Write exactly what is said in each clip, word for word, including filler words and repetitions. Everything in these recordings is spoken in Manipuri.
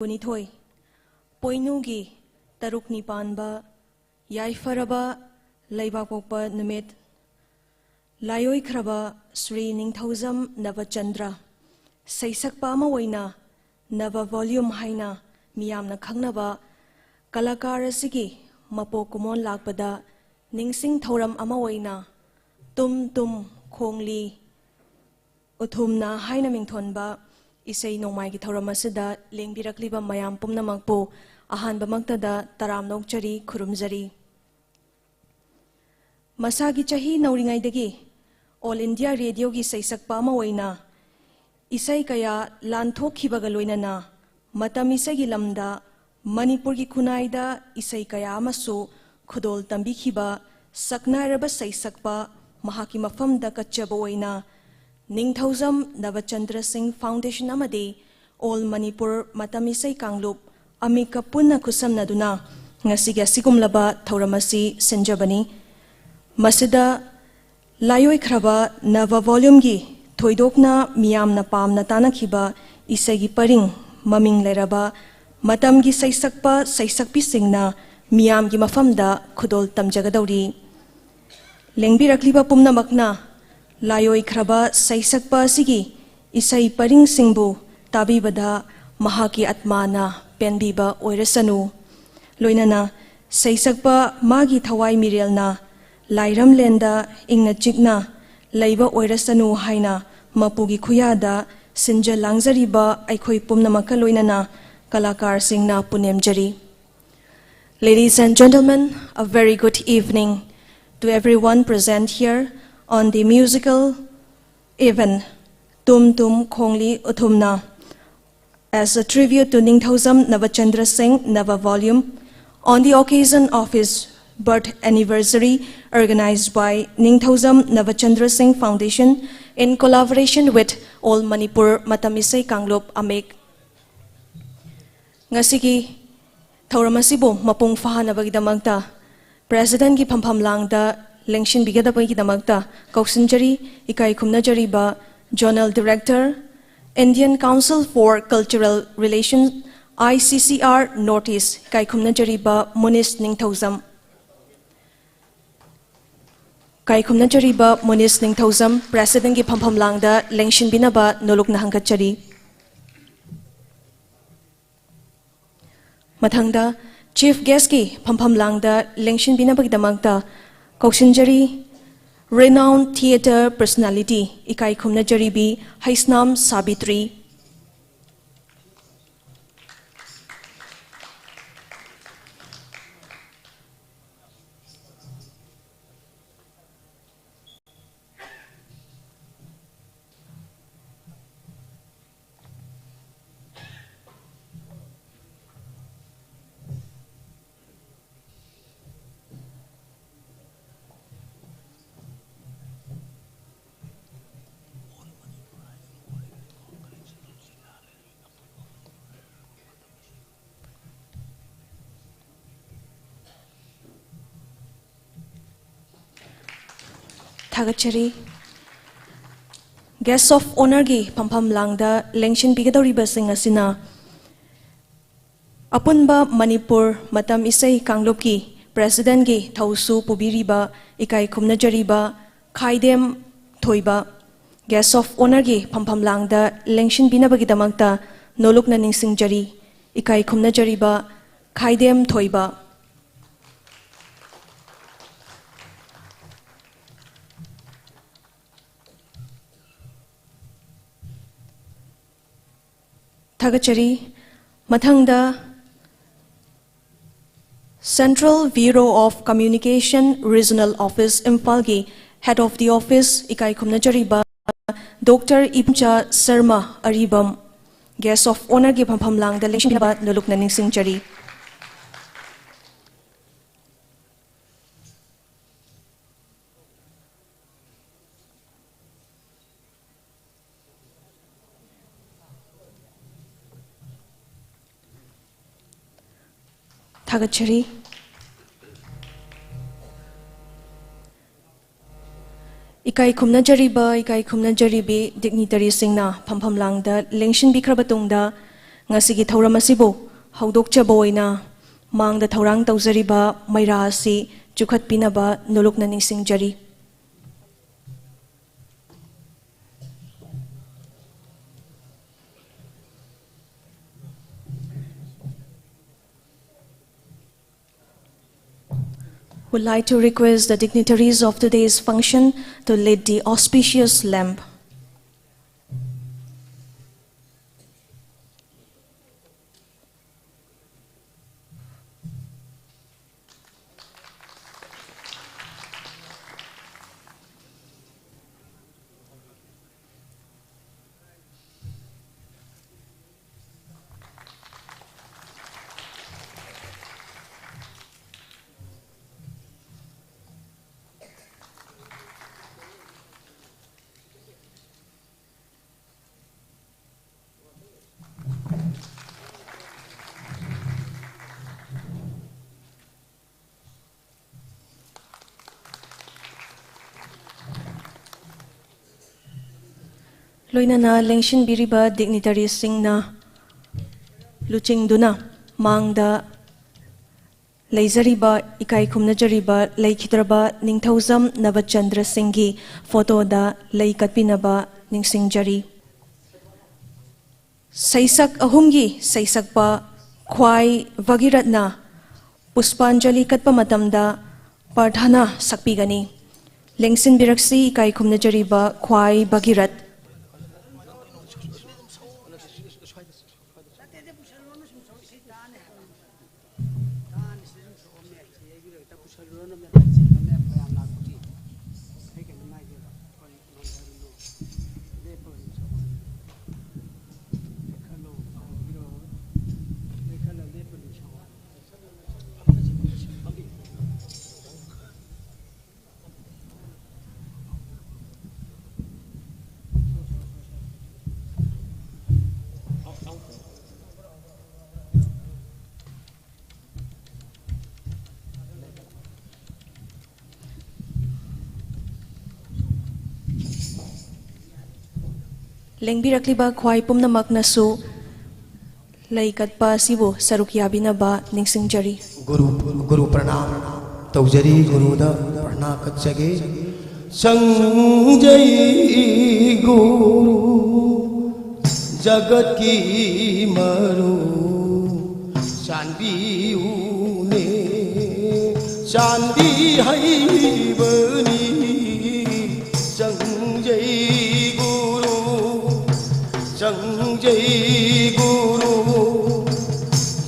ꯀꯨꯟꯅꯤꯊꯣꯏ, ꯄꯣꯏꯅꯨꯒꯤ ꯇꯔꯨꯛꯅꯤ ꯄꯥꯟꯕ ꯌꯥꯏꯐꯔꯕ ꯂꯩꯕꯥꯛꯄꯣꯛꯄ ꯅꯨꯃꯤꯠ꯫ ꯂꯥꯏꯑꯣꯏꯈ꯭ꯔꯕ ꯁ꯭ꯔꯤ ꯅꯤꯡꯊꯧꯖꯝ ꯅꯕꯆꯟꯗ꯭ꯔ, ꯁꯩꯁꯛꯄ ꯑꯃ ꯑꯣꯏꯅ ꯅꯕ volume ꯍꯥꯏꯅ ꯃꯤꯌꯥꯝꯅ ꯈꯪꯅꯕ ꯀꯂꯥꯀꯥꯔ ꯑꯁꯤꯒꯤ ꯃꯄꯣꯛ ꯀꯨꯝꯑꯣꯟ ꯂꯥꯛꯄꯗ ꯅꯤꯡꯁꯤꯡ ꯊꯧꯔꯝ ꯑꯃ ꯑꯣꯏꯅ ꯇꯨꯝ ꯇꯨꯝ ꯈꯣꯡꯂꯤ ꯎꯊꯨꯝꯅ ꯍꯥꯏꯅ ꯃꯤꯡꯊꯣꯟꯕ ꯏꯁꯩ ꯅꯣꯡꯃꯥꯏꯒꯤ ꯊꯧꯔꯝ ꯑꯁꯤꯗ ꯂꯦꯡꯕꯤꯔꯛꯂꯤꯕ ꯃꯌꯥꯝ ꯄꯨꯝꯅꯃꯛꯄꯨ ꯑꯍꯥꯟꯕꯃꯛꯇꯗ ꯇꯔꯥꯝꯅ ꯑꯣꯛꯆꯔꯤ, ꯈꯨꯔꯨꯝꯖꯔꯤ꯫ ꯃꯁꯥꯒꯤ ꯆꯍꯤ ꯅꯧꯔꯤꯉꯩꯗꯒꯤ All India Radioꯒꯤ ꯁꯩꯁꯛꯄ ꯑꯃ ꯑꯣꯏꯅ ꯏꯁꯩ ꯀꯌꯥ ꯂꯥꯟꯊꯣꯛꯈꯤꯕꯒ ꯂꯣꯏꯅꯅ ꯃꯇꯝ ꯏꯁꯩꯒꯤ ꯂꯝꯗ ꯃꯅꯤꯄꯨꯔꯒꯤ ꯈꯨꯟꯅꯥꯏꯗ ꯏꯁꯩ ꯀꯌꯥ ꯑꯃꯁꯨ ꯈꯨꯗꯣꯜ ꯇꯝꯕꯤꯈꯤꯕ ꯁꯛꯅꯥꯏꯔꯕ ꯁꯩꯁꯛꯄ ꯃꯍꯥꯛꯀꯤ ꯃꯐꯝꯗ ꯀꯠꯆꯕ ꯑꯣꯏꯅ ꯅꯤꯡꯊꯧꯖꯝ ꯅꯕꯆꯟꯗ꯭ꯔ ꯁꯤꯡ Foundation ꯑꯃꯗꯤ All ꯃꯅꯤꯄꯨꯔ ꯃꯇꯝ ꯏꯁꯩ ꯀꯥꯡꯂꯨꯞ ꯑꯃꯤꯛꯀ ꯄꯨꯟꯅ ꯈꯨꯠꯁꯝꯅꯗꯨꯅ ꯉꯁꯤꯒꯤ ꯑꯁꯤꯒꯨꯝꯂꯕ ꯊꯧꯔꯝ ꯑꯁꯤ ꯁꯤꯟꯖꯕꯅꯤ꯫ ꯃꯁꯤꯗ ꯂꯥꯏꯑꯣꯏꯈ꯭ꯔꯕ ꯅꯕ volumeꯒꯤ ꯊꯣꯏꯗꯣꯛꯅ ꯃꯤꯌꯥꯝꯅ ꯄꯥꯝꯅ ꯇꯥꯅꯈꯤꯕ ꯏꯁꯩꯒꯤ ꯄꯔꯤꯡ ꯃꯃꯤꯡ ꯂꯩꯔꯕ ꯃꯇꯝꯒꯤ ꯁꯩꯁꯛꯄ ꯁꯩꯁꯛꯄꯤꯁꯤꯡꯅ ꯃꯤꯌꯥꯝꯒꯤ ꯃꯐꯝꯗ ꯈꯨꯗꯣꯜ ꯇꯝꯖꯒꯗꯧꯔꯤ꯫ ꯂꯦꯡꯕꯤꯔꯛꯂꯤꯕ ꯄꯨꯝꯅꯃꯛꯅ ꯂꯥꯏꯑꯣꯏꯈ꯭ꯔꯕ ꯁꯩꯁꯛꯄ ꯑꯁꯤꯒꯤ ꯏꯁꯩ ꯄꯔꯤꯡꯁꯤꯡꯕꯨ ꯇꯥꯕꯤꯕꯗ ꯃꯍꯥꯛꯀꯤ ꯑꯠꯃꯥꯅ ꯄꯦꯟꯕꯤꯕ ꯑꯣꯏꯔꯁꯅꯨ꯫ ꯂꯣꯏꯅꯅ ꯁꯩꯁꯛꯄ ꯃꯥꯒꯤ ꯊꯋꯥꯏ ꯃꯤꯔꯦꯜꯅ ꯂꯥꯏꯔꯝꯂꯦꯟꯗ ꯏꯪꯅ ꯆꯤꯛꯅ ꯂꯩꯕ ꯑꯣꯏꯔꯁꯅꯨ ꯍꯥꯏꯅ ꯃꯄꯨꯒꯤ ꯈꯨꯌꯥꯗ ꯁꯤꯟꯖ ꯂꯥꯡꯖꯔꯤꯕ ꯑꯩꯈꯣꯏ ꯄꯨꯝꯅꯃꯛꯀ ꯂꯣꯏꯅꯅ ꯀꯂꯥꯀꯥꯔꯁꯤꯡꯅ ꯄꯨꯅꯦꯝꯖꯔꯤ꯫ Ladies and gentlemen, a very good evening to everyone present here on the musical event Tum Tum Khongli Uthumna. As a tribute to Ningthoujam Navachandra Singh Nava volume, on the occasion of his birth anniversary, organized by Ningthoujam Navachandra Singh Foundation in collaboration with All Manipur Matam Isei Kanglup Amik. ꯉꯁꯤꯒꯤ ꯊꯧꯔꯝ ꯑꯁꯤꯕꯨ ꯃꯄꯨꯡ ꯐꯥꯍꯟꯅꯕꯒꯤꯗꯃꯛꯇ Presidentꯀꯤ ꯐꯝꯐꯝ ꯂꯥꯡꯗ ꯂꯦꯡꯁꯤꯟꯕꯤꯒꯗꯕꯒꯤꯗꯃꯛꯇ ꯀꯧꯁꯤꯟꯖꯔꯤ꯫ ꯏꯀꯥꯏ ꯈꯨꯝꯅꯖꯔꯤꯕ Zonal Director, Indian Council for Cultural Relation, I C C R North East ꯏꯀꯥꯏ ꯈꯨꯝꯅꯖꯔꯤꯕ ꯃꯨꯅꯤꯁ ꯅꯤꯡꯊꯧꯖꯝ꯫ ꯏꯀꯥꯏ ꯈꯨꯝꯅꯖꯔꯤꯕ ꯃꯨꯅꯤꯁ ꯅꯤꯡꯊꯧꯖꯝ, Presidentꯀꯤ ꯐꯝꯐꯝ ꯂꯥꯡꯗ ꯂꯦꯡꯁꯤꯟꯕꯤꯅꯕ ꯅꯣꯂꯨꯛꯅ ꯍꯪꯒꯠꯆꯔꯤ꯫ ꯃꯊꯪꯗ Chief Guestꯀꯤ ꯐꯝꯐꯝ ꯂꯥꯡꯗ ꯂꯦꯡꯁꯤꯟꯕꯤꯅꯕꯒꯤꯗꯃꯛꯇ ꯀꯧꯁꯤꯟꯖꯔꯤ, Renowned Theatre Personality ꯏꯀꯥꯏ ꯈꯨꯝꯅꯖꯔꯤꯕꯤ ꯍꯩꯁꯅꯥꯝ ꯁꯥꯕꯤꯇ꯭ꯔꯤ꯫ ꯊꯥꯒꯠꯆꯔꯤ꯫ Guest of Honourꯒꯤ ꯐꯝꯐꯝ ꯂꯥꯡꯗ ꯂꯦꯡꯁꯤꯟꯕꯤꯒꯗꯧꯔꯤꯕꯁꯤꯡ ꯑꯁꯤꯅ ꯑꯄꯨꯟꯕ ꯃꯅꯤꯄꯨꯔ ꯃꯇꯝ ꯏꯁꯩ ꯀꯥꯡꯂꯨꯞꯀꯤ Presidentꯀꯤ ꯊꯧꯁꯨ ꯄꯨꯕꯤꯔꯤꯕ ꯏꯀꯥꯏ ꯈꯨꯝꯅꯖꯔꯤꯕ ꯈꯥꯏꯗꯦꯝ ꯊꯣꯏꯕ, Guest of Honourꯒꯤ ꯐꯝꯐꯝ ꯂꯥꯡꯗ ꯂꯦꯡꯁꯤꯟꯕꯤꯅꯕꯒꯤꯗꯃꯛꯇ ꯅꯣꯂꯨꯛꯅ ꯅꯤꯡꯁꯤꯡꯖꯔꯤ, ꯏꯀꯥꯏ ꯈꯨꯝꯅꯖꯔꯤꯕ ꯈꯥꯏꯗꯦꯝ ꯊꯣꯏꯕ꯫ ꯊꯥꯒꯠꯆꯔꯤ꯫ ꯃꯊꯪꯗ Central Bureau of Communication Regional Office ꯏꯝꯐꯥꯜꯒꯤ Head of the Office ꯏꯀꯥꯏ ꯈꯨꯝꯅꯖꯔꯤꯕ Doctor ꯏꯕꯨꯝꯆꯥ Sharma Aribam, Guest of Honourꯒꯤ ꯐꯝꯐꯝ ꯂꯥꯡꯗ ꯂꯦꯡꯁꯤꯟꯕꯤꯅꯕ ꯅꯣꯂꯨꯛꯅ ꯅꯤꯡꯁꯤꯡꯖꯔꯤ꯫ ꯊꯥꯒꯠꯆꯔꯤ꯫ ꯏꯀꯥꯏ ꯈꯨꯝꯅꯖꯔꯤꯕ, ꯏꯀꯥꯏ ꯈꯨꯝꯅꯖꯔꯤꯕꯤ dignitaryꯁꯤꯡꯅ ꯐꯝꯐꯝ ꯂꯥꯡꯗ ꯂꯦꯡꯁꯤꯟꯕꯤꯈ꯭ꯔꯕ ꯇꯨꯡꯗ, ꯉꯁꯤꯒꯤ ꯊꯧꯔꯝ ꯑꯁꯤꯕꯨ ꯍꯧꯗꯣꯛꯆꯕ ꯑꯣꯏꯅ ꯃꯥꯡꯗ ꯊꯧꯔꯥꯡ ꯇꯧꯖꯔꯤꯕ ꯃꯩꯔꯥ ꯑꯁꯤ ꯆꯨꯈꯠꯄꯤꯅꯕ ꯅꯣꯂꯨꯛꯅ ꯅꯤꯡꯁꯤꯡꯖꯔꯤ꯫ Would like to request the dignitaries of today's function to light the auspicious lamp. ꯂꯣꯏꯅꯅ ꯂꯦꯡꯁꯤꯟꯕꯤꯔꯤꯕ dignitaryꯁꯤꯡꯅ ꯂꯨꯆꯤꯡꯗꯨꯅ ꯃꯥꯡꯗ ꯂꯩꯖꯔꯤꯕ ꯏꯀꯥꯏ ꯈꯨꯝꯅꯖꯔꯤꯕ ꯂꯩꯈꯤꯗ꯭ꯔꯕ ꯅꯤꯡꯊꯧꯖꯝ ꯅꯕꯆꯟꯗ꯭ꯔ ꯁꯤꯡꯒꯤ photoꯗ ꯂꯩ ꯀꯠꯄꯤꯅꯕ ꯅꯤꯡꯁꯤꯡꯖꯔꯤ꯫ ꯁꯩꯁꯛ ꯑꯍꯨꯝꯒꯤ ꯁꯩꯁꯛꯄ ꯈ꯭ꯋꯥꯏ ꯚꯒꯤꯔꯠꯅ ꯄꯨꯁꯄꯥꯟꯖꯂꯤ ꯀꯠꯄ ꯃꯇꯝꯗ ꯄ꯭ꯔꯥꯔꯊꯅꯥ ꯁꯛꯄꯤꯒꯅꯤ꯫ ꯂꯦꯡꯁꯤꯟꯕꯤꯔꯛꯁꯤ ꯏꯀꯥꯏ ꯈꯨꯝꯅꯖꯔꯤꯕ ꯈ꯭ꯋꯥꯏ ꯚꯒꯤꯔꯠ꯫ ꯂꯦꯡꯕꯤꯔꯛꯂꯤꯕ ꯈ꯭ꯋꯥꯏ ꯄꯨꯝꯅꯃꯛꯅꯁꯨ ꯂꯩ ꯀꯠꯄ ꯑꯁꯤꯕꯨ ꯁꯔꯨꯛ ꯌꯥꯕꯤꯅꯕ ꯅꯤꯡꯁꯤꯡꯖꯔꯤ꯫ ꯒꯨꯔꯨ ꯒꯨꯔꯨ ꯄ꯭ꯔꯅꯥꯝ ꯇꯧꯖꯔꯤ꯫ ꯒꯨꯔꯨꯗ ꯄ꯭ꯔꯅꯥꯝ ꯀꯠꯆꯒꯦ꯫ ꯆꯪꯖꯩ ꯒꯨꯔꯨ ꯖꯒꯠꯀꯤ ꯃꯔꯨ ꯆꯥꯟꯕꯤꯌꯨꯅꯦ꯫ ꯆꯥꯟꯕꯤ ꯍꯩꯕꯅꯤ ꯆꯪꯖꯩ ꯒꯨꯔꯨ ꯆꯪꯖꯩ ꯒꯨꯔꯨ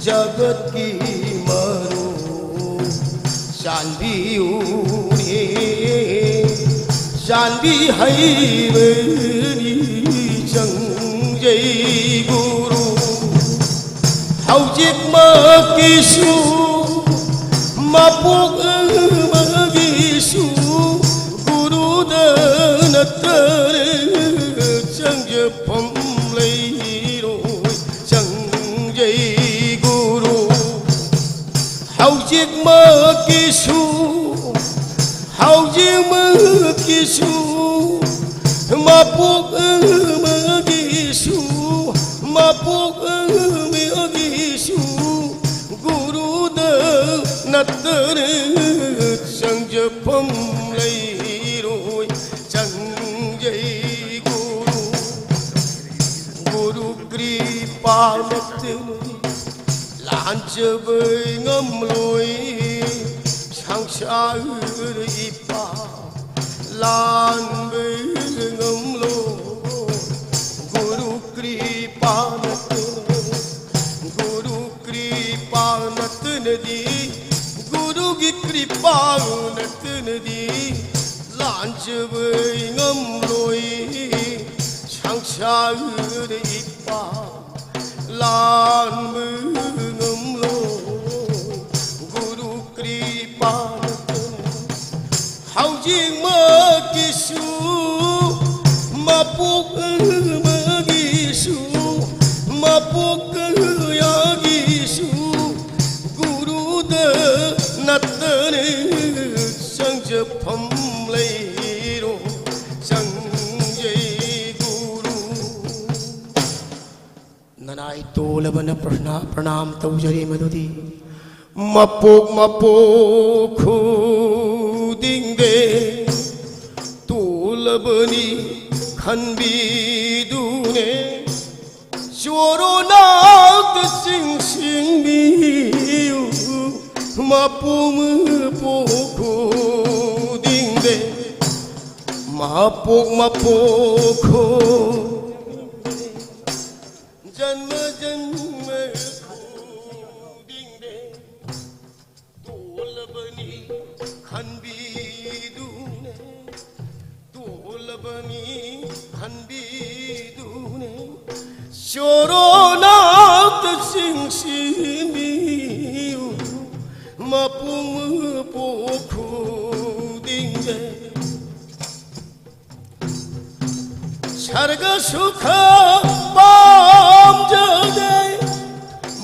ꯖꯒꯠꯀꯤ ꯃꯔꯨ ꯆꯥꯟꯕꯤꯌꯨꯅꯦ꯫ ꯆꯥꯟꯕꯤ ꯍꯩꯕꯅꯤ ꯆꯪꯖꯩ ꯒꯨꯔꯨ ꯍꯧꯖꯤꯛꯃꯛꯀꯤꯁꯨ ꯃꯄꯣꯛ ꯑꯃꯒꯤꯁꯨ ꯒꯨꯔꯨꯗ ꯅꯠꯇꯅ ꯆꯪꯖꯐꯝ ꯂꯩꯔꯣꯏ ꯆꯪꯖꯩ ꯒꯨꯔꯨ ꯍꯧꯖꯤꯛꯃꯛꯀꯤꯁꯨ ꯍꯧꯖꯤꯛꯃꯛꯀꯤꯁꯨ ꯃꯄꯣꯛ ꯑꯃꯒꯤꯁꯨ ꯃꯄꯣꯛ ꯑꯃꯒꯤꯁꯨ ꯒꯨꯔꯨꯗ ꯅꯠꯇꯅ ꯆꯪꯖꯐꯝ ꯂꯩꯔꯣꯏ ꯆꯪꯖꯩ ꯒꯨꯔꯨ ꯒꯨꯔꯨ ꯀ꯭ꯔꯤꯄꯥ ꯅꯠꯇꯅ ꯂꯥꯟꯖꯕ ꯉꯝꯂꯣꯏ ꯁꯪꯁꯥꯔ ꯏꯄꯥ ꯂꯥꯟꯕ ꯉꯝꯂꯣꯏ ꯒꯨꯔꯨ ꯀ꯭ꯔꯤꯄꯥ ꯅꯠꯇꯅ ꯒꯨꯔꯨ ꯀ꯭ꯔꯤꯄꯥ ꯅꯠꯇꯅꯗꯤ ꯒꯨꯔꯨꯒꯤ ꯀ꯭ꯔꯤꯄꯥ ꯅꯠꯇꯅꯗꯤ ꯂꯥꯟꯖꯕ ꯉꯝꯂꯣꯏ ꯁꯪꯁꯥꯔ ꯏꯄꯥ ꯂꯥꯟꯕ ꯉꯝꯂꯣꯏ ꯒꯨꯔꯨ ꯀ꯭ꯔꯤꯄꯥ ꯅꯠꯇꯅ ꯍꯧꯖꯤꯛꯃꯛꯀꯤꯁꯨ ꯃꯄꯣꯛ ꯑꯃꯒꯤꯁꯨ ꯃꯄꯣꯛ ꯀꯌꯥꯒꯤꯁꯨ ꯒꯨꯔꯨꯗ ꯅꯠꯇꯅ ꯆꯪꯖꯐꯝ ꯂꯩꯔꯣꯏ ꯆꯪꯖꯩ ꯒꯨꯔꯨ ꯅꯅꯥꯏ ꯇꯣꯜꯂꯕꯅ ꯄ꯭ꯔꯅꯥ-, ꯄ꯭ꯔꯅꯥꯝ ꯇꯧꯖꯔꯤ꯫ ꯃꯗꯨꯗꯤ ꯃꯄꯣꯛ ꯃꯄꯣꯛ ꯈꯨꯗꯤꯡꯗ ꯇꯣꯜꯂꯕꯅꯤ ꯈꯟꯕꯤꯗꯨꯅꯦ꯫ ꯆꯣꯔꯣꯅꯥꯛꯇ ꯆꯤꯡꯁꯤꯟꯕꯤꯌꯨ ꯃꯄꯣꯛ ꯃꯄꯣꯛ ꯈꯨꯗꯤꯡꯗ꯫ ꯃꯄꯣꯛ ꯃꯄꯣꯛ ꯈꯨ-, ꯖꯟꯃ ꯖꯟꯃ ꯈꯨꯗꯤꯡꯗ ꯇꯣꯜꯂꯕꯅꯤ ꯈꯟꯕꯤꯗꯨꯅꯦ꯫ ꯇꯣꯜꯂꯕꯅꯤ ꯈꯟꯕꯤꯗꯨꯅꯦ꯫ ꯆꯣꯔꯣꯅꯥꯛꯇ ꯆꯤꯡꯁꯤꯟꯕꯤꯌꯨ ꯃꯄꯣꯛ ꯃꯄꯣꯛ ꯈꯨꯗꯤꯡꯗ꯫ ꯁꯔꯒ ꯁꯨꯈ ꯄꯥꯝꯖꯗꯦ,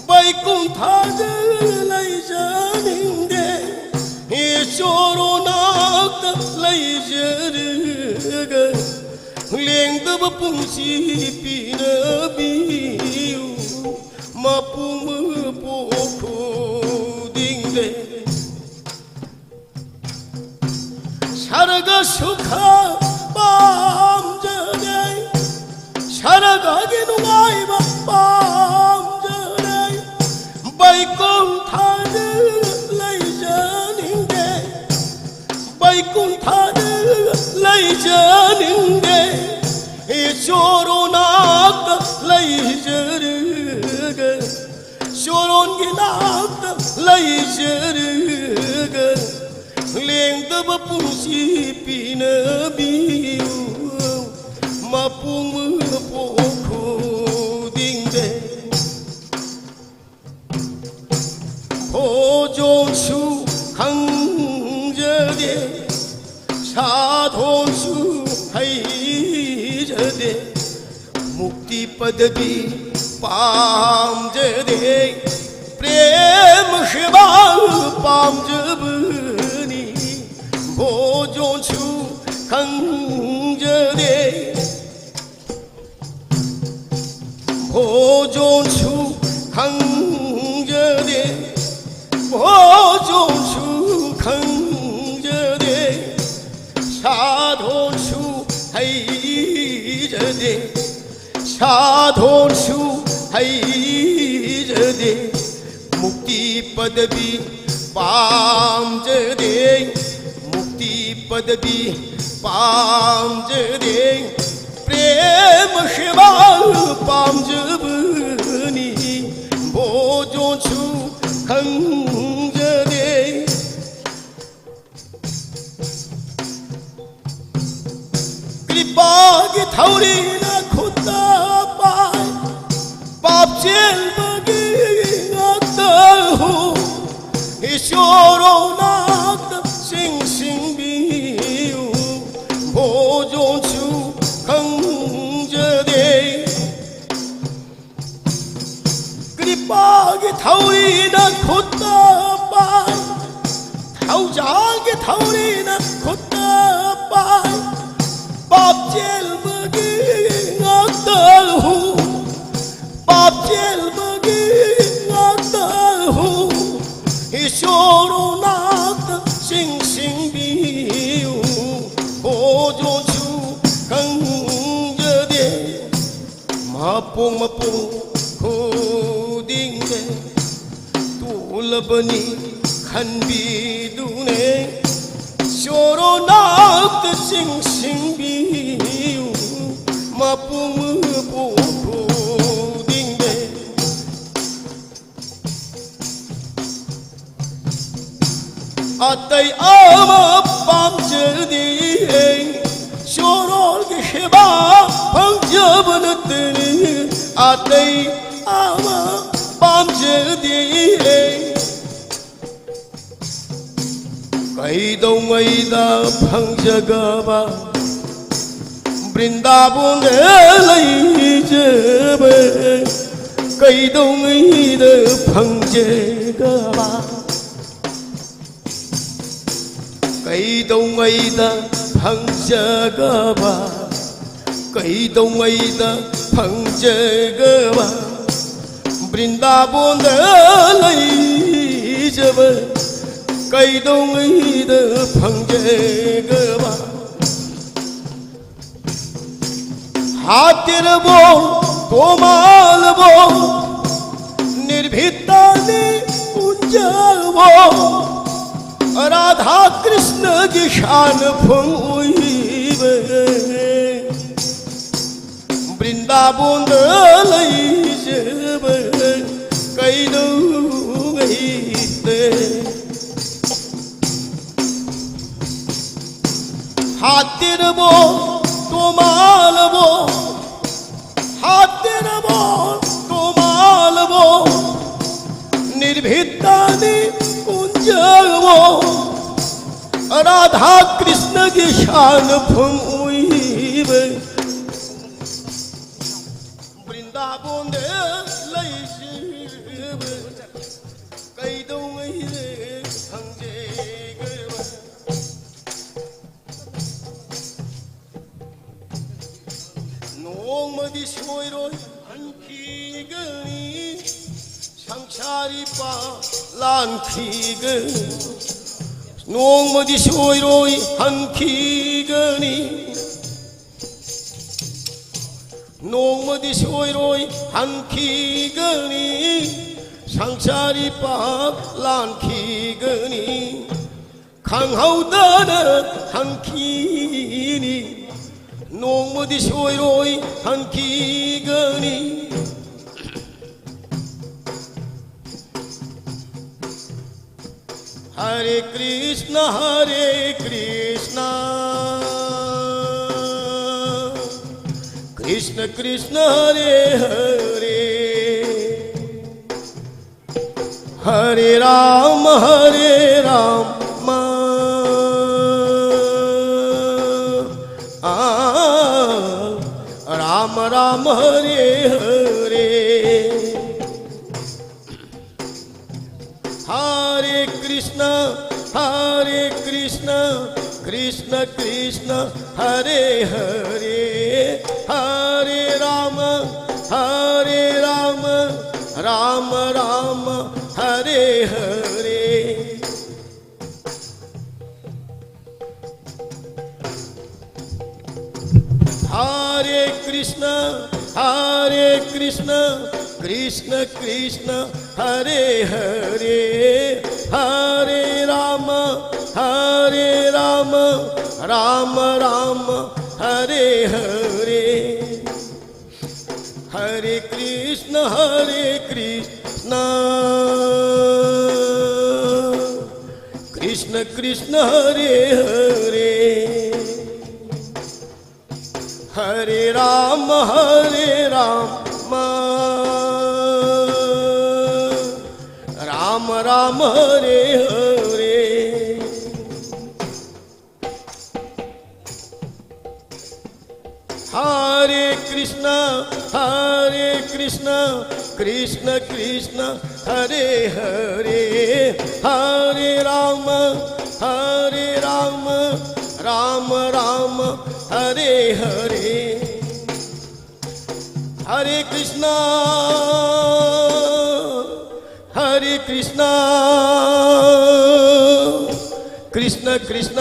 ꯕꯩꯀꯨꯟꯊꯗ ꯂꯩꯖꯅꯤꯡꯗꯦ꯫ ꯏꯁꯣꯔꯣ ꯅꯥꯛꯇ ꯂꯩꯖꯔꯒ ꯂꯦꯡꯗꯕ ꯄꯨꯟꯁꯤ ꯄꯤꯅꯕꯤꯌꯨ ꯃꯄꯣꯛ ꯃꯄꯣꯛ ꯈꯨꯗꯤꯡꯗ꯫ ꯁꯔꯒ ꯁꯨꯈ ꯄꯥꯝꯖꯗꯦ, ꯁꯔꯒꯒꯤ ꯅꯨꯡꯉꯥꯏꯕ ꯄꯥꯝꯖꯗꯦ꯫ ꯕꯩꯀꯨꯟꯊꯗ ꯂꯩꯖꯅꯤꯡꯗꯦ, ꯕꯩꯀꯨꯟꯊꯗ ꯂꯩꯖꯅꯤꯡꯗꯦ꯫ ꯏꯁꯣꯔꯣ ꯅꯥꯛꯇ ꯂꯩꯖꯔꯒ ꯆꯣꯔꯣꯟꯒꯤ ꯅꯥꯛꯇ ꯂꯩꯖꯔꯒ ꯂꯦꯡꯗꯕ ꯄꯨꯟꯁꯤ ꯄꯤꯅꯕꯤꯌꯨ ꯃꯄꯣꯛ ꯃꯄꯣꯛ ꯈꯨꯗꯤꯡꯗ꯫ ꯈꯣꯡꯖꯣꯝꯁꯨ ꯈꯪꯖꯗꯦ, ꯁꯥꯗꯣꯟꯁꯨ ꯍꯩꯖꯗꯦ, ꯃꯨꯛꯇꯤ ꯄꯗꯕꯤ ꯄꯥꯝꯖꯗꯦ, ꯄ꯭ꯔꯦꯝ ꯁꯦꯕꯥ ꯄꯥꯝꯖꯕꯅꯤ꯫ ꯈꯣꯡꯖꯣꯝꯁꯨ ꯈꯪꯖꯗꯦ, ꯈꯣꯡꯖꯣꯝꯁꯨ ꯊꯣꯟꯁꯨ ꯍꯩꯖꯗꯦ꯫ ꯃꯨꯛꯇꯤ ꯄꯗꯕꯤ ꯄꯥꯝꯖꯗꯦ꯫ ꯃꯨꯛꯇꯤ ꯄꯗꯕꯤ ꯄꯥꯝꯖꯗꯦ꯫ ꯄ꯭ꯔꯦꯃ ꯁꯦꯕꯥ ꯄꯥꯝꯖꯕꯅꯤ꯫ ꯚꯣꯖꯣꯟꯁꯨ ꯈꯪꯖꯗꯦ꯫ ꯀ꯭ꯔꯤꯄꯥꯒꯤ ꯊꯧꯔꯤꯅ ꯈꯨꯠꯇ ꯄꯥꯏ꯫ ꯄꯥꯞ ꯆꯦꯟꯕꯒꯤ ꯉꯥꯛꯇ ꯍꯨ꯫ ꯏꯁꯣꯔꯣ ꯅꯥꯛꯇ ꯆꯤꯡꯁꯤꯟꯕꯤꯌꯨ꯫ ꯚꯣꯖꯣꯟꯁꯨ ꯈꯪꯖꯗꯦ꯫ ꯀ꯭ꯔꯤꯄꯥꯒꯤ ꯊꯧꯔꯤꯅ ꯈꯨꯠꯇ ꯄꯥꯏ꯫ ꯊꯧꯖꯥꯜꯒꯤ ꯊꯧꯔꯤꯅ ꯈꯨꯠꯇ ꯄꯥꯏ꯫ ꯄꯥꯞ ꯆꯦꯟꯕꯒꯤ ꯉꯥꯛꯇ ꯍꯨ꯫ ꯄꯥꯞ ꯆꯦꯟꯕꯒꯤ ꯉꯥꯛꯇ ꯍꯨ꯫ ꯏꯁꯣꯔꯣ ꯅꯥꯛꯇ ꯆꯤꯡꯁꯤꯟꯕꯤꯌꯨ꯫ ꯚꯣꯖꯣꯟꯁꯨ ꯈꯪꯖꯗꯦ꯫ ꯃꯄꯣꯛ ꯃꯄꯣꯛ ꯈꯨꯗꯤꯡꯗ ꯇꯣꯜꯂꯕꯅꯤ ꯈꯟꯕꯤꯗꯨꯅꯦ꯫ ꯏꯁꯣꯔꯣ ꯅꯥꯛꯇ ꯆꯤꯡꯁꯤꯟꯕꯤꯌꯨ꯫ ꯃꯄꯣꯛ ꯃꯄꯣꯛ ꯈꯨꯗꯤꯡꯗ ꯑꯇꯩ ꯑꯃ ꯄꯥꯝꯖꯗꯦ꯫ ꯏꯁꯣꯔꯒꯤ ꯁꯦꯕꯥ ꯐꯪꯖꯕ ꯅꯠꯇꯅ ꯑꯇꯩ ꯑꯃ ꯄꯥꯝꯖꯗꯦ꯫ ꯀꯩꯗꯧꯉꯩꯗ ꯐꯪꯖꯒꯕ ꯕ꯭ꯔꯤꯟꯗꯥꯕꯣꯟꯗ ꯂꯩꯖꯕ꯫ ꯀꯩꯗꯧꯉꯩꯗ ꯐꯪꯖꯒꯕ ꯀꯩꯗꯧꯉꯩꯗ ꯐꯪꯖꯒꯕ ꯀꯩꯗꯧꯉꯩꯗ ꯐꯪꯖꯒꯕ ꯕ꯭ꯔꯤꯟꯗꯥꯕꯣꯟꯗ ꯂꯩꯖꯕ ꯀꯩꯗꯧꯉꯩꯗ ꯐꯪꯖꯒꯕ ꯍꯥꯠꯇ꯭ꯔꯕꯣ ꯇꯣꯃꯥꯜꯕꯣ, ꯅꯤꯔꯚꯤꯇꯥꯅꯤ ꯀꯨꯟꯖꯕꯣ, ꯔꯥꯙꯥ ꯀ꯭ꯔꯤꯁꯅꯒꯤ ꯁꯥꯟꯅꯐꯝ ꯑꯣꯏꯕ, ꯕ꯭ꯔꯤꯟꯗꯥꯕꯣꯟꯗ ꯂꯩꯖꯕ ꯀꯩꯗꯧꯉꯩꯗ ꯍꯥꯠꯇꯤꯔꯕꯣ, ꯇꯣꯃꯥꯜꯕꯣ, ꯍꯥꯠꯇꯤꯔꯕꯣ, ꯇꯣꯃꯥꯜꯕꯣ, ꯅꯤꯔꯚꯤꯇꯥꯅꯤ ꯀꯨꯟꯖꯕꯣ, ꯔꯥꯙꯥ ꯀ꯭ꯔꯤꯁꯅꯒꯤ ꯁꯥꯟꯅꯐꯝ ꯑꯣꯏꯕ, ꯕ꯭ꯔꯤꯟꯗꯥꯕꯣꯟꯗ ꯂꯩꯁꯤꯕ ꯀꯩꯗꯧꯉꯩꯗ ꯈꯪꯖꯩꯒ꯭ꯔꯕ? ꯅꯣꯡꯃꯗꯤ ꯁꯣꯏꯔꯣꯏ ꯍꯟꯈꯤꯒꯅꯤ, ꯁꯪꯁꯥꯔꯤ ꯄꯥ ꯂꯥꯟꯈꯤꯒꯅꯤ꯫ ꯅꯣꯡꯃꯗꯤ ꯁꯣꯏꯔꯣꯏ ꯍꯟꯈꯤꯒꯅꯤ, ꯅꯣꯡꯃꯗꯤ ꯁꯣꯏꯔꯣꯏ ꯍꯟꯈꯤꯒꯅꯤ, ꯁꯪꯁꯥꯔꯤ ꯄꯥꯞ ꯂꯥꯟꯈꯤꯒꯅꯤ, ꯈꯪꯍꯧꯗꯅ ꯍꯟꯈꯤꯅꯤ, ꯅꯣꯡꯃꯗꯤ ꯁꯣꯏꯔꯣꯏ ꯍꯟꯈꯤꯒꯅꯤ꯫ ꯍꯔꯦ ꯀ꯭ꯔꯤꯁꯅ, ꯍꯔꯦ ꯀ꯭ꯔꯤꯁꯅ, ꯀ꯭ꯔꯤꯁꯅ ꯀ꯭ꯔꯤꯁꯅ, ꯍꯔꯦ ꯍꯔꯦ, ꯍꯔꯦ ꯔꯥꯃ, ꯍꯔꯦ ꯔꯥꯃ, ꯑꯥ, ꯔꯥꯃ ꯔꯥꯃ, ꯍꯔꯦ ꯍꯔꯦ꯫ ꯍꯔꯦ ꯀ꯭ꯔꯤꯁꯅ, ꯍꯔꯦ ꯀ꯭ꯔꯤꯁꯅ, ꯀ꯭ꯔꯤꯁꯅ ꯀ꯭ꯔꯤꯁꯅ, ꯍꯔꯦ ꯍꯔꯦ, ꯍꯔꯦ ꯔꯥꯃ, ꯍꯔꯦ ꯔꯥꯃ, ꯔꯥꯃ ꯔꯥꯃ, ꯍꯔꯦ ꯍꯔꯦ꯫ ꯍꯔꯦ ꯀ꯭ꯔꯤꯁꯅ, हरे कृष्ण कृष्ण कृष्ण हरे हरे, हरे राम हरे राम राम राम हरे हरे। हरे कृष्ण हरे कृष्ण कृष्ण कृष्ण हरे हरे, हरे राम हरे राम राम राम हरे हरे। हरे कृष्ण हरे कृष्ण कृष्ण कृष्ण हरे हरे, हरे राम हरे राम राम राम हरे हरे। हरे कृष्णा हरे कृष्णा कृष्ण कृष्ण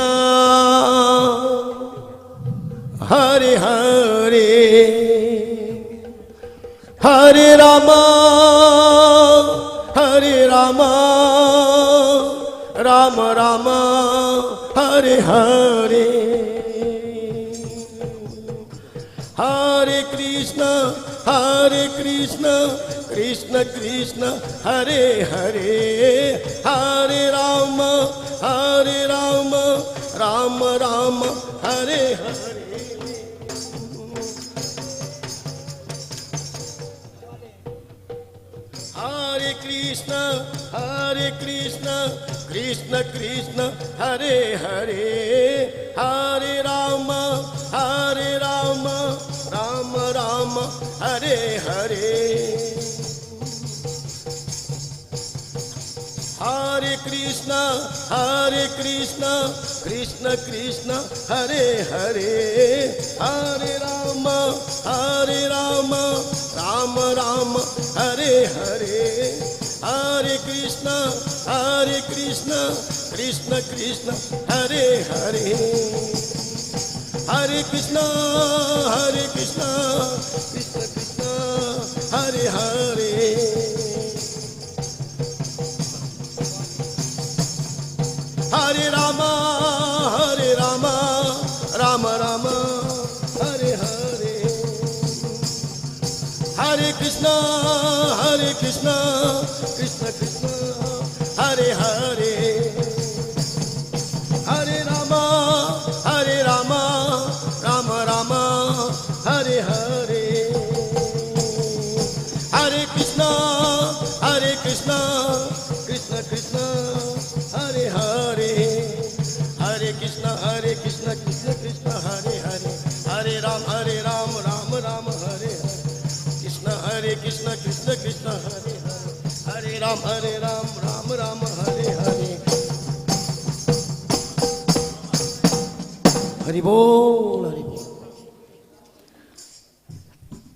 हरे हरे, हरे राम हरे राम राम राम हरे हरे। हरे कृष्ण हरे कृष्ण कृष्ण कृष्ण हरे हरे, हरे राम हरे राम राम राम हरे हरे। हरे कृष्ण हरे कृष्ण कृष्ण कृष्ण हरे हरे, हरे राम हरे राम राम राम हरे हरे। हरे कृष्ण हरे कृष्ण कृष्ण कृष्ण हरे हरे, हरे राम हरे राम राम राम हरे हरे। हरे कृष्ण हरे कृष्ण कृष्ण कृष्ण हरे हरे। हरे कृष्ण हरे Krishna Krishna Hare Hare Rama, Hare Rama, Rama Rama, Hare Hare. Hare Krishna, Hare Krishna, Krishna Krishna, Hare Hare. Hare Rama, Hare Rama, Rama Rama, Hare Hare. Hare Krishna, Hare Krishna, Krishna Krishna, Hare Hare. Hare Krishna, Hare Krishna, Krishna Krishna, Hare Hare. Hare Ram, Hare Ram, Ram Ram, Hare Hare. Krishna, Hare Krishna, Krishna Krishna, Hare Hare. Hare Ram, Hare Ram, Ram Ram, Hare Hare. Hari Bol, Hari Bol.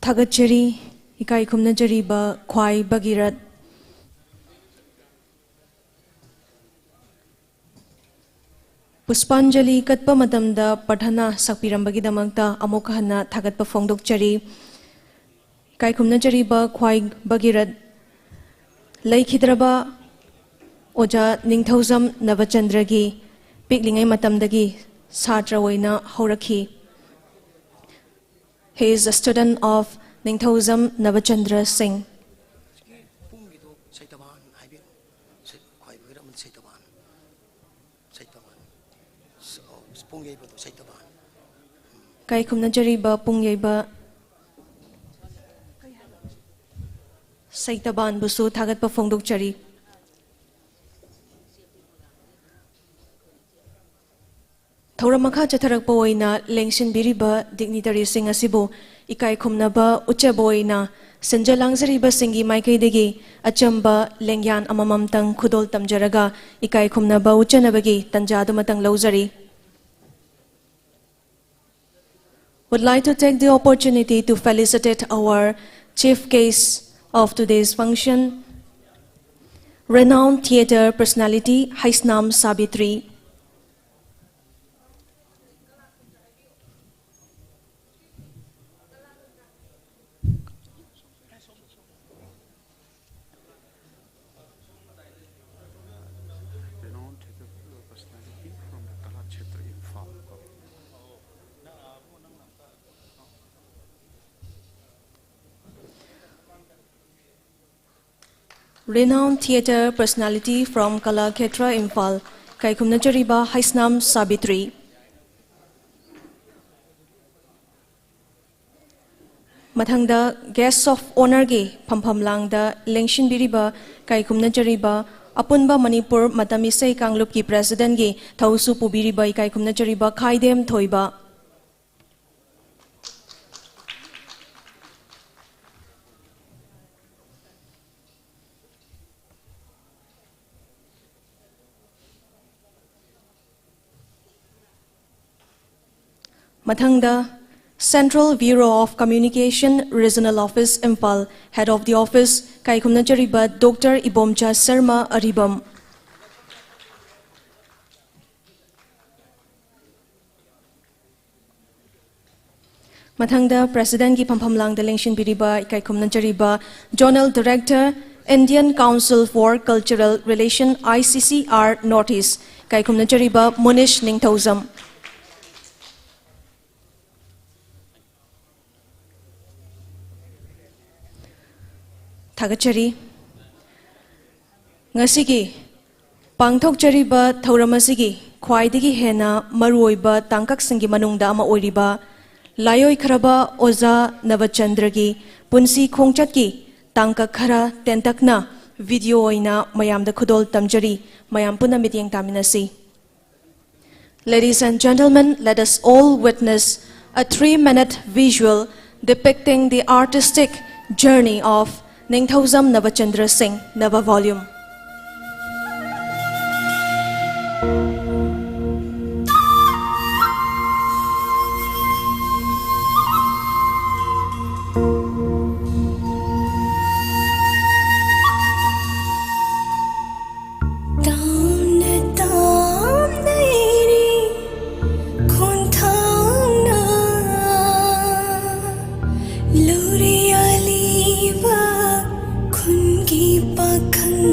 ꯊꯥꯒꯠꯆꯔꯤ, ꯏꯀꯥꯏ ꯈꯨꯝꯅꯖꯔꯤꯕ ꯈ꯭ꯋꯥꯏ ꯚꯒꯤꯔꯠ꯫ ꯄꯨꯁꯄꯥꯟꯖꯂꯤ ꯀꯠꯄ ꯃꯇꯝꯗ ꯄ꯭ꯔꯥꯔꯊꯅꯥ ꯁꯛꯄꯤꯔꯝꯕꯒꯤꯗꯃꯛꯇ ꯑꯃꯨꯛ ꯍꯟꯅ ꯊꯥꯒꯠꯄ ꯐꯣꯡꯗꯣꯛꯆꯔꯤ꯫ ꯏꯀꯥꯏ ꯈꯨꯝꯅꯖꯔꯤꯕ ꯈ꯭ꯋꯥꯏ ꯚꯒꯤꯔꯠ, ꯂꯩꯈꯤꯗ꯭ꯔꯕ ꯑꯣꯖꯥ ꯅꯤꯡꯊꯧꯖꯝ ꯅꯕꯆꯟꯗ꯭ꯔꯒꯤ ꯄꯤꯛꯂꯤꯉꯩ ꯃꯇꯝꯗꯒꯤ ꯁꯥꯇ꯭ꯔ ꯑꯣꯏꯅ ꯍꯧꯔꯛꯈꯤ꯫ He is a student of ꯅꯤꯡꯊꯧꯖꯝ ꯅꯕꯆꯟꯗ꯭ꯔ ꯁꯤꯡ꯫ ꯄꯨꯡꯒꯤꯗꯣ ꯁꯩꯇꯕꯥꯟ ꯍꯥꯏꯕꯤꯔꯣ꯫ ꯁꯩ-, ꯈ꯭ꯋꯥꯏ ꯂꯣꯏꯔꯝꯕꯗ ꯁꯩꯇꯕꯥꯟ꯫ ꯁꯩꯇꯕꯥꯟ꯫ ꯁ-, ꯑꯣ, ꯄꯨꯡ ꯌꯩꯕꯗꯣ ꯁꯩꯇꯕꯥꯟ꯫ ꯏꯀꯥꯏ ꯈꯨꯝꯅꯖꯔꯤꯕ ꯄꯨꯡ ꯌꯩꯕ ꯁꯩꯇꯕꯥꯟꯕꯨꯁꯨ ꯊꯥꯒꯠꯄ ꯐꯣꯡꯗꯣꯛꯆꯔꯤ꯫ ꯊꯧꯔꯝ ꯃꯈꯥ ꯆꯠꯊꯔꯛꯄ ꯑꯣꯏꯅ ꯂꯦꯡꯁꯤꯟꯕꯤꯔꯤꯕ dignitaryꯁꯤꯡ ꯑꯁꯤꯕꯨ ꯏꯀꯥꯏ ꯈꯨꯝꯅꯕ ꯎꯠꯆꯕ ꯑꯣꯏꯅ ꯁꯤꯟꯖ ꯂꯥꯡꯖꯔꯤꯕꯁꯤꯡꯒꯤ ꯃꯥꯏꯀꯩꯗꯒꯤ ꯑꯆꯝꯕ ꯂꯦꯡꯌꯥꯟ ꯑꯃꯃꯝꯇꯪ ꯈꯨꯗꯣꯜ ꯇꯝꯖꯔꯒ ꯏꯀꯥꯏ ꯈꯨꯝꯅꯕ ꯎꯠꯆꯅꯕꯒꯤ ꯇꯟꯖꯥ ꯑꯗꯨꯃꯇꯪ ꯂꯧꯖꯔꯤ꯫ Would like to take the opportunity to felicitate our chief guest of today's function, renowned theatre personality Haisnam Sabitri. Renowned theatre personality from Kalakhetra, Imphal, ꯏꯀꯥꯏ ꯈꯨꯝꯅꯖꯔꯤꯕ ꯍꯩꯁꯅꯥꯝ ꯁꯥꯕꯤꯇ꯭ꯔꯤ꯫ ꯃꯊꯪꯗ Guest of Honourꯒꯤ ꯐꯝꯐꯝ ꯂꯥꯡꯗ ꯂꯦꯡꯁꯤꯟꯕꯤꯔꯤꯕ ꯏꯀꯥꯏ ꯈꯨꯝꯅꯖꯔꯤꯕ ꯑꯄꯨꯟꯕ ꯃꯅꯤꯄꯨꯔ ꯃꯇꯝ ꯏꯁꯩ ꯀꯥꯡꯂꯨꯞꯀꯤ Presidentꯀꯤ ꯊꯧꯁꯨ ꯄꯨꯕꯤꯔꯤꯕ ꯏꯀꯥꯏ ꯈꯨꯝꯅꯖꯔꯤꯕ ꯈꯥꯏꯗꯦꯝ ꯊꯣꯏꯕ꯫ ꯃꯊꯪꯗ Central Bureau of Communication, Regional Office, Imphal, Head of the Office, ꯏꯀꯥꯏ ꯈꯨꯝꯅꯖꯔꯤꯕ Doctor ꯏꯕꯣꯝꯆꯥ ꯁꯔꯃ ꯑꯔꯤꯕꯝ꯫ ꯃꯊꯪꯗ Presidentꯀꯤ ꯐꯝꯐꯝ ꯂꯥꯡꯗ ꯂꯦꯡꯁꯤꯟꯕꯤꯔꯤꯕ ꯏꯀꯥꯏ ꯈꯨꯝꯅꯖꯔꯤꯕ Zonal Director, Indian Council for Cultural Relation, I C C R North East, ꯏꯀꯥꯏ ꯈꯨꯝꯅꯖꯔꯤꯕ ꯃꯨꯅꯤꯁ ꯅꯤꯡꯊꯧꯖꯝ꯫ ꯊꯥꯒꯠꯆꯔꯤ꯫ ꯉꯁꯤꯒꯤ ꯄꯥꯡꯊꯣꯛꯆꯔꯤꯕ ꯊꯧꯔꯝ ꯑꯁꯤꯒꯤ ꯈ꯭ꯋꯥꯏꯗꯒꯤ ꯍꯦꯟꯅ ꯃꯔꯨꯑꯣꯏꯕ ꯇꯥꯡꯀꯛꯁꯤꯡꯒꯤ ꯃꯅꯨꯡꯗ ꯑꯃ ꯑꯣꯏꯔꯤꯕ ꯂꯥꯏꯑꯣꯏꯈ꯭ꯔꯕ ꯑꯣꯖꯥ ꯅꯕꯆꯟꯗ꯭ꯔꯒꯤ ꯄꯨꯟꯁꯤ ꯈꯣꯡꯆꯠꯀꯤ ꯇꯥꯡꯀꯛ ꯈꯔ ꯇꯦꯟꯇꯛꯅ video ꯑꯣꯏꯅ ꯃꯌꯥꯝꯗ ꯈꯨꯗꯣꯜ ꯇꯝꯖꯔꯤ꯫ ꯃꯌꯥꯝ ꯄꯨꯟꯅ ꯃꯤꯠꯌꯦꯡ ꯇꯥꯃꯤꯟꯅꯁꯤ꯫ Ladies and gentlemen, let us all witness a three-minute visual depicting the artistic journey of Ningthoujam Navachandra Singh, Nava Volume. ꯇꯥꯝꯅ ꯇꯥꯝꯅ ꯏꯔꯤ ꯈꯣꯟꯊꯥꯡꯅ ꯂꯧꯔꯤ ꯑꯂꯤꯕ ꯈꯨꯟꯒꯤ ꯄꯥꯈꯪ꯫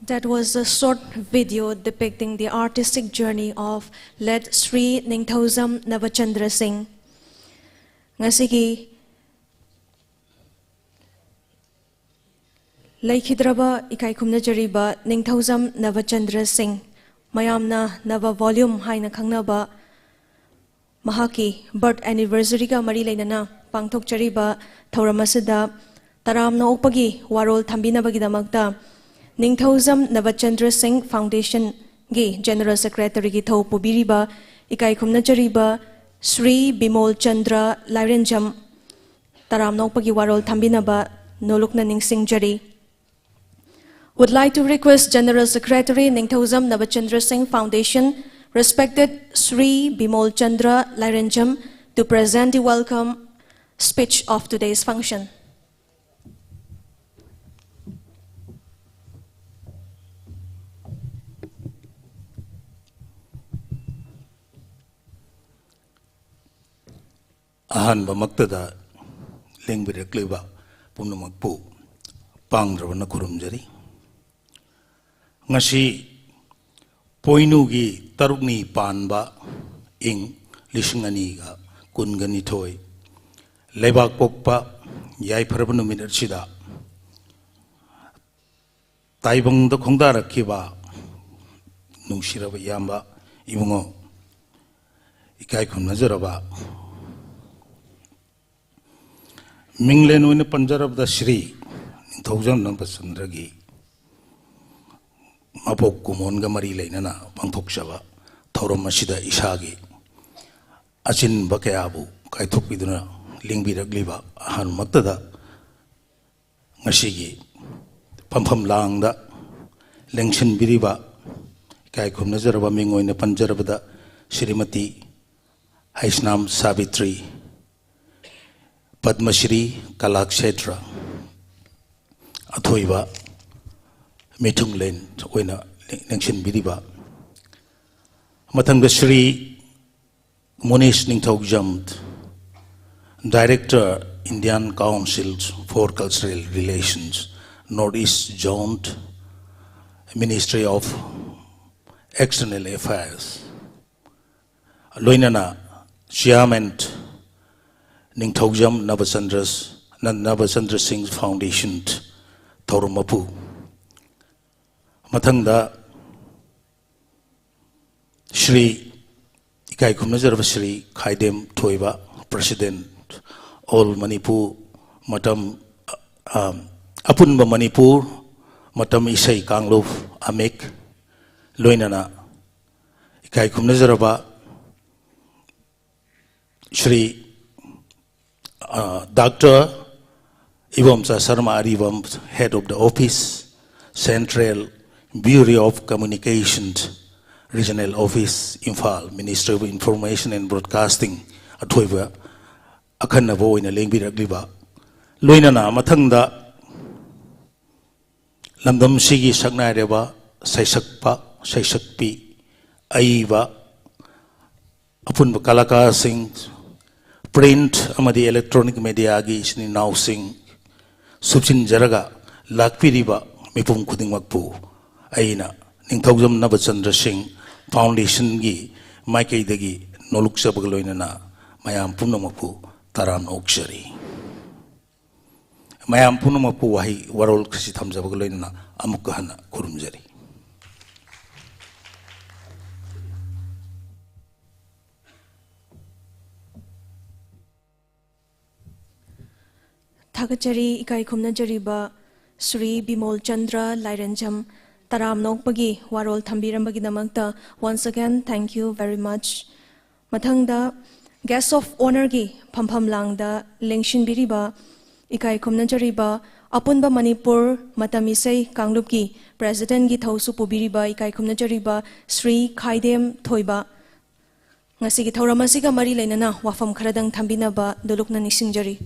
That was a short video depicting the artistic journey of late Sri Ningthoujam Navachandra Singh. ꯉꯁꯤꯒꯤ ꯂꯩꯈꯤꯗ꯭ꯔꯕ ꯏꯀꯥꯏ ꯈꯨꯝꯅꯖꯔꯤꯕ ꯅꯤꯡꯊꯧꯖꯝ ꯅꯕꯆꯟꯗ꯭ꯔ ꯁꯤꯡ, ꯃꯌꯥꯝꯅ ꯅꯕ volume ꯍꯥꯏꯅ ꯈꯪꯅꯕ, ꯃꯍꯥꯛꯀꯤ birth anniversary ꯒ ꯃꯔꯤ ꯂꯩꯅꯅ ꯄꯥꯡꯊꯣꯛꯆꯔꯤꯕ ꯊꯧꯔꯝ ꯑꯁꯤꯗ ꯇꯔꯥꯝꯅ ꯑꯣꯛꯄꯒꯤ ꯋꯥꯔꯣꯜ ꯊꯝꯕꯤꯅꯕꯒꯤꯗꯃꯛꯇ ꯅꯤꯡꯊꯧꯖꯝ ꯅꯕꯆꯟꯗ꯭ꯔ ꯁꯤꯡ Foundation ꯒꯤ General Secretary ꯒꯤ ꯊꯧ ꯄꯨꯕꯤꯔꯤꯕ ꯏꯀꯥꯏ ꯈꯨꯝꯅꯖꯔꯤꯕ ꯁ꯭ꯔꯤ ꯕꯤꯃꯣꯜ ꯆꯟꯗ꯭ꯔ ꯂꯥꯏꯔꯦꯟꯖꯝ ꯇꯔꯥꯝꯅ ꯑꯣꯛꯄꯒꯤ ꯋꯥꯔꯣꯜ ꯊꯝꯕꯤꯅꯕ ꯅꯣꯂꯨꯛꯅ ꯅꯤꯡꯁꯤꯡꯖꯔꯤ꯫ Would like to request General Secretary Ningthoujam Navachandra Singh Foundation, respected Sri Bimol Chandra Lairenjam, to present the welcome speech of today's function. ꯑꯍꯥꯟꯕꯃꯛꯇꯗ ꯂꯦꯡꯕꯤꯔꯛꯂꯤꯕ ꯄꯨꯝꯅꯃꯛꯄꯨ ꯄꯥꯡꯗ꯭ꯔꯕꯅ ꯈꯨꯔꯨꯝꯖꯔꯤ꯫ ꯉꯁꯤ ꯄꯣꯏꯅꯨꯒꯤ ꯇꯔꯨꯛꯅꯤ ꯄꯥꯟꯕ ꯏꯪ ꯂꯤꯁꯤꯡ ꯑꯅꯤꯒ ꯀꯨꯟꯒ ꯅꯤꯊꯣꯏ, ꯂꯩꯕꯥꯛ ꯄꯣꯛꯄ ꯌꯥꯏꯐꯔꯕ ꯅꯨꯃꯤꯠ ꯑꯁꯤꯗ ꯇꯥꯏꯕꯪꯗ ꯈꯣꯡꯗꯥꯔꯛꯈꯤꯕ ꯅꯨꯡꯁꯤꯔꯕ ꯏꯌꯥꯝꯕ ꯏꯕꯨꯡꯉꯣ, ꯏꯀꯥꯏ ꯈꯨꯝꯅꯖꯔꯕ ꯃꯤꯡꯂꯦꯟ ꯑꯣꯏꯅ ꯄꯟꯖꯔꯕꯗ ꯁ꯭ꯔꯤ ꯅꯤꯡꯊꯧꯖꯝ ꯅꯝꯕꯆꯟꯗ꯭ꯔꯒꯤ ꯃꯄꯣꯛ ꯀꯨꯝꯑꯣꯟꯒ ꯃꯔꯤ ꯂꯩꯅꯅ ꯄꯥꯡꯊꯣꯛꯆꯕ ꯊꯧꯔꯝ ꯑꯁꯤꯗ ꯏꯁꯥꯒꯤ ꯑꯆꯤꯟꯕ ꯀꯌꯥꯕꯨ ꯀꯥꯏꯊꯣꯛꯄꯤꯗꯨꯅ ꯂꯦꯡꯕꯤꯔꯛꯂꯤꯕ, ꯑꯍꯥꯟꯕꯃꯛꯇꯗ ꯉꯁꯤꯒꯤ ꯐꯝꯐꯝ ꯂꯥꯡꯗ ꯂꯦꯡꯁꯤꯟꯕꯤꯔꯤꯕ ꯏꯀꯥꯏ ꯈꯨꯝꯅꯖꯔꯕ ꯃꯤꯡ ꯑꯣꯏꯅ ꯄꯟꯖꯔꯕꯗ ꯁ꯭ꯔꯤꯃꯇꯤ ꯍꯩꯁꯅꯥꯝ ꯁꯥꯕꯤꯇ꯭ꯔꯤ, ꯄꯗꯃꯁ꯭ꯔꯤ ꯀꯂꯥꯛꯁꯦꯇ꯭ꯔ ꯑꯊꯣꯏꯕ ꯃꯤꯊꯨꯡꯂꯦꯟ ꯑꯣꯏꯅ ꯂꯦꯡꯁꯤꯟꯕꯤꯔꯤꯕ, ꯃꯊꯪꯗ ꯁ꯭ꯔꯤ ꯃꯣꯅꯤꯁ ꯅꯤꯡꯊꯧꯖꯝ, Director, Indian Council for Cultural Relations, North East Zone, Ministry of External Affairs, ꯂꯣꯏꯅꯅ Chairman ꯅꯤꯡꯊꯧꯖꯝ ꯅꯕꯆꯟꯗ꯭ꯔ ꯅꯕꯆꯟꯗ꯭ꯔ ꯁꯤꯡ ꯐꯥꯎꯟꯗꯦꯁꯟ ꯊꯧꯔꯝ ꯃꯄꯨ, ꯃꯊꯪꯗ ꯁ꯭ꯔꯤ ꯏꯀꯥꯏ ꯈꯨꯝꯅꯖꯔꯕ ꯁ꯭ꯔꯤ ꯈꯥꯏꯗꯦꯝ ꯊꯣꯏꯕ, President, All Manipur ꯃꯇꯝ, ꯑ, ꯑꯄꯨꯟꯕ ꯃꯅꯤꯄꯨꯔ ꯃꯇꯝ ꯏꯁꯩ ꯀꯥꯡꯂꯨꯞ, ꯑꯃꯦꯛ, ꯂꯣꯏꯅꯅ ꯏꯀꯥꯏ ꯈꯨꯝꯅꯖꯔꯕ ꯁ꯭ꯔꯤ, ꯑ, Doctor Ibomcha Sharma Aribam, Head of the Office, Central Bureau of Communications, Regional Office, Imphal, Ministry of Information and Broadcasting, ꯑꯊꯣꯏꯕ ꯑꯈꯟꯅꯕ ꯑꯣꯏꯅ ꯂꯦꯡꯕꯤꯔꯛꯂꯤꯕ, ꯂꯣꯏꯅꯅ ꯃꯊꯪꯗ ꯂꯝꯗꯝꯁꯤꯒꯤ ꯁꯛꯅꯥꯏꯔꯕ ꯁꯩꯁꯛꯄ, ꯁꯩꯁꯛꯄꯤ, ꯑꯏꯕ, ꯑꯄꯨꯟꯕ ꯀꯂꯥꯀꯥꯔꯁꯤꯡ, print ꯑꯃꯗꯤ electronic mediaꯒꯤ ꯏꯆꯤꯟ ꯏꯅꯥꯎꯁꯤꯡ, ꯁꯨꯞꯆꯤꯟꯖꯔꯒ ꯂꯥꯛꯄꯤꯔꯤꯕ ꯃꯤꯄꯨꯝ ꯈꯨꯗꯤꯡꯃꯛꯄꯨ ꯑꯩꯅ ꯅꯤꯡꯊꯧꯖꯝ ꯅꯕꯆꯟꯗ꯭ꯔ ꯁꯤꯡ ꯐꯥꯎꯟꯗꯦꯁꯟꯒꯤ ꯃꯥꯏꯀꯩꯗꯒꯤ ꯅꯣꯂꯨꯛꯆꯕꯒ ꯂꯣꯏꯅꯅ ꯃꯌꯥꯝ ꯄꯨꯝꯅꯃꯛꯄꯨ ꯇꯔꯥꯝꯅ ꯑꯣꯛꯆꯔꯤ꯫ ꯃꯌꯥꯝ ꯄꯨꯝꯅꯃꯛꯄꯨ ꯋꯥꯍꯩ ꯋꯥꯔꯣꯜ ꯈꯔꯁꯤ ꯊꯝꯖꯕꯒ ꯂꯣꯏꯅꯅ ꯑꯃꯨꯛꯀ ꯍꯟꯅ ꯈꯨꯔꯨꯝꯖꯔꯤ꯫ ꯊꯥꯒꯠꯆꯔꯤ, ꯏꯀꯥꯏ ꯈꯨꯝꯅꯖꯔꯤꯕ ꯁ꯭ꯔꯤ ꯕꯤꯃꯣꯜ ꯆꯟꯗ꯭ꯔ ꯂꯥꯏꯔꯦꯟꯖꯝ, ꯇꯔꯥꯝꯅ ꯑꯣꯛꯄꯒꯤ ꯋꯥꯔꯣꯜ ꯊꯝꯕꯤꯔꯝꯕꯒꯤꯗꯃꯛꯇ꯫ Once again, thank you very much. ꯃꯊꯪꯗ Guest of Honourꯒꯤ ꯐꯝꯐꯝ ꯂꯥꯡꯗ ꯂꯦꯡꯁꯤꯟꯕꯤꯔꯤꯕ, ꯏꯀꯥꯏ ꯈꯨꯝꯅꯖꯔꯤꯕ ꯑꯄꯨꯟꯕ ꯃꯅꯤꯄꯨꯔ ꯃꯇꯝ ꯏꯁꯩ ꯀꯥꯡꯂꯨꯞꯀꯤ Presidentꯀꯤ ꯊꯧꯁꯨ ꯄꯨꯕꯤꯔꯤꯕ, ꯏꯀꯥꯏ ꯈꯨꯝꯅꯖꯔꯤꯕ ꯁ꯭ꯔꯤ ꯈꯥꯏꯗꯦꯝ ꯊꯣꯏꯕ, ꯉꯁꯤꯒꯤ ꯊꯧꯔꯝ ꯑꯁꯤꯒ ꯃꯔꯤ ꯂꯩꯅꯅ ꯋꯥꯐꯝ ꯈꯔꯗꯪ ꯊꯝꯕꯤꯅꯕ ꯅꯣꯂꯨꯛꯅ ꯅꯤꯡꯁꯤꯡꯖꯔꯤ꯫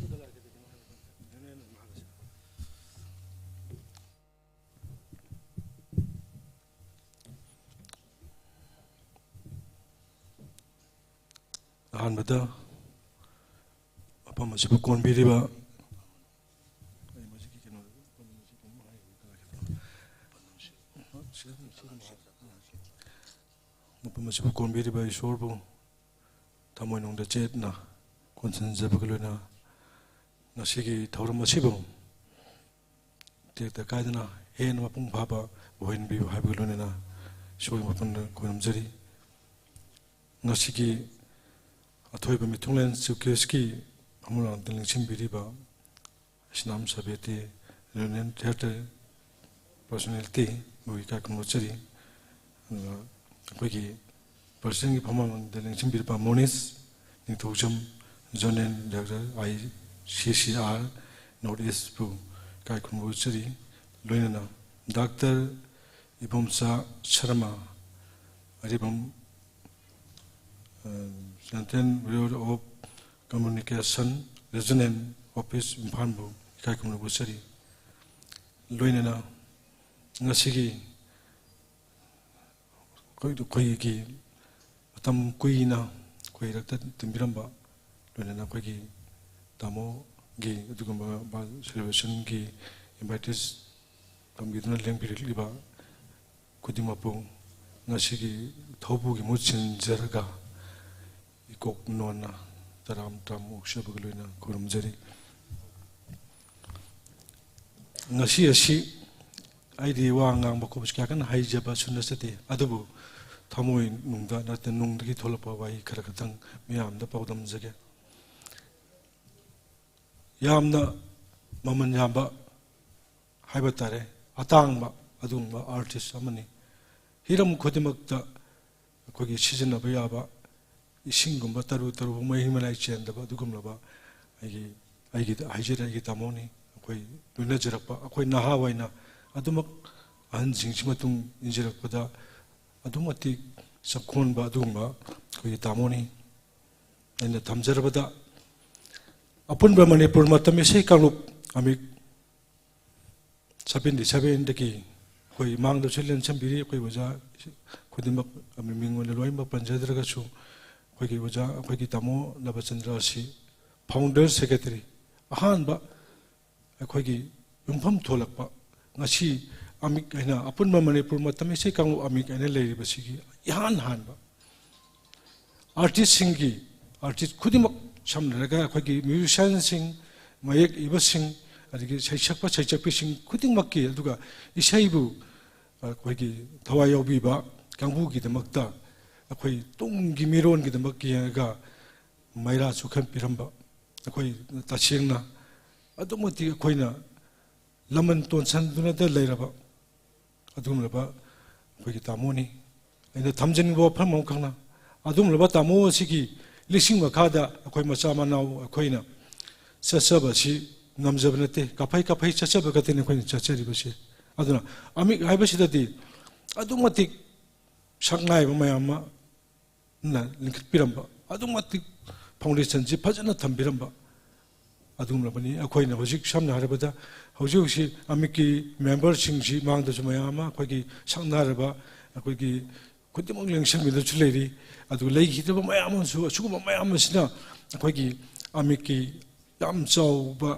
ꯑꯍꯥꯟꯕꯗ ꯃꯐꯝ ꯑꯁꯤꯕꯨ ꯀꯣꯟꯕꯤꯔꯤꯕ, ꯑꯩ ꯃꯁꯤꯒꯤ ꯀꯩꯅꯣꯗ, ꯃꯁꯤ ꯀꯩꯅꯣꯝ ꯍꯥꯏꯒꯦ, ꯀꯗꯥꯏ ꯀꯩꯅꯣ? ꯃꯁꯤꯕꯨ ꯀꯣꯟꯕꯤꯔꯤꯕ ꯏꯁꯣꯔꯕꯨ ꯊꯃꯣꯏꯅꯨꯡꯗ ꯆꯦꯠꯅ ꯀꯣꯟꯁꯤꯟꯖꯕꯒ ꯂꯣꯏꯅꯅ ꯉꯁꯤꯒꯤ ꯊꯧꯔꯝ ꯑꯁꯤꯕꯨ ꯇꯦꯛꯇ ꯀꯥꯏꯗꯅ ꯍꯦꯟꯅ ꯃꯄꯨꯡ ꯐꯥꯕ ꯑꯣꯏꯍꯟꯕꯤꯌꯨ ꯍꯥꯏꯕꯒ ꯂꯣꯏꯅꯅ ꯏꯁꯣꯔꯒꯤ ꯃꯐꯝꯗ ꯈꯣꯏꯔꯝꯖꯔꯤ꯫ ꯉꯁꯤꯒꯤ ꯑꯊꯣꯏꯕ ꯃꯤꯊꯨꯡꯂꯦꯟ ꯆꯤꯐ ꯒꯦꯁꯀꯤ ꯑꯃꯨꯔꯥꯡꯗ ꯂꯦꯡꯁꯤꯟꯕꯤꯔꯤꯕ ꯏꯁꯅꯥꯝ ꯁꯕꯦꯇꯤ, ꯔꯤꯌꯨꯅꯤꯌꯟ ꯊꯤꯌꯦꯇꯔ ꯄꯔꯁꯣꯅꯦꯜꯇꯤ ꯕꯨ ꯏꯀꯥꯏ ꯈꯨꯝꯅꯖꯔꯤ꯫ ꯑꯗꯨꯒ ꯑꯩꯈꯣꯏꯒꯤ ꯄ꯭ꯔꯁꯤꯗꯦꯟꯒꯤ ꯐꯝꯐꯝꯗ ꯂꯦꯡꯁꯤꯟꯕꯤꯔꯤꯕ ꯃꯣꯅꯤꯁ ꯅꯤꯡꯊꯧꯖꯝ, zonal director, I C C R north ꯏꯁꯄꯨ ꯏꯀꯥꯏ ꯈꯨꯝꯅꯖꯔꯤ꯫ ꯂꯣꯏꯅꯅ doctor Ibomcha Sharma, Aribam, uh, Central Bureau of Communication Regional Office ꯏꯝꯐꯥꯜꯕꯨ ꯏꯀꯥꯏ ꯈꯨꯝꯅꯕ ꯎꯠꯆꯔꯤ꯫ ꯂꯣꯏꯅꯅ ꯉꯁꯤꯒꯤ ꯑꯩꯈꯣꯏ-, ꯑꯩꯈꯣꯏꯒꯤ ꯃꯇꯝ ꯀꯨꯏꯅ ꯑꯩꯈꯣꯏ ꯏꯔꯛꯇ ꯇꯤꯟꯕꯤꯔꯝꯕ, ꯂꯣꯏꯅꯅ ꯑꯩꯈꯣꯏꯒꯤ ꯇꯥꯃꯣꯒꯤ ꯑꯗꯨꯒꯨꯝꯕ ꯁꯦꯂꯦꯕ꯭ꯔꯦꯁꯟꯒꯤ ꯏꯟꯚꯥꯏꯇꯤꯁ ꯇꯝꯕꯤꯗꯨꯅ ꯂꯦꯡꯕꯤꯔꯛꯂꯤꯕ ꯈꯨꯗꯤꯡꯃꯛꯄꯨ ꯉꯁꯤꯒꯤ ꯊꯧꯕꯨꯒꯤ ꯃꯍꯨꯠ ꯁꯤꯟꯖꯔꯒ ꯏꯀꯣꯛ ꯅꯣꯟꯅ ꯇꯔꯥꯝ ꯇꯔꯥꯝ ꯑꯣꯛꯆꯕꯒ ꯂꯣꯏꯅ ꯈꯨꯔꯨꯝꯖꯔꯤ꯫ ꯉꯁꯤ ꯑꯁꯤ ꯑꯩꯗꯤ ꯋꯥ ꯉꯥꯡꯕ ꯈꯣꯠꯄꯁꯤ ꯀꯌꯥ ꯀꯟꯅ ꯍꯩꯖꯕꯁꯨ ꯅꯠꯆꯗꯦ, ꯑꯗꯨꯕꯨ ꯊꯃꯣꯏ ꯅꯨꯡꯗ ꯅꯠꯇꯦ, ꯅꯨꯡꯗꯒꯤ ꯊꯣꯛꯂꯛꯄ ꯋꯥꯍꯩ ꯈꯔ ꯈꯛꯇꯪ ꯃꯤꯌꯥꯝꯗ ꯄꯥꯎꯗꯝꯖꯒꯦ꯫ ꯌꯥꯝꯅ ꯃꯃꯜ ꯌꯥꯝꯕ ꯍꯥꯏꯕ ꯇꯥꯔꯦ, ꯑꯇꯥꯡꯕ ꯑꯗꯨꯒꯨꯝꯕ ꯑꯥꯔꯇꯤꯁ ꯑꯃꯅꯤ꯫ ꯍꯤꯔꯝ ꯈꯨꯗꯤꯡꯃꯛꯇ ꯑꯩꯈꯣꯏꯒꯤ ꯁꯤꯖꯤꯟꯅꯕ ꯌꯥꯕ ꯏꯁꯤꯡꯒꯨꯝꯕ ꯇꯔꯨ ꯇꯔꯨꯕ ꯃꯍꯤ ꯃꯅꯥꯏ ꯆꯦꯟꯗꯕ ꯑꯗꯨꯒꯨꯝꯂꯕ ꯑꯩꯒꯤ, ꯑꯩꯒꯤ ꯍꯥꯏꯖꯔꯦ, ꯑꯩꯒꯤ ꯇꯥꯃꯣꯅꯤ꯫ ꯑꯩꯈꯣꯏ ꯂꯣꯏꯅꯖꯔꯛꯄ, ꯑꯩꯈꯣꯏ ꯅꯍꯥ ꯑꯣꯏꯅ ꯑꯗꯨꯃꯛ ꯑꯍꯟꯁꯤꯡꯁꯤ ꯃꯇꯨꯡ ꯏꯟꯖꯔꯛꯄꯗ ꯑꯗꯨꯛ ꯃꯇꯤꯛ ꯆꯞꯈꯣꯟꯕ ꯑꯗꯨꯒꯨꯝꯕ ꯑꯩꯈꯣꯏꯒꯤ ꯇꯥꯃꯣꯅꯤ꯫ ꯑꯩꯅ ꯊꯝꯖꯔꯕꯗ ꯑꯄꯨꯟꯕ ꯃꯅꯤꯄꯨꯔ ꯃꯇꯝ ꯏꯁꯩ ꯀꯥꯡꯂꯨꯞ ꯑꯃꯤꯛ ꯁꯕꯦꯟꯇꯤ ꯁꯕꯦꯟꯗꯒꯤ ꯑꯩꯈꯣꯏ ꯃꯥꯡꯗꯁꯨ ꯂꯦꯟꯁꯤꯟꯕꯤꯔꯤ꯫ ꯑꯩꯈꯣꯏ ꯑꯣꯖꯥ ꯈꯨꯗꯤꯡꯃꯛ ꯃꯤꯡ ꯑꯣꯏꯅ ꯂꯣꯏꯅꯃꯛ ꯄꯟꯖꯗ꯭ꯔꯒꯁꯨ, ꯑꯩꯈꯣꯏꯒꯤ ꯑꯣꯖꯥ, ꯑꯩꯈꯣꯏꯒꯤ ꯇꯥꯃꯣ ꯅꯕꯆꯟꯗ꯭ꯔ ꯑꯁꯤ ꯐꯥꯎꯟꯗꯔ ꯁꯦꯀ꯭ꯔꯦꯇꯔꯤ, ꯑꯍꯥꯟꯕ ꯑꯩꯈꯣꯏꯒꯤ ꯌꯨꯝꯐꯝ ꯊꯣꯛꯂꯛꯄ, ꯉꯁꯤ ꯑꯃꯤꯛ ꯍꯥꯏꯅ ꯑꯄꯨꯟꯕ ꯃꯅꯤꯄꯨꯔ ꯃꯇꯝ ꯏꯁꯩ ꯀꯥꯡꯂꯨꯞ ꯑꯃꯤꯛ ꯍꯥꯏꯅ ꯂꯩꯔꯤꯕꯁꯤꯒꯤ ꯏꯍꯥꯟ ꯍꯥꯟꯕ ꯑꯥꯔꯇꯤꯁꯁꯤꯡꯒꯤ, ꯑꯥꯔꯇꯤꯁ ꯈꯨꯗꯤꯡꯃꯛ, ꯁꯝꯅ ꯍꯥꯏꯔꯒ ꯑꯩꯈꯣꯏꯒꯤ ꯃ꯭ꯌꯨꯖꯤꯁꯤꯌꯥꯟꯁꯤꯡ, ꯃꯌꯦꯛ ꯏꯕꯁꯤꯡ, ꯑꯗꯒꯤ ꯁꯩꯁꯛꯄ ꯁꯩꯁꯛꯄꯤꯁꯤꯡ ꯈꯨꯗꯤꯡꯃꯛꯀꯤ, ꯑꯗꯨꯒ ꯏꯁꯩꯕꯨ ꯑꯩꯈꯣꯏꯒꯤ ꯊꯋꯥꯏ ꯌꯥꯎꯕꯤꯕ ꯀꯥꯡꯕꯨꯒꯤꯗꯃꯛꯇ ꯑꯩꯈꯣꯏ ꯇꯨꯡꯒꯤ ꯃꯤꯔꯣꯟꯒꯤꯗꯃꯛ ꯌꯦꯡꯉꯒ ꯃꯩꯔꯥ ꯆꯨꯈꯟꯕꯤꯔꯝꯕ, ꯑꯩꯈꯣꯏ ꯇꯁꯦꯡꯅ ꯑꯗꯨꯛ ꯃꯇꯤꯛ ꯑꯩꯈꯣꯏꯅ ꯂꯃꯟ ꯇꯣꯟꯁꯟꯗꯨꯅꯗ ꯂꯩꯔꯕ ꯑꯗꯨꯒꯨꯝꯂꯕ ꯑꯩꯈꯣꯏꯒꯤ ꯇꯥꯃꯣꯅꯤ꯫ ꯑꯩꯅ ꯊꯝꯖꯅꯤꯡꯕ ꯋꯥꯐꯝ ꯑꯃꯈꯛꯅ, ꯑꯗꯨꯒꯨꯝꯂꯕ ꯇꯥꯃꯣ ꯑꯁꯤꯒꯤ ꯂꯤꯁꯤꯡ ꯃꯈꯥꯗ ꯑꯩꯈꯣꯏ ꯃꯆꯥ ꯃꯅꯥꯎ ꯑꯩꯈꯣꯏꯅ ꯆꯠꯆꯕꯁꯤ ꯉꯝꯖꯕ ꯅꯠꯇꯦ꯫ ꯀꯥꯐꯩ ꯀꯥꯐꯩ ꯆꯠꯆꯕ ꯈꯛꯇꯅꯤ ꯑꯩꯈꯣꯏꯅ ꯆꯠꯆꯔꯤꯕꯁꯤ꯫ ꯑꯗꯨꯅ ꯑꯃꯤꯛ ꯍꯥꯏꯕꯁꯤꯗꯗꯤ ꯑꯗꯨꯛ ꯃꯇꯤꯛ ꯁꯛꯅꯥꯏꯕ ꯃꯌꯥꯝ ꯑꯃ ꯅ ꯂꯤꯡꯈꯠꯄꯤꯔꯝꯕ, ꯑꯗꯨꯛ ꯃꯇꯤꯛ ꯐꯥꯎꯟꯗꯦꯁꯟꯁꯤ ꯐꯖꯅ ꯊꯝꯕꯤꯔꯝꯕ ꯑꯗꯨꯒꯨꯝꯂꯕꯅꯤ꯫ ꯑꯩꯈꯣꯏꯅ ꯍꯧꯖꯤꯛ ꯁꯝꯅ ꯍꯥꯏꯔꯕꯗ, ꯍꯧꯖꯤꯛ ꯍꯧꯖꯤꯛ ꯑꯃꯤꯛꯀꯤ ꯃꯦꯝꯕꯔꯁꯤꯡꯁꯤ ꯃꯥꯡꯗꯁꯨ ꯃꯌꯥꯝ ꯑꯃ ꯑꯩꯈꯣꯏꯒꯤ ꯁꯛꯅꯥꯏꯔꯕ, ꯑꯩꯈꯣꯏꯒꯤ ꯈꯨꯗꯤꯡꯃꯛ ꯂꯦꯡꯁꯤꯟꯕꯤꯗꯨꯅꯁꯨ ꯂꯩꯔꯤ꯫ ꯑꯗꯨꯒ ꯂꯩꯈꯤꯗꯕ ꯃꯌꯥꯝ ꯑꯃꯁꯨ, ꯑꯁꯤꯒꯨꯝꯕ ꯃꯌꯥꯝ ꯑꯁꯤꯅ ꯑꯩꯈꯣꯏꯒꯤ ꯑꯃꯤꯛꯀꯤ ꯌꯥꯝ ꯆꯥꯎꯕ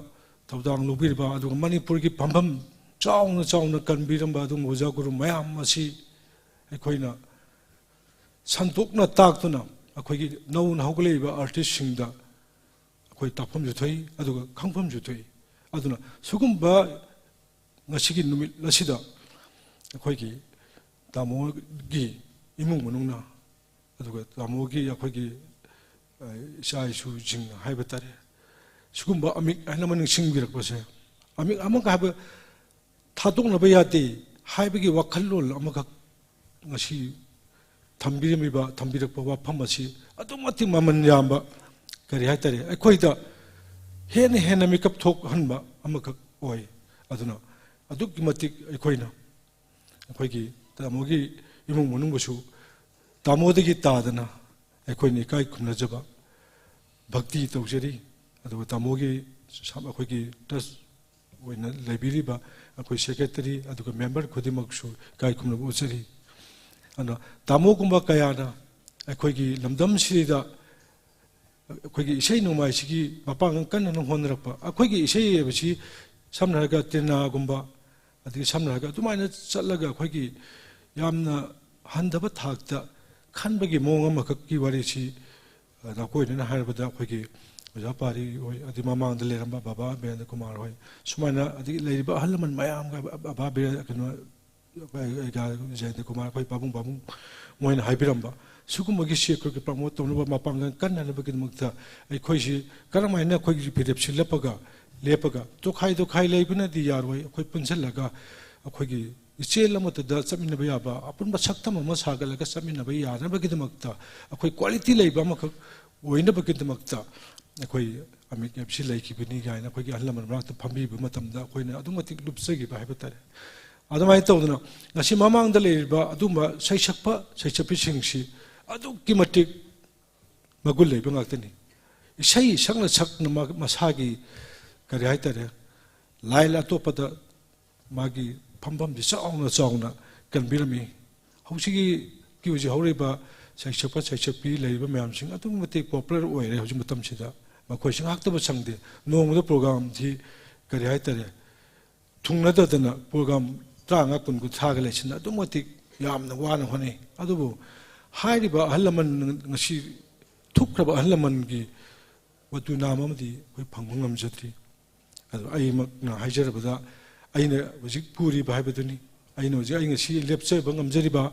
ꯊꯧꯗꯥꯡ ꯂꯧꯕꯤꯔꯤꯕ, ꯑꯗꯨꯒ ꯃꯅꯤꯄꯨꯔꯒꯤ ꯐꯝꯐꯝ ꯆꯥꯎꯅ ꯆꯥꯎꯅ ꯀꯟꯕꯤꯔꯝꯕ ꯑꯗꯨꯒꯨꯝꯕ ꯑꯣꯖꯥ ꯒꯨꯔꯨ ꯃꯌꯥꯝ ꯑꯁꯤ ꯑꯩꯈꯣꯏꯅ ꯁꯟꯗꯣꯛꯅ ꯇꯥꯛꯇꯨꯅ ꯑꯩꯈꯣꯏꯒꯤ ꯅꯧꯅ ꯍꯧꯒꯠꯂꯛꯏꯕ ꯑꯥꯔꯇꯤꯁꯁꯤꯡꯗ ꯑꯩꯈꯣꯏ ꯇꯥꯛꯐꯝꯁꯨ ꯊꯣꯛꯏ, ꯑꯗꯨꯒ ꯈꯪꯐꯝꯁꯨ ꯊꯣꯛꯏ꯫ ꯑꯗꯨꯅ ꯁꯤꯒꯨꯝꯕ ꯉꯁꯤꯒꯤ ꯅꯨꯃꯤꯠ ꯑꯁꯤꯗ ꯑꯩꯈꯣꯏꯒꯤ ꯇꯥꯃꯣꯒꯤ ꯏꯃꯨꯡ ꯃꯅꯨꯡꯅ, ꯑꯗꯨꯒ ꯇꯥꯃꯣꯒꯤ ꯑꯩꯈꯣꯏꯒꯤ, ꯑ, ꯏꯆꯥ ꯏꯁꯨꯁꯤꯡ ꯍꯥꯏꯕ ꯇꯥꯔꯦ, ꯁꯤꯒꯨꯝꯕ ꯑꯃꯤꯛ ꯍꯥꯏꯅ ꯑꯃ ꯅꯤꯡꯁꯤꯡꯕꯤꯔꯛꯄꯁꯦ, ꯑꯃꯤꯛ ꯑꯃꯒ ꯍꯥꯏꯕ ꯊꯥꯗꯣꯛꯅꯕ ꯌꯥꯗꯦ ꯍꯥꯏꯕꯒꯤ ꯋꯥꯈꯜꯂꯣꯟ ꯑꯃꯈꯛ ꯉꯁꯤ ꯊꯝꯕꯤꯔꯝꯃꯤꯕ, ꯊꯝꯕꯤꯔꯛꯄ ꯋꯥꯐꯝ ꯑꯁꯤ ꯑꯗꯨꯛ ꯃꯇꯤꯛ ꯃꯃꯜ ꯌꯥꯝꯕ, ꯀꯔꯤ ꯍꯥꯏꯇꯥꯔꯦ, ꯑꯩꯈꯣꯏꯗ ꯍꯦꯟꯅ ꯍꯦꯟꯅ ꯃꯤꯀꯞ ꯊꯣꯛꯍꯟꯕ ꯑꯃꯈꯛ ꯑꯣꯏ꯫ ꯑꯗꯨꯅ ꯑꯗꯨꯛꯀꯤ ꯃꯇꯤꯛ ꯑꯩꯈꯣꯏꯅ ꯑꯩꯈꯣꯏꯒꯤ ꯇꯥꯃꯣꯒꯤ ꯏꯃꯨꯡ ꯃꯅꯨꯡꯕꯨꯁꯨ ꯇꯥꯃꯣꯗꯒꯤ ꯇꯥꯗꯅ ꯑꯩꯈꯣꯏꯅ ꯏꯀꯥꯏ ꯈꯨꯝꯅꯖꯕ ꯚꯛꯇꯤ ꯇꯧꯖꯔꯤ꯫ ꯑꯗꯨꯒ ꯇꯥꯃꯣꯒꯤ ꯁꯝ-, ꯑꯩꯈꯣꯏꯒꯤ ꯇ꯭ꯔꯁ ꯑꯣꯏꯅ ꯂꯩꯕꯤꯔꯤꯕ ꯑꯩꯈꯣꯏ ꯁꯦꯀ꯭ꯔꯦꯇꯔꯤ ꯑꯗꯨꯒ ꯃꯦꯝꯕꯔ ꯈꯨꯗꯤꯡꯃꯛꯁꯨ ꯏꯀꯥꯏ ꯈꯨꯝꯅꯕ ꯎꯠꯆꯔꯤ꯫ ꯑꯗꯨꯅ ꯇꯥꯃꯣꯒꯨꯝꯕ ꯀꯌꯥꯅ ꯑꯩꯈꯣꯏꯒꯤ ꯂꯝꯗꯝꯁꯤꯗ ꯑꯩꯈꯣꯏꯒꯤ ꯏꯁꯩ ꯅꯣꯡꯃꯥꯏꯁꯤꯒꯤ ꯃꯄꯥꯡꯒꯜ ꯀꯟꯅ ꯍꯣꯠꯅꯔꯛꯄ, ꯑꯩꯈꯣꯏꯒꯤ ꯏꯁꯩ ꯍꯥꯏꯕꯁꯤ ꯁꯝꯅ ꯍꯥꯏꯔꯒ ꯇ꯭ꯔꯤꯅꯥꯒꯨꯝꯕ, ꯑꯗꯒꯤ ꯁꯝꯅ ꯍꯥꯏꯔꯒ ꯑꯗꯨꯃꯥꯏꯅ ꯆꯠꯂꯒ ꯑꯩꯈꯣꯏꯒꯤ ꯌꯥꯝꯅ ꯍꯟꯊꯕ ꯊꯥꯛꯇ ꯈꯟꯕꯒꯤ ꯃꯑꯣꯡ ꯑꯃꯈꯛꯀꯤ ꯋꯥꯔꯤꯁꯤ, ꯑ, ꯅꯥꯀꯣꯏꯅꯅ ꯍꯥꯏꯔꯕꯗ ꯑꯩꯈꯣꯏꯒꯤ ꯑꯣꯖꯥ ꯄꯥꯔꯤ ꯍꯣꯏ, ꯑꯗꯩ ꯃꯃꯥꯡꯗ ꯂꯩꯔꯝꯕ ꯕꯕꯥ ꯕꯤꯔꯦꯟꯗ꯭ꯔ ꯀꯨꯃꯥꯔ ꯍꯣꯏ, ꯁꯨꯃꯥꯏꯅ ꯑꯗꯒꯤ ꯂꯩꯔꯤꯕ ꯑꯍꯜ ꯂꯃꯟ ꯃꯌꯥꯝꯒ ꯕꯕꯥ ꯕꯤꯔꯦꯟ-, ꯀꯩꯅꯣ, ꯑꯩꯈꯣꯏ ꯖꯌꯟꯇ ꯀꯨꯃꯥꯔ, ꯑꯩꯈꯣꯏ ꯄꯥꯕꯨꯡ ꯄꯥꯕꯨꯡ ꯃꯣꯏꯅ ꯍꯥꯏꯕꯤꯔꯝꯕ ꯁꯤꯒꯨꯝꯕꯒꯤꯁꯤ ꯑꯩꯈꯣꯏꯒꯤ ꯄ꯭ꯔꯃꯣꯠ ꯇꯧꯅꯕ, ꯃꯄꯥꯡꯒꯜ ꯀꯟꯅꯅꯕꯒꯤꯗꯃꯛꯇ ꯑꯩꯈꯣꯏꯁꯤ ꯀꯔꯝ ꯍꯥꯏꯅ ꯑꯩꯈꯣꯏꯒꯤ ꯐꯤꯔꯦꯞꯁꯤ ꯂꯦꯞꯄꯒ, ꯂꯦꯞꯄꯒ ꯇꯣꯈꯥꯏ ꯇꯣꯈꯥꯏ ꯂꯩꯕꯅꯗꯤ ꯌꯥꯔꯣꯏ꯫ ꯑꯩꯈꯣꯏ ꯄꯨꯟꯁꯤꯜꯂꯒ ꯑꯩꯈꯣꯏꯒꯤ ꯏꯆꯦꯜ ꯑꯃꯠꯇꯗ ꯆꯠꯃꯤꯟꯅꯕ ꯌꯥꯕ, ꯑꯄꯨꯟꯕ ꯁꯛꯇꯝ ꯑꯃ ꯁꯥꯒꯠꯂꯒ ꯆꯠꯃꯤꯟꯅꯕ ꯌꯥꯅꯕꯒꯤꯗꯃꯛꯇ, ꯑꯩꯈꯣꯏ ꯀ꯭ꯋꯥꯂꯤꯇꯤ ꯂꯩꯕ ꯑꯃꯈꯛ ꯑꯣꯏꯅꯕꯒꯤꯗꯃꯛꯇ ꯑꯩꯈꯣꯏ ꯑꯃꯤꯠ ꯌꯦꯞꯁꯤ ꯂꯩꯈꯤꯕꯅꯤ ꯀꯥꯏꯅ ꯑꯩꯈꯣꯏꯒꯤ ꯑꯍꯜ ꯂꯃꯟ ꯃꯔꯛꯇ ꯐꯝꯕꯤꯕ ꯃꯇꯝꯗ ꯑꯩꯈꯣꯏꯅ ꯑꯗꯨꯛꯀꯤ ꯃꯇꯤꯛ ꯂꯨꯞꯆꯈꯤꯕ ꯍꯥꯏꯕ ꯇꯥꯔꯦ꯫ ꯑꯗꯨꯃꯥꯏꯅ ꯇꯧꯗꯅ ꯉꯁꯤ ꯃꯃꯥꯡꯗ ꯂꯩꯔꯤꯕ ꯑꯗꯨꯒꯨꯝꯕ ꯁꯩꯁꯛꯄ ꯁꯩꯁꯛꯄꯤꯁꯤꯡꯁꯤ ꯑꯗꯨꯛꯀꯤ ꯃꯇꯤꯛ ꯃꯒꯨꯟ ꯂꯩꯕ ꯉꯥꯛꯇꯅꯤ꯫ ꯏꯁꯩ ꯁꯛꯅ ꯁꯛꯅ ꯃꯥ-, ꯃꯁꯥꯒꯤ, ꯀꯔꯤ ꯍꯥꯏꯇꯥꯔꯦ, ꯂꯥꯏꯟ ꯑꯇꯣꯞꯄꯗ ꯃꯥꯒꯤ ꯐꯝꯐꯝꯁꯤ ꯆꯥꯎꯅ ꯆꯥꯎꯅ ꯀꯟꯕꯤꯔꯝꯃꯤ꯫ ꯍꯧꯖꯤꯛꯀꯤ ꯍꯧꯖꯤꯛ ꯍꯧꯔꯤꯕ ꯁꯩꯁꯛꯄ ꯁꯩꯁꯛꯄꯤ ꯂꯩꯔꯤꯕ ꯃꯌꯥꯝꯁꯤꯡ ꯑꯗꯨꯛꯀꯤ ꯃꯇꯤꯛ ꯄꯣꯄꯨꯂꯔ ꯑꯣꯏꯔꯦ ꯍꯧꯖꯤꯛ ꯃꯇꯝꯁꯤꯗ꯫ ꯃꯈꯣꯏꯁꯤ ꯉꯥꯛꯇꯕ ꯁꯪꯗꯦ꯫ ꯅꯣꯡꯃꯗ ꯄ꯭ꯔꯣꯒ꯭ꯔꯥꯝꯁꯤ, ꯀꯔꯤ ꯍꯥꯏꯇꯥꯔꯦ, ꯊꯨꯡꯅꯗꯗꯅ ꯄ꯭ꯔꯣꯒ꯭ꯔꯥꯝ ꯇꯔꯥꯃꯉꯥ, ꯀꯨꯟ, ꯀꯨꯟꯊ꯭ꯔꯥꯒ ꯂꯩꯁꯤꯟꯅ ꯑꯗꯨꯛꯀꯤ ꯃꯇꯤꯛ ꯌꯥꯝꯅ ꯋꯥꯅ ꯍꯣꯠꯅꯩ꯫ ꯑꯗꯨꯕꯨ ꯍꯥꯏꯔꯤꯕ ꯑꯍꯜ ꯂꯃꯟ, ꯉꯁꯤ ꯊꯣꯛꯈ꯭ꯔꯕ ꯑꯍꯜ ꯂꯃꯟꯒꯤ ꯃꯇꯨ ꯅꯥꯝ ꯑꯃꯗꯤ ꯑꯩꯈꯣꯏ ꯐꯪꯕ ꯉꯝꯖꯗ꯭ꯔꯤ꯫ ꯑꯗꯣ ꯑꯩꯃꯛꯅ ꯍꯥꯏꯖꯔꯕꯗ, ꯑꯩꯅ ꯍꯧꯖꯤꯛ ꯄꯨꯔꯤꯕ ꯍꯥꯏꯕꯗꯨꯅꯤ꯫ ꯑꯩꯅ ꯍꯧꯖꯤꯛ ꯑꯩ ꯉꯁꯤ ꯂꯦꯞꯆꯕ ꯉꯝꯖꯔꯤꯕ,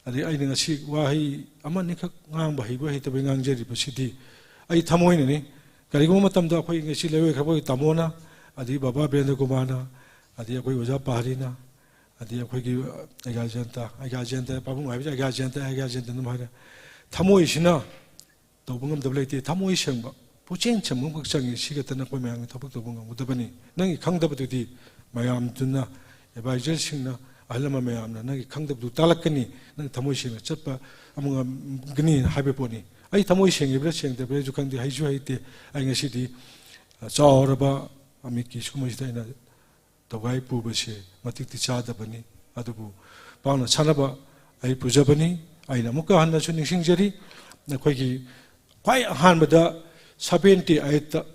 ꯑꯗꯩ ꯑꯩꯅ ꯉꯁꯤ ꯋꯥꯍꯩ ꯑꯃꯅꯤꯈꯛ ꯉꯥꯡꯕ ꯍꯩꯕ ꯍꯩꯇꯕꯩ ꯉꯥꯡꯖꯔꯤꯕꯁꯤꯗꯤ ꯑꯩ ꯊꯃꯣꯏꯅꯅꯤ꯫ ꯀꯔꯤꯒꯨꯝꯕ ꯃꯇꯝꯗ ꯑꯩꯈꯣꯏ ꯉꯁꯤ ꯂꯩꯔꯣꯏꯈ꯭ꯔꯕ ꯑꯩꯈꯣꯏ ꯇꯥꯃꯣꯅ, ꯑꯗꯩ ꯕꯕꯥ ꯕꯤꯔꯦꯟꯗ꯭ꯔ ꯀꯨꯃꯥꯔꯅ, ꯑꯗꯩ ꯑꯩꯈꯣꯏ ꯑꯣꯖꯥ ꯄꯥꯔꯤꯅ, ꯑꯗꯩ ꯑꯩꯈꯣꯏꯒꯤ ꯑꯩꯒ꯭ꯌꯥ ꯖꯌꯟꯇ, ꯑꯩꯒ꯭ꯌꯥ ꯖꯌꯟꯇ, ꯄꯥꯕꯨꯡ ꯍꯥꯏꯕꯁꯦ ꯑꯩꯒ꯭ꯌꯥ ꯖꯌꯟꯇ, ꯑꯩꯒ꯭ꯌꯥ ꯖꯌꯟꯇ ꯑꯗꯨꯝ ꯍꯥꯏꯔꯦ꯫ ꯊꯃꯣꯏꯁꯤꯅ ꯇꯧꯕ ꯉꯝꯗꯕ ꯂꯩꯇꯦ꯫ ꯊꯃꯣꯏ ꯁꯦꯡꯕ, ꯄꯨꯛꯆꯦꯜ ꯁꯦꯡꯕ ꯑꯃꯈꯛ ꯆꯪꯉꯤ꯫ ꯁꯤ ꯈꯛꯇꯅ ꯑꯩꯈꯣꯏ ꯃꯌꯥꯝꯒꯤ ꯊꯕꯛ ꯇꯧꯕ ꯉꯝꯒꯗꯕꯅꯤ꯫ ꯅꯪꯒꯤ ꯈꯪꯗꯕꯗꯨꯗꯤ ꯃꯌꯥꯝꯗꯨꯅ, ꯑꯦꯗꯚꯥꯏꯖꯔꯁꯤꯡꯅ, ꯑꯍꯜ ꯂꯃꯟ ꯃꯌꯥꯝꯅ ꯅꯪꯒꯤ ꯈꯪꯗꯕꯗꯨ ꯇꯥꯛꯂꯛꯀꯅꯤ꯫ ꯅꯪ ꯊꯃꯣꯏ ꯁꯦꯡꯅ ꯆꯠꯄ ꯑꯃ ꯉꯝꯒꯅꯤ ꯍꯥꯏꯕ ꯄꯣꯠꯅꯤ꯫ ꯑꯩ ꯊꯃꯣꯏ ꯁꯦꯡꯉꯤꯕ꯭ꯔꯥ ꯁꯦꯡꯗꯕ꯭ꯔꯥ ꯑꯩꯁꯨ ꯈꯪꯗꯦ, ꯍꯩꯁꯨ ꯍꯩꯇꯦ꯫ ꯑꯩ ꯉꯁꯤꯗꯤ, ꯑ, ꯆꯥꯎꯔꯕ ꯑꯃꯤꯠꯀꯤ ꯁꯤꯒꯨꯝꯕꯁꯤꯗ ꯑꯩꯅ ꯇꯧꯒꯥꯏ ꯄꯨꯕꯁꯦ ꯃꯇꯤꯛꯇꯤ ꯆꯥꯗꯕꯅꯤ꯫ ꯑꯗꯨꯕꯨ ꯄꯥꯡꯅ ꯁꯥꯟꯅꯕ ꯑꯩ ꯄꯨꯖꯕꯅꯤ꯫ ꯑꯩꯅ ꯑꯃꯨꯛꯀ ꯍꯟꯅꯁꯨ ꯅꯤꯡꯁꯤꯡꯖꯔꯤ, ꯑꯩꯈꯣꯏꯒꯤ ꯈ꯭ꯋꯥꯏ ꯑꯍꯥꯟꯕꯗ ꯁꯚꯦꯟꯇꯤ ꯑꯩꯠꯇ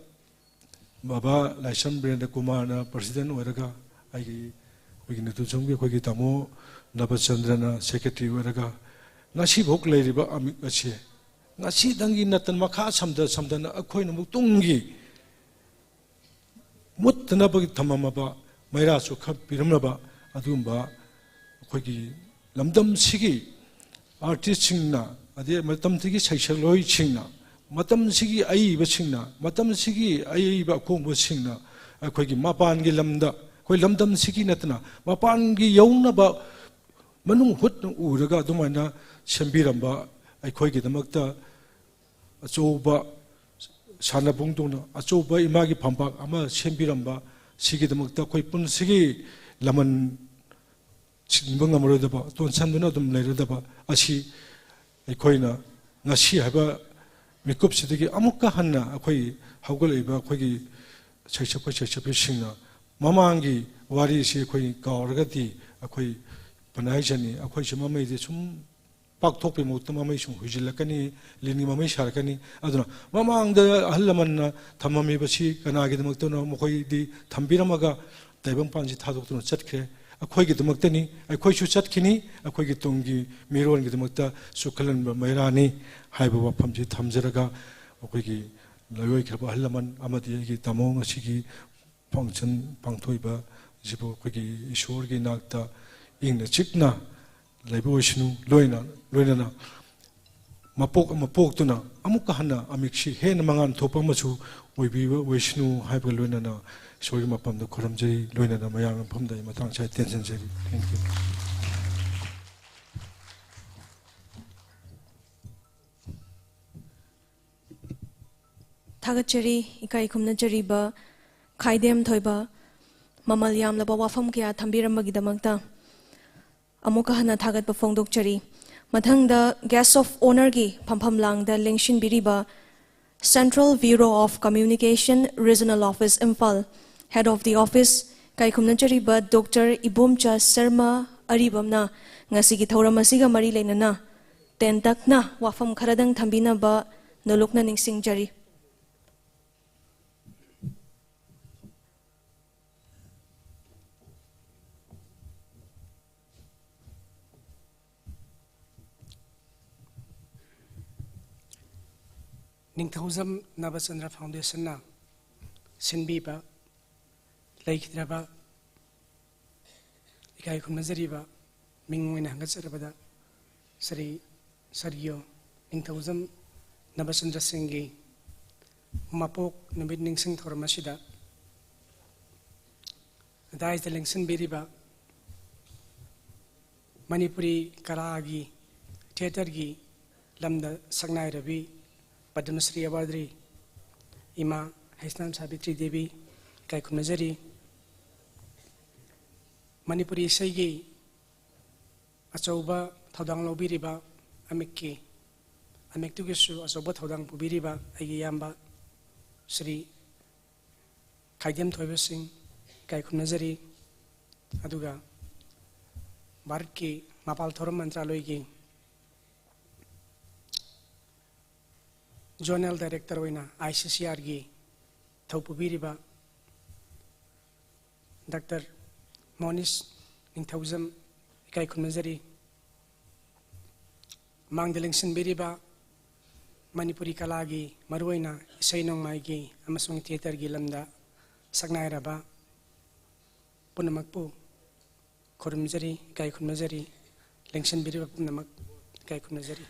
ꯕꯕꯥ ꯂꯥꯏꯁ꯭ꯔꯝ ꯕꯤꯔꯦꯟꯗ꯭ꯔ ꯀꯨꯃꯥꯔꯅ ꯄ꯭ꯔꯁꯤꯗꯦꯟ ꯑꯣꯏꯔꯒ ꯑꯩꯒꯤ ꯑꯩꯈꯣꯏꯒꯤ ꯅꯤꯇꯨ ꯁꯪꯒꯤ ꯑꯩꯈꯣꯏꯒꯤ ꯇꯥꯃꯣ ꯅꯕꯆꯟꯗ꯭ꯔꯅ ꯁꯦꯀ꯭ꯔꯦꯇꯔꯤ ꯑꯣꯏꯔꯒ ꯉꯁꯤꯐꯥꯎ ꯂꯩꯔꯤꯕ ꯑꯃꯤꯛ ꯑꯁꯤ ꯉꯁꯤꯗꯪꯒꯤ ꯅꯠꯇꯅ ꯃꯈꯥ ꯁꯝꯊ ꯁꯝꯊꯅ ꯑꯩꯈꯣꯏꯅ ꯑꯃꯨꯛ ꯇꯨꯡꯒꯤ ꯃꯨꯠꯇꯅꯕꯒꯤ ꯊꯝꯃꯝꯃꯕ ꯃꯩꯔꯥꯁꯨ ꯈꯔ ꯄꯤꯔꯝꯂꯕ ꯑꯗꯨꯒꯨꯝꯕ ꯑꯩꯈꯣꯏꯒꯤ ꯂꯝꯗꯝꯁꯤꯒꯤ ꯑꯥꯔꯇꯤꯁꯁꯤꯡꯅ ꯑꯗꯩ ꯃꯇꯝꯁꯤꯒꯤ ꯁꯩꯁꯛꯂꯣꯏꯁꯤꯡꯅ ꯃꯇꯝꯁꯤꯒꯤ ꯑꯏꯕꯁꯤꯡꯅ ꯃꯇꯝꯁꯤꯒꯤ ꯑꯏꯕ ꯑꯈꯣꯡꯕꯁꯤꯡꯅ ꯑꯩꯈꯣꯏꯒꯤ ꯃꯄꯥꯟꯒꯤ ꯂꯝꯗ ꯑꯩꯈꯣꯏ ꯂꯝꯗꯝꯁꯤꯒꯤ ꯅꯠꯇꯅ ꯃꯄꯥꯟꯒꯤ ꯌꯧꯅꯕ ꯃꯅꯨꯡ ꯍꯨꯠꯅ ꯎꯔꯒ ꯑꯗꯨꯃꯥꯏꯅ ꯁꯦꯝꯕꯤꯔꯝꯕ ꯑꯩꯈꯣꯏꯒꯤꯗꯃꯛꯇ ꯑꯆꯧꯕ ꯁꯥꯟꯅꯕꯨꯡꯗꯧꯅ ꯑꯆꯧꯕ ꯏꯃꯥꯒꯤ ꯐꯝꯄꯥꯛ ꯑꯃ ꯁꯦꯝꯕꯤꯔꯝꯕ ꯁꯤꯒꯤꯗꯃꯛꯇ ꯑꯩꯈꯣꯏ ꯄꯨꯟꯁꯤꯒꯤ ꯂꯃꯟ ꯁꯤꯟꯕ ꯉꯝꯃꯔꯣꯏꯗꯕ, ꯇꯣꯟꯁꯟꯗꯨꯅ ꯑꯗꯨꯝ ꯂꯩꯔꯗꯕ ꯑꯁꯤ ꯑꯩꯈꯣꯏꯅ ꯉꯁꯤ ꯍꯥꯏꯕ ꯃꯤꯀꯨꯞꯁꯤꯗꯒꯤ ꯑꯃꯨꯛꯀ ꯍꯟꯅ ꯑꯩꯈꯣꯏ ꯍꯧꯒꯠꯂꯛꯏꯕ ꯑꯩꯈꯣꯏꯒꯤ ꯁꯩꯁꯛꯄ ꯁꯩꯁꯛꯄꯤꯁꯤꯡꯅ ꯃꯃꯥꯡꯒꯤ ꯋꯥꯔꯤꯁꯤ ꯑꯩꯈꯣꯏ ꯀꯥꯎꯔꯒꯗꯤ ꯑꯩꯈꯣꯏ ꯄꯟ ꯍꯥꯏꯖꯅꯤ, ꯑꯩꯈꯣꯏꯁꯨ ꯃꯃꯩꯗꯤ ꯁꯨꯝ ꯄꯥꯛꯊꯣꯛꯄꯒꯤ ꯃꯍꯨꯠꯇ ꯃꯃꯩ ꯁꯨꯝ ꯍꯨꯏꯖꯤꯜꯂꯛꯀꯅꯤ, ꯂꯤꯟꯒꯤ ꯃꯃꯩ ꯁꯥꯔꯛꯀꯅꯤ꯫ ꯑꯗꯨꯅ ꯃꯃꯥꯡꯗ ꯑꯍꯜ ꯂꯃꯟꯅ ꯊꯝꯃꯝꯃꯤꯕꯁꯤ ꯀꯅꯥꯒꯤꯗꯃꯛꯇꯅꯣ ꯃꯈꯣꯏꯗꯤ ꯊꯝꯕꯤꯔꯝꯃꯒ ꯇꯥꯏꯕꯪꯄꯥꯟꯁꯤ ꯊꯥꯗꯣꯛꯇꯨꯅ ꯆꯠꯈ꯭ꯔꯦ꯫ ꯑꯩꯈꯣꯏꯒꯤꯗꯃꯛꯇꯅꯤ, ꯑꯩꯈꯣꯏꯁꯨ ꯆꯠꯈꯤꯅꯤ, ꯑꯩꯈꯣꯏꯒꯤ ꯇꯨꯡꯒꯤ ꯃꯤꯔꯣꯟꯒꯤꯗꯃꯛꯇ ꯁꯨꯈꯜꯍꯟꯕ ꯃꯩꯔꯥꯅꯤ ꯍꯥꯏꯕ ꯋꯥꯐꯝꯁꯤ ꯊꯝꯖꯔꯒ ꯑꯩꯈꯣꯏꯒꯤ ꯂꯣꯏꯈ꯭ꯔꯕ ꯑꯍꯜ ꯂꯃꯟ ꯑꯃꯗꯤ ꯑꯩꯒꯤ ꯇꯥꯃꯣ ꯉꯁꯤꯒꯤ ꯐꯪꯁꯟ ꯄꯥꯡꯊꯣꯛꯏꯕ ꯑꯁꯤꯕꯨ ꯑꯩꯈꯣꯏꯒꯤ ꯏꯁꯣꯔꯒꯤ ꯅꯥꯛꯇ ꯏꯪꯅ ꯆꯤꯛꯅ ꯂꯩꯕ ꯑꯣꯏꯁꯅꯨ, ꯂꯣꯏꯅ ꯂꯣꯏꯅꯅ ꯃꯄꯣꯛ ꯑꯃ ꯄꯣꯛꯇꯨꯅ ꯑꯃꯨꯛꯀ ꯍꯟꯅ ꯑꯃꯤꯛꯁꯤ ꯍꯦꯟꯅ ꯃꯉꯥꯜ ꯊꯣꯛꯄ ꯑꯃꯁꯨ ꯑꯣꯏꯕꯤꯕ ꯑꯣꯏꯁꯅꯨ ꯍꯥꯏꯕꯒ ꯂꯣꯏꯅꯅ ꯏꯁꯣꯔꯒꯤ ꯃꯐꯝꯗ ꯈꯨꯔꯨꯝꯖꯔꯤ, ꯂꯣꯏꯅꯅ ꯃꯌꯥꯝꯒꯤ ꯃꯐꯝꯗ ꯑꯩ ꯃꯇꯥꯡ ꯆꯥꯏ ꯇꯦꯟꯁꯤꯟꯖꯔꯤ꯫ Thank you꯫ ꯊꯥꯒꯠꯆꯔꯤ꯫ ꯏꯀꯥꯏ ꯈꯨꯝꯅꯖꯔꯤꯕ ꯈꯥꯏꯗꯦꯝ ꯊꯣꯏꯕ, ꯃꯃꯜ ꯌꯥꯝꯂꯕ ꯋꯥꯐꯝ ꯀꯌꯥ ꯊꯝꯕꯤꯔꯝꯕꯒꯤꯗꯃꯛꯇ ꯑꯃꯨꯛꯀ ꯍꯟꯅ ꯊꯥꯒꯠꯄ ꯐꯣꯡꯗꯣꯛꯆꯔꯤ꯫ ꯃꯊꯪꯗ Guest of Honourꯒꯤ ꯐꯝꯐꯝ ꯂꯥꯡꯗ ꯂꯦꯡꯁꯤꯟꯕꯤꯔꯤꯕ Central Bureau of Communication, Regional Office, Imphal, Head of the Office, ꯏꯀꯥꯏ ꯈꯨꯝꯅꯖꯔꯤꯕ ꯗꯣꯛꯇꯔ ꯏꯕꯣꯝꯆꯥ ꯁꯔꯃ ꯑꯔꯤꯕꯝꯅ ꯉꯁꯤꯒꯤ ꯊꯧꯔꯝ ꯑꯁꯤꯒ ꯃꯔꯤ ꯂꯩꯅꯅ ꯇꯦꯟꯇꯛꯅ ꯋꯥꯐꯝ ꯈꯔꯗꯪ ꯊꯝꯕꯤꯅꯕ ꯅꯣꯂꯨꯛꯅ ꯅꯤꯡꯁꯤꯡꯖꯔꯤ꯫ ꯅꯤꯡꯊꯧꯖꯝ ꯅꯕꯆꯟꯗ꯭ꯔ ꯐꯥꯎꯟꯗꯦꯁꯟꯅ ꯁꯤꯟꯕꯤꯕ ꯂꯩꯈꯤꯗ꯭ꯔꯕ ꯏꯀꯥꯏ ꯈꯨꯝꯅꯖꯔꯤꯕ ꯃꯤꯡ ꯑꯣꯏꯅ ꯍꯪꯒꯠꯆꯔꯕꯗ ꯁ꯭ꯔꯤ ꯁ꯭ꯋꯔꯒꯤꯌꯣ ꯅꯤꯡꯊꯧꯖꯝ ꯅꯕꯆꯟꯗ꯭ꯔ ꯁꯤꯡꯒꯤ ꯃꯄꯣꯛ ꯅꯨꯃꯤꯠ ꯅꯤꯡꯁꯤꯡ ꯊꯧꯔꯝ ꯑꯁꯤꯗ ꯗꯥꯏꯁꯇ ꯂꯦꯡꯁꯤꯟꯕꯤꯔꯤꯕ ꯃꯅꯤꯄꯨꯔꯤ ꯀꯂꯥꯒꯤ, ꯊꯤꯌꯦꯇꯔꯒꯤ ꯂꯝꯗ ꯁꯛꯅꯥꯏꯔꯕꯤ ꯄꯗꯃꯁ꯭ꯔꯤ ꯑꯦꯋꯥꯔꯗꯔꯤ ꯏꯃꯥ ꯍꯩꯁꯅꯥꯝ ꯁꯥꯕꯤꯇ꯭ꯔꯤ ꯗꯦꯕꯤ ꯏꯀꯥꯏ ꯈꯨꯝꯅꯖꯔꯤ꯫ ꯃꯅꯤꯄꯨꯔꯤ ꯏꯁꯩꯒꯤ ꯑꯆꯧꯕ ꯊꯧꯗꯥꯡ ꯂꯧꯕꯤꯔꯤꯕ ꯑꯃꯤꯛꯀꯤ, ꯑꯃꯤꯛꯇꯨꯒꯤꯁꯨ ꯑꯆꯧꯕ ꯊꯧꯗꯥꯡ ꯄꯨꯕꯤꯔꯤꯕ ꯑꯩꯒꯤ ꯏꯌꯥꯝꯕ ꯁ꯭ꯔꯤ ꯈꯥꯏꯗꯦꯝ ꯊꯣꯏꯕꯁꯤꯡ ꯏꯀꯥꯏ ꯈꯨꯝꯅꯖꯔꯤ꯫ ꯑꯗꯨꯒ ꯚꯥꯔꯠꯀꯤ ꯃꯄꯥꯜ ꯊꯧꯔꯝ ꯃꯟꯇ꯭ꯔꯥꯂꯣꯏꯒꯤ ꯖꯣꯅꯦꯜ ꯗꯥꯏꯔꯦꯛꯇꯔ ꯑꯣꯏꯅ ꯑꯥꯏ ꯁꯤ ꯁꯤ ꯑꯥꯔꯒꯤ ꯊꯧ ꯄꯨꯕꯤꯔꯤꯕ ꯗꯥꯛꯇꯔ ꯃꯣꯅꯤꯁ ꯅꯤꯡꯊꯧꯖꯝ ꯏꯀꯥꯏ ꯈꯨꯝꯅꯖꯔꯤ꯫ ꯃꯥꯡꯗ ꯂꯦꯡꯁꯤꯟꯕꯤꯔꯤꯕ ꯃꯅꯤꯄꯨꯔꯤ ꯀꯂꯥꯒꯤ, ꯃꯔꯨꯑꯣꯏꯅ ꯏꯁꯩ ꯅꯣꯡꯃꯥꯏꯒꯤ ꯑꯃꯁꯨꯡ ꯊꯤꯌꯦꯇꯔꯒꯤ ꯂꯝꯗ ꯁꯛꯅꯥꯏꯔꯕ ꯄꯨꯝꯅꯃꯛꯄꯨ ꯈꯨꯔꯨꯝꯖꯔꯤ, ꯏꯀꯥꯏ ꯈꯨꯝꯅꯖꯔꯤ꯫ ꯂꯦꯡꯁꯤꯟꯕꯤꯔꯤꯕ ꯄꯨꯝꯅꯃꯛ ꯏꯀꯥꯏ ꯈꯨꯝꯅꯖꯔꯤ꯫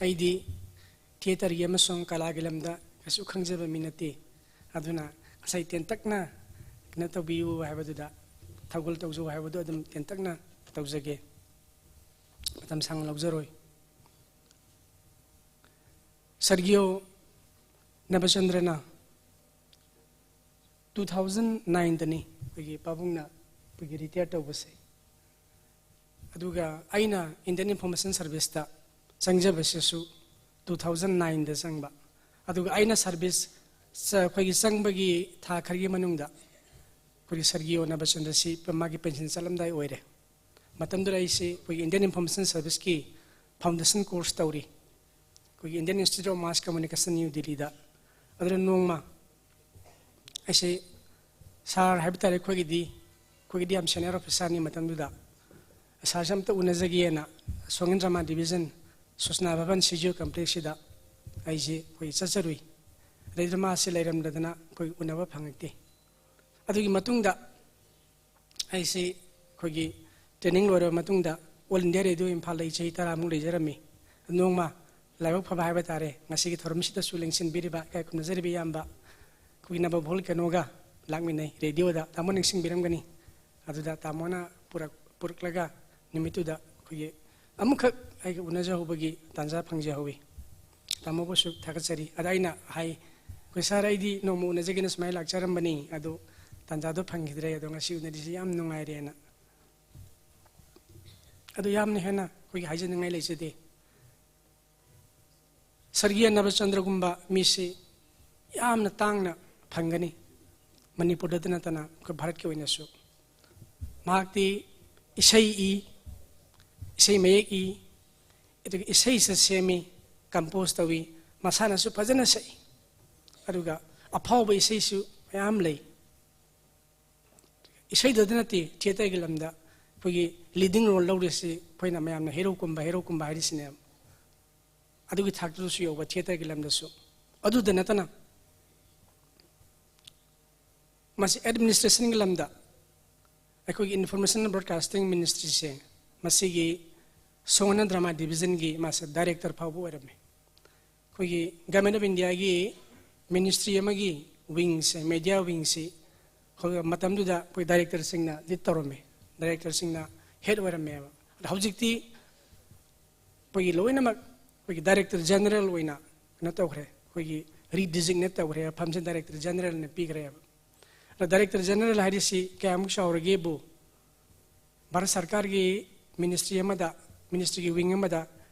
ꯑꯩꯗꯤ ꯊꯤꯌꯦꯇꯔꯒꯤ ꯑꯃꯁꯨꯡ ꯀꯂꯥꯒꯤ ꯂꯝꯗ ꯀꯩꯁꯨ ꯈꯪꯖꯕ ꯃꯤ ꯅꯠꯇꯦ꯫ ꯑꯗꯨꯅ ꯉꯁꯥꯏ ꯇꯦꯟꯇꯛꯅ ꯀꯩꯅꯣ ꯇꯧꯕꯤꯌꯨ ꯍꯥꯏꯕꯗꯨꯗ, ꯊꯧꯒꯜ ꯇꯧꯖꯧ ꯍꯥꯏꯕꯗꯨ ꯑꯗꯨꯝ ꯇꯦꯟꯇꯛꯅ ꯇꯧꯖꯒꯦ꯫ ꯃꯇꯝ ꯁꯥꯡꯅ ꯂꯧꯖꯔꯣꯏ꯫ ꯁ꯭ꯋꯔꯒꯤꯌꯣ ꯅꯕꯆꯟꯗ꯭ꯔꯅ two thousand nineꯗꯅꯤ ꯑꯩꯈꯣꯏꯒꯤ ꯄꯥꯕꯨꯡꯅ ꯑꯩꯈꯣꯏꯒꯤ ꯔꯤꯇꯥꯌꯔ ꯇꯧꯕꯁꯦ꯫ ꯑꯗꯨꯒ ꯑꯩꯅ ꯏꯟꯗꯤꯌꯟ ꯏꯟꯐꯣꯔꯃꯦꯁꯟ ꯁꯔꯚꯤꯁꯇ ꯆꯪꯖꯕꯁꯤꯁꯨ two thousand nineꯗ ꯆꯪꯕ꯫ ꯑꯗꯨꯒ ꯑꯩꯅ ꯁꯔꯚꯤꯁ ꯆ-, ꯑꯩꯈꯣꯏꯒꯤ ꯆꯪꯕꯒꯤ ꯊꯥ ꯈꯔꯒꯤ ꯃꯅꯨꯡꯗ ꯑꯩꯈꯣꯏꯒꯤ ꯁ꯭ꯋꯔꯒꯤꯌꯣ ꯅꯕꯆꯟꯗ꯭ꯔꯁꯤ ꯃꯥꯒꯤ ꯄꯦꯟꯁꯤꯟ ꯆꯠꯂꯝꯗꯥꯏ ꯑꯣꯏꯔꯦ꯫ ꯃꯇꯝꯗꯨꯗ ꯑꯩꯁꯤ ꯑꯩꯈꯣꯏꯒꯤ ꯏꯟꯗꯤꯌꯟ ꯏꯟꯐꯣꯔꯃꯦꯁꯟ ꯁꯔꯚꯤꯁꯀꯤ ꯐꯥꯎꯟꯗꯦꯁꯟ ꯀꯣꯔꯁ ꯇꯧꯔꯤ, ꯑꯩꯈꯣꯏꯒꯤ Indian institute of mass communication, new ꯗꯤꯜꯂꯤꯗ꯫ ꯑꯗꯨꯅ ꯅꯣꯡꯃ ꯑꯩꯁꯦ ꯁꯥꯔ ꯍꯥꯏꯕ ꯇꯥꯔꯦ, ꯑꯩꯈꯣꯏꯒꯤꯗꯤ, ꯑꯩꯈꯣꯏꯒꯤꯗꯤ ꯌꯥꯝ ꯁꯦꯅꯤꯌꯔ ꯑꯣꯐꯤꯁꯥꯔꯅꯤ ꯃꯇꯝꯗꯨꯗ꯫ ꯁꯥꯔꯁꯦ ꯑꯝꯇ ꯎꯅꯖꯒꯦꯅ ꯁꯣꯡꯉꯦꯟ ꯗ꯭ꯔꯃꯥ ꯗꯤꯕꯤꯖꯟ ꯁꯨꯁꯅꯥ ꯚꯕꯟ ꯁꯤꯖꯤꯑꯣ ꯀꯝꯄ꯭ꯂꯦꯛꯁꯁꯤꯗ ꯑꯩꯁꯤ ꯑꯩꯈꯣꯏ ꯆꯠꯆꯔꯨꯏ꯫ ꯑꯗꯩꯗꯨꯗ ꯃꯥꯁꯤ ꯂꯩꯔꯝꯗꯗꯅ ꯑꯩꯈꯣꯏ ꯎꯅꯕ ꯐꯪꯉꯛꯇꯦ꯫ ꯑꯗꯨꯒꯤ ꯃꯇꯨꯡꯗ ꯑꯩꯁꯤ ꯑꯩꯈꯣꯏꯒꯤ ꯇ꯭ꯔꯦꯅꯤꯡ ꯂꯣꯏꯔꯕ ꯃꯇꯨꯡꯗ ꯑꯣꯜ ꯏꯟꯗꯤꯌꯥ ꯔꯦꯗꯤꯑꯣ ꯏꯝꯐꯥꯜꯗ ꯑꯩ ꯆꯍꯤ ꯇꯔꯥꯃꯨꯛ ꯂꯩꯖꯔꯝꯃꯤ꯫ ꯅꯣꯡꯃ ꯂꯥꯏꯕꯛ ꯐꯕ ꯍꯥꯏꯕ ꯇꯥꯔꯦ, ꯉꯁꯤꯒꯤ ꯊꯧꯔꯝꯁꯤꯗꯁꯨ ꯂꯦꯡꯁꯤꯟꯕꯤꯔꯤꯕ ꯏꯀꯥꯏ ꯈꯨꯝꯅꯖꯔꯤꯕ ꯏꯌꯥꯝꯕ ꯑꯩꯈꯣꯏꯒꯤ ꯅꯕ ꯚꯣꯜꯀꯦꯅꯣꯒ ꯂꯥꯛꯃꯤꯟꯅꯩ ꯔꯦꯗꯤꯑꯣꯗ꯫ ꯇꯥꯃꯣ ꯅꯤꯡꯁꯤꯡꯕꯤꯔꯝꯒꯅꯤ꯫ ꯑꯗꯨꯗ ꯇꯥꯃꯣꯅ ꯄꯨꯔꯛ-, ꯄꯨꯔꯛꯂꯒ ꯅꯨꯃꯤꯠꯇꯨꯗ ꯑꯩꯈꯣꯏꯒꯤ ꯑꯃꯨꯛꯈꯛ ꯑꯩꯒ ꯎꯅꯖꯍꯧꯕꯒꯤ ꯇꯥꯟꯖꯥ ꯐꯪꯖꯍꯧꯋꯤ꯫ ꯇꯥꯃꯣꯕꯨꯁꯨ ꯊꯥꯒꯠꯆꯔꯤ꯫ ꯑꯗ ꯑꯩꯅ ꯍꯥꯏ, "ꯑꯩꯈꯣꯏ ꯁꯥꯔ, ꯑꯩꯗꯤ ꯅꯣꯡꯃ ꯎꯅꯖꯒꯦꯅ ꯁꯨꯃꯥꯏꯅ ꯂꯥꯛꯆꯔꯝꯕꯅꯤ, ꯑꯗꯣ ꯇꯥꯟꯖꯥꯗꯣ ꯐꯪꯈꯤꯗ꯭ꯔꯦ, ꯑꯗꯣ ꯉꯁꯤ ꯎꯅꯔꯤꯁꯤ ꯌꯥꯝ ꯅꯨꯡꯉꯥꯏꯔꯦꯅ"꯫ ꯑꯗꯨ ꯌꯥꯝꯅ ꯍꯦꯟꯅ ꯑꯩꯈꯣꯏꯒꯤ ꯍꯥꯏꯖꯅꯤꯡꯉꯥꯏ ꯂꯩꯖꯗꯦ꯫ ꯁꯔꯒꯤꯌꯥ ꯅꯕꯆꯟꯗ꯭ꯔꯒꯨꯝꯕ ꯃꯤꯁꯤ ꯌꯥꯝꯅ ꯇꯥꯡꯅ ꯐꯪꯒꯅꯤ, ꯃꯅꯤꯄꯨꯔꯗꯇ ꯅꯠꯇꯅ ꯑꯩꯈꯣꯏ ꯚꯥꯔꯠꯀꯤ ꯑꯣꯏꯅꯁꯨ꯫ ꯃꯍꯥꯛꯇꯤ ꯏꯁꯩ ꯏ, ꯏꯁꯩ ꯃꯌꯦꯛ ꯏ, ꯑꯗꯨꯒ ꯏꯁꯩꯁꯨ ꯁꯦꯝꯃꯤ, ꯀꯝꯄꯣꯖ ꯇꯧꯏ, ꯃꯁꯥꯅꯁꯨ ꯐꯖꯅ ꯁꯛꯏ, ꯑꯗꯨꯒ ꯑꯐꯥꯎꯕ ꯏꯁꯩꯁꯨ ꯃꯌꯥꯝ ꯂꯩ꯫ ꯏꯁꯩꯗꯗ ꯅꯠꯇꯦ, ꯊꯤꯌꯦꯇꯔꯒꯤ ꯂꯝꯗ ꯑꯩꯈꯣꯏꯒꯤ ꯂꯤꯗꯤꯡ ꯔꯣꯜ ꯂꯧꯔꯤꯁꯤ ꯑꯩꯈꯣꯏꯅ ꯃꯌꯥꯝꯅ ꯍꯦꯔꯣ ꯀꯨꯝꯕ, ꯍꯦꯔꯣ ꯀꯨꯝꯕ ꯍꯥꯏꯔꯤꯁꯤꯅꯦꯕ꯫ ꯑꯗꯨꯒꯤ ꯊꯥꯛꯇꯨꯗꯁꯨ ꯌꯧꯕ ꯊꯤꯌꯦꯇꯔꯒꯤ ꯂꯝꯗꯁꯨ꯫ ꯑꯗꯨꯗ ꯅꯠꯇꯅ ꯃꯁꯤ ꯑꯦꯗꯃꯤꯅꯤꯁꯇ꯭ꯔꯦꯁꯟꯒꯤ ꯂꯝꯗ ꯑꯩꯈꯣꯏꯒꯤ ꯏꯟꯐꯣꯔꯃꯦꯁꯟ ꯕ꯭ꯔꯣꯗꯀꯥꯁꯇꯤꯡ ꯃꯤꯅꯤꯁꯇ꯭ꯔꯤꯁꯦ, ꯃꯁꯤꯒꯤ ꯁꯣꯡꯅ ꯗ꯭ꯔꯃꯥ ꯗꯤꯕꯤꯖꯟꯒꯤ ꯃꯥꯁꯦ ꯗꯥꯏꯔꯦꯛꯇꯔ ꯐꯥꯎꯕ ꯑꯣꯏꯔꯝꯃꯤ꯫ ꯑꯩꯈꯣꯏꯒꯤ ꯒꯚꯔꯟꯃꯦꯟ ꯑꯣꯐ ꯏꯟꯗꯤꯌꯥꯒꯤ ꯃꯤꯅꯤꯁꯇ꯭ꯔꯤ ꯑꯃꯒꯤ ꯋꯤꯡꯁꯦ, ꯃꯦꯗꯤꯌꯥ ꯋꯤꯡꯁꯤ ꯑꯩꯈꯣꯏ ꯃꯇꯝꯗꯨꯗ ꯑꯩꯈꯣꯏ ꯗꯥꯏꯔꯦꯛꯇꯔꯁꯤꯡꯅ ꯂꯤꯗ ꯇꯧꯔꯝꯃꯤ, ꯗꯥꯏꯔꯦꯛꯇꯔꯁꯤꯡꯅ ꯍꯦꯗ ꯑꯣꯏꯔꯝꯃꯦꯕ꯫ ꯑꯗꯣ ꯍꯧꯖꯤꯛꯇꯤ ꯑꯩꯈꯣꯏꯒꯤ ꯂꯣꯏꯅꯃꯛ ꯑꯩꯈꯣꯏꯒꯤ ꯗꯥꯏꯔꯦꯛꯇꯔ ꯖꯦꯅꯔꯦꯜ ꯑꯣꯏꯅ ꯀꯩꯅꯣ ꯇꯧꯈ꯭ꯔꯦ, ꯑꯩꯈꯣꯏꯒꯤ ꯔꯤꯗꯤꯖꯤꯒꯅꯦꯠ ꯇꯧꯈ꯭ꯔꯦ, ꯐꯝꯁꯦ ꯗꯥꯏꯔꯦꯛꯇꯔ ꯖꯦꯅꯔꯦꯜꯅ ꯄꯤꯈ꯭ꯔꯦꯕ꯫ ꯑꯗꯣ ꯗꯥꯏꯔꯦꯛꯇꯔ ꯖꯦꯅꯔꯦꯜ ꯍꯥꯏꯔꯤꯁꯤ ꯀꯌꯥꯃꯨꯛ ꯆꯥꯎꯔꯒꯦꯕꯨ, ꯚꯥꯔꯠ ꯁꯔꯀꯥꯔꯒꯤ ꯃꯤꯅꯤꯁꯇ꯭ꯔꯤ ꯑꯃꯗ, ꯃꯤꯅꯤꯁꯇ꯭ꯔꯤꯒꯤ ꯋꯤꯡ ꯑꯃꯗ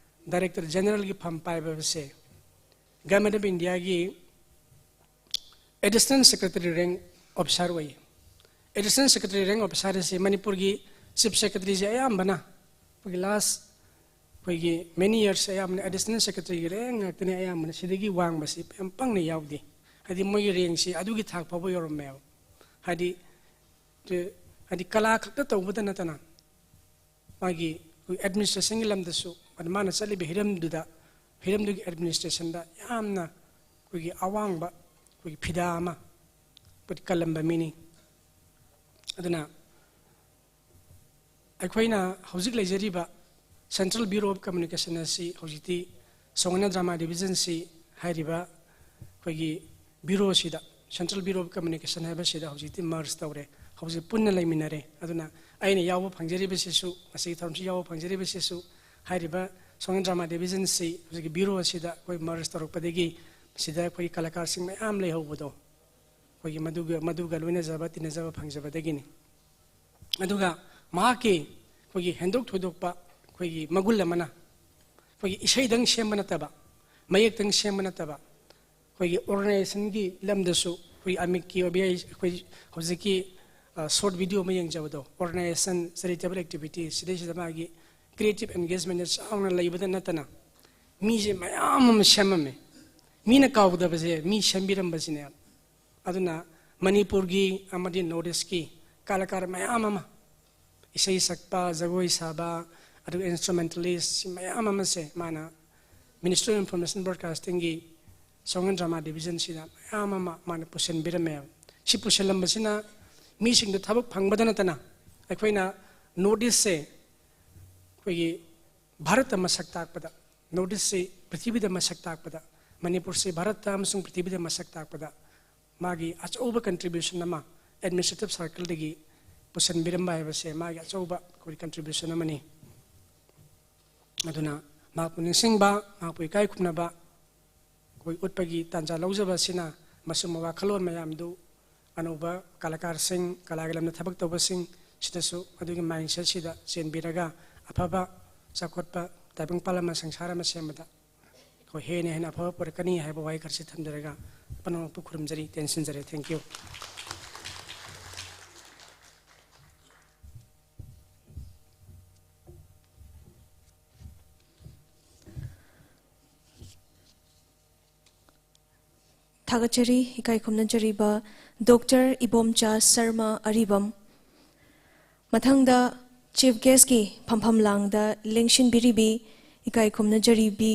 ꯗꯥꯏꯔꯦꯛꯇꯔ ꯖꯦꯅꯔꯦꯜꯒꯤ ꯐꯝ ꯄꯥꯏꯕꯁꯦ ꯒꯚꯔꯟꯃꯦꯟ ꯑꯣꯐ ꯏꯟꯗꯤꯌꯥꯒꯤ ꯑꯦꯗꯤꯁꯅꯦꯜ ꯁꯦꯀ꯭ꯔꯦꯇꯔꯤ ꯔꯦꯡꯛ ꯑꯣꯐꯤꯁꯥꯔ ꯑꯣꯏꯌꯦ꯫ ꯑꯦꯗꯤꯁꯅꯦꯜ ꯁꯦꯀ꯭ꯔꯦꯇꯔꯤ ꯔꯦꯡꯛ ꯑꯣꯐꯤꯁꯥꯔ ꯑꯁꯤ ꯃꯅꯤꯄꯨꯔꯒꯤ ꯆꯤꯐ ꯁꯦꯀ꯭ꯔꯦꯇꯔꯤꯁꯦ ꯑꯌꯥꯝꯕꯅ ꯑꯩꯈꯣꯏꯒꯤ ꯂꯥꯁ ꯑꯩꯈꯣꯏꯒꯤ ꯃꯦꯅꯤ ꯌꯔꯁ ꯑꯌꯥꯝꯕꯅ ꯑꯦꯗꯤꯁꯅꯦꯜ ꯁꯦꯀ꯭ꯔꯦꯇꯔꯤꯒꯤ ꯔꯦꯡꯛ ꯉꯥꯛꯇꯅꯤ, ꯑꯌꯥꯝꯕꯅ ꯁꯤꯗꯒꯤ ꯋꯥꯡꯕꯁꯤ ꯌꯥꯝ ꯄꯪꯅ ꯌꯥꯎꯗꯦ꯫ ꯍꯥꯏꯗꯤ ꯃꯣꯏꯒꯤ ꯔꯦꯡꯛꯁꯤ ꯑꯗꯨꯒꯤ ꯊꯥꯛ ꯐꯥꯎꯕ ꯌꯧꯔꯝꯃꯦꯕ꯫ ꯍꯥꯏꯗꯤ, ꯍꯥꯏꯗꯤ ꯀꯂꯥ ꯈꯛꯇ ꯇꯧꯕꯗ ꯅꯠꯇꯅ ꯃꯥꯒꯤ ꯑꯩꯈꯣꯏ ꯑꯦꯗꯃꯤꯅꯤꯁꯇ꯭ꯔꯦꯁꯟꯒꯤ ꯂꯝꯗꯁꯨ ꯑꯗꯨ ꯃꯥꯅ ꯆꯠꯂꯤꯕ ꯍꯤꯔꯝꯗꯨꯗ, ꯍꯤꯔꯝꯗꯨꯒꯤ ꯑꯦꯗꯃꯤꯅꯤꯁꯇ꯭ꯔꯦꯁꯟꯗ ꯌꯥꯝꯅ ꯑꯩꯈꯣꯏꯒꯤ ꯑꯋꯥꯡꯕ ꯑꯩꯈꯣꯏꯒꯤ ꯐꯤꯗꯥ ꯑꯃ ꯑꯩꯈꯣꯏ ꯀꯜꯂꯝꯕ ꯃꯤꯅꯤ꯫ ꯑꯗꯨꯅ ꯑꯩꯈꯣꯏꯅ ꯍꯧꯖꯤꯛ ꯂꯩꯖꯔꯤꯕ Central Bureau of Communication ꯑꯁꯤ ꯍꯧꯖꯤꯛꯇꯤ Song and Drama Division ꯁꯤ ꯍꯥꯏꯔꯤꯕ ꯑꯩꯈꯣꯏꯒꯤ ꯕ꯭ꯌꯨꯔꯣꯁꯤꯗ, Central Bureau of Communication ꯍꯥꯏꯕꯁꯤꯗ ꯍꯧꯖꯤꯛꯇꯤ ꯃꯔꯖ ꯇꯧꯔꯦ꯫ ꯍꯧꯖꯤꯛ ꯄꯨꯟꯅ ꯂꯩꯃꯤꯟꯅꯔꯦ꯫ ꯑꯗꯨꯅ ꯑꯩꯅ ꯌꯥꯎꯕ ꯐꯪꯖꯔꯤꯕꯁꯤꯁꯨ, ꯉꯁꯤꯒꯤ ꯊꯧꯔꯝꯁꯤ ꯌꯥꯎꯕ ꯐꯪꯖꯔꯤꯕꯁꯤꯁꯨ ꯍꯥꯏꯔꯤꯕ Song and Drama Division ꯁꯤ ꯍꯧꯖꯤꯛꯀꯤ ꯕ꯭ꯌꯨꯔꯣ ꯑꯁꯤꯗ ꯑꯩꯈꯣꯏ ꯃꯔꯖ ꯇꯧꯔꯛꯄꯗꯒꯤ ꯃꯁꯤꯗ ꯑꯩꯈꯣꯏꯒꯤ ꯀꯂꯥꯀꯥꯔꯁꯤꯡ ꯃꯌꯥꯝ ꯂꯩꯍꯧꯕꯗꯣ ꯑꯩꯈꯣꯏꯒꯤ ꯃꯗꯨꯒ, ꯃꯗꯨꯒ ꯂꯣꯏꯅꯖꯕ ꯇꯤꯟꯅꯖꯕ ꯐꯪꯖꯕꯗꯒꯤꯅꯤ꯫ ꯑꯗꯨꯒ ꯃꯍꯥꯛꯀꯤ ꯑꯩꯈꯣꯏꯒꯤ ꯍꯦꯟꯗꯣꯛ ꯊꯣꯏꯗꯣꯛꯄ ꯑꯩꯈꯣꯏꯒꯤ ꯃꯒꯨꯟ ꯑꯃꯅ ꯑꯩꯈꯣꯏꯒꯤ ꯏꯁꯩꯗꯪ ꯁꯦꯝꯕ ꯅꯠꯇꯕ, ꯃꯌꯦꯛꯇꯪ ꯁꯦꯝꯕ ꯅꯠꯇꯕ, ꯑꯩꯈꯣꯏꯒꯤ ꯑꯣꯔꯒꯅꯥꯏꯖꯦꯁꯟꯒꯤ ꯂꯝꯗꯁꯨ ꯑꯩꯈꯣꯏ ꯑꯃꯤꯛꯀꯤ ꯑꯣꯏꯕ ꯌꯥꯏ, ꯑꯩꯈꯣꯏ ꯍꯧꯖꯤꯛꯀꯤ ꯁꯣꯔꯠ ꯚꯤꯗꯤꯑꯣ ꯑꯃ ꯌꯦꯡꯖꯕꯗꯣ, ꯑꯣꯔꯒꯅꯥꯏꯖꯦꯁꯟ ꯆꯦꯔꯤꯇꯦꯕꯜ ꯑꯦꯛꯇꯤꯚꯤꯇꯤ, ꯁꯤꯗꯩꯁꯤꯗ ꯃꯥꯒꯤ ꯀ꯭ꯔꯤꯌꯦꯇꯤꯞ ꯑꯦꯡꯒꯦꯖꯃꯦꯟ ꯆꯥꯎꯅ ꯂꯩꯕꯗ ꯅꯠꯇꯅ ꯃꯤꯁꯦ ꯃꯌꯥꯝ ꯑꯃ ꯁꯦꯝꯃꯝꯃꯦ꯫ ꯃꯤꯅ ꯀꯥꯎꯗꯕꯁꯦ ꯃꯤ ꯁꯦꯝꯕꯤꯔꯝꯕꯁꯤꯅꯦ꯫ ꯑꯗꯨꯅ ꯃꯅꯤꯄꯨꯔꯒꯤ ꯑꯃꯗꯤ ꯅꯣꯔꯠ ꯏꯁꯀꯤ ꯀꯂꯥꯀꯥꯔ ꯃꯌꯥꯝ ꯑꯃ, ꯏꯁꯩ ꯁꯛꯄ, ꯖꯒꯣꯏ ꯁꯥꯕ, ꯑꯗꯨꯒ ꯏꯟꯁꯇ꯭ꯔꯨꯃꯦꯟꯇꯦꯂꯤꯁ ꯃꯌꯥꯝ ꯑꯃꯁꯦ ꯃꯥꯅ Ministry of Information Broadcasting ꯒꯤ Song and Drama Division ꯁꯤꯗ ꯃꯌꯥꯝ ꯑꯃ ꯃꯥꯅ ꯄꯨꯁꯤꯟꯕꯤꯔꯝꯃꯦꯕ꯫ ꯁꯤ ꯄꯨꯁꯤꯜꯂꯝꯕꯁꯤꯅ ꯃꯤꯁꯤꯡꯗ ꯊꯕꯛ ꯐꯪꯕꯗ ꯅꯠꯇꯅ ꯑꯩꯈꯣꯏꯅ ꯅꯣꯔꯠ ꯏꯁꯁꯦ ꯑꯩꯈꯣꯏꯒꯤ ꯚꯥꯔꯠꯇ ꯃꯁꯛ ꯇꯥꯛꯄꯗ, ꯅꯣꯔꯠ ꯏꯁꯁꯤ ꯄ꯭ꯔꯤꯊꯤꯕꯤꯗ ꯃꯁꯛ ꯇꯥꯛꯄꯗ, ꯃꯅꯤꯄꯨꯔꯁꯤ ꯚꯥꯔꯠꯇ ꯑꯃꯁꯨꯡ ꯄ꯭ꯔꯤꯊꯤꯕꯤꯗ ꯃꯁꯛ ꯇꯥꯛꯄꯗ ꯃꯥꯒꯤ ꯑꯆꯧꯕ ꯀꯟꯇ꯭ꯔꯤꯕ꯭ꯌꯨꯁꯟ ꯑꯃ ꯑꯦꯗꯃꯤꯅꯤꯁꯇ꯭ꯔꯦꯇꯤꯞ ꯁꯥꯔꯀꯜꯗꯒꯤ ꯄꯨꯁꯤꯟꯕꯤꯔꯝꯕ ꯍꯥꯏꯕꯁꯦ ꯃꯥꯒꯤ ꯑꯆꯧꯕ ꯑꯩꯈꯣꯏ ꯀꯟꯇ꯭ꯔꯤꯕ꯭ꯌꯨꯁꯟ ꯑꯃꯅꯤ꯫ ꯑꯗꯨꯅ ꯃꯍꯥꯛꯄꯨ ꯅꯤꯡꯁꯤꯡꯕ, ꯃꯍꯥꯛꯄꯨ ꯏꯀꯥꯏ ꯈꯨꯝꯅꯕ ꯑꯩꯈꯣꯏ ꯎꯠꯄꯒꯤ ꯇꯥꯟꯖꯥ ꯂꯧꯖꯕ ꯑꯁꯤꯅ ꯃꯁꯨꯝꯕ ꯋꯥꯈꯜꯂꯣꯟ ꯃꯌꯥꯝꯗꯨ ꯑꯅꯧꯕ ꯀꯂꯥꯀꯥꯔꯁꯤꯡ, ꯀꯂꯥꯒꯤ ꯂꯝꯗ ꯊꯕꯛ ꯇꯧꯕꯁꯤꯡ ꯁꯤꯗꯁꯨ ꯑꯗꯨꯒꯤ ꯃꯥꯏꯟꯁꯦꯠꯁꯤꯗ ꯆꯦꯟꯕꯤꯔꯒ ꯑꯐꯕ ꯆꯥꯎꯈꯠꯄ ꯇꯥꯏꯕꯪꯄꯥꯟ ꯑꯃ, ꯁꯪꯁꯥꯔ ꯑꯃ ꯁꯦꯝꯕꯗ ꯑꯩꯈꯣꯏ ꯍꯦꯟꯅ ꯍꯦꯟꯅ ꯑꯐꯕ ꯄꯨꯔꯛꯀꯅꯤ ꯍꯥꯏꯕ ꯋꯥꯍꯩ ꯈꯔꯁꯤ ꯊꯝꯖꯔꯒ ꯑꯄꯨꯟꯕꯃꯛꯄꯨ ꯈꯨꯔꯨꯝꯖꯔꯤ, ꯇꯦꯟꯁꯤꯟꯖꯔꯦ꯫ Thank you꯫ ꯊꯥꯒꯠꯆꯔꯤ, ꯏꯀꯥꯏ ꯈꯨꯝꯅꯖꯔꯤꯕ ꯗꯣꯛꯇꯔ ꯏꯕꯣꯝꯆꯥ ꯁꯔꯃ ꯑꯔꯤꯕꯝ꯫ ꯃꯊꯪꯗ ꯆꯤꯐ ꯒꯦꯁꯀꯤ ꯐꯝꯐꯝ ꯂꯥꯡꯗ ꯂꯦꯡꯁꯤꯟꯕꯤꯔꯤꯕꯤ ꯏꯀꯥꯏ ꯈꯨꯝꯅꯖꯔꯤꯕꯤ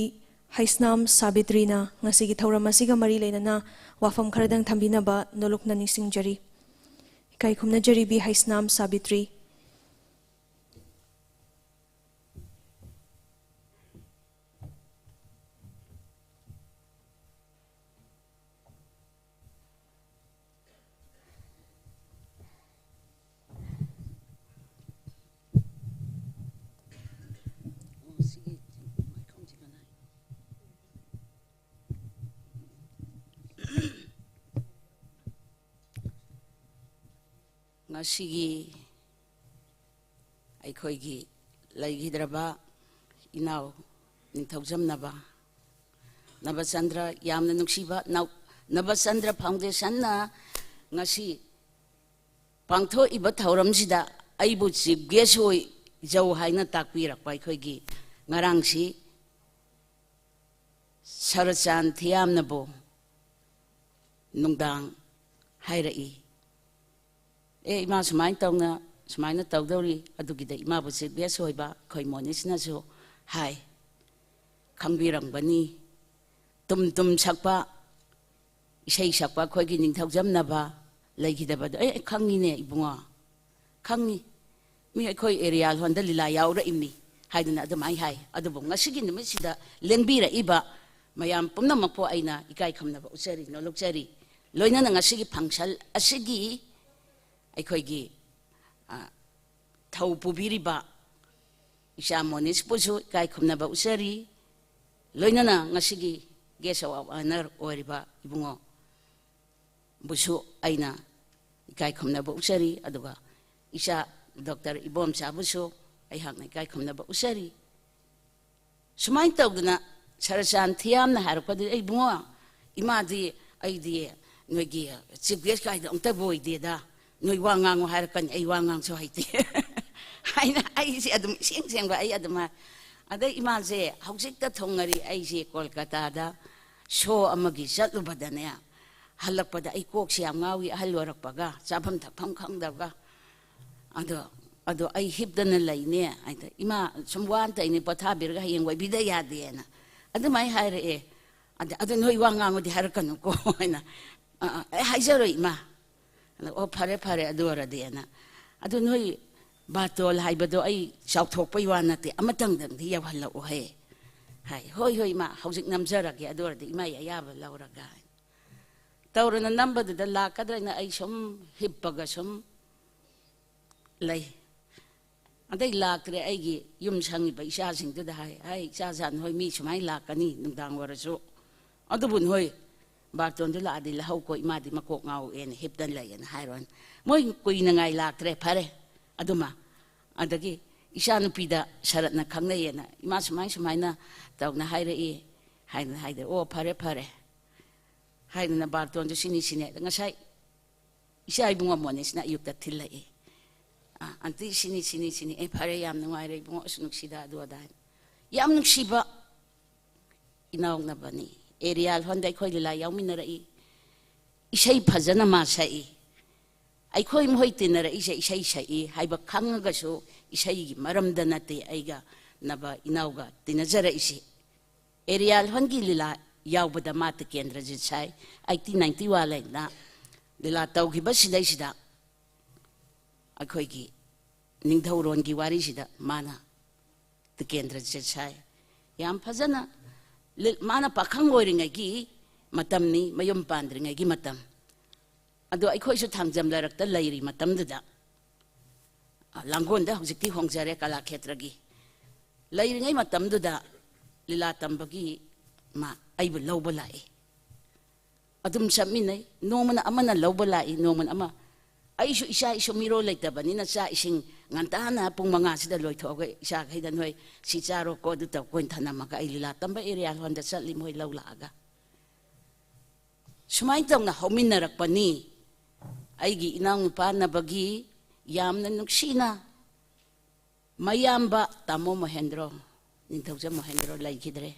ꯍꯩꯁꯅꯥꯝ ꯁꯥꯕꯤꯇ꯭ꯔꯤꯅ ꯉꯁꯤꯒꯤ ꯊꯧꯔꯝ ꯑꯁꯤꯒ ꯃꯔꯤ ꯂꯩꯅꯅ ꯋꯥꯐꯝ ꯈꯔꯗꯪ ꯊꯝꯕꯤꯅꯕ ꯅꯣꯂꯨꯛꯅ ꯅꯤꯡꯁꯤꯡꯖꯔꯤ꯫ ꯏꯀꯥꯏ ꯈꯨꯝꯅꯖꯔꯤꯕꯤ ꯍꯩꯁꯅꯥꯝ ꯁꯥꯕꯤꯇ꯭ꯔꯤ꯫ ꯉꯁꯤꯒꯤ ꯑꯩꯈꯣꯏꯒꯤ ꯂꯩꯈꯤꯗ꯭ꯔꯕ ꯏꯅꯥꯎ ꯅꯤꯡꯊꯧꯖꯝꯅꯕ ꯅꯕꯆꯟꯗ꯭ꯔ, ꯌꯥꯝꯅ ꯅꯨꯡꯁꯤꯕ ꯅꯥꯎ-, ꯅꯕꯆꯟꯗ꯭ꯔ ꯐꯥꯎꯟꯗꯦꯁꯟꯅ ꯉꯁꯤ ꯄꯥꯡꯊꯣꯛꯏꯕ ꯊꯧꯔꯝꯁꯤꯗ ꯑꯩꯕꯨ ꯆꯤꯐ ꯒꯦꯁ ꯑꯣꯏꯖꯧ ꯍꯥꯏꯅ ꯇꯥꯛꯄꯤꯔꯛꯄ ꯑꯩꯈꯣꯏꯒꯤ ꯉꯔꯥꯡꯁꯤ ꯁꯔꯆꯥꯟ ꯊꯤꯌꯥꯝꯅꯕꯨ ꯅꯨꯡꯗꯥꯡ ꯍꯥꯏꯔꯛꯏ, "ꯑꯦ ꯏꯃꯥ, ꯁꯨꯃꯥꯏꯅ ꯇꯧꯅ, ꯁꯨꯃꯥꯏꯅ ꯇꯧꯗꯧꯔꯤ"꯫ ꯑꯗꯨꯒꯤꯗ ꯏꯃꯥꯕꯨ ꯆꯤꯐ ꯒꯦꯁ ꯑꯣꯏꯕ ꯑꯩꯈꯣꯏ ꯃꯣꯅꯤꯁꯅꯁꯨ ꯍꯥꯏ, ꯈꯪꯕꯤꯔꯝꯒꯅꯤ꯫ ꯇꯨꯝ ꯇꯨꯝ ꯁꯛꯄ ꯏꯁꯩ ꯁꯛꯄ ꯑꯩꯈꯣꯏꯒꯤ ꯅꯤꯡꯊꯧꯖꯝꯅꯕ ꯂꯩꯈꯤꯗꯕꯗꯣ, "ꯑꯦ, ꯑꯩ ꯈꯪꯉꯤꯅꯦ ꯏꯕꯨꯡꯉꯣ, ꯈꯪꯉꯤ, ꯃꯤ ꯑꯩꯈꯣꯏ ꯑꯦꯔꯤꯌꯥ ꯍꯣꯟꯗ ꯂꯤꯂꯥ ꯌꯥꯎꯔꯛꯏꯕꯅꯤ" ꯍꯥꯏꯗꯅ ꯑꯗꯨꯃꯥꯏꯅ ꯍꯥꯏ꯫ ꯑꯗꯨꯕꯨ ꯉꯁꯤꯒꯤ ꯅꯨꯃꯤꯠꯁꯤꯗ ꯂꯦꯡꯕꯤꯔꯛꯏꯕ ꯃꯌꯥꯝ ꯄꯨꯝꯅꯃꯛꯄꯨ ꯑꯩꯅ ꯏꯀꯥꯏ ꯈꯨꯝꯅꯕ ꯎꯠꯆꯔꯤ, ꯅꯣꯂꯨꯛꯆꯔꯤ꯫ ꯂꯣꯏꯅꯅ ꯉꯁꯤꯒꯤ ꯐꯪꯁꯟ ꯑꯁꯤꯒꯤ ꯑꯩꯈꯣꯏꯒꯤ, ꯑ, ꯊꯧ ꯄꯨꯕꯤꯔꯤꯕ ꯏꯆꯥ ꯃꯣꯅꯤꯁꯄꯨꯁꯨ ꯏꯀꯥꯏ ꯈꯨꯝꯅꯕ ꯎꯠꯆꯔꯤ꯫ ꯂꯣꯏꯅꯅ ꯉꯁꯤꯒꯤ guest of honour ꯑꯣꯏꯔꯤꯕ ꯏꯕꯨꯡꯉꯣ ꯕꯨꯁꯨ ꯑꯩꯅ ꯏꯀꯥꯏ ꯈꯨꯝꯅꯕ ꯎꯠꯆꯔꯤ, ꯑꯗꯨꯒ ꯏꯆꯥ ꯗꯣꯛꯇꯔ ꯏꯕꯣꯝꯆꯥꯕꯨꯁꯨ ꯑꯩꯍꯥꯛꯅ ꯏꯀꯥꯏ ꯈꯨꯝꯅꯕ ꯎꯠꯆꯔꯤ꯫ ꯁꯨꯃꯥꯏꯅ ꯇꯧꯗꯅ ꯁꯔꯆꯥꯟ ꯊꯤꯌꯥꯝꯅ ꯍꯥꯏꯔꯛꯄꯗꯨꯗꯤ, "ꯑꯩ ꯏꯕꯨꯡꯉꯣ, ꯏꯃꯥꯗꯤ, ꯑꯩꯗꯤ ꯅꯣꯏꯒꯤ chief guest ꯀꯥꯏꯗꯣ ꯑꯝꯇꯕꯨ ꯑꯣꯏꯗꯦꯗ, ꯅꯣꯏ ꯋꯥ ꯉꯥꯡꯉꯨ ꯍꯥꯏꯔꯛꯀꯅꯤ, ꯑꯩ ꯋꯥ ꯉꯥꯡꯁꯨ ꯍꯩꯇꯦ" ꯍꯥꯏꯅ ꯑꯩꯁꯦ ꯑꯗꯨꯝ ꯏꯁꯦꯡ ꯁꯦꯡꯕ ꯑꯩ ꯑꯗꯨꯝ ꯍꯥꯏ꯫ ꯑꯗꯩ ꯏꯃꯥꯁꯦ ꯍꯧꯖꯤꯛꯇ ꯊꯨꯡꯉꯔꯤ, ꯑꯩꯁꯦ ꯀꯣꯜꯀꯇꯥꯗ show ꯑꯃꯒꯤ ꯆꯠꯂꯨꯕꯗꯅꯦ, ꯍꯜꯂꯛꯄꯗ ꯑꯩ ꯀꯣꯛꯁꯦ ꯌꯥꯝ ꯉꯥꯎꯏ, ꯑꯍꯜ ꯑꯣꯏꯔꯛꯄꯒ ꯆꯥꯐꯝ ꯊꯛꯐꯝ ꯈꯪꯗꯕꯒ꯫ ꯑꯗꯣ ꯑꯗꯣ ꯑꯩ ꯍꯤꯞꯇꯅ ꯂꯩꯅꯦ ꯍꯥꯏꯗ, "ꯏꯃꯥ, ꯁꯨꯝ ꯋꯥ ꯑꯝꯇ ꯏꯅꯦ, ꯄꯣꯊꯥꯕꯤꯔꯒ ꯍꯌꯦꯡ ꯑꯣꯏꯕꯤꯗ ꯌꯥꯗꯦꯅ ꯑꯗꯨꯃꯥꯏꯅ ꯍꯥꯏꯔꯛꯑꯦ꯫ ꯑꯗ, "ꯑꯗꯨ ꯅꯣꯏ ꯋꯥ ꯉꯥꯡꯉꯨꯗꯤ ꯍꯥꯏꯔꯛꯀꯅꯨꯀꯣ" ꯍꯥꯏꯅ, "ꯑ, ꯑ, ꯑꯩ ꯍꯥꯏꯖꯔꯣꯏ ꯏꯃꯥ"꯫ ꯑꯗ, "ꯑꯣ, ꯐꯔꯦ ꯐꯔꯦ, ꯑꯗꯨ ꯑꯣꯏꯔꯗꯤꯅ"꯫ "ꯑꯗꯨ ꯅꯣꯏ ꯕꯥꯔꯇꯣꯟ ꯍꯥꯏꯕꯗꯣ ꯑꯩ ꯆꯥꯎꯊꯣꯛꯄꯩ ꯋꯥ ꯅꯠꯇꯦ, ꯑꯃꯇꯪꯗꯪꯗꯤ ꯌꯧꯍꯜꯂꯛꯎꯍꯦ" ꯍꯥꯏ꯫ "ꯍꯣꯏ ꯍꯣꯏ ꯏꯃꯥ, ꯍꯧꯖꯤꯛ ꯅꯝꯖꯔꯒꯦ, ꯑꯗꯨ ꯑꯣꯏꯔꯗꯤ ꯏꯃꯥꯒꯤ ꯑꯌꯥꯕ ꯂꯧꯔꯒ" ꯍꯥꯏ꯫ ꯇꯧꯔꯅ ꯅꯝꯕꯗꯨꯗ ꯂꯥꯛꯀꯗ꯭ꯔꯅ ꯑꯩ ꯁꯨꯝ ꯍꯤꯞꯄꯒ ꯁꯨꯝ ꯂꯩ꯫ ꯑꯗꯩ ꯂꯥꯛꯇ꯭ꯔꯦ꯫ ꯑꯩꯒꯤ ꯌꯨꯝ ꯁꯪꯉꯤꯕ ꯏꯆꯥꯁꯤꯡꯗꯨꯗ ꯍꯥꯏ, "ꯍꯥꯏ, ꯏꯆꯥꯖꯥ, ꯅꯣꯏ ꯃꯤ ꯁꯨꯃꯥꯏꯅ ꯂꯥꯛꯀꯅꯤ ꯅꯨꯡꯗꯥꯡ ꯑꯣꯏꯔꯁꯨ, ꯑꯗꯨꯕꯨ ꯅꯣꯏ ꯕꯥꯔꯇꯣꯟꯗꯨ ꯂꯥꯛꯑꯗꯤ ꯂꯧꯍꯧꯀꯣ, ꯏꯃꯥꯗꯤ ꯃꯀꯣꯛ ꯉꯥꯎꯑꯦꯅ ꯍꯤꯞꯇꯅ ꯂꯩꯌꯦꯅ" ꯍꯥꯏꯔꯣꯅ꯫ ꯃꯣꯏ ꯀꯨꯏꯅꯉꯥꯏ ꯂꯥꯛꯇ꯭ꯔꯦ꯫ ꯐꯔꯦ꯫ ꯑꯗꯨꯃ, ꯑꯗꯒꯤ ꯏꯆꯥꯅꯨꯄꯤꯗ ꯁꯔꯠꯅ ꯈꯪꯅꯩꯌꯦꯅ, "ꯏꯃꯥ ꯁꯨꯃꯥꯏ ꯁꯨꯃꯥꯏꯅ ꯇꯧꯅ ꯍꯥꯏꯔꯛꯏ" ꯍꯥꯏꯅ ꯍꯥꯏꯗꯦ꯫ "ꯑꯣ, ꯐꯔꯦ ꯐꯔꯦ" ꯍꯥꯏꯗꯅ ꯕꯥꯔꯇꯣꯟꯗꯨ ꯁꯤꯅꯤ ꯁꯤꯅꯤ꯫ ꯉꯁꯥꯏ ꯏꯆꯥ ꯏꯕꯨꯡꯉꯣ ꯃꯣꯅꯤꯁꯅ ꯑꯌꯨꯛꯇ ꯊꯤꯜꯂꯛꯏ꯫ "ꯑ, ꯑꯟꯇꯤ, ꯁꯤꯅꯤ, ꯁꯤꯅꯤ, ꯁꯤꯅꯤ"꯫ "ꯑꯦ, ꯐꯔꯦ, ꯌꯥꯝ ꯅꯨꯡꯉꯥꯏꯔꯦ ꯏꯕꯨꯡꯉꯣ, ꯑꯁ, ꯅꯨꯡꯁꯤꯗ ꯑꯗꯨ ꯑꯗꯥ"꯫ ꯌꯥꯝ ꯅꯨꯡꯁꯤꯕ ꯏꯅꯥꯎꯅꯕꯅꯤ꯫ ꯑꯦꯔꯤꯌꯥꯜ ꯍꯣꯟꯗ ꯑꯩꯈꯣꯏ ꯂꯤꯂꯥ ꯌꯥꯎꯃꯤꯟꯅꯔꯛꯏ꯫ ꯏꯁꯩ ꯐꯖꯅ ꯃꯥ ꯁꯛꯏ꯫ ꯑꯩꯈꯣꯏ ꯃꯈꯣꯏ ꯇꯤꯟꯅꯔꯛꯏꯁꯦ ꯏꯁꯩ ꯁꯛꯏ ꯍꯥꯏꯕ ꯈꯪꯉꯒꯁꯨ ꯏꯁꯩꯒꯤ ꯃꯔꯝꯗ ꯅꯠꯇꯦ ꯑꯩꯒ ꯅꯕ ꯏꯅꯥꯎꯒ ꯇꯤꯟꯅꯖꯔꯛꯏꯁꯤ꯫ ꯑꯦꯔꯤꯌꯥꯜ ꯍꯣꯟꯒꯤ ꯂꯤꯂꯥ ꯌꯥꯎꯕꯗ ꯃꯥ ꯇꯤꯀꯦꯟꯗ꯭ꯔꯖꯤꯠ ꯁꯥꯏ꯫ ꯑꯩꯠꯇꯤꯟ ꯅꯥꯏꯟꯇꯤ ꯋꯥꯟ ꯂꯩꯅ ꯂꯤꯂꯥ ꯇꯧꯈꯤꯕ ꯁꯤꯗꯩꯁꯤꯗ ꯑꯩꯈꯣꯏꯒꯤ ꯅꯤꯡꯊꯧꯔꯣꯟꯒꯤ ꯋꯥꯔꯤꯁꯤꯗ ꯃꯥꯅ ꯇꯤꯀꯦꯟꯗ꯭ꯔꯖꯤꯠ ꯁꯥꯏ꯫ ꯌꯥꯝ ꯐꯖꯅ ꯂꯤ-, ꯃꯥꯅ ꯄꯥꯈꯪ ꯑꯣꯏꯔꯤꯉꯩꯒꯤ ꯃꯇꯝꯅꯤ, ꯃꯌꯨꯝ ꯄꯥꯟꯗ꯭ꯔꯤꯉꯩꯒꯤ ꯃꯇꯝ꯫ ꯑꯗꯣ ꯑꯩꯈꯣꯏꯁꯨ ꯊꯥꯡꯖꯝ ꯂꯩꯔꯛꯇ ꯂꯩꯔꯤ ꯃꯇꯝꯗꯨꯗ, ꯑ, ꯂꯥꯡꯒꯣꯜꯗ ꯍꯧꯖꯤꯛꯇꯤ ꯍꯣꯡꯖꯔꯦ ꯀꯂꯥꯈꯦꯇ꯭ꯔꯒꯤ꯫ ꯂꯩꯔꯤꯉꯩ ꯃꯇꯝꯗꯨꯗ ꯂꯤꯂꯥ ꯇꯝꯕꯒꯤ ꯃꯥ ꯑꯩꯕꯨ ꯂꯧꯕ ꯂꯥꯛꯏ꯫ ꯑꯗꯨꯝ ꯆꯠꯃꯤꯟꯅꯩ꯫ ꯅꯣꯡꯃꯅ ꯑꯃꯅ ꯂꯧꯕ ꯂꯥꯛꯏ, ꯅꯣꯡꯃꯅ ꯑꯃ꯫ ꯑꯩꯁꯨ ꯏꯆꯥ ꯏꯁꯨ ꯃꯤꯔꯣꯜ ꯂꯩꯇꯕꯅꯤꯅ ꯆꯥꯛ ꯏꯁꯤꯡ ꯉꯟꯇꯥꯅ ꯄꯨꯡ ꯃꯉꯥꯁꯤꯗ ꯂꯣꯏꯊꯣꯛꯑꯒ ꯏꯆꯥꯈꯩꯗ "ꯅꯣꯏ ꯁꯤ ꯆꯥꯔꯣꯀꯣ, ꯑꯗꯨ ꯇꯧꯀꯣꯅ" ꯊꯅꯝꯃꯒ ꯑꯩ ꯂꯤꯂꯥ ꯇꯝꯕ ꯑꯦꯔꯤꯌꯥꯜ ꯍꯣꯟꯗ ꯆꯠꯂꯤ, ꯃꯣꯏ ꯂꯧ ꯂꯥꯛꯑꯒ꯫ ꯁꯨꯃꯥꯏꯅ ꯇꯧꯅ ꯍꯧꯃꯤꯟꯅꯔꯛꯄꯅꯤ꯫ ꯑꯩꯒꯤ ꯏꯅꯥꯎꯅꯨꯄꯥ ꯅꯕꯒꯤ ꯌꯥꯝꯅ ꯅꯨꯡꯁꯤꯅ ꯃꯌꯥꯝꯕ ꯇꯥꯃꯣ ꯃꯣꯍꯦꯟꯗ꯭ꯔꯣ, ꯅꯤꯡꯊꯧꯖꯝ ꯃꯣꯍꯦꯟꯗ꯭ꯔꯣ ꯂꯩꯈꯤꯗ꯭ꯔꯦ꯫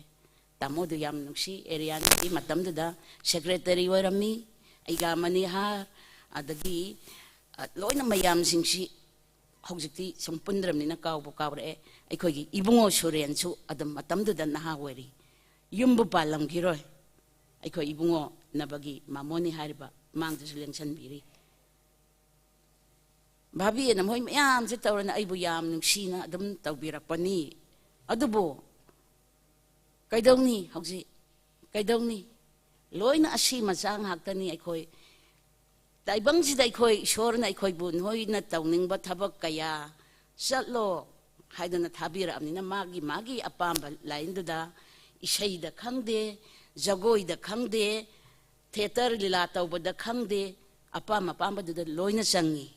ꯇꯥꯃꯣꯗꯨ ꯌꯥꯝ ꯅꯨꯡꯁꯤ꯫ ꯑꯦꯔꯤꯌꯥꯟꯒꯤ ꯃꯇꯝꯗꯨꯗ ꯁꯦꯀ꯭ꯔꯦꯇꯔꯤ ꯑꯣꯏꯔꯝꯃꯤ꯫ ꯑꯩꯒꯥ ꯃꯅꯤꯍꯥꯔ, ꯑꯗꯒꯤ, ꯑ, ꯂꯣꯏꯅ ꯃꯌꯥꯝꯁꯤꯡꯁꯤ ꯍꯧꯖꯤꯛꯇꯤ ꯁꯨꯝ ꯄꯨꯟꯗ꯭ꯔꯕꯅꯤꯅ ꯀꯥꯎꯕꯨ ꯀꯥꯎꯔꯛꯑꯦ꯫ ꯑꯩꯈꯣꯏꯒꯤ ꯏꯕꯨꯡꯉꯣ ꯁꯨꯔꯦꯟꯁꯨ ꯑꯗꯨꯝ ꯃꯇꯝꯗꯨꯗ ꯅꯍꯥ ꯑꯣꯏꯔꯤ꯫ ꯌꯨꯝꯕꯨ ꯄꯥꯜꯂꯝꯈꯤꯔꯣꯏ꯫ ꯑꯩꯈꯣꯏ ꯏꯕꯨꯡꯉꯣ ꯅꯕꯒꯤ ꯃꯃꯣꯅꯤ ꯍꯥꯏꯔꯤꯕ ꯃꯥꯡꯗꯁꯨ ꯂꯦꯡꯁꯟꯕꯤꯔꯤ꯫ ꯚꯥꯕꯤꯅ ꯃꯣꯏ ꯃꯌꯥꯝꯁꯦ ꯇꯧꯔꯅ ꯑꯩꯕꯨ ꯌꯥꯝ ꯅꯨꯡꯁꯤꯅ ꯑꯗꯨꯝ ꯇꯧꯕꯤꯔꯛꯄꯅꯤ꯫ ꯑꯗꯨꯕꯨ ꯀꯩꯗꯧꯅꯤ ꯍꯧꯖꯤꯛ? ꯀꯩꯗꯧꯅꯤ? ꯂꯣꯏꯅ ꯑꯁꯤ ꯃꯆꯥ ꯉꯥꯛꯇꯅꯤ꯫ ꯑꯩꯈꯣꯏ ꯇꯥꯏꯕꯪꯁꯤꯗ ꯑꯩꯈꯣꯏ ꯏꯁꯣꯔꯅ ꯑꯩꯈꯣꯏꯕꯨ ꯅꯣꯏꯅ ꯇꯧꯅꯤꯡꯕ ꯊꯕꯛ ꯀꯌꯥ ꯆꯠꯂꯣ ꯍꯥꯏꯗꯅ ꯊꯥꯕꯤꯔꯛꯑꯕꯅꯤꯅ ꯃꯥꯒꯤ, ꯃꯥꯒꯤ ꯑꯄꯥꯝꯕ ꯂꯥꯏꯟꯗꯨꯗ ꯏꯁꯩꯗ ꯈꯪꯗꯦ, ꯖꯒꯣꯏꯗ ꯈꯪꯗꯦ, ꯊꯤꯌꯦꯇꯔ ꯂꯤꯂꯥ ꯇꯧꯕꯗ ꯈꯪꯗꯦ, ꯑꯄꯥꯝ ꯑꯄꯥꯝꯕꯗꯨꯗ ꯂꯣꯏꯅ ꯆꯪꯉꯤ꯫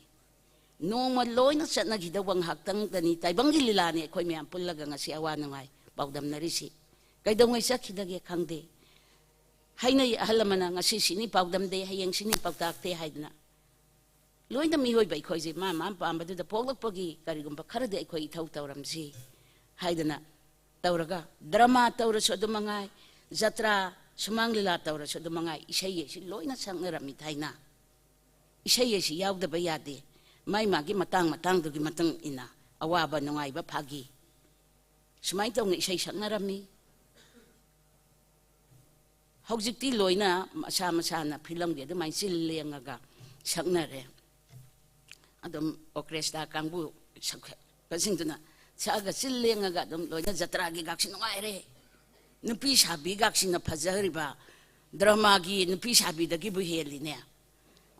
ꯅꯣꯡꯃ ꯂꯣꯏꯅ ꯆꯠꯅꯈꯤꯗꯧꯕ ꯉꯥꯏꯍꯥꯛꯇꯪꯗꯅꯤ꯫ ꯇꯥꯏꯕꯪꯒꯤ ꯂꯤꯂꯥꯅꯤ ꯑꯩꯈꯣꯏ ꯃꯌꯥꯝ ꯄꯨꯜꯂꯒ ꯉꯁꯤ ꯑꯋꯥ ꯅꯨꯡꯉꯥꯏ ꯄꯥꯎꯗꯝꯅꯔꯤꯁꯤ꯫ ꯀꯩꯗꯧꯉꯩ ꯆꯠꯈꯤꯗꯒꯦ ꯈꯪꯗꯦ꯫ ꯍꯥꯏꯅꯩ ꯑꯍꯜ ꯂꯃꯟꯅ, "ꯉꯁꯤ ꯁꯤꯅꯤ ꯄꯥꯎꯗꯝꯗꯦ, ꯍꯌꯦꯡ ꯁꯤꯅꯤ ꯄꯥꯎꯇꯥꯛꯇꯦ" ꯍꯥꯏꯗꯅ꯫ ꯂꯣꯏꯅ ꯃꯤꯑꯣꯏꯕ ꯑꯩꯈꯣꯏꯁꯦ ꯃꯥ ꯃꯥ ꯄꯥꯝꯕꯗꯨꯗ ꯄꯣꯛꯂꯛꯄꯒꯤ ꯀꯔꯤꯒꯨꯝꯕ ꯈꯔꯗꯤ ꯑꯩꯈꯣꯏ ꯏꯊꯧ ꯇꯧꯔꯝꯁꯤ ꯍꯥꯏꯗꯅ ꯇꯧꯔꯒ, ꯗ꯭ꯔꯃꯥ ꯇꯧꯔꯁꯨ ꯑꯗꯨꯝ ꯃꯉꯥꯏ, ꯖꯇ꯭ꯔꯥ, ꯁꯨꯃꯥꯡ ꯂꯤꯂꯥ ꯇꯧꯔꯁꯨ ꯑꯗꯨꯝ ꯃꯉꯥꯏ, ꯏꯁꯩ ꯑꯁꯤ ꯂꯣꯏꯅ ꯁꯛꯅꯔꯝꯃꯤ ꯊꯥꯏꯅ꯫ ꯏꯁꯩ ꯑꯁꯤ ꯌꯥꯎꯗꯕ ꯌꯥꯗꯦ꯫ ꯃꯥꯏ ꯃꯥꯒꯤ ꯃꯇꯥꯡ ꯃꯇꯥꯡꯗꯨꯒꯤ ꯃꯇꯨꯡ ꯏꯟꯅ ꯑꯋꯥꯕ ꯅꯨꯡꯉꯥꯏꯕ ꯐꯥꯒꯤ ꯁꯨꯃꯥꯏꯅ ꯇꯧꯅ ꯏꯁꯩ ꯁꯛꯅꯔꯝꯃꯤ꯫ ꯍꯧꯖꯤꯛꯇꯤ ꯂꯣꯏꯅ ꯃꯁꯥ ꯃꯁꯥꯅ ꯐꯤꯂꯝꯒꯤ ꯑꯗꯨꯃꯥꯏꯅ ꯆꯤꯜ ꯂꯦꯡꯉꯒ ꯁꯛꯅꯔꯦ꯫ ꯑꯗꯨꯝ ꯑꯣꯔꯀꯦꯁꯇ꯭ꯔꯥ ꯀꯥꯡꯕꯨ ꯁꯛꯄꯁꯤꯡꯗꯨꯅ ꯁꯛꯑꯒ ꯆꯤꯜ ꯂꯦꯡꯉꯒ ꯑꯗꯨꯝ ꯂꯣꯏꯅ ꯖꯇ꯭ꯔꯥꯒꯤ ꯒꯥꯛꯁꯤ ꯅꯨꯡꯉꯥꯏꯔꯦ꯫ ꯅꯨꯄꯤ ꯁꯥꯕꯤ ꯒꯥꯛꯁꯤꯅ ꯐꯖꯔꯤꯕ ꯗ꯭ꯔꯃꯥꯒꯤ ꯅꯨꯄꯤ ꯁꯥꯕꯤꯗꯒꯤꯕꯨ ꯍꯦꯜꯂꯤꯅꯦ꯫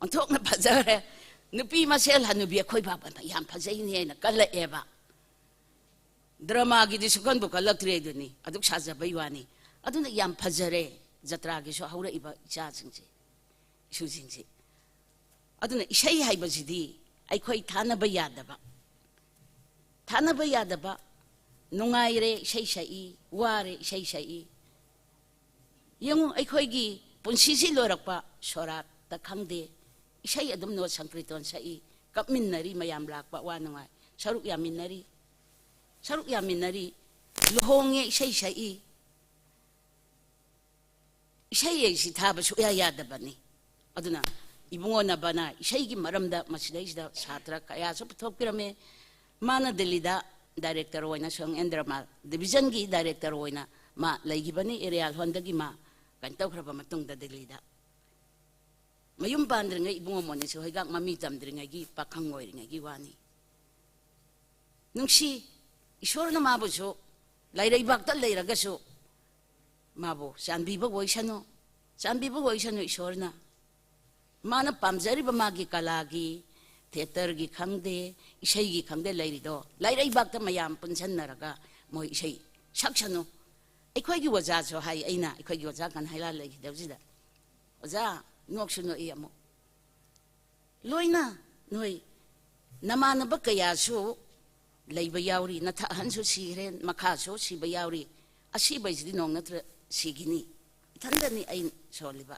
ꯑꯣꯟꯊꯣꯛꯅ ꯐꯖꯔꯦ꯫ ꯅꯨꯄꯤ ꯃꯁꯦꯜ ꯍꯅꯨꯕꯤ ꯑꯩꯈꯣꯏ ꯕꯥꯕꯅ ꯌꯥꯝ ꯐꯖꯩꯅꯦ ꯍꯥꯏꯅ ꯀꯜꯂꯛꯑꯦꯕ꯫ ꯗ꯭ꯔꯃꯥꯒꯤꯗꯤ ꯁꯨꯀꯟꯕꯨ ꯀꯜꯂꯛꯇ꯭ꯔꯦ ꯑꯗꯨꯅꯤ, ꯑꯗꯨꯛ ꯁꯥꯖꯕꯩ ꯋꯥꯅꯤ꯫ ꯑꯗꯨꯅ ꯌꯥꯝ ꯐꯖꯔꯦ ꯖꯇ꯭ꯔꯥꯒꯤꯁꯨ ꯍꯧꯔꯛꯏꯕ ꯏꯆꯥꯁꯤꯡꯁꯦ, ꯏꯁꯨꯁꯤꯡꯁꯦ꯫ ꯑꯗꯨꯅ ꯏꯁꯩ ꯍꯥꯏꯕꯁꯤꯗꯤ ꯑꯩꯈꯣꯏ ꯊꯥꯅꯕ ꯌꯥꯗꯕ, ꯊꯥꯅꯕ ꯌꯥꯗꯕ꯫ ꯅꯨꯡꯉꯥꯏꯔꯦ ꯏꯁꯩ ꯁꯛꯏ, ꯋꯥꯔꯦ ꯏꯁꯩ ꯁꯛꯏ꯫ ꯌꯦꯡꯉꯨ, ꯑꯩꯈꯣꯏꯒꯤ ꯄꯨꯟꯁꯤꯁꯤ ꯂꯣꯏꯔꯛꯄ ꯁꯣꯔꯥꯠꯇ ꯈꯪꯗꯦ, ꯏꯁꯩ ꯑꯗꯨꯝ ꯅꯣꯠ ꯁꯪꯀ꯭ꯔꯤꯇꯣꯟ ꯁꯛꯏ, ꯀꯞꯃꯤꯟꯅꯔꯤ, ꯃꯌꯥꯝ ꯂꯥꯛꯄ ꯑꯋꯥ ꯅꯨꯡꯉꯥꯏ ꯁꯔꯨꯛ ꯌꯥꯃꯤꯟꯅꯔꯤ, ꯁꯔꯨꯛ ꯌꯥꯃꯤꯟꯅꯔꯤ, ꯂꯨꯍꯣꯡꯉꯦ ꯏꯁꯩ ꯁꯛꯏ꯫ ꯏꯁꯩ ꯍꯥꯏꯁꯤ ꯊꯥꯕ ꯁꯨꯛꯌꯥ ꯌꯥꯗꯕꯅꯤ꯫ ꯑꯗꯨꯅ ꯏꯕꯨꯡꯉꯣ ꯅꯕꯅ ꯏꯁꯩꯒꯤ ꯃꯔꯝꯗ ꯃꯁꯤꯗꯩꯁꯤꯗ ꯁꯥꯇ꯭ꯔ ꯀꯌꯥꯁꯨ ꯄꯨꯊꯣꯛꯄꯤꯔꯝꯃꯦ꯫ ꯃꯥꯅ ꯗꯤꯜꯂꯤꯗ ꯗꯥꯏꯔꯦꯛꯇꯔ ꯑꯣꯏꯅ, ꯁꯣꯡ ꯑꯦꯟ ꯗ꯭ꯔꯃꯥ ꯗꯤꯕꯤꯖꯟꯒꯤ ꯗꯥꯏꯔꯦꯛꯇꯔ ꯑꯣꯏꯅ ꯃꯥ ꯂꯩꯈꯤꯕꯅꯤ꯫ ꯑꯦꯔꯤꯌꯥꯜ ꯍꯣꯟꯗꯒꯤ ꯃꯥ ꯀꯩꯅꯣ ꯇꯧꯈ꯭ꯔꯕ ꯃꯇꯨꯡꯗ ꯗꯤꯜꯂꯤꯗ꯫ ꯃꯌꯨꯝ ꯄꯥꯟꯗ꯭ꯔꯤꯉꯩ ꯏꯕꯨꯡꯉꯣ ꯃꯣꯅꯤꯁ ꯍꯣꯏꯒ ꯃꯃꯤ ꯇꯝꯗ꯭ꯔꯤꯉꯩꯒꯤ ꯄꯥꯈꯪ ꯑꯣꯏꯔꯤꯉꯩꯒꯤ ꯋꯥꯅꯤ꯫ ꯅꯨꯡꯁꯤ, ꯏꯁꯣꯔꯅ ꯃꯥꯕꯨꯁꯨ ꯂꯥꯏꯔꯩꯕꯥꯛꯇ ꯂꯩꯔꯒꯁꯨ ꯃꯥꯕꯨ ꯆꯥꯟꯕꯤꯕ ꯑꯣꯏꯁꯅꯨ, ꯆꯥꯟꯕꯤꯕ ꯑꯣꯏꯁꯅꯨ ꯏꯁꯣꯔꯅ꯫ ꯃꯥꯅ ꯄꯥꯝꯖꯔꯤꯕ ꯃꯥꯒꯤ ꯀꯂꯥꯒꯤ, ꯊꯤꯌꯦꯇꯔꯒꯤ ꯈꯪꯗꯦ, ꯏꯁꯩꯒꯤ ꯈꯪꯗꯦ ꯂꯩꯔꯤꯗꯣ, ꯂꯥꯏꯔꯩꯕꯥꯛꯇ ꯃꯌꯥꯝ ꯄꯨꯟꯁꯟꯅꯔꯒ ꯃꯣꯏ ꯏꯁꯩ ꯁꯛꯁꯅꯨ꯫ ꯑꯩꯈꯣꯏꯒꯤ ꯑꯣꯖꯥꯁꯨ ꯍꯥꯏ, ꯑꯩꯅ ꯑꯩꯈꯣꯏꯒꯤ ꯑꯣꯖꯥ ꯀꯟꯍꯩꯂꯥ ꯂꯩꯈꯤꯗꯕꯁꯤꯗ, "ꯑꯣꯖꯥ, ꯅꯣꯛꯁꯨ ꯅꯣꯛꯏ ꯑꯃꯨꯛ꯫ ꯂꯣꯏꯅ ꯅꯣꯏ ꯅꯃꯥꯟꯅꯕ ꯀꯌꯥꯁꯨ ꯂꯩꯕ ꯌꯥꯎꯔꯤ, ꯅꯊꯛ ꯑꯍꯟꯁꯨ ꯁꯤꯈ꯭ꯔꯦ, ꯃꯈꯥꯁꯨ ꯁꯤꯕ ꯌꯥꯎꯔꯤ꯫ ꯑꯁꯤꯕ ꯍꯥꯏꯁꯤꯗꯤ ꯅꯣꯡ ꯅꯠꯇ꯭ꯔ ꯁꯤꯈꯤꯅꯤ꯫ ꯏꯊꯟꯗꯅꯤ ꯑꯩ ꯁꯣꯜꯂꯤꯕ꯫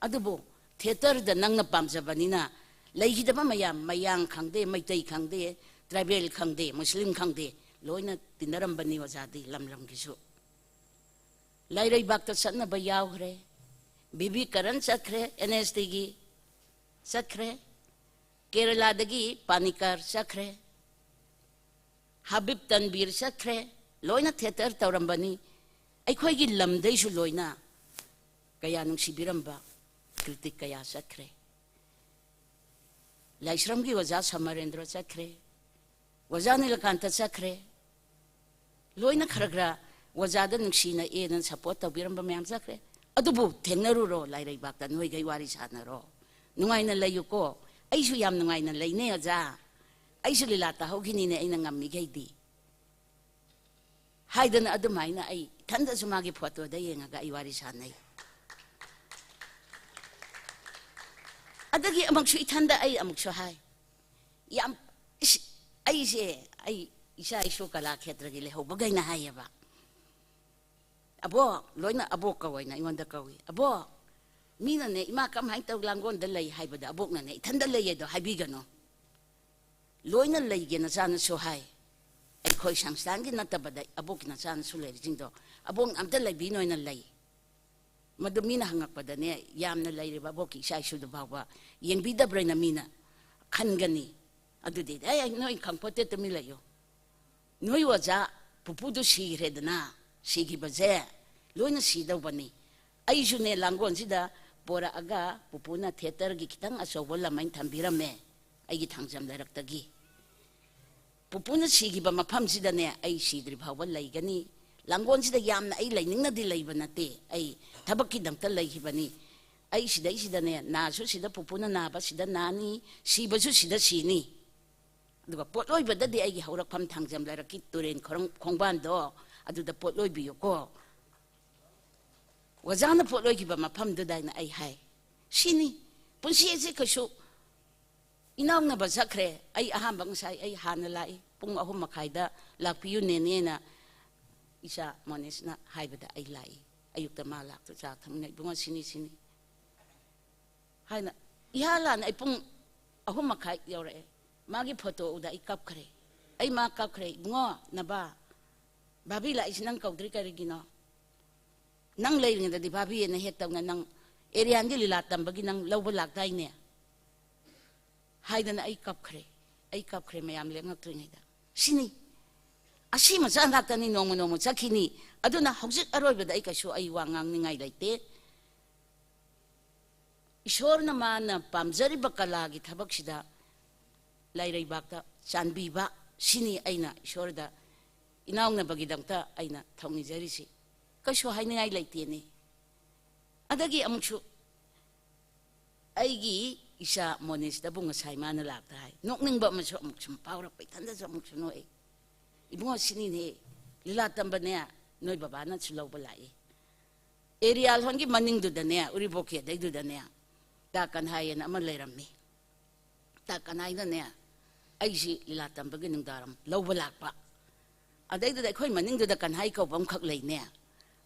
ꯑꯗꯨꯕꯨ ꯊꯤꯌꯦꯇꯔꯗ ꯅꯪꯅ ꯄꯥꯝꯖꯕꯅꯤꯅ ꯂꯩꯈꯤꯗꯕ ꯃꯌꯥꯝ, ꯃꯌꯥꯡ ꯈꯪꯗꯦ, ꯃꯩꯇꯩ ꯈꯪꯗꯦ, ꯇ꯭ꯔꯥꯏꯕꯦꯜ ꯈꯪꯗꯦ, ꯃꯨꯁꯂꯤꯝ ꯈꯪꯗꯦ, ꯂꯣꯏꯅ ꯇꯤꯟꯅꯔꯝꯕꯅꯤ ꯑꯣꯖꯥꯗꯤ ꯂꯝ ꯂꯝꯒꯤꯁꯨ꯫ ꯂꯥꯏꯔꯩꯕꯥꯛꯇ ꯆꯠꯅꯕ ꯌꯥꯎꯈ꯭ꯔꯦ꯫ ꯕꯤ ꯕꯤ ꯀꯔꯟ ꯆꯠꯈ꯭ꯔꯦ, ꯑꯦꯟ ꯑꯦꯁ ꯇꯤꯒꯤ ꯆꯠꯈ꯭ꯔꯦ꯫ ꯀꯦꯔꯂꯥꯗꯒꯤ ꯄꯥꯅꯤꯀꯔ ꯆꯠꯈ꯭ꯔꯦ꯫ ꯍꯕꯤꯕ ꯇꯟꯕꯤꯔ ꯆꯠꯈ꯭ꯔꯦ꯫ ꯂꯣꯏꯅ ꯊꯤꯌꯦꯇꯔ ꯇꯧꯔꯝꯕꯅꯤ꯫ ꯑꯩꯈꯣꯏꯒꯤ ꯂꯝꯗꯩꯁꯨ ꯂꯣꯏꯅ ꯀꯌꯥ ꯅꯨꯡꯁꯤꯕꯤꯔꯝꯕ ꯀ꯭ꯔꯤꯇꯤꯛ ꯀꯌꯥ ꯆꯠꯈ꯭ꯔꯦ꯫ ꯂꯥꯏꯁ꯭ꯔꯝꯒꯤ ꯑꯣꯖꯥ ꯁꯃꯔꯦꯟꯗ꯭ꯔ ꯆꯠꯈ꯭ꯔꯦ꯫ ꯑꯣꯖꯥ ꯅꯤꯂꯀꯥꯟꯇ ꯆꯠꯈ꯭ꯔꯦ꯫ ꯂꯣꯏꯅ ꯈꯔ ꯈꯔ ꯑꯣꯖꯥꯗ ꯅꯨꯡꯁꯤꯅ ꯑꯦꯅ ꯁꯄꯣꯔꯠ ꯇꯧꯕꯤꯔꯝꯕ ꯃꯌꯥꯝ ꯆꯠꯈ꯭ꯔꯦ꯫ ꯑꯗꯨꯕꯨ ꯊꯦꯡꯅꯔꯨꯔꯣ, ꯂꯥꯏꯔꯩꯕꯥꯛꯇ ꯅꯣꯏꯈꯩ ꯋꯥꯔꯤ ꯁꯥꯟꯅꯔꯣ꯫ ꯅꯨꯡꯉꯥꯏꯅ ꯂꯩꯌꯨꯀꯣ꯫ ꯑꯩꯁꯨ ꯌꯥꯝ ꯅꯨꯡꯉꯥꯏꯅ ꯂꯩꯅꯦ ꯑꯣꯖꯥ꯫ ꯑꯩꯁꯨ ꯂꯤꯂꯥ ꯇꯥꯍꯧꯈꯤꯅꯤꯅꯦ ꯑꯩꯅ ꯉꯝꯃꯤꯈꯩꯗꯤ꯫ ꯍꯥꯏꯗꯅ ꯑꯗꯨꯃꯥꯏꯅ ꯑꯩ ꯏꯊꯟꯗꯁꯨ ꯃꯥꯒꯤ ꯐꯣꯇꯣꯗ ꯌꯦꯡꯉꯒ ꯑꯩ ꯋꯥꯔꯤ ꯁꯥꯟꯅꯩ꯫ ꯑꯗꯒꯤ ꯑꯃꯨꯛꯁꯨ ꯏꯊꯟꯗ ꯑꯩ ꯑꯃꯨꯛꯁꯨ ꯍꯥꯏ, ꯌꯥꯝ, ꯏꯁ, ꯑꯩꯁꯦ, ꯑꯩ ꯏꯆꯥ ꯏꯁꯨ ꯀꯂꯥ ꯈꯦꯇ꯭ꯔꯒꯤ ꯂꯩꯍꯧꯕꯈꯩꯅ ꯍꯥꯏꯌꯦꯕ, "ꯑꯕꯣꯛ", ꯂꯣꯏꯅ ꯑꯕꯣꯛ ꯀꯧꯋꯦꯅ ꯑꯩꯉꯣꯟꯗ ꯀꯧꯏ, "ꯑꯕꯣꯛ, ꯃꯤꯅꯅꯦ ꯏꯃꯥ ꯀꯃꯥꯏꯅ ꯇꯧ ꯂꯥꯡꯒꯣꯜꯗ ꯂꯩ ꯍꯥꯏꯕꯗ ꯑꯕꯣꯛꯅꯅꯦ ꯏꯊꯟꯗ ꯂꯩꯌꯦꯗꯣ ꯍꯥꯏꯕꯤꯒꯅꯨ꯫ ꯂꯣꯏꯅ ꯂꯩꯒꯦ ꯅꯆꯥꯅꯁꯨ ꯍꯥꯏ꯫ ꯑꯩꯈꯣꯏ ꯁꯪꯁꯊꯥꯟꯒꯤ ꯅꯠꯇꯕꯗ ꯑꯕꯣꯛꯀꯤ ꯅꯆꯥꯅꯁꯨ ꯂꯩꯔꯤꯁꯤꯡꯗꯣ ꯑꯕꯣꯛꯅ ꯑꯝꯇ ꯂꯩꯕꯤꯅꯣꯅ ꯂꯩ"꯫ ꯃꯗꯨ ꯃꯤꯅ ꯍꯪꯉꯛꯄꯗꯅꯦ, ꯌꯥꯝꯅ ꯂꯩꯔꯤꯕ ꯑꯕꯣꯛꯀꯤ ꯏꯆꯥ ꯏꯁꯨꯗꯨ ꯐꯥꯎꯕ ꯌꯦꯡꯕꯤꯗꯕ꯭ꯔꯅ ꯃꯤꯅ ꯈꯟꯒꯅꯤ꯫ ꯑꯗꯨꯗꯤ ꯑꯩ, ꯅꯣꯏ ꯈꯪꯄꯣꯠꯇꯦ, ꯇꯨꯃꯤꯟ ꯂꯩꯌꯨ꯫ ꯅꯣꯏ ꯑꯣꯖꯥ ꯄꯨꯄꯨꯗꯨ ꯁꯤꯈ꯭ꯔꯦꯗꯅ, ꯁꯤꯈꯤꯕꯁꯦ ꯂꯣꯏꯅ ꯁꯤꯗꯧꯕꯅꯤ꯫ ꯑꯩꯁꯨꯅꯦ, ꯂꯥꯡꯒꯣꯜꯁꯤꯗ ꯄꯣꯔꯛꯑꯒ ꯄꯨꯄꯨꯅ ꯊꯤꯌꯦꯇꯔꯒꯤ ꯈꯤꯇꯪ ꯑꯆꯧꯕ ꯂꯝ ꯑꯩꯅ ꯊꯝꯕꯤꯔꯝꯃꯦ, ꯑꯩꯒꯤ ꯊꯥꯡꯖꯝ ꯂꯩꯔꯛꯇꯒꯤ꯫ ꯄꯨꯄꯨꯅ ꯁꯤꯈꯤꯕ ꯃꯐꯝꯁꯤꯗꯅꯦ ꯑꯩ ꯁꯤꯗ꯭ꯔꯤ ꯐꯥꯎꯕ ꯂꯩꯒꯅꯤ꯫ ꯂꯥꯡꯒꯣꯜꯁꯤꯗ ꯌꯥꯝꯅ ꯑꯩ ꯂꯩꯅꯤꯡꯅꯗꯤ ꯂꯩꯕ ꯅꯠꯇꯦ, ꯑꯩ ꯊꯕꯛꯀꯤꯗꯃꯛꯇ ꯂꯩꯈꯤꯕꯅꯤ꯫ ꯑꯩ ꯁꯤꯗꯩꯁꯤꯗꯅꯦ, ꯅꯥꯁꯨ ꯁꯤꯗ, ꯄꯨꯄꯨꯅ ꯅꯥꯕ ꯁꯤꯗ ꯅꯥꯅꯤ, ꯁꯤꯕꯁꯨ ꯁꯤꯗ ꯁꯤꯅꯤ꯫ ꯑꯗꯨꯒ ꯄꯣꯠꯂꯣꯏꯕꯗꯗꯤ ꯑꯩꯒꯤ ꯍꯧꯔꯛꯐꯝ ꯊꯥꯡꯖꯝ ꯂꯩꯔꯛꯀꯤ ꯇꯨꯔꯦꯟ ꯈꯣꯡ-, ꯈꯣꯡꯕꯥꯟꯗꯣ, ꯑꯗꯨꯗ ꯄꯣꯠꯂꯣꯏꯕꯤꯌꯨꯀꯣ꯫ ꯑꯣꯖꯥꯅ ꯄꯣꯠꯂꯣꯏꯈꯤꯕ ꯃꯐꯝꯗꯨꯗ ꯍꯥꯏꯅ ꯑꯩ ꯍꯥꯏ꯫ ꯁꯤꯅꯤ꯫ ꯄꯨꯟꯁꯤ ꯑꯁꯤ ꯀꯩꯁꯨ ꯏꯅꯥꯎꯅꯕ ꯆꯠꯈ꯭ꯔꯦ꯫ ꯑꯩ ꯑꯍꯥꯟꯕ ꯉꯁꯥꯏ ꯑꯩ ꯍꯥꯟꯅ ꯂꯥꯛꯏ꯫ ꯄꯨꯡ ꯑꯍꯨꯝ ꯃꯈꯥꯏꯗ ꯂꯥꯛꯄꯤꯌꯨ ꯅꯦꯅꯦꯅ ꯏꯆꯥ ꯃꯣꯅꯤꯁꯅ ꯍꯥꯏꯕꯗ ꯑꯩ ꯂꯥꯛꯏ꯫ ꯑꯌꯨꯛꯇ ꯃꯥ ꯂꯥꯛꯇ ꯆꯥ ꯊꯛꯃꯤꯟꯅ, "ꯏꯕꯨꯡꯉꯣ, ꯁꯤꯅꯤ, ꯁꯤꯅꯤ" ꯍꯥꯏꯅ ꯏꯍꯥꯟ ꯍꯥꯟꯅ ꯑꯩ ꯄꯨꯡ ꯑꯍꯨꯝ ꯃꯈꯥꯏ ꯌꯧꯔꯛꯑꯦ꯫ ꯃꯥꯒꯤ ꯐꯣꯇꯣ ꯎꯕꯗ ꯑꯩ ꯀꯞꯈ꯭ꯔꯦ꯫ ꯑꯩ ꯃꯥ ꯀꯞꯈ꯭ꯔꯦ, "ꯏꯕꯨꯡꯉꯣ, ꯅꯕꯥ, ꯚꯥꯕꯤ ꯂꯥꯛꯏꯁꯤ ꯅꯪ ꯀꯧꯗ꯭ꯔꯤ ꯀꯔꯤꯒꯤꯅꯣ? ꯅꯪ ꯂꯩꯔꯤꯉꯩꯗꯗꯤ ꯚꯥꯕꯤ ꯑꯅ ꯍꯦꯛ ꯇꯧꯅ ꯅꯪ ꯑꯦꯔꯤꯌꯥꯟꯒꯤ ꯂꯤꯂꯥ ꯇꯝꯕꯒꯤ ꯅꯪ ꯂꯧꯕ ꯂꯥꯛꯇꯥꯏꯅꯦ?" ꯍꯥꯏꯗꯅ ꯑꯩ ꯀꯞꯈ꯭ꯔꯦ꯫ ꯑꯩ ꯀꯞꯈ꯭ꯔꯦ ꯃꯌꯥꯝ ꯂꯦꯞꯉꯛꯇ꯭ꯔꯤꯉꯩꯗ꯫ ꯁꯤꯅꯤ꯫ ꯑꯁꯤ ꯃꯆꯥ ꯉꯥꯛꯇꯅꯤ, ꯅꯣꯡꯃ ꯅꯣꯡꯃ ꯆꯠꯈꯤꯅꯤ꯫ ꯑꯗꯨꯅ ꯍꯧꯖꯤꯛ ꯑꯔꯣꯏꯕꯗ ꯑꯩ ꯀꯩꯁꯨ ꯑꯩ ꯋꯥ ꯉꯥꯡꯅꯤꯡꯉꯥꯏ ꯂꯩꯇꯦ꯫ ꯏꯁꯣꯔꯅ ꯃꯥꯅ ꯄꯥꯝꯖꯔꯤꯕ ꯀꯂꯥꯒꯤ ꯊꯕꯛꯁꯤꯗ ꯂꯥꯏꯔꯩꯕꯥꯛꯇ ꯆꯥꯟꯕꯤꯕ, ꯁꯤꯅꯤ ꯑꯩꯅ ꯏꯁꯣꯔꯗ ꯏꯅꯥꯎꯅꯕꯒꯤꯗꯃꯛꯇ ꯑꯩꯅ ꯊꯧꯅꯤꯖꯔꯤꯁꯤ꯫ ꯀꯩꯁꯨ ꯍꯥꯏꯅꯤꯡꯉꯥꯏ ꯂꯩꯇꯦꯅꯦ꯫ ꯑꯗꯒꯤ ꯑꯃꯨꯛꯁꯨ ꯑꯩꯒꯤ ꯏꯆꯥ ꯃꯣꯅꯤꯁꯇꯕꯨ ꯉꯁꯥꯏ ꯃꯥꯅ ꯂꯥꯛꯇ ꯍꯥꯏ꯫ ꯅꯣꯛꯅꯤꯡꯕ ꯑꯃꯁꯨ ꯑꯃꯨꯛ ꯁꯨꯝ ꯐꯥꯎꯔꯛꯄ, ꯏꯊꯟꯗꯁꯨ ꯑꯃꯨꯛꯁꯨ ꯅꯣꯛꯏ꯫ "ꯏꯕꯨꯡꯉꯣ, ꯁꯤꯅꯤꯅꯦ, ꯂꯤꯂꯥ ꯇꯝꯕꯅꯦ, ꯅꯣꯏ ꯕꯕꯥꯅꯁꯨ ꯂꯧꯕ ꯂꯥꯛꯏ꯫ ꯑꯦꯔꯤꯌꯥꯜ ꯍꯣꯟꯒꯤ ꯃꯅꯤꯡꯗꯨꯗꯅꯦ, ꯎꯔꯤꯄꯣꯛꯀꯤ ꯑꯗꯩꯗꯨꯗꯅꯦ, ꯇꯥ ꯀꯟꯍꯥꯏ ꯑꯅ ꯑꯃ ꯂꯩꯔꯝꯃꯤ꯫ ꯇꯥ ꯀꯟꯍꯥꯏꯅꯅꯦ, ꯑꯩꯁꯤ ꯂꯤꯂꯥ ꯇꯝꯕꯒꯤ ꯅꯨꯡꯗꯥꯡꯋꯥꯏꯔꯝ ꯂꯧꯕ ꯂꯥꯛꯄ꯫ ꯑꯗꯩꯗꯨꯗ ꯑꯩꯈꯣꯏ ꯃꯅꯤꯡꯗꯨꯗ ꯀꯟꯍꯥꯏ ꯀꯧꯕ ꯑꯃꯈꯛ ꯂꯩꯅꯦ꯫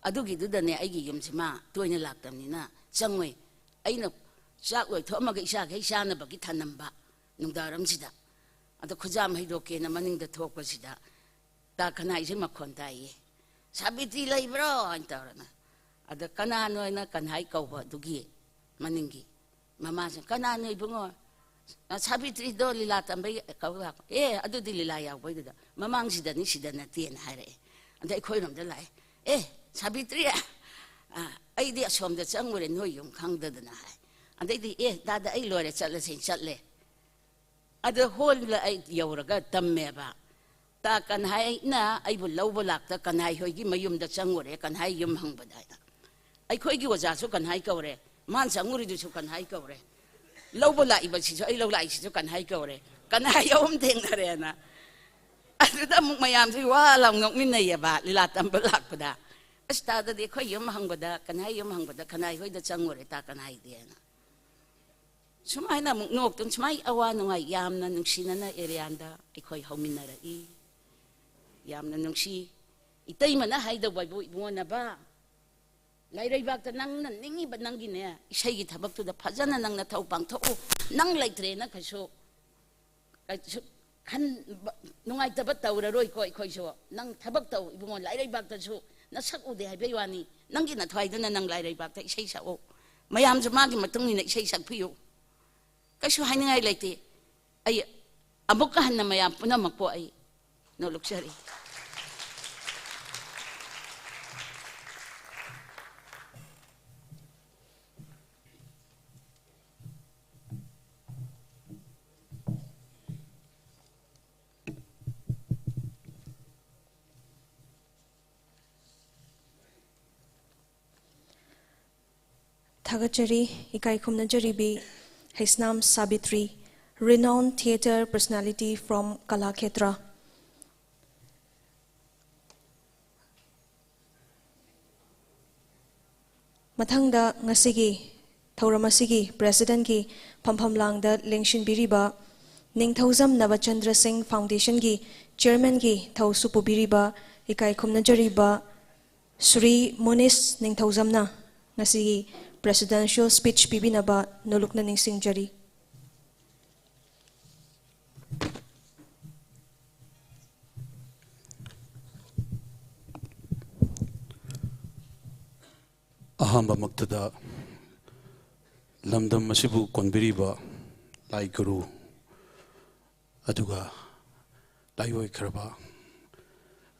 ꯑꯗꯨꯒꯤꯗꯨꯗꯅꯦ, ꯑꯩꯒꯤ ꯌꯨꯝꯁꯤ ꯃꯥ ꯇꯣꯏꯅ ꯂꯥꯛꯇꯕꯅꯤꯅ ꯆꯪꯉꯣꯏ꯫ ꯑꯩꯅ ꯆꯥꯛ ꯂꯣꯏꯊꯣꯛꯑꯝꯃꯒ ꯏꯆꯥꯈꯩ ꯆꯥꯅꯕꯒꯤ ꯊꯅꯝꯕ ꯅꯨꯡꯗꯥꯡꯋꯥꯏꯔꯝꯁꯤꯗ꯫ ꯑꯗ ꯈꯨꯖꯥꯝ ꯍꯩꯗꯣꯛꯀꯦꯅ ꯃꯅꯤꯡꯗ ꯊꯣꯛꯄꯁꯤꯗ ꯇꯥ ꯀꯟꯍꯥꯏꯁꯦ ꯃꯈꯣꯟ ꯇꯥꯏꯌꯦ꯫ "ꯁꯥꯕꯤꯇ꯭ꯔꯤ ꯂꯩꯕ꯭ꯔꯣ?" ꯍꯥꯏꯅ ꯇꯧꯔꯅ꯫ ꯑꯗ ꯀꯅꯥꯅꯣ ꯍꯥꯏꯅ ꯀꯟꯍꯥꯏ ꯀꯧꯕ ꯑꯗꯨꯒꯤ ꯃꯅꯤꯡꯒꯤ ꯃꯃꯥꯁꯤꯅ, "ꯀꯅꯥꯅꯣ ꯏꯕꯨꯡꯉꯣ?" "ꯑ, ꯁꯥꯕꯤꯇ꯭ꯔꯤꯗꯣ ꯂꯤꯂꯥ ꯇꯝꯕꯩ ꯀꯧ ꯂꯥꯛꯄ꯫" "ꯑꯦ, ꯑꯗꯨꯗꯤ ꯂꯤꯂꯥ ꯌꯥꯎꯕꯩꯗꯨꯗ ꯃꯃꯥꯡꯁꯤꯗꯅꯤ, ꯁꯤꯗ ꯅꯠꯇꯦꯅ" ꯍꯥꯏꯔꯛꯑꯦ꯫ ꯑꯗ ꯑꯩꯈꯣꯏꯔꯣꯝꯗ ꯂꯥꯛꯑꯦ꯫ "ꯑꯦ, ꯁꯥꯕꯤꯇ꯭ꯔꯤ, ꯑ, ꯑꯩꯗꯤ ꯑꯁꯣꯝꯗ ꯆꯪꯉꯨꯔꯦ ꯅꯣꯏ ꯌꯨꯝ ꯈꯪꯗꯗꯅ" ꯍꯥꯏ꯫ ꯑꯗꯩꯗꯤ, "ꯑꯦ, ꯗꯥꯗꯥ, ꯑꯩ ꯂꯣꯏꯔꯦ, ꯆꯠꯂꯁꯦ" ꯆꯠꯂꯦ꯫ ꯑꯗ ꯍꯣꯜꯗ ꯑꯩ ꯌꯧꯔꯒ ꯇꯝꯃꯦꯕ꯫ ꯇꯥ ꯀꯟꯍꯥꯏꯅ ꯑꯩꯕꯨ ꯂꯧꯕ ꯂꯥꯛꯇ ꯀꯟꯍꯥꯏ ꯍꯣꯏꯒꯤ ꯃꯌꯨꯝꯗ ꯆꯪꯉꯨꯔꯦ, ꯀꯟꯍꯥꯏ ꯌꯨꯝ ꯍꯪꯕꯗ ꯍꯥꯏꯅ꯫ ꯑꯩꯈꯣꯏꯒꯤ ꯑꯣꯖꯥꯁꯨ ꯀꯟꯍꯥꯏ ꯀꯧꯔꯦ, ꯃꯥꯅ ꯆꯪꯉꯨꯔꯤꯗꯨꯁꯨ ꯀꯟꯍꯥꯏ ꯀꯧꯔꯦ, ꯂꯧꯕ ꯂꯥꯛꯏꯕꯁꯤꯁꯨ, ꯑꯩ ꯂꯧ ꯂꯥꯛꯏꯁꯤꯁꯨ ꯀꯟꯍꯥꯏ ꯀꯧꯔꯦ, ꯀꯟꯍꯥꯏ ꯑꯍꯨꯝ ꯊꯦꯡꯅꯔꯦꯅ꯫ ꯑꯗꯨꯗ ꯑꯃꯨꯛ ꯃꯌꯥꯝꯁꯦ ꯋꯥ ꯂꯥꯎ ꯅꯣꯛꯃꯤꯟꯅꯩꯌꯦꯕ, ꯂꯤꯂꯥ ꯇꯝꯕ ꯂꯥꯛꯄꯗ꯫ "ꯑꯁ, ꯇꯥꯗꯗꯤ ꯑꯩꯈꯣꯏ ꯌꯨꯝ ꯍꯪꯕꯗ, ꯀꯟꯍꯥꯏ ꯌꯨꯝ ꯍꯪꯕꯗ ꯀꯟꯍꯥꯏ ꯍꯣꯏꯗ ꯆꯪꯉꯨꯔꯦ ꯇꯥ ꯀꯟꯍꯥꯏꯗꯤꯅ"꯫ ꯁꯨꯃꯥꯏꯅ ꯑꯃꯨꯛ ꯅꯣꯛꯇꯨꯅ, ꯁꯨꯃꯥꯏꯅ ꯑꯋꯥ ꯅꯨꯡꯉꯥꯏ ꯌꯥꯝꯅ ꯅꯨꯡꯁꯤꯅꯅ ꯑꯦꯔꯤꯌꯥꯟꯗ ꯑꯩꯈꯣꯏ ꯍꯧꯃꯤꯟꯅꯔꯛꯏ꯫ ꯌꯥꯝꯅ ꯅꯨꯡꯁꯤ꯫ ꯏꯇꯩꯃꯅ ꯍꯥꯏꯗꯧꯕ ꯍꯥꯏꯕꯨ, "ꯏꯕꯨꯡꯉꯣ ꯅꯕ, ꯂꯥꯏꯔꯩꯕꯥꯛꯇ ꯅꯪꯅ ꯅꯤꯡꯉꯤꯕ ꯅꯪꯒꯤꯅꯦ, ꯏꯁꯩꯒꯤ ꯊꯕꯛꯇꯨꯗ ꯐꯖꯅ ꯅꯪ ꯅꯊꯧ ꯄꯥꯡꯊꯣꯛꯎ꯫ ꯅꯪ ꯂꯩꯇ꯭ꯔꯦꯅ ꯀꯩꯁꯨ, ꯀꯩꯁꯨ ꯈꯟꯕ, ꯅꯨꯡꯉꯥꯏꯇꯕ ꯇꯧꯔꯔꯣꯏꯀꯣ ꯑꯩꯈꯣꯏꯁꯨ꯫ ꯅꯪ ꯊꯕꯛ ꯇꯧ ꯏꯕꯨꯡꯉꯣ, ꯂꯥꯏꯔꯩꯕꯥꯛꯇꯁꯨ ꯅꯁꯛ ꯎꯗꯦ ꯍꯥꯏꯕꯩ ꯋꯥꯅꯤ꯫ ꯅꯪꯒꯤ ꯅꯊ꯭ꯋꯥꯏꯗꯨꯅ ꯅꯪ ꯂꯥꯏꯔꯩꯕꯥꯛꯇ ꯏꯁꯩ ꯁꯛꯎ꯫ ꯃꯌꯥꯝꯁꯨ ꯃꯥꯒꯤ ꯃꯇꯨꯡ ꯏꯟꯅ ꯏꯁꯩ ꯁꯛꯄꯤꯌꯨ"꯫ ꯀꯩꯁꯨ ꯍꯥꯏꯅꯤꯡꯉꯥꯏ ꯂꯩꯇꯦ꯫ ꯑꯩ ꯑꯃꯨꯛꯀ ꯍꯟꯅ ꯃꯌꯥꯝ ꯄꯨꯝꯅꯃꯛꯄꯨ ꯑꯩ ꯅꯣꯂꯨꯛꯆꯔꯤ꯫ ꯊꯥꯒꯠꯆꯔꯤ, ꯏꯀꯥꯏ ꯈꯨꯝꯅꯖꯔꯤꯕꯤ Heisnam Savitri, renowned theatre personality from Kalakshetra꯫ ꯃꯊꯪꯗ ꯉꯁꯤꯒꯤ ꯊꯧꯔꯝ ꯑꯁꯤꯒꯤ presidentꯀꯤ ꯐꯝꯐꯝ ꯂꯥꯡꯗ ꯂꯦꯡꯁꯤꯟꯕꯤꯔꯤꯕ ꯅꯤꯡꯊꯧꯖꯝ ꯅꯕꯆꯟꯗ꯭ꯔ ꯁꯤꯡ foundationꯒꯤ chairmanꯒꯤ ꯊꯧꯁꯨ ꯄꯨꯕꯤꯔꯤꯕ ꯏꯀꯥꯏ ꯈꯨꯝꯅꯖꯔꯤꯕ ꯁ꯭ꯔꯤ ꯃꯣꯅꯤꯁ ꯅꯤꯡꯊꯧꯖꯝꯅ ꯉꯁꯤꯒꯤ presidential speech ꯄꯤꯕꯤꯅꯕ ꯅꯣꯂꯨꯛꯅ ꯅꯤꯡꯁꯤꯡꯖꯔꯤ꯫ ꯑꯍꯥꯟꯕꯃꯛꯇꯗ ꯂꯝꯗꯝ ꯑꯁꯤꯕꯨ ꯀꯣꯟꯕꯤꯔꯤꯕ ꯂꯥꯏ ꯒꯨꯔꯨ ꯑꯗꯨꯒ ꯂꯥꯏꯑꯣꯏꯈ꯭ꯔꯕ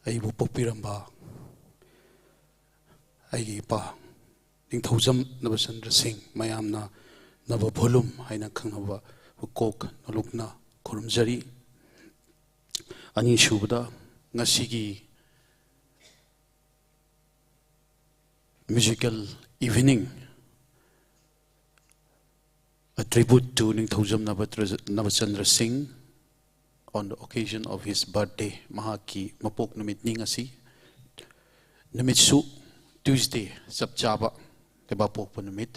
ꯑꯩꯕꯨ ꯄꯣꯛꯄꯤꯔꯝꯕ ꯑꯩꯒꯤ ꯏꯄꯥ ꯅꯤꯡꯊꯧꯖꯝ ꯅꯕꯆꯟꯗ꯭ꯔ ꯁꯤꯡ, ꯃꯌꯥꯝꯅ ꯅꯕ ꯚꯣꯂꯨꯝ ꯍꯥꯏꯅ ꯈꯪꯅꯕ ꯀꯣꯛ ꯅꯣꯂꯨꯛꯅ ꯈꯨꯔꯨꯝꯖꯔꯤ꯫ ꯑꯅꯤꯁꯨꯕꯗ, ꯉꯁꯤꯒꯤ musical evening, a tribute to ꯅꯤꯡꯊꯧꯖꯝ ꯅꯕꯇ꯭ꯔ-, ꯅꯕꯆꯟꯗ꯭ꯔ ꯁꯤꯡ on the occasion of his birthday, ꯃꯍꯥꯛꯀꯤ ꯃꯄꯣꯛ ꯅꯨꯃꯤꯠꯅꯤ ꯉꯁꯤ꯫ ꯅꯨꯃꯤꯠꯁꯨ Tuesday, ꯆꯞ ꯆꯥꯕ ꯂꯩꯕꯥꯛꯄꯣꯛꯄ ꯅꯨꯃꯤꯠ,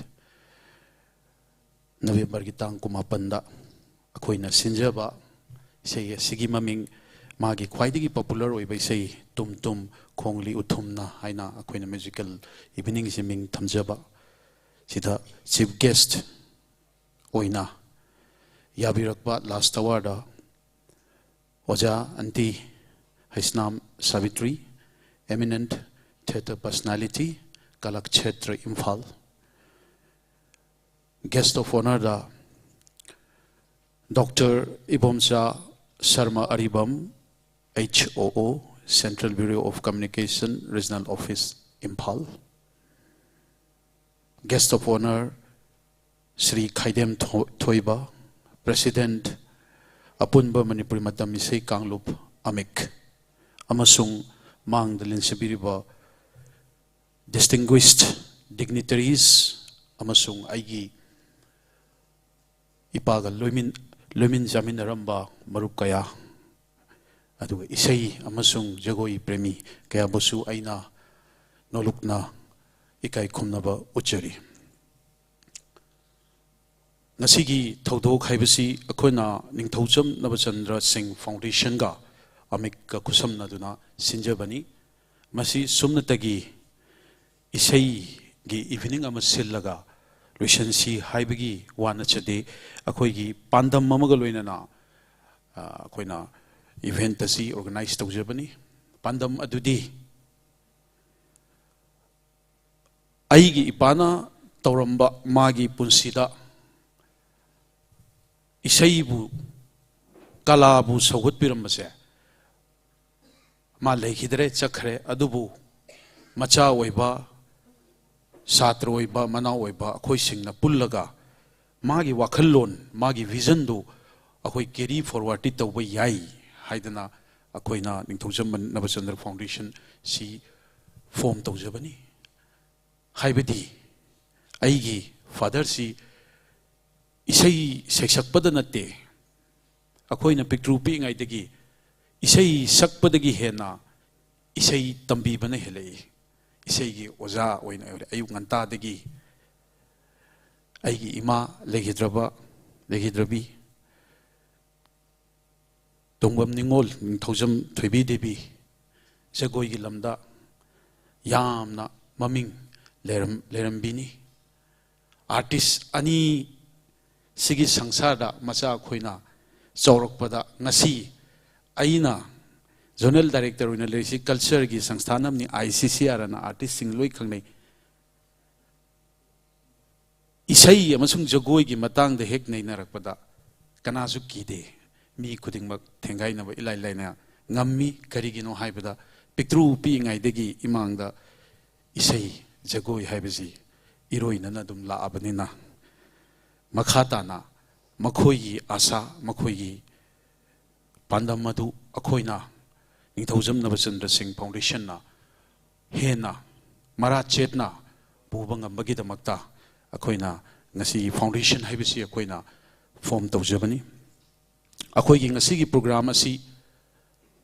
ꯅꯕꯦꯝꯕꯔꯒꯤ ꯇꯥꯡ ꯀꯨꯟꯃꯥꯄꯟꯗ ꯑꯩꯈꯣꯏꯅ ꯁꯤꯟꯖꯕ ꯏꯁꯩ ꯑꯁꯤꯒꯤ ꯃꯃꯤꯡ, ꯃꯥꯒꯤ ꯈ꯭ꯋꯥꯏꯗꯒꯤ popular ꯑꯣꯏꯕ ꯏꯁꯩ ꯇꯨꯝ ꯇꯨꯝ ꯈꯣꯡꯂꯤ ꯎꯊꯨꯝꯅ ꯍꯥꯏꯅ ꯑꯩꯈꯣꯏꯅ musical eveningꯁꯤ ꯃꯤꯡ ꯊꯝꯖꯕ, ꯁꯤꯗ chief guest ꯑꯣꯏꯅ ꯌꯥꯕꯤꯔꯛꯄ last hourꯗ ꯑꯣꯖꯥ ꯑꯟꯇꯤ Heisnam Sabitri, eminent theatre personality, Kalakshetra Imphal. Guest of honourꯗ Doctor Ibomcha Sharma Aribam, H O O, Central Bureau of Communication, Regional Office, Imphal. Guest of honour Shri Khaidem ꯊꯣ-, ꯊꯣꯏꯕ, President, ꯑꯄꯨꯟꯕ ꯃꯅꯤꯄꯨꯔꯤ ꯃꯇꯝ ꯏꯁꯩ ꯀꯥꯡꯂꯨꯞ, ꯑꯃꯤꯛ, ꯑꯃꯁꯨꯡ ꯃꯥꯡꯗ ꯂꯦꯟꯁꯤꯟꯕꯤꯔꯤꯕ distinguished dignitaries ꯑꯃꯁꯨꯡ ꯑꯩꯒꯤ ꯏꯄꯥꯒ ꯂꯣꯏꯃꯤꯟ-, ꯂꯣꯏꯃꯤꯟ ꯆꯥꯃꯤꯟꯅꯔꯝꯕ ꯃꯔꯨꯞ ꯀꯌꯥ, ꯑꯗꯨꯒ ꯏꯁꯩ ꯑꯃꯁꯨꯡ ꯖꯒꯣꯏ ꯄ꯭ꯔꯦꯃꯤ ꯀꯌꯥꯕꯨꯁꯨ ꯑꯩꯅ ꯅꯣꯂꯨꯛꯅ ꯏꯀꯥꯏ ꯈꯨꯝꯅꯕ ꯎꯠꯆꯔꯤ꯫ ꯉꯁꯤꯒꯤ ꯊꯧꯗꯣꯛ ꯍꯥꯏꯕꯁꯤ ꯑꯩꯈꯣꯏꯅ ꯅꯤꯡꯊꯧꯖꯝ ꯅꯕꯆꯟꯗ꯭ꯔ ꯁꯤꯡ Foundationꯒ ꯑꯃꯤꯛꯀ ꯈꯨꯠꯁꯝꯅꯗꯨꯅ ꯁꯤꯟꯖꯕꯅꯤ꯫ ꯃꯁꯤ ꯁꯨꯞꯅꯇꯒꯤ ꯏꯁꯩꯒꯤ evening ꯑꯃ ꯁꯤꯜꯂꯒ ꯂꯣꯏꯁꯤꯟꯁꯤ ꯍꯥꯏꯕꯒꯤ ꯋꯥ ꯅꯠꯆꯗꯦ꯫ ꯑꯩꯈꯣꯏꯒꯤ ꯄꯥꯟꯗꯝ ꯑꯃꯒ ꯂꯣꯏꯅꯅ, ꯑ, ꯑꯩꯈꯣꯏꯅ event ꯑꯁꯤ organize ꯇꯧꯖꯕꯅꯤ꯫ ꯄꯥꯟꯗꯝ ꯑꯗꯨꯗꯤ ꯑꯩꯒꯤ ꯏꯄꯥꯅ ꯇꯧꯔꯝꯕ ꯃꯥꯒꯤ ꯄꯨꯟꯁꯤꯗ ꯏꯁꯩꯕꯨ, ꯀꯂꯥꯕꯨ ꯁꯧꯒꯠꯄꯤꯔꯝꯕꯁꯦ ꯃꯥ ꯂꯩꯈꯤꯗ꯭ꯔꯦ, ꯆꯠꯈ꯭ꯔꯦ꯫ ꯑꯗꯨꯕꯨ ꯃꯆꯥ ꯑꯣꯏꯕ, ꯁꯥꯇ꯭ꯔ ꯑꯣꯏꯕ, ꯃꯅꯥꯎ ꯑꯣꯏꯕ ꯑꯩꯈꯣꯏꯁꯤꯡꯅ ꯄꯨꯜꯂꯒ ꯃꯥꯒꯤ ꯋꯥꯈꯜꯂꯣꯟ, ꯃꯥꯒꯤ ꯚꯤꯖꯟꯗꯨ ꯑꯩꯈꯣꯏ carry forwardꯇꯤ ꯇꯧꯕ ꯌꯥꯏ ꯍꯥꯏꯗꯅ ꯑꯩꯈꯣꯏꯅ ꯅꯤꯡꯊꯧꯖꯝ ꯅꯕꯆꯟꯗ꯭ꯔ ꯐꯥꯎꯟꯗꯦꯁꯟꯁꯤ ꯐꯣꯔꯝ ꯇꯧꯖꯕꯅꯤ꯫ ꯍꯥꯏꯕꯗꯤ ꯑꯩꯒꯤ ꯐꯥꯗꯔꯁꯤ ꯏꯁꯩ ꯁꯩꯁꯛꯄꯗ ꯅꯠꯇꯦ, ꯑꯩꯈꯣꯏꯅ ꯄꯤꯛꯇ꯭ꯔꯨ ꯄꯤꯛꯏꯉꯩꯗꯒꯤ ꯏꯁꯩ ꯁꯛꯄꯗꯒꯤ ꯍꯦꯟꯅ ꯏꯁꯩ ꯇꯝꯕꯤꯕꯅ ꯍꯦꯜꯂꯛꯏ꯫ ꯏꯁꯩꯒꯤ ꯑꯣꯖꯥ ꯑꯣꯏꯅ ꯑꯣꯏꯔꯦ꯫ ꯑꯌꯨꯛ ꯉꯟꯇꯥꯗꯒꯤ ꯑꯩꯒꯤ ꯏꯃꯥ ꯂꯩꯈꯤꯗ꯭ꯔꯕ, ꯂꯩꯈꯤꯗ꯭ꯔꯕꯤ ꯇꯣꯡꯕꯝ ꯅꯤꯉꯣꯜ ꯅꯤꯡꯊꯧꯖꯝ ꯊꯣꯏꯕꯤ ꯗꯦꯕꯤ ꯖꯒꯣꯏꯒꯤ ꯂꯝꯗ ꯌꯥꯝꯅ ꯃꯃꯤꯡ ꯂꯩꯔꯝ-, ꯂꯩꯔꯝꯕꯤꯅꯤ꯫ ꯑꯥꯔꯇꯤꯁ ꯑꯅꯤ ꯁꯤꯒꯤ ꯁꯪꯁꯥꯔꯗ ꯃꯆꯥ ꯑꯩꯈꯣꯏꯅ ꯆꯥꯎꯔꯛꯄꯗ ꯉꯁꯤ ꯑꯩꯅ ꯖꯣꯅꯦꯜ ꯗꯥꯏꯔꯦꯛꯇꯔ ꯑꯣꯏꯅ ꯂꯩꯔꯤꯁꯤ ꯀꯜꯆꯔꯒꯤ ꯁꯪꯁꯊꯥꯟ ꯑꯃꯅꯤ, ꯑꯥꯏ ꯁꯤ ꯁꯤ ꯑꯥꯔ ꯑꯅ ꯑꯥꯔꯇꯤꯁꯁꯤꯡ ꯂꯣꯏ ꯈꯪꯅꯩ꯫ ꯏꯁꯩ ꯑꯃꯁꯨꯡ ꯖꯒꯣꯏꯒꯤ ꯃꯇꯥꯡꯗ ꯍꯦꯛ ꯅꯩꯅꯔꯛꯄꯗ ꯀꯅꯥꯁꯨ ꯀꯤꯗꯦ꯫ ꯃꯤ ꯈꯨꯗꯤꯡꯃꯛ ꯊꯦꯡꯒꯥꯏꯅꯕ ꯏꯂꯥꯏ ꯂꯥꯏꯅ ꯉꯝꯃꯤ꯫ ꯀꯔꯤꯒꯤꯅꯣ ꯍꯥꯏꯕꯗ ꯄꯤꯛꯇ꯭ꯔꯨ ꯄꯤꯛꯏꯉꯩꯗꯒꯤ ꯏꯃꯥꯡꯗ ꯏꯁꯩ ꯖꯒꯣꯏ ꯍꯥꯏꯕꯁꯤ ꯏꯔꯣꯏꯅꯅ ꯑꯗꯨꯝ ꯂꯥꯛꯑꯕꯅꯤꯅ ꯃꯈꯥ ꯇꯥꯅ ꯃꯈꯣꯏꯒꯤ ꯑꯥꯁꯥ, ꯃꯈꯣꯏꯒꯤ ꯄꯥꯟꯗꯝ ꯑꯗꯨ ꯑꯩꯈꯣꯏꯅ ꯅꯤꯡꯊꯧꯖꯝ ꯅꯕꯆꯟꯗ꯭ꯔ ꯁꯤꯡ ꯐꯥꯎꯟꯗꯦꯁꯟꯅ ꯍꯦꯟꯅ ꯃꯔꯥ ꯆꯦꯠꯅ ꯄꯨꯕ ꯉꯝꯕꯒꯤꯗꯃꯛꯇ ꯑꯩꯈꯣꯏꯅ ꯉꯁꯤꯒꯤ ꯐꯥꯎꯟꯗꯦꯁꯟ ꯍꯥꯏꯕꯁꯤ ꯑꯩꯈꯣꯏꯅ ꯐꯣꯔꯝ ꯇꯧꯖꯕꯅꯤ꯫ ꯑꯩꯈꯣꯏꯒꯤ ꯉꯁꯤꯒꯤ ꯄ꯭ꯔꯣꯒ꯭ꯔꯥꯝ ꯑꯁꯤ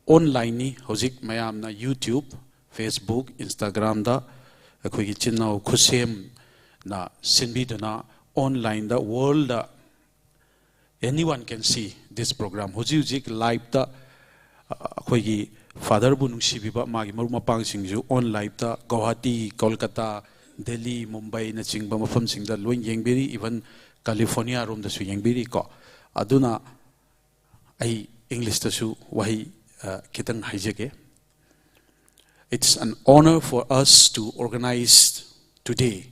ꯑꯣꯟꯂꯥꯏꯟꯅꯤ꯫ ꯍꯧꯖꯤꯛ ꯃꯌꯥꯝꯅ YouTube, Facebook, Instagramꯗ ꯑꯩꯈꯣꯏꯒꯤ ꯏꯆꯤꯟ ꯏꯅꯥꯎ ꯈꯨꯠꯁꯦꯝꯅ ꯁꯤꯟꯕꯤꯗꯨꯅ ꯑꯣꯟꯂꯥꯏꯟꯗ world anyone can see this program꯫ ꯍꯧꯖꯤꯛ ꯍꯧꯖꯤꯛ ꯂꯥꯏꯞꯇ, ꯑ, ꯑꯩꯈꯣꯏꯒꯤ ꯐꯥꯗꯔꯕꯨ ꯅꯨꯡꯁꯤꯕꯤꯕ ꯃꯥꯒꯤ ꯃꯔꯨꯞ ꯃꯄꯥꯡꯁꯤꯡꯁꯨ ꯑꯣꯟ ꯂꯥꯏꯞꯇ ꯒꯧꯍꯥꯇꯤ, ꯀꯣꯜꯀꯇꯥ, ꯗꯦꯜꯂꯤ, ꯃꯨꯝꯕꯥꯏꯅꯆꯤꯡꯕ ꯃꯐꯝꯁꯤꯡꯗ ꯂꯣꯏ ꯌꯦꯡꯕꯤꯔꯤ, even ꯀꯦꯂꯤꯐꯣꯔꯅꯤꯌꯥ ꯔꯣꯝꯗꯁꯨ ꯌꯦꯡꯕꯤꯔꯤꯀꯣ꯫ ꯑꯗꯨꯅ ꯑꯩ ꯏꯪꯂꯤꯁꯇꯁꯨ ꯋꯥꯍꯩ, ꯑ, ꯈꯤꯇꯪ ꯍꯥꯏꯖꯒꯦ꯫ It's an honor for us to organize today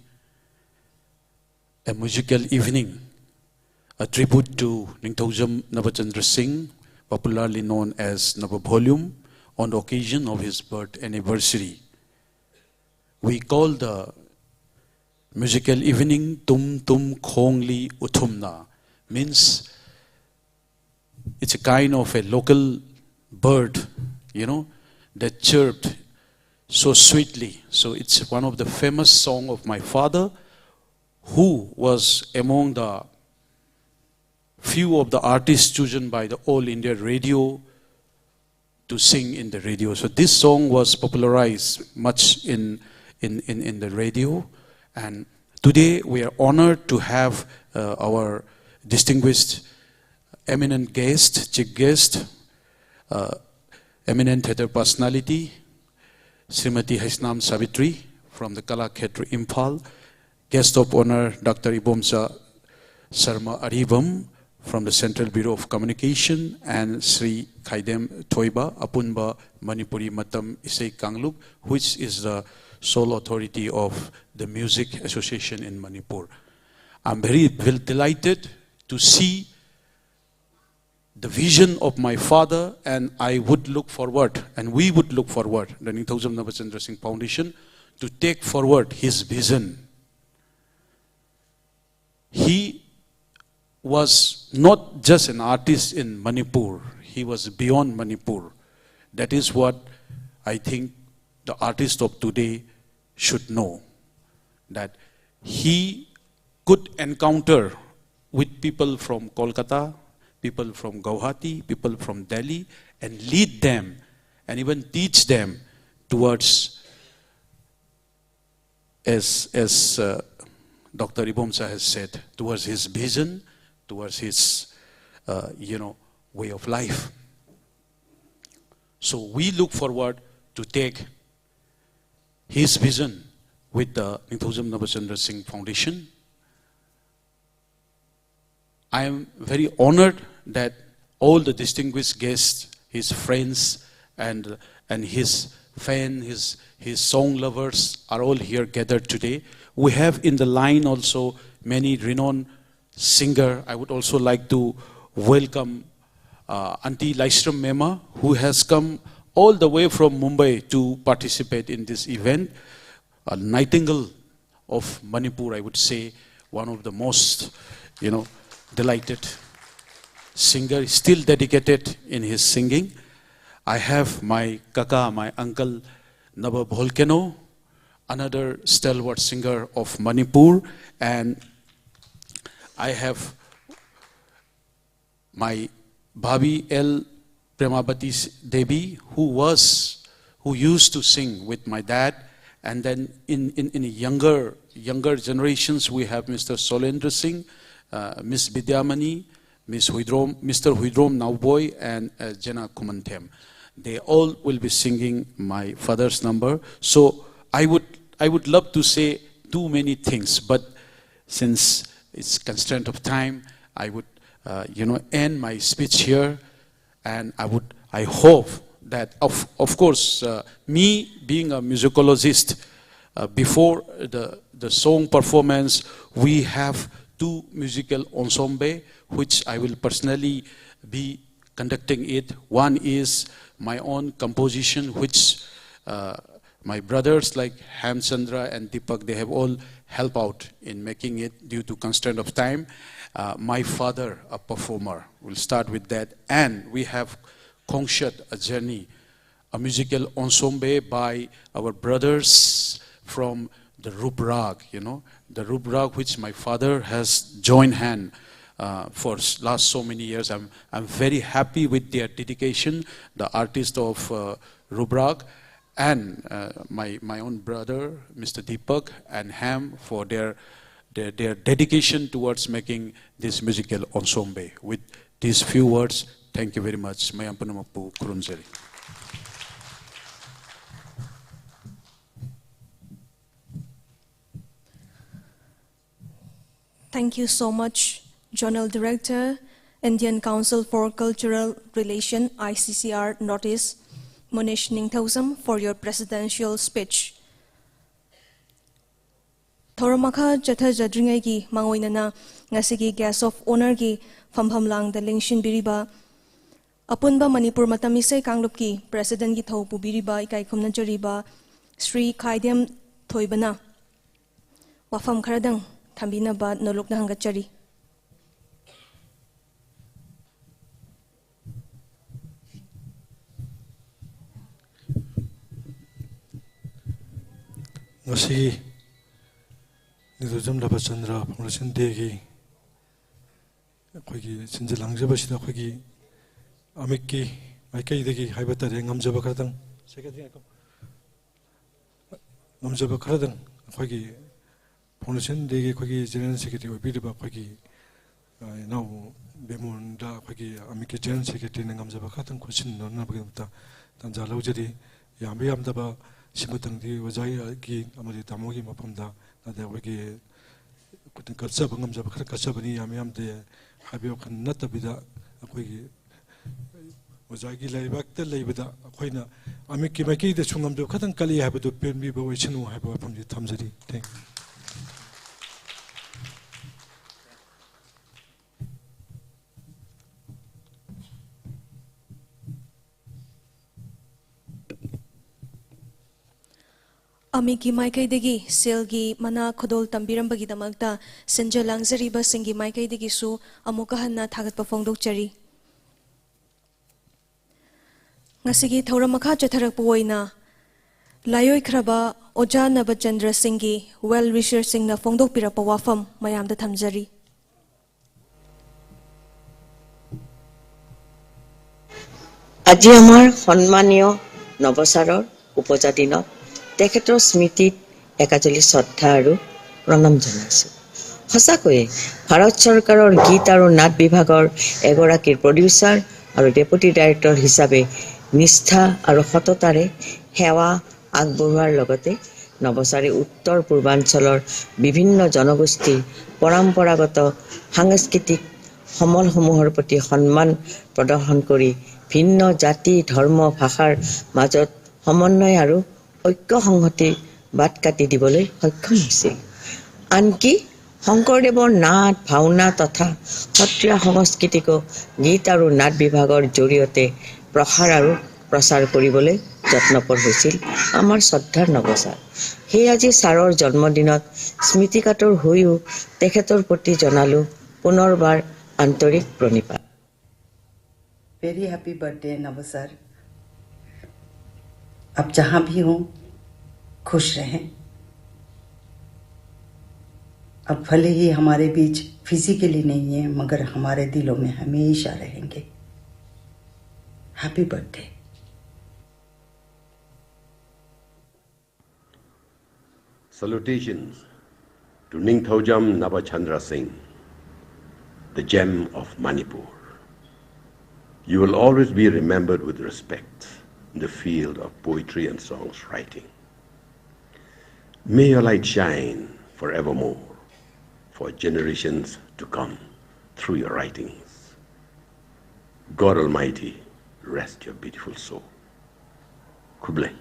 a musical evening, a tribute to Ningthoujam Nabachandra Singh, popularly known as Naba Volume, on the occasion of his birth anniversary. We call the musical evening Tum Tum Khongli Uthumna, means it's a kind of a local bird, you know, that chirped so sweetly. So it's one of the famous song of my father, who was among the few of the artists chosen by the All India Radio to sing in the radio. So this song was popularized much in, in, in, in the radio. And today we are honored to have uh, our distinguished, eminent guest, chief guest, uh, eminent theatre personality, Srimati Haisnam Savitri from the Kalakshetra Imphal, guest of honor Doctor Ibomsa Sharma Aribam from the Central Bureau of Communication, and Sri Khaidem Thoiba, Apunba Manipuri Matam Isei Kanglup, which is the sole authority of the Music Association in Manipur. I'm very del- delighted to see the vision of my father, and I would look forward, and we would look forward, the Ningthoujam Nabachandra Singh Foundation, to take forward his vision. He was not just an artist in Manipur, he was beyond Manipur. That is what I think the artist of today should know, that he could encounter with people from Kolkata, people from Guwahati, people from Delhi, and lead them and even teach them towards, as, as uh, Doctor Ibomsa has said, towards his vision, towards his, uh, you know, way of life. So we look forward to take his vision with the Ningthoujam Nabachandra Singh Foundation. I am very honored that all the distinguished guests, his friends, and, and his fan, his, his song lovers are all here gathered today. We have in the line also many renowned singer. I would also like to welcome uh, Auntie Laishram Mema, who has come all the way from Mumbai to participate in this event. A nightingale of Manipur, I would say, one of the most, you know, delighted singer, still dedicated in his singing. I have my kaka, my uncle Naba Bholkeno, another stalwart singer of Manipur, and I have my Bhabi L Premabati Devi, who was, who used to sing with my dad, and then in, in, in younger, younger generations, we have Mister Solendra Singh, uh, Miss Vidyamani, Miss Huidrom, Mister Huidrom Nauboi, and uh, Jena Kumanthem. They all will be singing my father's number. So I would, I would love to say too many things, but since it's constraint of time, I would, uh, you know, end my speech here, and I would, I hope that, of, of course, uh, me being a musicologist, uh, before the, the song performance, we have two musical ensemble, which I will personally be conducting it. One is my own composition, which uh, my brothers like Hamchandra and Deepak, they have all helped out in making it due to constraint of time. Uh, my father, a performer, we'll start with that. And we have Khongshat, a journey, a musical ensemble by our brothers from the Ruprag, you know, the Ruprag which my father has joined hand uh, for s- last so many years. I'm, I'm very happy with their dedication, the artist of uh, Ruprag, and uh, my, my own brother, Mister Deepak, and Ham for their, their, their dedication towards making this musical ensemble. With these few words, thank you very much. Mayam punamappu khurumjari. Thank you so much, General Director, Indian Council for Cultural Relation, I C C R Northeast, Monish Ningthoujam for your presidential speech. ꯊꯧꯔꯝ ꯃꯈꯥ ꯆꯠꯊꯖꯗ꯭ꯔꯤꯉꯩꯒꯤ ꯃꯥꯡꯑꯣꯏꯅꯅ ꯉꯁꯤꯒꯤ Guest of Honourꯒꯤ ꯐꯝꯐꯝ ꯂꯥꯡꯗ ꯂꯦꯡꯁꯤꯟꯕꯤꯔꯤꯕ ꯑꯄꯨꯟꯕ ꯃꯅꯤꯄꯨꯔ ꯃꯇꯝ ꯏꯁꯩ ꯀꯥꯡꯂꯨꯞꯀꯤ Presidentꯀꯤ ꯊꯧ ꯄꯨꯕꯤꯔꯤꯕ ꯏꯀꯥꯏ ꯈꯨꯝꯅꯖꯔꯤꯕ ꯁ꯭ꯔꯤ ꯈꯥꯏꯗꯦꯝ ꯊꯣꯏꯕꯅ ꯋꯥꯐꯝ ꯈꯔꯗꯪ ꯊꯝꯕꯤꯅꯕ ꯅꯣꯂꯨꯛꯅ ꯍꯪꯒꯠꯆꯔꯤ꯫ ꯉꯁꯤꯒꯤ ꯅꯤꯡꯊꯧꯖꯝ ꯂꯕꯆꯟꯗ꯭ꯔ Foundation Dayꯒꯤ ꯑꯩꯈꯣꯏꯒꯤ ꯁꯤꯟꯖ ꯂꯥꯡꯖꯕꯁꯤꯗ ꯑꯩꯈꯣꯏꯒꯤ ꯑꯃꯤꯛꯀꯤ ꯃꯥꯏꯀꯩꯗꯒꯤ ꯍꯥꯏꯕ ꯇꯥꯔꯦ, ꯉꯝꯖꯕ ꯈꯔꯗꯪ, Secretary ꯉꯥꯏꯈꯣ꯫ ꯉꯝꯖꯕ ꯈꯔꯗꯪ ꯑꯩꯈꯣꯏꯒꯤ Foundation Dayꯒꯤ ꯑꯩꯈꯣꯏꯒꯤ General Secretary ꯑꯣꯏꯕꯤꯔꯤꯕ ꯑꯩꯈꯣꯏꯒꯤ, ꯑ, ꯏꯅꯥꯎ ꯕꯦꯃꯣꯟꯗ ꯑꯩꯈꯣꯏꯒꯤ ꯑꯃꯤꯛꯀꯤ General Secretaryꯅ ꯉꯝꯖꯕ ꯈꯔꯗꯪ ꯈꯨꯠꯁꯤꯟꯅꯅꯕꯒꯤꯗꯃꯛꯇ ꯇꯥꯟꯖꯥ ꯂꯧꯖꯔꯤ꯫ ꯌꯥꯝꯕ ꯌꯥꯝꯗꯕ ꯁꯤꯃꯇꯪꯗꯤ ꯑꯣꯖꯥꯒꯤ ꯑꯃꯗꯤ ꯇꯥꯃꯣꯒꯤ ꯃꯐꯝꯗ, ꯑꯗ ꯑꯩꯈꯣꯏꯒꯤ ꯀꯠꯆꯕ ꯉꯝꯖꯕ ꯈꯔ ꯀꯠꯆꯕꯅꯤ, ꯌꯥꯝ ꯌꯥꯝꯗꯦ ꯍꯥꯏꯕ ꯋꯥꯈꯜ ꯅꯠꯇꯕꯤꯗ, ꯑꯩꯈꯣꯏꯒꯤ ꯑꯣꯖꯥꯒꯤ ꯂꯩꯕꯥꯛꯇ ꯂꯩꯕꯗ ꯑꯩꯈꯣꯏꯅ ꯑꯃꯤꯠꯀꯤ ꯃꯥꯏꯀꯩꯗꯁꯨ ꯉꯝꯖꯕ ꯈꯇꯪ ꯀꯠꯂꯤ ꯍꯥꯏꯕꯗꯨ ꯄꯦꯟꯕꯤꯕ ꯑꯣꯏꯁꯅꯨ ꯍꯥꯏꯕ ꯋꯥꯐꯝꯁꯤ ꯊꯝꯖꯔꯤ꯫ Thank you. ꯑꯃꯤꯛꯀꯤ ꯃꯥꯏꯀꯩꯗꯒꯤ ꯁꯦꯜꯒꯤ ꯃꯅꯥ ꯈꯨꯗꯣꯜ ꯇꯝꯕꯤꯔꯝꯕꯒꯤꯗꯃꯛꯇ ꯁꯤꯟꯖ ꯂꯥꯡꯖꯔꯤꯕꯁꯤꯡꯒꯤ ꯃꯥꯏꯀꯩꯗꯒꯤꯁꯨ ꯑꯃꯨꯛꯀ ꯍꯟꯅ ꯊꯥꯒꯠꯄ ꯐꯣꯡꯗꯣꯛꯆꯔꯤ꯫ ꯉꯁꯤꯒꯤ ꯊꯧꯔꯝ ꯃꯈꯥ ꯆꯠꯊꯔꯛꯄ ꯑꯣꯏꯅ ꯂꯥꯏꯑꯣꯏꯈ꯭ꯔꯕ ꯑꯣꯖꯥ ꯅꯕꯆꯟꯗ꯭ꯔ ꯁꯤꯡꯒꯤ well wisherꯁꯤꯡꯅ ꯐꯣꯡꯗꯣꯛꯄꯤꯔꯛꯄ ꯋꯥꯐꯝ ꯃꯌꯥꯝꯗ ꯊꯝꯖꯔꯤ꯫ আজি আমাৰ সন্মানীয় নৱছাৰৰ উপজা দিনত তেখেতৰ স্মৃতিত একাজলি শ্ৰদ্ধা আৰু প্ৰণাম জনাইছো। সঁচাকৈয়ে ভাৰত চৰকাৰৰ গীত আৰু নাট বিভাগৰ এগৰাকী producer আৰু deputy director হিচাপে নিষ্ঠা আৰু সততাৰে সেৱা আগবঢ়োৱাৰ লগতে নৱছাৰে উত্তৰ পূৰ্বাঞ্চলৰ বিভিন্ন জনগোষ্ঠীৰ পৰম্পৰাগত সাংস্কৃতিক সমলসমূহৰ প্ৰতি সন্মান প্ৰদৰ্শন কৰি ভিন্ন জাতি, ধৰ্ম, ভাষাৰ মাজত সমন্বয় আৰু ঐক্য সংহতিৰ বাট কাটি দিবলৈ সক্ষম হৈছিল। আনকি শংকৰদেৱৰ নাট, ভাওনা তথা সত্ৰীয়া সংস্কৃতিকো গীত আৰু নাট বিভাগৰ জৰিয়তে প্ৰসাৰ আৰু প্ৰচাৰ কৰিবলৈ যত্নপৰ হৈছিল আমাৰ শ্ৰদ্ধাৰ নৱ ছাৰ। সেয়ে আজি ছাৰৰ জন্মদিনত স্মৃতিকাতৰ হৈও তেখেতৰ প্ৰতি জনালো পুনৰবাৰ আন্তৰিক প্ৰণিপাত। Very happy birthday, नव सर। आप जहाँ भी हों, खुश रहें। अब भले ही हमारे बीच फिजिकली नहीं है, मगर हमारे दिलों में हमेशा रहेंगे। Happy birthday। Salutations to Ningthoujam Nabachandra Singh, the gem of Manipur. You will always be remembered with respect in the field of poetry and songs writing. May your light shine forevermore for generations to come through your writings. God Almighty rest your beautiful soul. Khublei.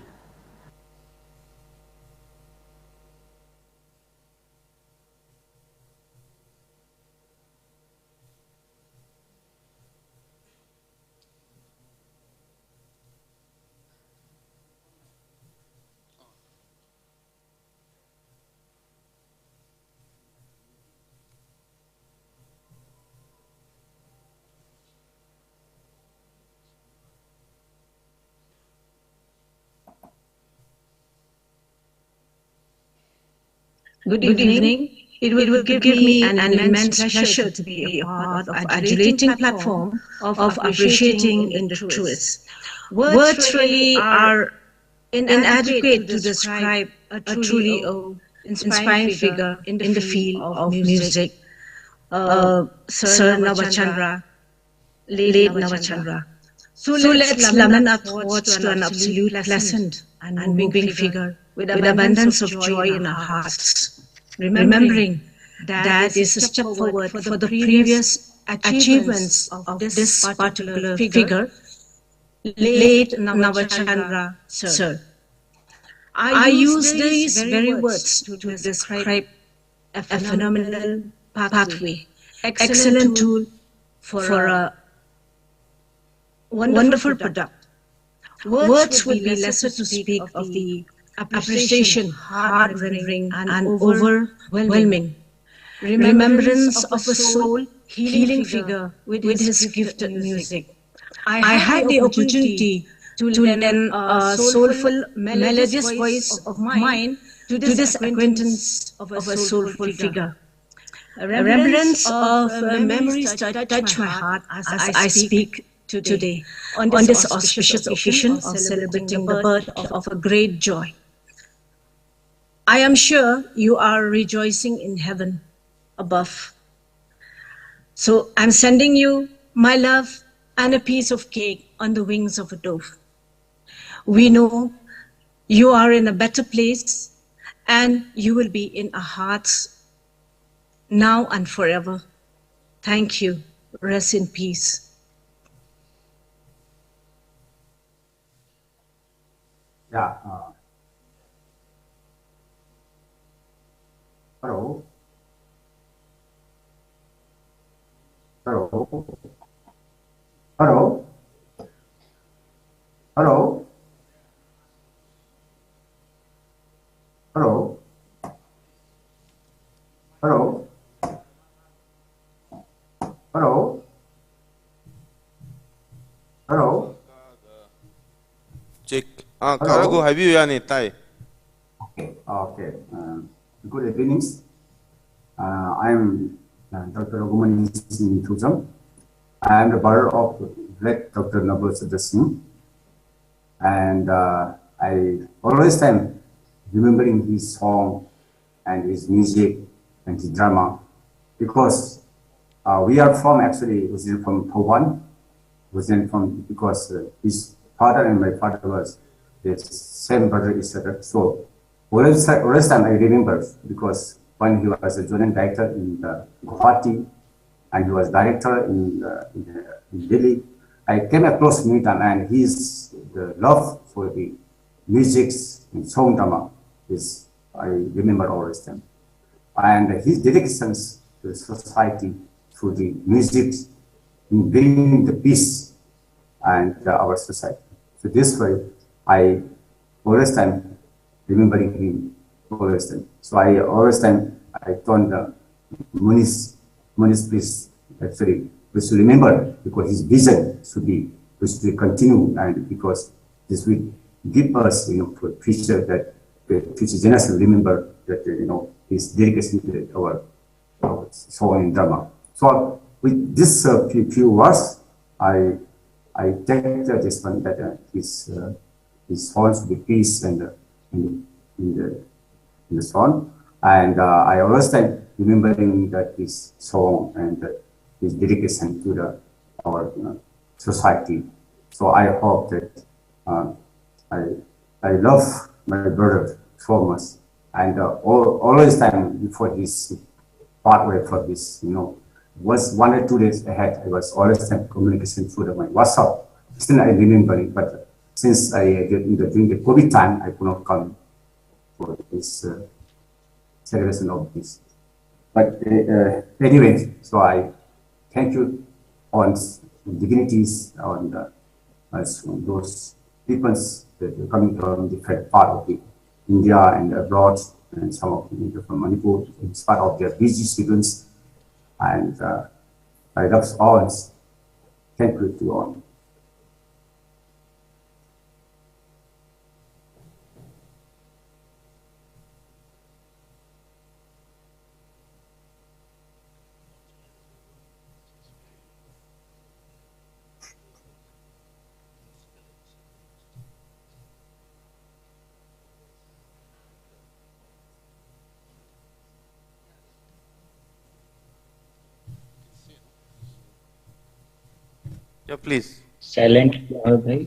Good evening. It will give me an immense pleasure to be a part of adulating platform of appreciating in the truest. Words really are inadequate to describe a truly inspiring figure in the field of music. Uh, Sir Navachandra, late Navachandra. So let's limit our thoughts to an absolute pleasant and moving figure with abundance of joy in our hearts, remembering that is a step forward for the previous achievements of this particular figure late Navachandra sir. I use these very words to describe a phenomenal pathway, excellent tool for a wonderful product. Words would be lesser to speak of the appreciation, heart-rending, and overwhelming remembrance of a soul healing figure with his gifted music. I had the opportunity to lend a soulful, melodious voice of mine to this acquaintance of a soulful figure. A remembrance of uh, memories touch, touch my heart as I speak today on this auspicious occasion of celebrating the birth of a great joy. I am sure you are rejoicing in heaven above. So I'm sending you my love and a piece of cake on the wings of a dove. We know you are in a better place and you will be in our hearts now and forever. Thank you. Rest in peace. Yeah. Uh, hello. Hello. Hello. Hello. Hello. Hello. Hello. Hello. Check. Ah, cargo, ꯍꯥꯏꯕꯤꯌꯨ, ꯌꯥꯅꯤ, ꯇꯥꯏ꯫ Okay. Okay. Uh, good evenings. Uh, I am uh, Doctor Raghuman Singh Thujam. I am the brother of late Doctor Nabal Singh. And uh, I always time remembering his song and his music and his drama because uh, we are from actually originally from Thaoban, originally from because uh, his father and my father was the same brother each other. So always, always time I remember because when he was a joint director in the Guwahati and he was director in, uh, in, the, in Delhi. I came across many times, and his the love for the music and song drama is I remember always time. And his dedications to the society through the music in bringing the peace and uh, our society. So this way, I always time remembering him always time. So I always time I turn the Moni's Moni's please actually we should remember because his vision should be we should continue and because this will give us you know for future that the future generation remember that uh, you know his dedication to our our song and drama. So with this uh, few, few words, I I take the this one that uh, his uh, his song should be peace and uh, in, in the in the song. And uh, I always time remembering that his song and uh, his dedication to the our you know, society. So I hope that uh, I I love my brother so much, and uh, all, always time before his pathway for this, you know, was one or two days ahead. I was always time communication through the, my WhatsApp. Still, I remember it, but since I uh, during the during the COVID time, I could not come for this uh, celebration of this. But uh, uh, anyway, so I thank you on dignities on the, uh, on those peoples that are coming from different part of the India and abroad, and some of them from Manipur, in spite of their busy schedules. And uh, I love all. Thank you to all. Yeah, please. Silent किया हो भाई?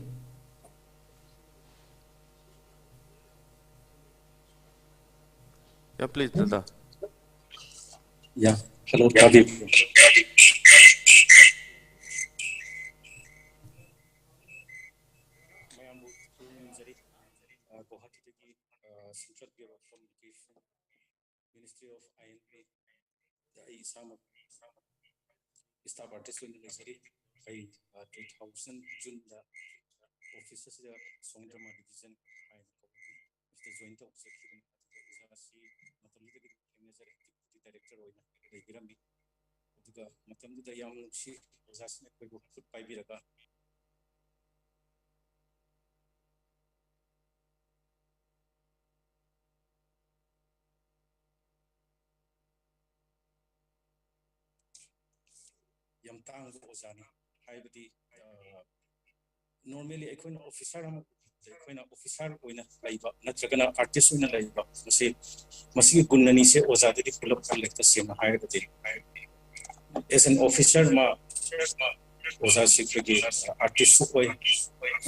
Yeah, please, Dada. Yeah. Hello, Pradeep. Central Bureau of Communication, Ministry of I and B ꯗ ꯑꯩ ꯏꯁꯥꯃꯛ staff artist ꯑꯣꯏꯅ ꯂꯩꯖꯔꯤ꯫ ꯑꯩ ꯇꯨ ꯊꯥꯎꯖꯟ ꯖꯨꯟꯗ ꯑꯣꯐꯤꯁ ꯑꯁꯤꯗ ꯁꯣꯡ ꯗ꯭ꯔꯃꯥ ꯗꯤꯕꯤꯖꯟ ꯍꯥꯏꯅ ꯀꯧꯕꯅꯤ, ꯃꯁꯤꯗ ꯖꯣꯏꯟ ꯇꯧꯕ ꯆꯠꯈꯤꯕꯅꯤ꯫ ꯑꯗꯨꯒ ꯑꯣꯖꯥ ꯑꯁꯤ ꯃꯇꯝꯗꯨꯗꯒꯤ ꯑꯗꯨꯝ ꯈꯪꯅꯖꯔꯦ, ꯗꯦꯄ꯭ꯌꯨꯇꯤ ꯗꯥꯏꯔꯦꯛꯇꯔ ꯑꯣꯏꯅ ꯂꯩꯕꯤꯔꯝꯃꯤ꯫ ꯑꯗꯨꯒ ꯃꯇꯝꯗꯨꯗ ꯌꯥꯝ ꯅꯨꯡꯁꯤ, ꯑꯣꯖꯥꯁꯤꯅ ꯑꯩꯈꯣꯏꯕꯨ ꯈꯨꯠ ꯄꯥꯏꯕꯤꯔꯒ ꯌꯥꯝ ꯇꯥꯡꯕ ꯑꯣꯖꯥꯅꯤ꯫ ꯍꯥꯏꯕꯗꯤ ꯅꯣꯔꯃꯦꯂꯤ ꯑꯩꯈꯣꯏꯅ ꯑꯣꯐꯤꯁꯥꯔ ꯑꯃ ꯑꯩꯈꯣꯏꯅ ꯑꯣꯐꯤꯁꯥꯔ ꯑꯣꯏꯅ ꯂꯩꯕ ꯅꯠꯇ꯭ꯔꯒꯅ ꯑꯥꯔꯇꯤꯁ ꯑꯣꯏꯅ ꯂꯩꯕ, ꯃꯁꯤ ꯃꯁꯤꯒꯤ ꯒꯨꯟ ꯑꯅꯤꯁꯦ ꯑꯣꯖꯥꯗꯗꯤ ꯄꯨꯂꯞ ꯄꯨꯜꯂꯦ꯫ ꯇꯁꯦꯡꯅ ꯍꯥꯏꯔꯒꯗꯤ as an officer ꯃꯥ ꯑꯣꯖꯥꯁꯤ ꯑꯩꯈꯣꯏꯒꯤ ꯑꯥꯔꯇꯤꯁꯁꯨ ꯑꯣꯏ꯫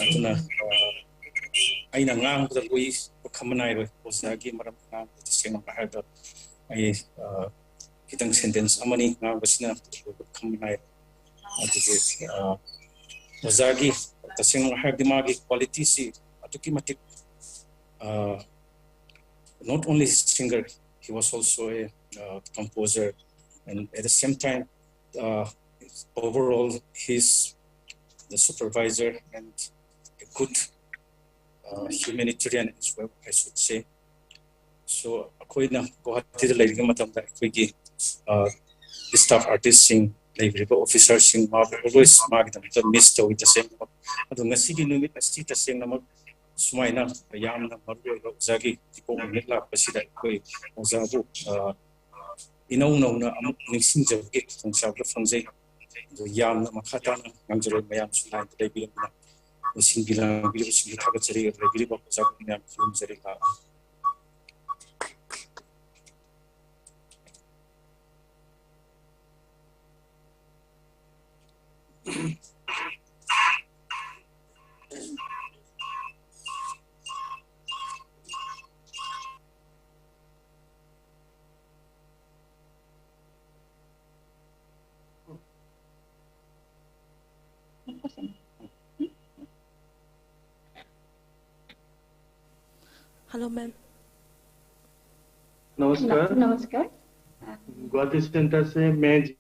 ꯑꯗꯨꯅ ꯑꯩꯅ ꯉꯥꯡꯕꯗ ꯂꯣꯏ ꯈꯝꯕ ꯅꯥꯏꯔꯣꯏ꯫ ꯑꯣꯖꯥꯒꯤ ꯃꯔꯝ ꯉꯥꯡꯕꯗ ꯇꯁꯦꯡꯅ ꯍꯥꯏꯔꯕꯗ ꯑꯩ ꯈꯤꯇꯪ ꯁꯦꯟꯇꯦꯟꯁ ꯑꯃꯅꯤ ꯉꯥꯡꯕꯁꯤꯅ ꯈꯝꯕ ꯅꯥꯏꯔꯣꯏ꯫ ꯑꯗꯨꯒꯤ ꯑꯣꯖꯥꯒꯤ ꯇꯁꯦꯡꯅ ꯍꯥꯏꯔꯕꯗꯤ ꯃꯥꯒꯤ ꯀ꯭ꯋꯥꯂꯤꯇꯤꯁꯤ ꯑꯗꯨꯛꯀꯤ ꯃꯇꯤꯛ, not only singer, he was also a composer, and at the same time, overall, he's the supervisor and a good humanitarian as well, I should say. So ꯑꯩꯈꯣꯏꯅ ꯒꯨꯋꯥꯍꯥꯇꯤꯗ ꯂꯩꯔꯤꯉꯩ ꯃꯇꯝꯗ ꯑꯩꯈꯣꯏꯒꯤ staff artistꯁꯤꯡ, ꯂꯩꯕꯤꯔꯤꯕ ꯑꯣꯐꯤꯁꯥꯔꯁꯤꯡ ꯃꯥꯕꯨ always ꯃꯥꯒꯤꯗꯃꯛꯇ ꯃꯤꯁ ꯇꯧꯏ ꯇꯁꯦꯡꯅꯃꯛ꯫ ꯑꯗꯣ ꯉꯁꯤꯒꯤ ꯅꯨꯃꯤꯠ ꯑꯁꯤ ꯇꯁꯦꯡꯅꯃꯛ ꯁꯨꯃꯥꯏꯅ ꯌꯥꯝꯅ ꯃꯔꯨꯑꯣꯏꯕ ꯑꯣꯖꯥꯒꯤ ꯏꯄꯣꯛ ꯅꯨꯃꯤꯠ ꯂꯥꯛꯄꯁꯤꯗ ꯑꯩꯈꯣꯏ ꯑꯣꯖꯥꯕꯨ ꯏꯅꯧ ꯅꯧꯅ ꯑꯃꯨꯛ ꯅꯤꯡꯁꯤꯡꯖꯕꯒꯤ ꯈꯨꯗꯣꯡꯆꯥꯕ ꯐꯪꯖꯩ꯫ ꯑꯗꯨ ꯌꯥꯝꯅ ꯃꯈꯥ ꯇꯥꯅ ꯉꯥꯡꯖꯔꯣꯏ, ꯃꯌꯥꯝꯁꯨ ꯂꯥꯏꯟꯗ ꯂꯩꯕꯤꯔꯝꯕꯅ ꯁꯤꯟꯕꯤꯔꯝꯕꯁꯤꯡꯁꯨ ꯊꯥꯒꯠꯆꯔꯤ꯫ ꯂꯩꯕꯤꯔꯤꯕ ꯑꯣꯖꯥ ꯃꯌꯥꯝ ꯈꯨꯔꯨꯝꯖꯔꯤ꯫ Hello, ma'am. नमस्कार। नमस्कार। गुवाहाटी सेंटर से मैं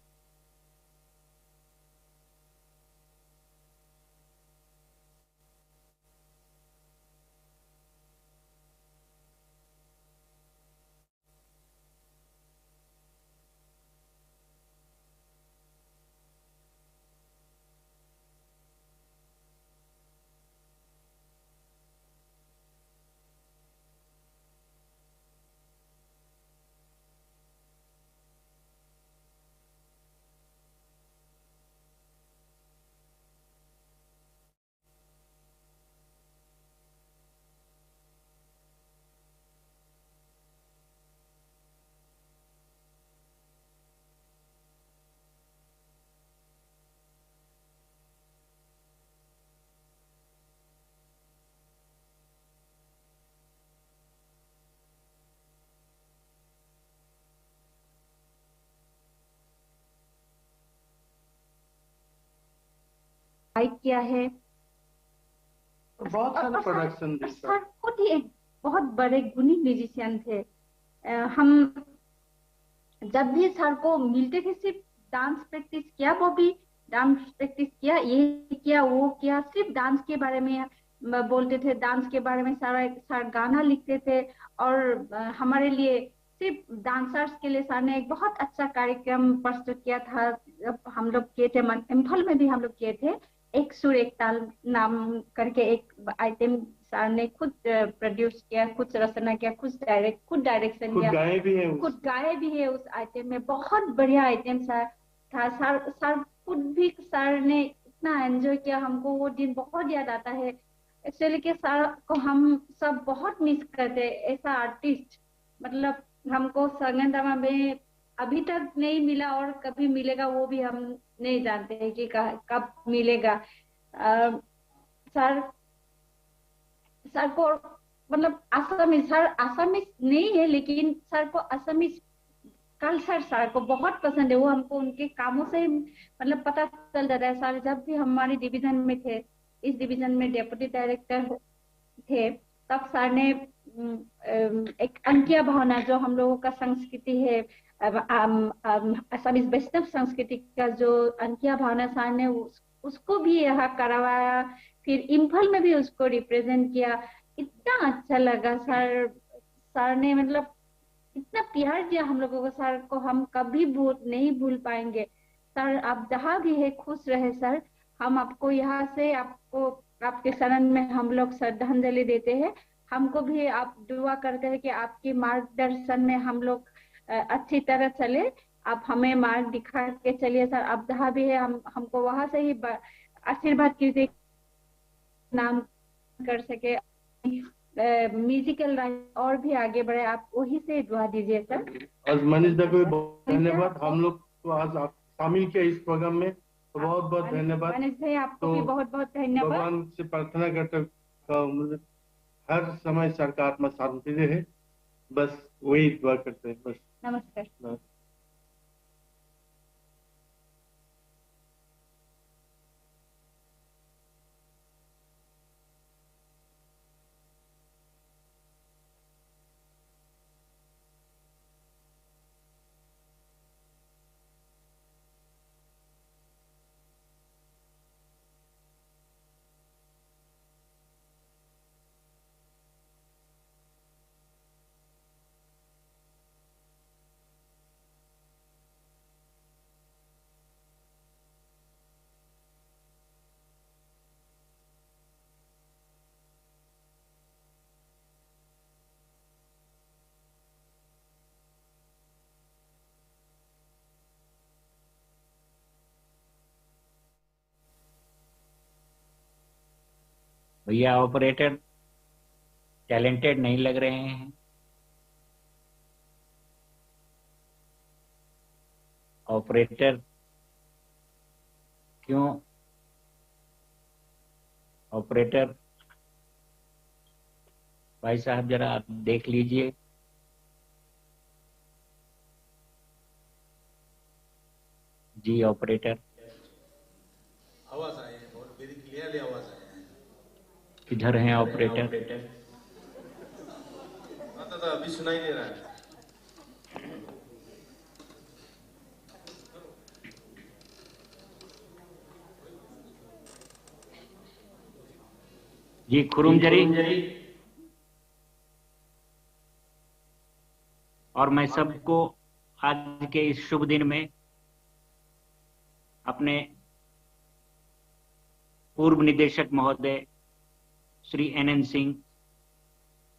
गायक किया है। बहुत और, सारे और सर, प्रोडक्शन भी और सर। सर खुद ही एक बहुत बड़े गुणी म्यूजिशियन थे। अ, हम जब भी सर को मिलते थे, सिर्फ डांस प्रैक्टिस किया, वो भी डांस प्रैक्टिस किया, ये किया, वो किया, सिर्फ डांस के बारे में म-, बोलते थे। डांस के बारे में सारा, सर गाना लिखते थे और, अ, हमारे लिए, सिर्फ डांसर्स के लिए सर ने एक बहुत अच्छा कार्यक्रम प्रस्तुत किया था। जब हम लोग किए थे, मन-, इम्फाल में भी हम लोग किए थे, एक सुर एक ताल नाम करके एक आइटम सर ने खुद, अ, प्रोड्यूस किया, खुद रचना किया, खुद डायरेक्ट, खुद डायरेक्शन खुद किया, गाए भी हैं उस खुद गाए भी है उस आइटम में। बहुत बढ़िया आइटम सर था। सर, सर खुद भी, सर ने इतना एंजॉय किया, हमको वो दिन बहुत याद आता है। एक्चुअली कि सर को हम सब बहुत मिस करते हैं, ऐसा आर्टिस्ट। मतलब, हमको संगन दमा में अभी तक नहीं मिला और कभी मिलेगा वो भी हम नहीं जानते हैं कि कह-, कब मिलेगा। अ, सर, सर को, मतलब, आसामी, सर आसामी नहीं है, लेकिन सर को आसामी कल्चर सर को बहुत पसंद है। वो हमको उनके कामों से ही, मतलब, पता चल जाता है। सर जब भी हमारे डिवीजन में थे, इस डिवीजन में डेप्यूटी डायरेक्टर थे, तब सर ने अम, अम, एक अंकिया भावना जो हम लोगों का संस्कृति है, अब, अम, अम, असमीज वैष्णव संस्कृति का जो अंकिया भावना सार ने उस, उसको भी यहाँ करवाया, फिर इम्फाल में भी उसको रिप्रेजेंट किया। इतना अच्छा लगा सर, सर ने मतलब इतना प्यार दिया हम लोगों को, सर को हम कभी भूल, नहीं भूल पाएंगे। सर आप जहाँ भी है खुश रहे सर। हम आपको यहाँ से, आपको, आपके शरण में हम लोग श्रद्धांजलि देते हैं। हमको भी आप दुआ करते हैं कि आपके मार्गदर्शन में हम लोग अ, अच्छी तरह चले। आप हमें मार्ग दिखा के चलिए सर। आप जहाँ भी है हम, हमको वहाँ से ही ब- आशीर्वाद कीजिए, नाम कर सके, म्यूजिकल लाइन और भी आगे बढ़े। आप वही से दुआ दीजिए सर। आज मनीष दा को भी बहुत धन्यवाद, हम लोग को आज आप शामिल किया इस प्रोग्राम में, तो बहुत बहुत धन्यवाद। मनीष भाई आपको भी तो बहुत बहुत धन्यवाद। भगवान से प्रार्थना करते का, मतलब, हर समय सर का आत्मा शांति रहे, बस वही दुआ करते हैं बस। नमस्कार। भैया ऑपरेटर टैलेंटेड नहीं लग रहे हैं। ऑपरेटर क्यों? ऑपरेटर भाई साहब जरा आप देख लीजिए। जी ऑपरेटर। आवाज आ रही है, बहुत वेरी क्लियरली आवाज आ रही है। किधर हैं ऑपरेटर? सुनाई दे रहा है। जी, खुरुम जरी। और मैं सबको आज के इस शुभ दिन में अपने पूर्व निदेशक महोदय Shri N N Singh,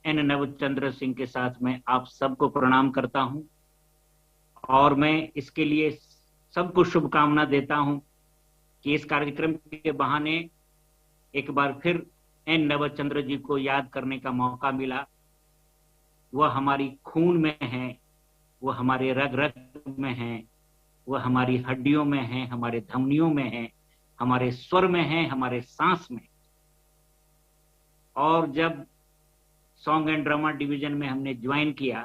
N Nabachandra Singh के साथ मैं आप सबको प्रणाम करता हूं और मैं इसके लिए सबको शुभकामना देता हूं कि इस कार्यक्रम के बहाने एक बार फिर एन नवचंद्र जी को याद करने का मौका मिला। वह हमारी खून में है, वह हमारे रग रग में है, वह हमारी हड्डियों में है, हमारे धमनियों में है, हमारे स्वर में है, हमारे सांस में। और जब सॉन्ग एंड ड्रामा डिवीजन में हमने ज्वाइन किया,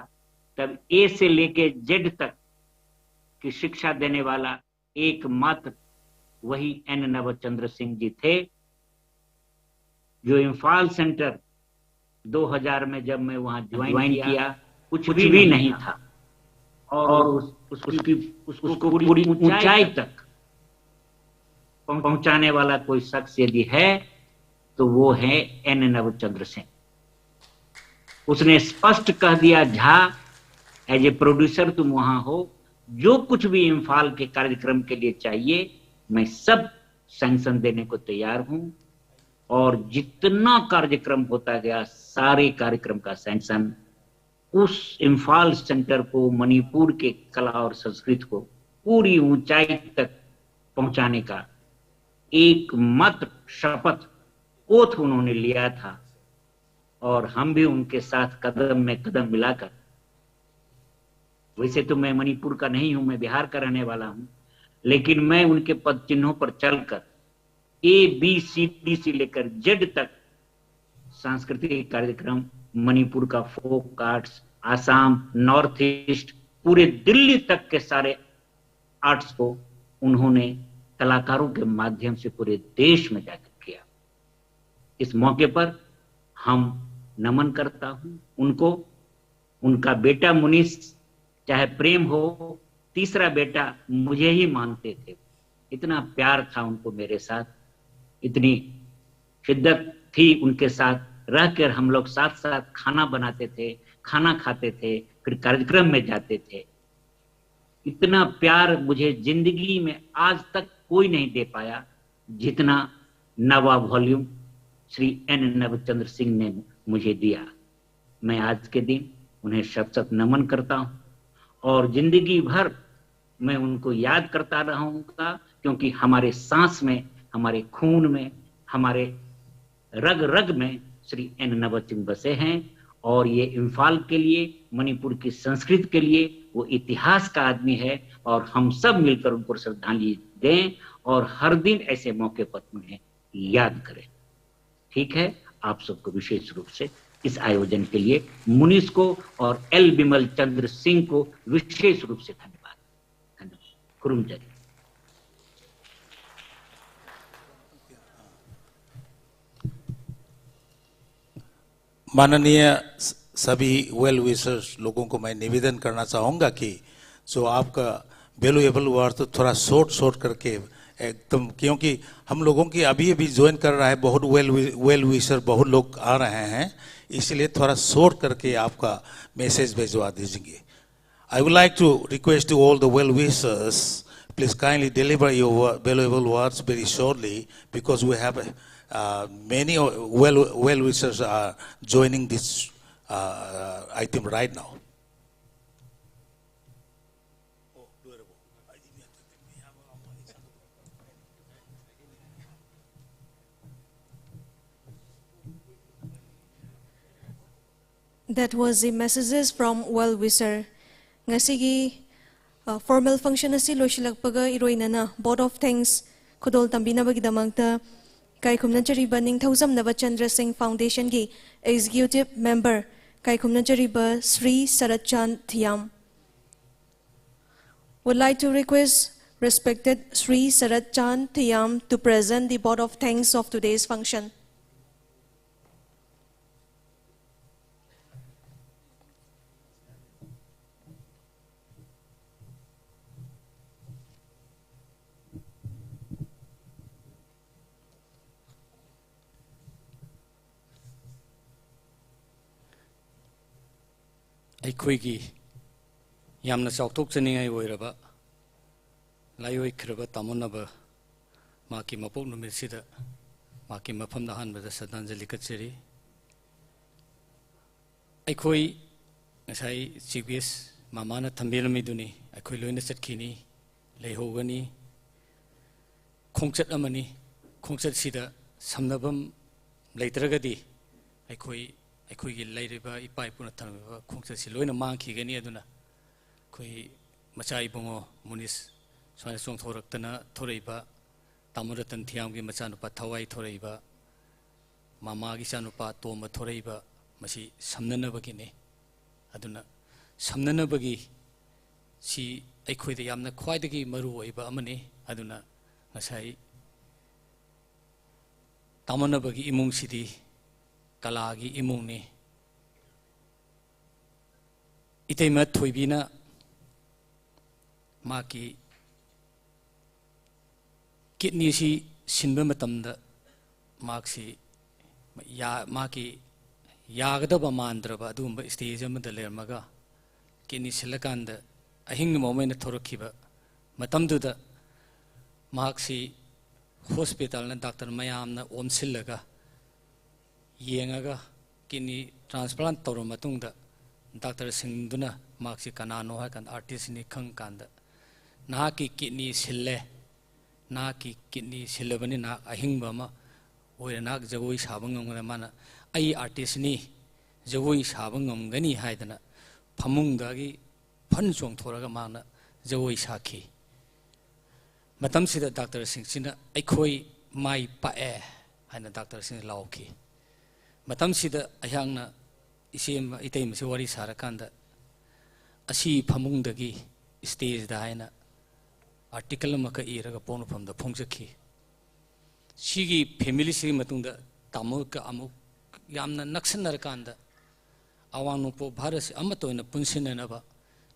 तब ए से लेके जेड तक की शिक्षा देने वाला एकमात्र वही एन नवचंद्र सिंह जी थे, जो इम्फाल सेंटर दो हज़ार में जब मैं वहां ज्वाइन किया, कुछ भी नहीं था और उस, उसकी, उसको पूरी ऊंचाई तक पहुंचाने वाला कोई शख्स यदि है तो वो है एन नवचंद्र सिंह। उसने स्पष्ट कह दिया, झा, एज ए प्रोड्यूसर तुम वहां हो, जो कुछ भी इम्फाल के कार्यक्रम के लिए चाहिए मैं सब सैंक्शन देने को तैयार हूं। और जितना कार्यक्रम होता गया, सारे कार्यक्रम का सैंक्शन उस इम्फाल सेंटर को, मणिपुर के कला और संस्कृति को पूरी ऊंचाई तक पहुंचाने का एकमात्र शपथ, ओथ उन्होंने लिया था और हम भी उनके साथ कदम में कदम मिलाकर, वैसे तो मैं मणिपुर का नहीं हूं, मैं बिहार का रहने वाला हूं, लेकिन मैं उनके पद चिन्हों पर चलकर ए बी सी डी से लेकर जेड तक सांस्कृतिक कार्यक्रम, मणिपुर का folk arts, Assam, north east, पूरे दिल्ली तक के सारे आर्ट्स को उन्होंने कलाकारों के माध्यम से पूरे देश में जाकर किया। इस मौके पर हम नमन करता हूं उनको उनका बेटा मुनीस, चाहे प्रेम हो, तीसरा बेटा मुझे ही मानते थे। इतना प्यार था उनको मेरे साथ, इतनी शिद्दत थी उनके साथ। रहकर हम लोग साथ साथ खाना बनाते थे, खाना खाते थे, फिर कार्यक्रम में जाते थे। इतना प्यार मुझे जिंदगी में आज तक कोई नहीं दे पाया, जितना नवा वॉल्यूम श्री एन नवचंद्र सिंह ने मुझे दिया। मैं आज के दिन उन्हें शत शत नमन करता हूँ और जिंदगी भर मैं उनको याद करता रहूंगा, क्योंकि हमारे सांस में, हमारे खून में, हमारे रग रग में श्री एन नवचंद्र सिंह बसे हैं। और ये इम्फाल के लिए, मणिपुर की संस्कृति के लिए वो इतिहास का आदमी है और हम सब मिलकर उनको श्रद्धांजलि दें और हर दिन ऐसे मौके पर उन्हें याद करें। ठीक है, आप सबको विशेष रूप से इस आयोजन के लिए मुनीस को और एल विमल चंद्र सिंह को विशेष रूप से धन्यवाद। धन्यवाद। खुरुम जय। माननीय स- सभी वेल विशर्स लोगों को मैं निवेदन करना चाहूँगा कि जो आपका वैल्यूएबल वर्ड तो थोड़ा शॉर्ट शॉर्ट करके एकदम, क्योंकि हम लोगों की अभी अभी ज्वाइन कर रहा है बहुत वेल वेल विशर, बहुत लोग आ रहे हैं, इसलिए थोड़ा शॉर्ट करके आपका मैसेज भिजवा दीजिए। I would like to request to all the well wishers, please kindly deliver your wo- valuable words very shortly because we have uh, many o- well well wishers are joining this uh, item right now. That was the messages from well wisher. ꯉꯁꯤꯒꯤ ꯐꯣꯔꯃꯦꯜ ꯐꯪꯁꯟ ꯑꯁꯤ ꯂꯣꯏꯁꯤꯜꯂꯛꯄꯒ ꯏꯔꯣꯏꯅꯅ vote of thanks ꯈꯨꯗꯣꯜ ꯇꯝꯕꯤꯅꯕꯒꯤꯗꯃꯛꯇ ꯀꯥꯏꯈꯨꯝꯅꯖꯔꯤꯕ ꯅꯤꯡꯊꯧꯖꯝ ꯅꯕꯆꯟꯗ꯭ꯔ ꯁꯤꯡ ꯐꯥꯎꯟꯗꯦꯁꯟꯒꯤ ꯑꯦꯛꯖꯤꯀ꯭ꯌꯨꯇꯤꯚ ꯃꯦꯝꯕꯔ ꯀꯥꯏꯈꯨꯝꯅꯖꯔꯤꯕ Shri Sarat Chand Thiyam would like to request respected Sri Sarat Chand Thiyam to present the vote of thanks of today's function. ꯑꯩꯈꯣꯏꯒꯤ ꯌꯥꯝꯅ ꯆꯥꯎꯊꯣꯛꯆꯅꯤꯡꯉꯥꯏ ꯑꯣꯏꯔꯕ ꯂꯥꯏꯑꯣꯏꯈ꯭ꯔꯕ ꯇꯥꯃꯣꯅꯕ ꯃꯍꯥꯛꯀꯤ ꯃꯄꯣꯛ ꯅꯨꯃꯤꯠꯁꯤꯗ ꯃꯍꯥꯛꯀꯤ ꯃꯐꯝꯗ ꯑꯍꯥꯟꯕꯗ ꯁ꯭ꯔꯗꯥꯟꯖꯂꯤ ꯀꯠꯆꯔꯤ꯫ ꯑꯩꯈꯣꯏ ꯉꯁꯥꯏ ꯆꯤꯐ ꯒꯦꯁ ꯃꯃꯥꯅ ꯊꯝꯕꯤꯔꯝꯃꯤꯗꯨꯅꯤ, ꯑꯩꯈꯣꯏ ꯂꯣꯏꯅ ꯆꯠꯈꯤꯅꯤ, ꯂꯩꯍꯧꯒꯅꯤ꯫ ꯈꯣꯡꯆꯠ ꯑꯃꯅꯤ꯫ ꯈꯣꯡꯆꯠꯁꯤꯗ ꯁꯝꯅꯐꯝ ꯂꯩꯇ꯭ꯔꯒꯗꯤ ꯑꯩꯈꯣꯏ, ꯑꯩꯈꯣꯏꯒꯤ ꯂꯩꯔꯤꯕ ꯏꯄꯥ ꯏꯄꯨꯅ ꯊꯝꯂꯝꯃꯤꯕ ꯈꯣꯡꯆꯠꯁꯤ ꯂꯣꯏꯅ ꯃꯥꯡꯈꯤꯒꯅꯤ꯫ ꯑꯗꯨꯅ ꯑꯩꯈꯣꯏ ꯃꯆꯥ ꯏꯕꯨꯡꯉꯣ ꯃꯨꯅꯤꯁ ꯁꯨꯃꯥꯏꯅ ꯆꯣꯡꯊꯣꯔꯛꯇꯅ ꯊꯣꯔꯛꯏꯕ, ꯇꯥꯃꯣ ꯔꯇꯟ ꯊꯤꯌꯥꯝꯒꯤ ꯃꯆꯥꯅꯨꯄꯥ ꯊꯋꯥꯏ ꯊꯣꯔꯛꯏꯕ, ꯃꯃꯥꯒꯤ ꯏꯆꯥꯅꯨꯄꯥ ꯇꯣꯝꯕ ꯊꯣꯔꯛꯏꯕ, ꯃꯁꯤ ꯁꯝꯅꯅꯕꯒꯤꯅꯤ꯫ ꯑꯗꯨꯅ ꯁꯝꯅꯅꯕꯒꯤ ꯁꯤ ꯑꯩꯈꯣꯏꯗ ꯌꯥꯝꯅ ꯈ꯭ꯋꯥꯏꯗꯒꯤ ꯃꯔꯨ ꯑꯣꯏꯕ ꯑꯃꯅꯤ꯫ ꯑꯗꯨꯅ ꯉꯁꯥꯏ ꯇꯥꯃꯣꯅꯕꯒꯤ ꯏꯃꯨꯡꯁꯤꯗꯤ ꯀꯂꯥꯒꯤ ꯏꯃꯨꯡꯅꯤ꯫ ꯏꯇꯩꯃ ꯊꯣꯏꯕꯤꯅ ꯃꯍꯥꯛꯀꯤ ꯀꯤꯠꯅꯤꯁꯤ ꯁꯤꯟꯕ ꯃꯇꯝꯗ ꯃꯍꯥꯛꯁꯤ ꯌꯥ-, ꯃꯍꯥꯛꯀꯤ ꯌꯥꯒꯗꯕ ꯃꯥꯟꯗ꯭ꯔꯕ ꯑꯗꯨꯒꯨꯝꯕ ꯁ꯭ꯇꯦꯖ ꯑꯃꯗ ꯂꯩꯔꯝꯃꯒ, ꯀꯤꯠꯅꯤ ꯁꯤꯜꯂꯀꯥꯟꯗ ꯑꯍꯤꯡ ꯑꯃ ꯑꯣꯏꯅ ꯊꯣꯔꯛꯈꯤꯕ ꯃꯇꯝꯗꯨꯗ ꯃꯍꯥꯛꯁꯤ ꯍꯣꯁꯄꯤꯇꯥꯜꯅ ꯗꯥꯛꯇꯔ ꯃꯌꯥꯝꯅ ꯑꯣꯝꯁꯤꯜꯂꯒ ꯌꯦꯡꯉꯒ, ꯀꯤꯠꯅꯤ ꯇ꯭ꯔꯥꯟꯁꯄ꯭ꯂꯥꯟ ꯇꯧꯔꯕ ꯃꯇꯨꯡꯗ ꯗꯥꯛꯇꯔꯁꯤꯡꯗꯨꯅ ꯃꯍꯥꯛꯁꯤ ꯀꯅꯥꯅꯣ ꯍꯥꯏ ꯀꯥꯟꯗ ꯑꯥꯔꯇꯤꯁꯅꯤ ꯈꯪ ꯀꯥꯟꯗ, "ꯅꯍꯥꯛꯀꯤ ꯀꯤꯠꯅꯤ ꯁꯤꯜꯂꯦ, ꯅꯍꯥꯛꯀꯤ ꯀꯤꯠꯅꯤ ꯁꯤꯜꯂꯕꯅꯤ, ꯅꯍꯥꯛ ꯑꯍꯤꯡꯕ ꯑꯃ ꯑꯣꯏꯔꯦ, ꯅꯍꯥꯛ ꯖꯒꯣꯏ ꯁꯥꯕ ꯉꯝꯒꯅꯤ"꯫ ꯃꯥꯅ, "ꯑꯩ ꯑꯥꯔꯇꯤꯁꯅꯤ, ꯖꯒꯣꯏ ꯁꯥꯕ ꯉꯝꯒꯅꯤ" ꯍꯥꯏꯗꯅ ꯐꯃꯨꯡꯗꯒꯤ ꯐꯟ ꯆꯣꯡꯊꯣꯔꯒ ꯃꯥꯅ ꯖꯒꯣꯏ ꯁꯥꯈꯤ꯫ ꯃꯇꯝꯁꯤꯗ ꯗꯥꯛꯇꯔꯁꯤꯡꯁꯤꯅ, "ꯑꯩꯈꯣꯏ ꯃꯥꯏ ꯄꯥꯛꯑꯦ" ꯍꯥꯏꯅ ꯗꯥꯛꯇꯔꯁꯤꯡꯅ ꯂꯥꯎꯈꯤ꯫ ꯃꯇꯝꯁꯤꯗ ꯑꯩꯍꯥꯛꯅ ꯏꯆꯦ ꯑꯃ, ꯏꯇꯩꯃꯁꯤ ꯋꯥꯔꯤ ꯁꯥꯔꯀꯥꯟꯗ, "ꯑꯁꯤ ꯐꯃꯨꯡꯗꯒꯤ ꯁ꯭ꯇꯦꯖꯗ" ꯍꯥꯏꯅ ꯑꯥꯔꯇꯤꯀꯜ ꯑꯃꯈꯛ ꯏꯔꯒ ꯄꯣꯛꯅꯐꯝꯗ ꯐꯣꯡꯖꯈꯤ꯫ ꯁꯤꯒꯤ ꯐꯦꯃꯤꯂꯤꯁꯤꯒꯤ ꯃꯇꯨꯡꯗ ꯇꯥꯃꯣꯒ ꯑꯃꯨꯛ ꯌꯥꯝꯅ ꯅꯛꯁꯤꯟꯅꯔꯀꯥꯟꯗ, ꯑꯋꯥꯡ ꯅꯣꯡꯄꯣꯛ ꯚꯥꯔꯠꯁꯤ ꯑꯃꯠꯇ ꯑꯣꯏꯅ ꯄꯨꯟꯁꯤꯟꯅꯅꯕ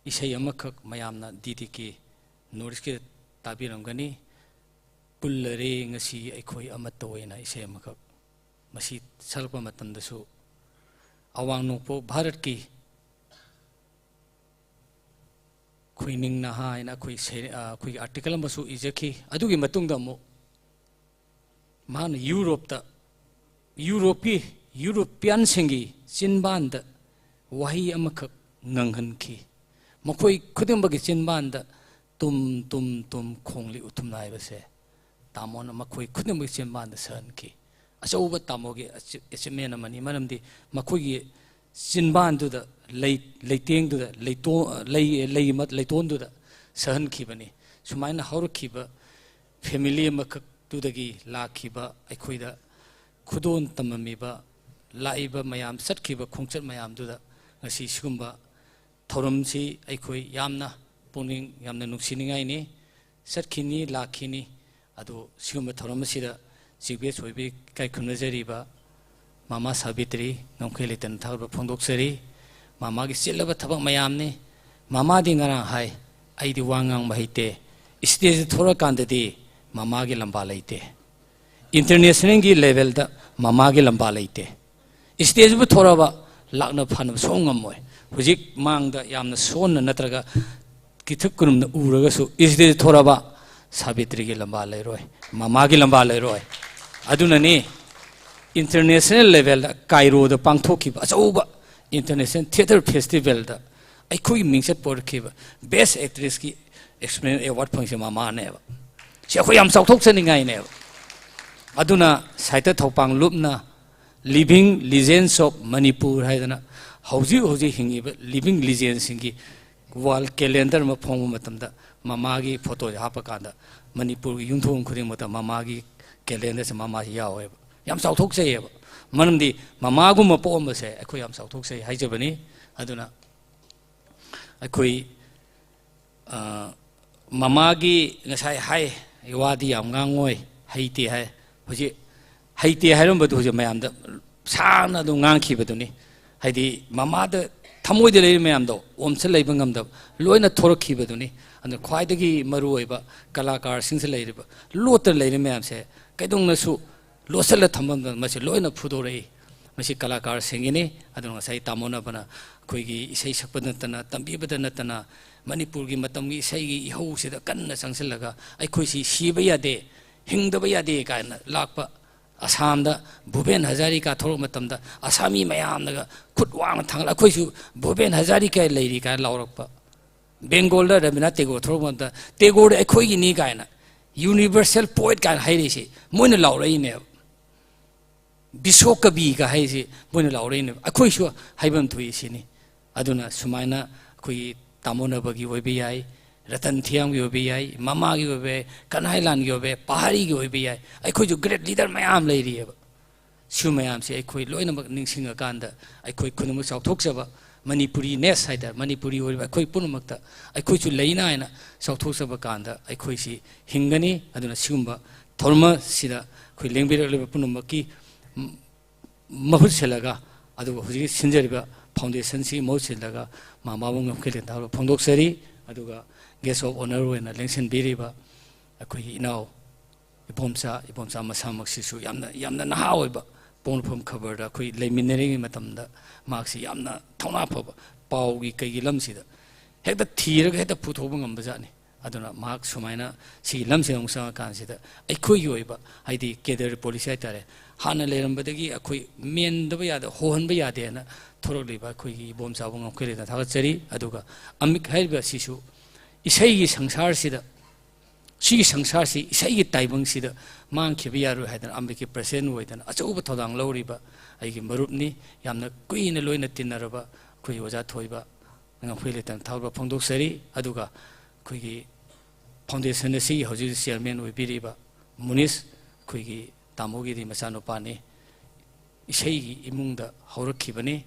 ꯏꯁꯩ ꯑꯃꯈꯛ ꯃꯌꯥꯝꯅ ꯗꯤ ꯗꯤ ꯀꯦ ꯅꯣꯔꯠ ꯏꯁꯀꯤꯗ ꯇꯥꯕꯤꯔꯝꯒꯅꯤ, "ꯄꯨꯜꯂꯔꯦ ꯉꯁꯤ ꯑꯩꯈꯣꯏ ꯑꯃꯠꯇ ꯑꯣꯏꯅ" ꯏꯁꯩ ꯑꯃꯈꯛ꯫ ꯃꯁꯤ ꯁꯛꯂꯛꯄ ꯃꯇꯝꯗꯁꯨ ꯑꯋꯥꯡ ꯅꯣꯡꯄꯣꯛ ꯚꯥꯔꯠꯀꯤ ꯃꯤꯅꯤꯡ ꯅꯍꯥ ꯍꯥꯏꯅ ꯑꯩꯈꯣꯏ ꯁꯩꯔꯦ-, ꯑ, ꯑꯩꯈꯣꯏꯒꯤ ꯑꯥꯔꯇꯤꯀꯜ ꯑꯃꯁꯨ ꯏꯖꯈꯤ꯫ ꯑꯗꯨꯒꯤ ꯃꯇꯨꯡꯗ ꯑꯃꯨꯛ ꯃꯍꯥꯛꯅ ꯌꯨꯔꯣꯞꯇ, ꯌꯨꯔꯣꯞꯀꯤ, ꯌꯨꯔꯣꯄꯤꯌꯥꯟꯁꯤꯡꯒꯤ ꯆꯤꯟꯕꯥꯟꯗ ꯋꯥꯍꯩ ꯑꯃꯈꯛ ꯉꯪꯍꯟꯈꯤ꯫ ꯃꯈꯣꯏ ꯈꯨꯗꯤꯡꯃꯛꯀꯤ ꯆꯤꯟꯕꯥꯟꯗ ꯇꯨꯝ, ꯇꯨꯝ, ꯇꯨꯝ ꯈꯣꯡꯂꯤ ꯎꯊꯨꯝ ꯅꯥꯏꯕꯁꯦ ꯇꯥꯃꯣꯅ ꯃꯈꯣꯏ ꯈꯨꯗꯤꯡꯃꯛꯀꯤ ꯆꯤꯟꯕꯥꯟꯗ ꯁꯍꯟꯈꯤ꯫ ꯑꯆꯧꯕ ꯇꯥꯃꯣꯒꯤ ꯑꯆꯤ-, achievement ꯑꯃꯅꯤ꯫ ꯃꯔꯝꯗꯤ ꯃꯈꯣꯏꯒꯤ ꯆꯤꯟꯕꯥꯟꯗꯨꯗ, ꯂꯩ-, ꯂꯩꯇꯦꯡꯗꯨꯗ, ꯂꯩꯇꯣ-, ꯂꯩ-, ꯂꯩ ꯃ-, ꯂꯩꯇꯣꯟꯗꯨꯗ ꯁꯍꯟꯈꯤꯕꯅꯤ꯫ ꯁꯨꯃꯥꯏꯅ ꯍꯧꯔꯛꯈꯤꯕ family ꯑꯃꯈꯛꯇꯨꯗꯒꯤ ꯂꯥꯛꯈꯤꯕ ꯑꯩꯈꯣꯏꯗ ꯈꯨꯗꯣꯜ ꯇꯝꯃꯝꯃꯤꯕ, ꯂꯥꯛꯏꯕ ꯃꯌꯥꯝ, ꯆꯠꯈꯤꯕ ꯈꯣꯡꯆꯠ ꯃꯌꯥꯝꯗꯨꯗ ꯉꯁꯤ ꯁꯤꯒꯨꯝꯕ ꯊꯧꯔꯝꯁꯤ ꯑꯩꯈꯣꯏ ꯌꯥꯝꯅ ꯄꯨꯛꯅꯤꯡ ꯌꯥꯝꯅ ꯅꯨꯡꯁꯤꯅꯤꯡꯉꯥꯏꯅꯤ꯫ ꯆꯠꯈꯤꯅꯤ, ꯂꯥꯛꯈꯤꯅꯤ꯫ ꯑꯗꯨ ꯁꯤꯒꯨꯝꯕ ꯊꯧꯔꯝ ꯑꯁꯤꯗ chief guest ꯑꯣꯏꯕ ꯏꯀꯥꯏ ꯈꯨꯝꯅꯖꯔꯤꯕ ꯃꯃꯥ ꯁꯥꯕꯤꯇ꯭ꯔꯤ ꯉꯝꯈꯩ ꯂꯩꯇꯅ ꯊꯥꯒꯠꯄ ꯐꯣꯡꯗꯣꯛꯆꯔꯤ꯫ ꯃꯃꯥꯒꯤ ꯆꯤꯜꯂꯕ ꯊꯕꯛ ꯃꯌꯥꯝꯅꯤ꯫ ꯃꯃꯥꯗꯤ ꯉꯔꯥꯡ ꯍꯥꯏ, "ꯑꯩꯗꯤ ꯋꯥ ꯉꯥꯡꯕ ꯍꯩꯇꯦ꯫ Stageꯇ ꯊꯣꯔꯛꯑꯀꯥꯟꯗꯗꯤ ꯃꯃꯥꯒꯤ ꯂꯝꯕꯥ ꯂꯩꯇꯦ꯫ Internationalꯒꯤ levelꯗ ꯃꯃꯥꯒꯤ ꯂꯝꯕꯥ ꯂꯩꯇꯦ꯫ Stageꯕꯨ ꯊꯣꯔꯛꯑꯕ ꯂꯥꯛꯅ ꯐꯥꯅꯕ ꯁꯨꯡꯉꯝ ꯉꯝꯃꯣꯏ꯫ ꯍꯧꯖꯤꯛ ꯃꯥꯡꯗ ꯌꯥꯝꯅ ꯁꯣꯟꯅ ꯅꯠꯇ꯭ꯔꯒ ꯀꯤꯊꯛ ꯀꯨꯔꯨꯝꯅ ꯎꯔꯒꯁꯨ stage ꯊꯣꯔꯛꯑꯕ ꯁꯥꯕꯤꯇ꯭ꯔꯤꯒꯤ ꯂꯝꯕꯥ ꯂꯩꯔꯣꯏ, ꯃꯃꯥꯒꯤ ꯂꯝꯕꯥ ꯂꯩꯔꯣꯏ"꯫ ꯑꯗꯨꯅꯅꯤ international levelꯗ ꯀꯥꯏꯔꯣꯗ ꯄꯥꯡꯊꯣꯛꯈꯤꯕ ꯑꯆꯧꯕ international theatre festivalꯗ ꯑꯩꯈꯣꯏꯒꯤ ꯃꯤꯡꯆꯠ ꯄꯨꯔꯛꯈꯤꯕ best actressꯀꯤ exceptional award ꯐꯪꯉꯤꯁꯦ ꯃꯃꯥꯅꯦꯕ꯫ ꯁꯤ ꯑꯩꯈꯣꯏ ꯌꯥꯝ ꯆꯥꯎꯊꯣꯛꯆꯅꯤꯡꯉꯥꯏꯅꯦꯕ꯫ ꯑꯗꯨꯅ ꯁꯥꯍꯤꯇ꯭ꯌ ꯊꯧꯄꯥꯡ ꯂꯨꯞꯅ living legends of ꯃꯅꯤꯄꯨꯔ ꯍꯥꯏꯗꯅ ꯍꯧꯖꯤꯛ ꯍꯧꯖꯤꯛ ꯍꯤꯡꯉꯤꯕ living legendsꯁꯤꯡꯒꯤ wall calendar ꯑꯃ ꯐꯣꯡꯕ ꯃꯇꯝꯗ ꯃꯃꯥꯒꯤ photoꯁꯦ ꯍꯥꯞꯄꯀꯥꯟꯗ ꯃꯅꯤꯄꯨꯔꯒꯤ ꯌꯨꯝꯊꯣꯡ ꯈꯨꯗꯤꯡꯃꯛꯇ ꯃꯃꯥꯒꯤ calendarꯁꯦ ꯃꯃꯥꯁꯤ ꯌꯥꯎꯋꯦꯕ꯫ ꯌꯥꯝ ꯆꯥꯎꯊꯣꯛꯆꯩꯌꯦꯕ꯫ ꯃꯔꯝꯗꯤ ꯃꯃꯥꯒꯨꯝꯕ ꯄꯣꯛꯑꯝꯕꯁꯦ ꯑꯩꯈꯣꯏ ꯌꯥꯝ ꯆꯥꯎꯊꯣꯛꯆꯩ ꯍꯥꯏꯖꯕꯅꯤ꯫ ꯑꯗꯨꯅ ꯑꯩꯈꯣꯏ, ꯑ, ꯃꯃꯥꯒꯤ ꯉꯁꯥꯏ ꯍꯥꯏ, "ꯋꯥꯗꯤ ꯌꯥꯝ ꯉꯥꯡꯉꯣꯏ, ꯍꯩꯇꯦ" ꯍꯥꯏ꯫ ꯍꯧꯖꯤꯛ ꯍꯩꯇꯦ ꯍꯥꯏꯔꯝꯕꯗꯨ ꯍꯧꯖꯤꯛ ꯃꯌꯥꯝꯗ ꯁꯥꯡꯅ ꯑꯗꯨꯝ ꯉꯥꯡꯈꯤꯕꯗꯨꯅꯤ꯫ ꯍꯥꯏꯗꯤ ꯃꯃꯥꯗ ꯊꯃꯣꯏꯗ ꯂꯩꯔꯤ ꯃꯌꯥꯝꯗꯣ ꯑꯣꯝꯁꯤꯜ ꯂꯩꯕ ꯉꯝꯗꯕ ꯂꯣꯏꯅ ꯊꯣꯔꯛꯈꯤꯕꯗꯨꯅꯤ꯫ ꯑꯗꯨꯅ ꯈ꯭ꯋꯥꯏꯗꯒꯤ ꯃꯔꯨꯑꯣꯏꯕ ꯀꯂꯥꯀꯥꯔꯁꯤꯡꯁꯤ ꯂꯩꯔꯤꯕ, ꯂꯣꯠꯇꯅ ꯂꯩꯔꯤ ꯃꯌꯥꯝꯁꯦ ꯀꯩꯗꯧꯅꯁꯨ ꯂꯣꯠꯁꯤꯜꯂ ꯊꯝꯐꯝꯗ ꯃꯁꯤ ꯂꯣꯏꯅ ꯐꯨꯗꯣꯔꯛꯏ꯫ ꯃꯁꯤ ꯀꯂꯥꯀꯥꯔꯁꯤꯡꯒꯤꯅꯤ꯫ ꯑꯗꯨꯅ ꯉꯁꯥꯏ ꯇꯥꯃꯣꯅꯕꯅ ꯑꯩꯈꯣꯏꯒꯤ ꯏꯁꯩ ꯁꯛꯄ ꯅꯠꯇꯅ, ꯇꯝꯕꯤꯕꯗ ꯅꯠꯇꯅ, ꯃꯅꯤꯄꯨꯔꯒꯤ ꯃꯇꯝꯒꯤ ꯏꯁꯩꯒꯤ ꯏꯍꯧꯁꯤꯗ ꯀꯟꯅ ꯆꯪꯁꯤꯜꯂꯒ, ꯑꯩꯈꯣꯏꯁꯤ ꯁꯤꯕ ꯌꯥꯗꯦ, ꯍꯤꯡꯗꯕ ꯌꯥꯗꯦ ꯀꯥꯏꯅ ꯂꯥꯛꯄ ꯑꯁꯥꯝꯗ ꯚꯨꯄꯦꯟ ꯍꯖꯥꯔꯤꯀꯥ ꯊꯣꯛꯂꯛꯄ ꯃꯇꯝꯗ, ꯑꯁꯥꯃꯤ ꯃꯌꯥꯝꯅꯒ ꯈꯨꯠ ꯋꯥꯡꯅ ꯊꯥꯡꯒꯠꯂ, "ꯑꯩꯈꯣꯏꯁꯨ ꯚꯨꯄꯦꯟ ꯍꯖꯥꯔꯤꯀꯥ ꯂꯩꯔꯤ" ꯀꯥꯏꯅ ꯂꯥꯎꯔꯛꯄ꯫ ꯕꯦꯡꯒꯣꯜꯗ ꯔꯕꯤꯟꯗ꯭ꯔꯅꯥꯊ ꯇꯦꯒꯣꯔ ꯊꯣꯛꯂꯛꯄ ꯃꯇꯝꯗ, "ꯇꯦꯒꯣꯔꯗꯤ ꯑꯩꯈꯣꯏꯒꯤꯅꯤ" ꯀꯥꯏꯅ, "ꯌꯨꯅꯤꯚꯔꯁꯦꯜ ꯄꯣꯏꯠ" ꯀꯥꯏꯅ ꯍꯥꯏꯔꯛꯏꯁꯤ ꯃꯣꯏꯅ ꯂꯥꯎꯔꯛꯏꯅꯦꯕ꯫ "ꯕꯤꯁ꯭ꯋ ꯀꯕꯤꯒ" ꯍꯥꯏꯁꯤ ꯃꯣꯏꯅ ꯂꯥꯎꯔꯛꯏꯅꯦꯕ꯫ ꯑꯩꯈꯣꯏꯁꯨ ꯍꯥꯏꯐꯝ ꯊꯣꯛꯏ ꯁꯤꯅꯤ꯫ ꯑꯗꯨꯅ ꯁꯨꯃꯥꯏꯅ ꯑꯩꯈꯣꯏꯒꯤ ꯇꯥꯃꯣ ꯅꯕꯒꯤ ꯑꯣꯏꯕ ꯌꯥꯏ, ꯔꯇꯟ ꯊꯤꯌꯥꯝꯒꯤ ꯑꯣꯏꯕ ꯌꯥꯏ, ꯃꯃꯥꯒꯤ ꯑꯣꯏꯕ ꯌꯥꯏ, ꯀꯟꯍꯥꯏ ꯂꯥꯟꯒꯤ ꯑꯣꯏꯕ ꯌꯥꯏ, ꯄꯍꯥꯔꯤꯒꯤ ꯑꯣꯏꯕ ꯌꯥꯏ, ꯑꯩꯈꯣꯏꯁꯨ ꯒ꯭ꯔꯦꯠ ꯂꯤꯗꯔ ꯃꯌꯥꯝ ꯂꯩꯔꯤꯑꯕ꯫ ꯁꯤ ꯃꯌꯥꯝꯁꯦ ꯑꯩꯈꯣꯏ ꯂꯣꯏꯅꯃꯛ ꯅꯤꯡꯁꯤꯡꯉꯀꯥꯟꯗ, ꯑꯩꯈꯣꯏ ꯈꯨꯗꯤꯡꯃꯛ ꯆꯥꯎꯊꯣꯛꯆꯕ, ꯃꯅꯤꯄꯨꯔꯤꯅꯦꯁ ꯍꯥꯏꯇꯥꯔꯦ, ꯃꯅꯤꯄꯨꯔꯤ ꯑꯣꯏꯔꯤꯕ ꯑꯩꯈꯣꯏ ꯄꯨꯝꯅꯃꯛꯇ ꯑꯩꯈꯣꯏꯁꯨ ꯂꯩꯅ ꯍꯥꯏꯅ ꯆꯥꯎꯊꯣꯛꯆꯕ ꯀꯥꯟꯗ ꯑꯩꯈꯣꯏꯁꯤ ꯍꯤꯡꯒꯅꯤ꯫ ꯑꯗꯨꯅ ꯁꯤꯒꯨꯝꯕ ꯊꯧꯔꯝ ꯑꯁꯤꯗ ꯑꯩꯈꯣꯏ ꯂꯦꯡꯕꯤꯔꯛꯂꯤꯕ ꯄꯨꯝꯅꯃꯛꯀꯤ ꯃꯍꯨꯠ ꯁꯤꯜꯂꯒ, ꯑꯗꯨꯒ ꯍꯧꯖꯤꯛ ꯁꯤꯟꯖꯔꯤꯕ ꯐꯥꯎꯟꯗꯦꯁꯟꯁꯤꯒꯤ ꯃꯍꯨꯠ ꯁꯤꯜꯂꯒ ꯃꯃꯥꯕꯨ ꯉꯝꯈꯩ ꯂꯦꯟꯗꯥꯕ ꯐꯣꯡꯗꯣꯛꯆꯔꯤ꯫ ꯑꯗꯨꯒ ꯒꯦꯁ ꯑꯣꯐ ꯑꯣꯅꯔ ꯑꯣꯏꯅ ꯂꯦꯡꯁꯤꯟꯕꯤꯔꯤꯕ ꯑꯩꯈꯣꯏꯒꯤ ꯏꯅꯥꯎ ꯏꯕꯣꯝꯆꯥ, ꯏꯕꯣꯝꯆꯥ ꯃꯁꯥꯃꯛꯁꯤꯁꯨ ꯌꯥꯝꯅ, ꯌꯥꯝꯅ ꯅꯍꯥ ꯑꯣꯏꯕ, ꯄꯣꯛꯅꯐꯝ ꯈꯕꯔꯗ ꯑꯩꯈꯣꯏ ꯂꯩꯃꯤꯟꯅꯔꯤꯉꯩ ꯃꯇꯝꯗ ꯃꯍꯥꯛꯁꯤ ꯌꯥꯝꯅ ꯊꯧꯅꯥ ꯐꯕ, ꯄꯥꯎꯒꯤ ꯀꯩꯒꯤ ꯂꯝꯁꯤꯗ ꯍꯦꯛꯇ ꯊꯤꯔꯒ ꯍꯦꯛꯇ ꯄꯨꯊꯣꯛꯄ ꯉꯝꯕ ꯖꯥꯠꯅꯤ꯫ ꯑꯗꯨꯅ ꯃꯍꯥꯛ ꯁꯨꯃꯥꯏꯅ ꯁꯤꯒꯤ ꯂꯝꯁꯤꯗ ꯑꯃꯨꯛ ꯆꯪꯉꯀꯥꯟꯁꯤꯗ ꯑꯩꯈꯣꯏꯒꯤ ꯑꯣꯏꯕ, ꯍꯥꯏꯗꯤ ꯀꯦꯗꯔ ꯄꯣꯂꯤꯁꯤ ꯍꯥꯏꯇꯥꯔꯦ, ꯍꯥꯟꯅ ꯂꯩꯔꯝꯕꯗꯒꯤ ꯑꯩꯈꯣꯏ ꯃꯦꯟꯗꯕ ꯌꯥꯗ, ꯍꯣꯍꯟꯕ ꯌꯥꯗꯦꯅ ꯊꯣꯔꯛꯂꯤꯕ ꯑꯩꯈꯣꯏꯒꯤ ꯏꯕꯣꯝꯆꯥꯕꯨ ꯉꯝꯈꯩ ꯂꯦꯟꯗꯥ ꯊꯥꯒꯠꯆꯔꯤ꯫ ꯑꯗꯨꯒ ꯑꯃꯤꯛ ꯍꯥꯏꯔꯤꯕ ꯑꯁꯤꯁꯨ ꯏꯁꯩꯒꯤ ꯁꯪꯁꯥꯔꯁꯤꯗ, ꯁꯤꯒꯤ ꯁꯪꯁꯥꯔꯁꯤ ꯏꯁꯩꯒꯤ ꯇꯥꯏꯕꯪꯁꯤꯗ ꯃꯥꯡꯈꯤꯕ ꯌꯥꯔꯣꯏ ꯍꯥꯏꯗꯅ ꯑꯃꯤꯛꯀꯤ ꯄ꯭ꯔꯁꯤꯗꯦꯟ ꯑꯣꯏꯗꯅ ꯑꯆꯧꯕ ꯊꯧꯗꯥꯡ ꯂꯧꯔꯤꯕ ꯑꯩꯒꯤ ꯃꯔꯨꯞꯅꯤ꯫ ꯌꯥꯝꯅ ꯀꯨꯏꯅ ꯂꯣꯏꯅ ꯇꯤꯟꯅꯔꯕ ꯑꯩꯈꯣꯏ ꯑꯣꯖꯥ ꯊꯣꯏꯕ ꯉꯝꯈꯩ ꯂꯦꯟꯗꯥ ꯊꯥꯒꯠꯄ ꯐꯣꯡꯗꯣꯛꯆꯔꯤ꯫ ꯑꯗꯨꯒ ꯑꯩꯈꯣꯏꯒꯤ ꯐꯥꯎꯟꯗꯦꯁꯟ ꯑꯁꯤꯒꯤ ꯍꯧꯖꯤꯛ ꯍꯧꯖꯤꯛ ꯆꯤꯌꯔꯃꯦꯟ ꯑꯣꯏꯕꯤꯔꯤꯕ ꯃꯨꯅꯤꯁ, ꯑꯩꯈꯣꯏꯒꯤ ꯇꯥꯃꯣꯒꯤꯗꯤ ꯃꯆꯥꯅꯨꯄꯥꯅꯤ꯫ ꯏꯁꯩꯒꯤ ꯏꯃꯨꯡꯗ ꯍꯧꯔꯛꯈꯤꯕꯅꯤ꯫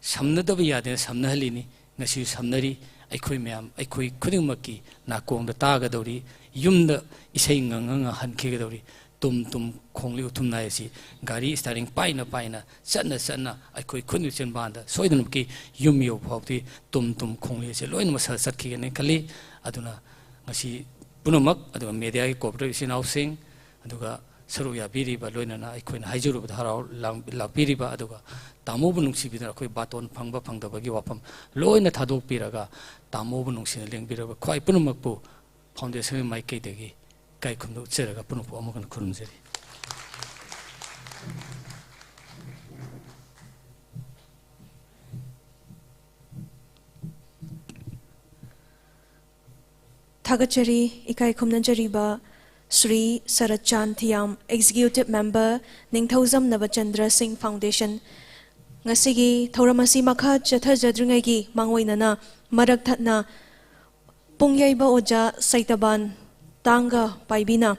ꯁꯝꯅꯗꯕ ꯌꯥꯗꯦꯅ ꯁꯝꯅꯍꯜꯂꯤꯅꯤ꯫ ꯉꯁꯤꯁꯨ ꯁꯝꯅꯔꯤ꯫ ꯑꯩꯈꯣꯏ ꯃꯌꯥꯝ, ꯑꯩꯈꯣꯏ ꯈꯨꯗꯤꯡꯃꯛꯀꯤ ꯅꯥꯀꯣꯡꯗ ꯇꯥꯒꯗꯧꯔꯤ꯫ ꯌꯨꯝꯗ ꯏꯁꯩ ꯉꯪꯉ ꯉꯪꯉ ꯍꯟꯈꯤꯒꯗꯧꯔꯤ꯫ ꯇꯨꯝ ꯇꯨꯝ ꯈꯣꯡꯂꯤ ꯎꯊꯨꯝ ꯅꯥꯏ ꯑꯁꯤ ꯒꯥꯔꯤ ꯏꯁꯇꯥꯔꯤꯡ ꯄꯥꯏꯅ ꯄꯥꯏꯅ, ꯆꯠꯅ ꯆꯠꯅ, ꯑꯩꯈꯣꯏ ꯈꯨꯟꯒꯤ ꯆꯤꯟꯕꯥꯟꯗ ꯁꯣꯏꯗꯅꯃꯛꯀꯤ ꯌꯨꯝ ꯌꯧꯕ ꯐꯥꯎꯗꯤ ꯇꯨꯝ ꯇꯨꯝ ꯈꯣꯡꯂꯤ ꯑꯁꯤ ꯂꯣꯏꯅꯃꯛ ꯁꯥ ꯆꯠꯈꯤꯒꯅꯤ ꯈꯜꯂꯤ꯫ ꯑꯗꯨꯅ ꯉꯁꯤ ꯄꯨꯝꯅꯃꯛ, ꯑꯗꯨꯒ ꯃꯦꯗꯤꯌꯥꯒꯤ ꯀꯣꯑꯣꯄꯔꯦꯇꯤꯚ ꯏꯆꯤꯟ ꯏꯅꯥꯎꯁꯤꯡ, ꯑꯗꯨꯒ ꯁꯔꯨꯛ ꯌꯥꯕꯤꯔꯤꯕ, ꯂꯣꯏꯅꯅ ꯑꯩꯈꯣꯏꯅ ꯍꯥꯏꯖꯔꯨꯕꯗ ꯍꯔꯥꯎ ꯂꯥꯡ-, ꯂꯥꯛꯄꯤꯔꯤꯕ, ꯑꯗꯨꯒ ꯇꯥꯃꯣꯕꯨ ꯅꯨꯡꯁꯤꯕꯤꯗꯨꯅ ꯑꯩꯈꯣꯏ ꯕꯥꯇꯣꯟ ꯐꯪꯕ ꯐꯪꯗꯕꯒꯤ ꯋꯥꯐꯝ ꯂꯣꯏꯅ ꯊꯥꯗꯣꯛꯄꯤꯔꯒ ꯇꯥꯃꯣꯕꯨ ꯅꯨꯡꯁꯤꯅ ꯂꯦꯡꯕꯤꯔꯕ ꯈ꯭ꯋꯥꯏ ꯄꯨꯝꯅꯃꯛꯄꯨ foundationꯒꯤ ꯃꯥꯏꯀꯩꯗꯒꯤ ꯏꯀꯥꯏ ꯈꯨꯝꯅ ꯎꯠꯆꯔꯒ ꯄꯨꯝꯅꯃꯛꯄꯨ ꯑꯃꯨꯛ ꯍꯟꯅ ꯈꯨꯔꯨꯝꯖꯔꯤ꯫ ꯊꯥꯒꯠꯆꯔꯤ꯫ ꯏꯀꯥꯏ ꯈꯨꯝꯅꯖꯔꯤꯕ ꯁ꯭ꯔꯤ ꯁꯔꯠꯆꯥꯟ ꯊꯤꯌꯥꯝ, Executive Member, ꯅꯤꯡꯊꯧꯖꯝ ꯅꯕꯆꯟꯗ꯭ꯔ ꯁꯤꯡ Foundation꯫ ꯉꯁꯤꯒꯤ ꯊꯧꯔꯝ ꯑꯁꯤ ꯃꯈꯥ ꯆꯠꯊꯖꯗ꯭ꯔꯤꯉꯩꯒꯤ ꯃꯥꯡꯑꯣꯏꯅꯅ ꯃꯔꯛ ꯊꯠꯅ ꯄꯨꯡꯌꯩꯕ ꯑꯣꯖꯥ ꯁꯩꯇꯕꯥꯟ ꯇꯥꯡꯒ ꯄꯥꯏꯕꯤꯅ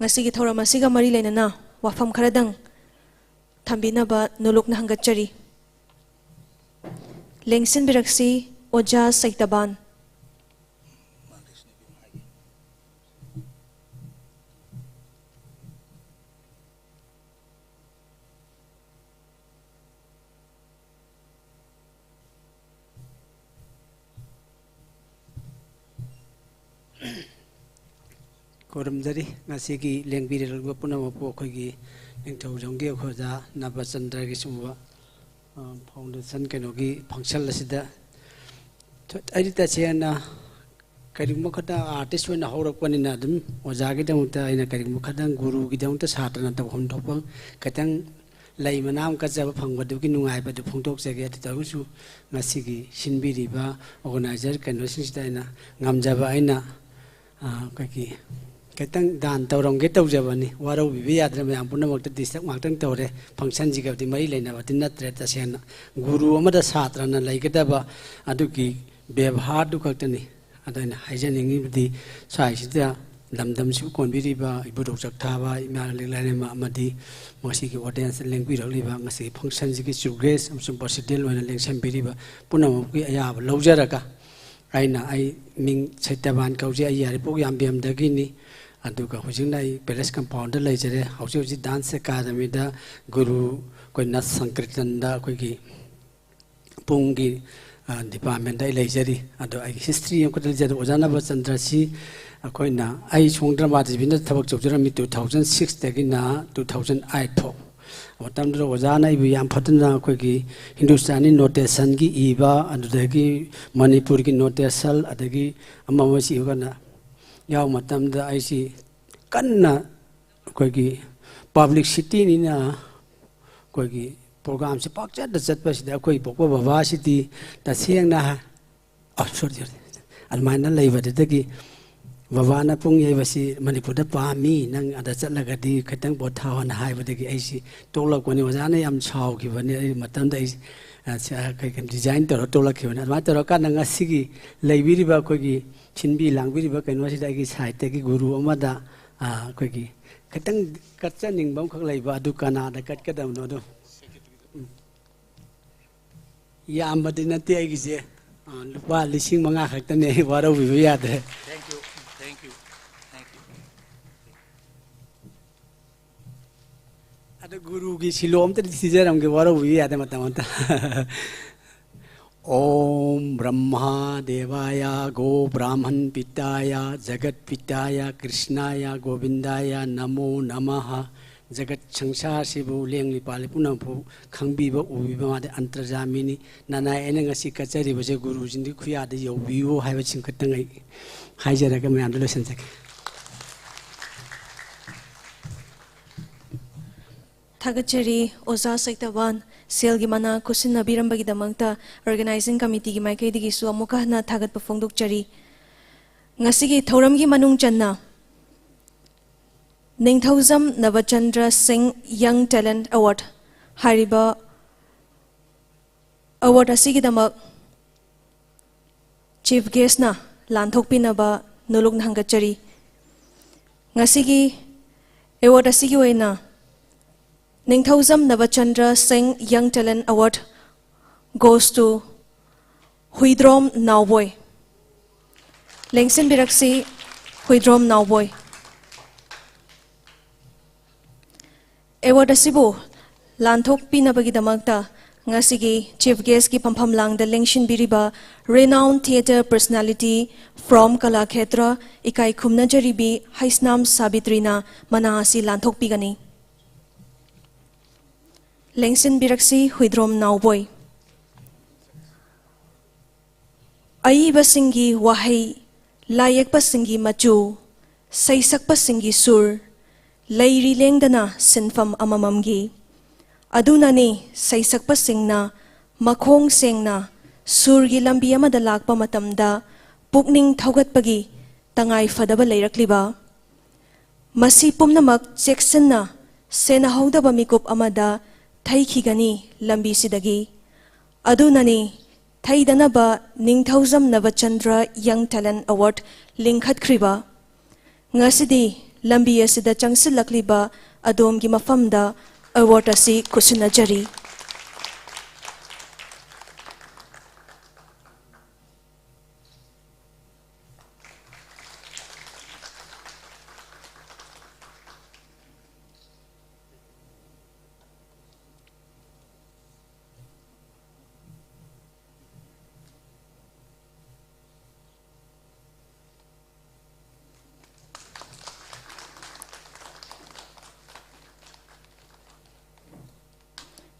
ꯉꯁꯤꯒꯤ ꯊꯧꯔꯝ ꯑꯁꯤꯒ ꯃꯔꯤ ꯂꯩꯅꯅ ꯋꯥꯐꯝ ꯈꯔꯗꯪ ꯊꯝꯕꯤꯅꯕ ꯅꯣꯂꯨꯛꯅ ꯍꯪꯒꯠꯆꯔꯤ꯫ ꯂꯦꯡꯁꯤꯟꯕꯤꯔꯛꯁꯤ, ꯑꯣꯖꯥ ꯁꯩꯇꯕꯥꯟ꯫ ꯈꯨꯔꯨꯝꯖꯔꯤ꯫ ꯉꯁꯤꯒꯤ ꯂꯦꯡꯕꯤꯔꯛꯂꯤꯕ ꯄꯨꯝꯅꯃꯛꯄꯨ ꯑꯩꯈꯣꯏꯒꯤ ꯅꯤꯡꯊꯧꯖꯝꯒꯤ ꯑꯩꯈꯣꯏ ꯑꯣꯖꯥ ꯅꯕꯆꯟꯗ꯭ꯔꯒꯤ ꯁꯤꯒꯨꯝꯕ, ꯑ, foundation ꯀꯩꯅꯣꯒꯤ function ꯑꯁꯤꯗ ꯑꯩꯗꯤ ꯇꯁꯦꯡꯅ ꯀꯔꯤꯒꯨꯝꯕ ꯈꯛꯇ artist ꯑꯣꯏꯅ ꯍꯧꯔꯛꯄꯅꯤꯅ ꯑꯗꯨꯝ ꯑꯣꯖꯥꯒꯤꯗꯃꯛꯇ ꯑꯩꯅ ꯀꯔꯤꯒꯨꯝꯕ ꯈꯛꯇꯪ ꯒꯨꯔꯨꯒꯤꯗꯃꯛꯇ ꯁꯥꯇ꯭ꯔꯅ ꯇꯧꯐꯝ ꯊꯣꯛꯄ ꯈꯤꯇꯪ ꯂꯩ ꯃꯅꯥ ꯑꯃ ꯀꯠꯆꯕ ꯐꯪꯕꯗꯨꯒꯤ ꯅꯨꯡꯉꯥꯏꯕꯗꯨ ꯐꯣꯡꯗꯣꯛꯆꯒꯦ꯫ ꯑꯗꯨ ꯇꯧꯔꯒꯁꯨ ꯉꯁꯤꯒꯤ ꯁꯤꯟꯕꯤꯔꯤꯕ organizer ꯀꯩꯅꯣꯁꯤꯡꯁꯤꯗ ꯑꯩꯅ ꯉꯝꯖꯕ ꯑꯩꯅ, ꯑ, ꯑꯩꯈꯣꯏꯒꯤ ꯈꯤꯇꯪ ꯗꯥꯟ ꯇꯧꯔꯝꯒꯦ ꯇꯧꯖꯕꯅꯤ꯫ ꯋꯥꯔꯧꯕꯤꯕ ꯌꯥꯗ꯭ꯔꯦ, ꯃꯌꯥꯝ ꯄꯨꯝꯅꯃꯛꯇ disturb ꯉꯥꯛꯇꯪ ꯇꯧꯔꯦ꯫ Functionꯁꯤꯒꯗꯤ ꯃꯔꯤ ꯂꯩꯅꯕꯗꯤ ꯅꯠꯇ꯭ꯔꯦ꯫ ꯇꯁꯦꯡꯅ ꯒꯨꯔꯨ ꯑꯃꯗ ꯁꯥꯇ꯭ꯔꯅ ꯂꯩꯒꯗꯕ ꯑꯗꯨꯒꯤ ꯕꯦꯕꯍꯥꯔꯗꯨ ꯈꯛꯇꯅꯤ꯫ ꯑꯗꯣ ꯑꯩꯅ ꯍꯥꯏꯖꯅꯤꯡꯉꯤꯕꯗꯤ ꯁ꯭ꯋꯥꯏꯁꯤꯗ ꯂꯝꯗꯝꯁꯤꯕꯨ ꯀꯣꯟꯕꯤꯔꯤꯕ ꯏꯕꯨꯙꯧ ꯆꯥꯛꯊꯥꯕ, ꯏꯃꯥ ꯂꯤꯛꯂꯥꯏꯔꯦꯝꯃ ꯑꯃꯗꯤ ꯃꯁꯤꯒꯤ audience ꯂꯦꯡꯕꯤꯔꯛꯂꯤꯕ ꯉꯁꯤꯒꯤ functionꯁꯤꯒꯤ chief guest ꯑꯃꯁꯨꯡ president ꯑꯣꯏꯅ ꯂꯦꯡꯁꯤꯟꯕꯤꯔꯤꯕ ꯄꯨꯝꯅꯃꯛꯀꯤ ꯑꯌꯥꯕ ꯂꯧꯖꯔꯒ ꯑꯩꯅ ꯑꯩ ꯃꯤꯡ ꯁꯇ꯭ꯌꯕꯥꯟ ꯀꯧꯖꯩ꯫ ꯑꯩ ꯌꯥꯏꯔꯤꯄꯣꯛ ꯌꯥꯝꯕꯦꯝꯗꯒꯤꯅꯤ꯫ ꯑꯗꯨꯒ ꯍꯧꯖꯤꯛꯅ ꯑꯩ palace compoundꯗ ꯂꯩꯖꯔꯦ꯫ ꯍꯧꯖꯤꯛ ꯍꯧꯖꯤꯛ dance academyꯗ ꯒꯨꯔꯨ ꯑꯩꯈꯣꯏ ꯅꯠ ꯁꯪꯀ꯭ꯔꯤꯇꯟꯗ ꯑꯩꯈꯣꯏꯒꯤ ꯄꯨꯡꯒꯤ, ꯗꯤꯄꯥꯔꯠꯃꯦꯟꯗ ꯑꯩ ꯂꯩꯖꯔꯤ꯫ ꯑꯗꯣ ꯑꯩꯒꯤ ꯍꯤꯁꯇ꯭ꯔꯤ ꯑꯃꯈꯛꯇ ꯂꯩꯖꯩ꯫ ꯑꯣꯖꯥ ꯅꯕꯆꯟꯗ꯭ꯔꯁꯤ ꯑꯩꯈꯣꯏꯅ, ꯑꯩ ꯁꯣꯡ ꯗ꯭ꯔꯃꯥ ꯇꯤꯚꯤꯗ ꯊꯕꯛ ꯇꯧꯖꯔꯝꯃꯤ two thousand sixꯇꯒꯤꯅ two thousand eight ꯐꯥꯎ꯫ ꯃꯇꯝꯗꯨꯗ ꯑꯣꯖꯥꯅ ꯑꯩꯕꯨ ꯌꯥꯝ ꯐꯖꯅ ꯑꯩꯈꯣꯏꯒꯤ ꯍꯤꯟꯗꯨꯁꯇꯥꯅꯤ ꯅꯣꯇꯦꯁꯟꯒꯤ ꯏꯕ, ꯑꯗꯨꯗꯒꯤ ꯃꯅꯤꯄꯨꯔꯒꯤ ꯅꯣꯇꯦꯁꯟ, ꯑꯗꯒꯤ ꯑꯃ ꯑꯃꯁꯤ ꯏꯕ ꯀꯥꯟꯗ ꯌꯥꯎꯕ ꯃꯇꯝꯗ ꯑꯩꯁꯤ ꯀꯟꯅ ꯑꯩꯈꯣꯏꯒꯤ ꯄꯕ꯭ꯂꯤꯁꯤꯇꯤꯅꯤꯅ ꯑꯩꯈꯣꯏꯒꯤ ꯄ꯭ꯔꯣꯒ꯭ꯔꯥꯝꯁꯦ ꯄꯥꯛꯆꯠꯇ ꯆꯠꯄꯁꯤꯗ ꯑꯩꯈꯣꯏ ꯄꯣꯛꯄ ꯕꯕꯥꯁꯤꯗꯤ ꯇꯁꯦꯡꯅ ꯍꯥꯏ, ꯑ, ꯁꯣꯔꯤ, ꯁꯣꯔꯤ, ꯑꯗꯨꯃꯥꯏꯅ ꯂꯩꯕꯗꯨꯗꯒꯤ ꯕꯕꯥꯅ ꯄꯨꯡ ꯌꯩꯕꯁꯤ ꯃꯅꯤꯄꯨꯔꯗ ꯄꯥꯝꯃꯤ, ꯅꯪ ꯑꯗ ꯆꯠꯂꯒꯗꯤ ꯈꯤꯇꯪ ꯄꯣꯊꯥꯎꯅ ꯍꯥꯏꯕꯗꯒꯤ ꯑꯩꯁꯤ ꯇꯣꯛꯂꯛꯄꯅꯤ꯫ ꯑꯣꯖꯥꯅ ꯌꯥꯝ ꯁꯥꯎꯈꯤꯕꯅꯤ꯫ ꯑꯩ ꯃꯇꯝꯗ ꯑꯩ, ꯑ, ꯁ-, ꯑ, ꯀꯩ, ꯀꯩ, ꯔꯤꯖꯥꯏꯟ ꯇꯧꯔ ꯇꯣꯛꯂꯛꯈꯤꯕꯅꯤ꯫ ꯑꯗꯨꯃꯥꯏꯅ ꯇꯧꯔꯀꯥꯟꯗ ꯉꯁꯤꯒꯤ ꯂꯩꯕꯤꯔꯤꯕ ꯑꯩꯈꯣꯏꯒꯤ ꯁꯤꯟꯕꯤ ꯂꯥꯡꯕꯤꯔꯤꯕ ꯀꯩꯅꯣꯁꯤꯗ ꯑꯩꯒꯤ ꯁꯥꯏꯠꯇꯒꯤ ꯒꯨꯔꯨ ꯑꯃꯗ, ꯑ, ꯑꯩꯈꯣꯏꯒꯤ ꯈꯤꯇꯪ ꯀꯠꯆꯅꯤꯡꯕ ꯑꯃꯈꯛ ꯂꯩꯕ, ꯑꯗꯨ ꯀꯅꯥꯗ ꯀꯠꯀꯗꯕꯅꯣ? ꯑꯗꯨ, ꯎꯝ꯫ ꯌꯥꯝꯕꯗꯤ ꯅꯠꯇꯦ ꯑꯩꯒꯤꯁꯦ, ꯑ, ꯂꯨꯄꯥ ꯂꯤꯁꯤꯡ ꯃꯉꯥ ꯈꯛꯇꯅꯦ, ꯋꯥꯔꯧꯕꯤꯕ ꯌꯥꯗ꯭ꯔꯦ꯫ Thank you, thank you, thank you. ꯑꯗꯣ ꯒꯨꯔꯨꯒꯤ ꯁꯤꯂꯣ ꯑꯝꯇꯗꯤ ꯊꯤꯖꯔꯝꯒꯦ, ꯋꯥꯔꯧꯕꯤꯕ ꯌꯥꯗꯦ ꯃꯇꯝ ꯑꯝꯇ꯫ ॐ ब्रह्मा देवाय गो ब्राह्मण पिताय जगत पिताय कृष्णाय गोविंदाय नमो नमः꯫ ꯖꯒꯠ ꯁꯪꯁꯥꯔꯁꯤꯕꯨ ꯂꯦꯡꯂꯤ ꯄꯥꯜꯂꯤ ꯄꯨꯝꯅꯃꯛꯄꯨ ꯈꯪꯕꯤꯕ ꯎꯕꯤꯕ ꯃꯥꯗꯤ ꯑꯟꯇꯔꯖꯥꯃꯤꯅꯤ꯫ ꯅꯅꯥꯏ ꯑꯩꯅ ꯉꯁꯤ ꯀꯠꯆꯔꯤꯕꯁꯦ ꯒꯨꯔꯨꯖꯤꯒꯤ ꯈꯨꯌꯥꯗ ꯌꯧꯕꯤꯌꯨ ꯍꯥꯏꯕꯁꯤꯡ ꯈꯛꯇꯪ ꯑꯩ ꯍꯥꯏꯖꯔꯒ ꯃꯌꯥꯝꯗ ꯂꯣꯏꯁꯤꯟꯖꯒꯦ꯫ ꯊꯥꯒꯠꯆꯔꯤ ꯑꯣꯖꯥ ꯁꯩꯇꯕꯥꯟ, ꯁꯦꯜꯒꯤ ꯃꯅꯥ ꯈꯨꯠꯁꯤꯟꯅꯕꯤꯔꯝꯕꯒꯤꯗꯃꯛꯇ ꯑꯣꯔꯒꯅꯥꯏꯖꯤꯡ ꯀꯃꯤꯇꯤꯒꯤ ꯃꯥꯏꯀꯩꯗꯒꯤꯁꯨ ꯑꯃꯨꯛꯀ ꯍꯟꯅ ꯊꯥꯒꯠꯄ ꯐꯣꯡꯗꯣꯛꯆꯔꯤ꯫ ꯉꯁꯤꯒꯤ ꯊꯧꯔꯝꯒꯤ ꯃꯅꯨꯡ ꯆꯟꯅ ꯅꯤꯡꯊꯧꯖꯝ ꯅꯕꯆꯟꯗ꯭ꯔ ꯁꯤꯡ ꯌꯪ ꯇꯦꯂꯦꯟꯠ ꯑꯦꯋꯥꯔꯗ ꯍꯥꯏꯔꯤꯕ ꯑꯦꯋꯥꯔꯗ ꯑꯁꯤꯒꯤꯗꯃꯛ ꯆꯤꯐ ꯒꯦꯁꯅ ꯂꯥꯟꯊꯣꯛꯄꯤꯅꯕ ꯅꯣꯂꯨꯛꯅ ꯍꯪꯒꯠꯆꯔꯤ꯫ ꯉꯁꯤꯒꯤ ꯑꯦꯋꯥꯔꯗ ꯑꯁꯤꯒꯤ ꯑꯣꯏꯅ ꯅꯤꯡꯊꯧꯖꯝ ꯅꯕꯆꯟꯗ꯭ꯔ ꯁꯤꯡ Young Talent Award goes to Huidrom Naoboi. ꯂꯦꯡꯁꯤꯟꯕꯤꯔꯛꯁꯤ, ꯍꯨꯏꯗ꯭ꯔꯣꯝ ꯅꯥꯎꯕꯣꯏ꯫ ꯑꯦꯋꯥꯔꯗ ꯑꯁꯤꯕꯨ ꯂꯥꯟꯊꯣꯛꯄꯤꯅꯕꯒꯤꯗꯃꯛꯇ ꯉꯁꯤꯒꯤ Chief Guestꯀꯤ ꯐꯝꯐꯝ ꯂꯥꯡꯗ ꯂꯦꯡꯁꯤꯟꯕꯤꯔꯤꯕ renowned theatre personality from Kalakshetra ꯏꯀꯥꯏ ꯈꯨꯝꯅꯖꯔꯤꯕꯤ ꯍꯩꯁꯅꯥꯝ ꯁꯥꯕꯤꯇ꯭ꯔꯤꯅ ꯃꯅꯥ ꯑꯁꯤ ꯂꯥꯟꯊꯣꯛꯄꯤꯒꯅꯤ꯫ ꯂꯦꯡꯁꯤꯟꯕꯤꯔꯛꯁꯤ ꯍꯨꯏꯗ꯭ꯔꯣꯝ ꯅꯥꯎꯕꯣꯏ꯫ ꯑꯏꯕꯁꯤꯡꯒꯤ ꯋꯥꯍꯩ, ꯂꯥꯏꯌꯦꯛꯄꯁꯤꯡꯒꯤ ꯃꯆꯨ, ꯁꯩꯁꯛꯄꯁꯤꯡꯒꯤ ꯁꯨꯔ, ꯂꯩꯔꯤ ꯂꯦꯡꯗꯅ ꯁꯤꯟꯐꯝ ꯑꯃꯃꯝꯒꯤ꯫ ꯑꯗꯨꯅꯅꯤ ꯁꯩꯁꯛꯄꯁꯤꯡꯅ ꯃꯈꯣꯡ ꯁꯦꯡꯅ ꯁꯨꯔꯒꯤ ꯂꯝꯕꯤ ꯑꯃꯗ ꯂꯥꯛꯄ ꯃꯇꯝꯗ ꯄꯨꯛꯅꯤꯡ ꯊꯧꯒꯠꯄꯒꯤ ꯇꯉꯥꯏ ꯐꯗꯕ ꯂꯩꯔꯛꯂꯤꯕ꯫ ꯃꯁꯤ ꯄꯨꯝꯅꯃꯛ ꯆꯦꯛꯁꯤꯟꯅ ꯁꯦꯟꯅꯍꯧꯗꯕ ꯃꯤꯀꯨꯞ ꯑꯃꯗ ꯊꯩꯈꯤꯒꯅꯤ ꯂꯝꯕꯤꯁꯤꯗꯒꯤ꯫ ꯑꯗꯨꯅꯅꯤ ꯊꯩꯗꯅꯕ ꯅꯤꯡꯊꯧꯖꯝ ꯅꯕꯆꯟꯗ꯭ꯔ Young Talent Award ꯂꯤꯡꯈꯠꯈ꯭ꯔꯤꯕ꯫ ꯉꯁꯤꯗꯤ ꯂꯝꯕꯤ ꯑꯁꯤꯗ ꯆꯪꯁꯤꯜꯂꯛꯂꯤꯕ ꯑꯗꯣꯝꯒꯤ ꯃꯐꯝꯗ award ꯑꯁꯤ ꯈꯨꯠꯁꯤꯟꯅꯖꯔꯤ꯫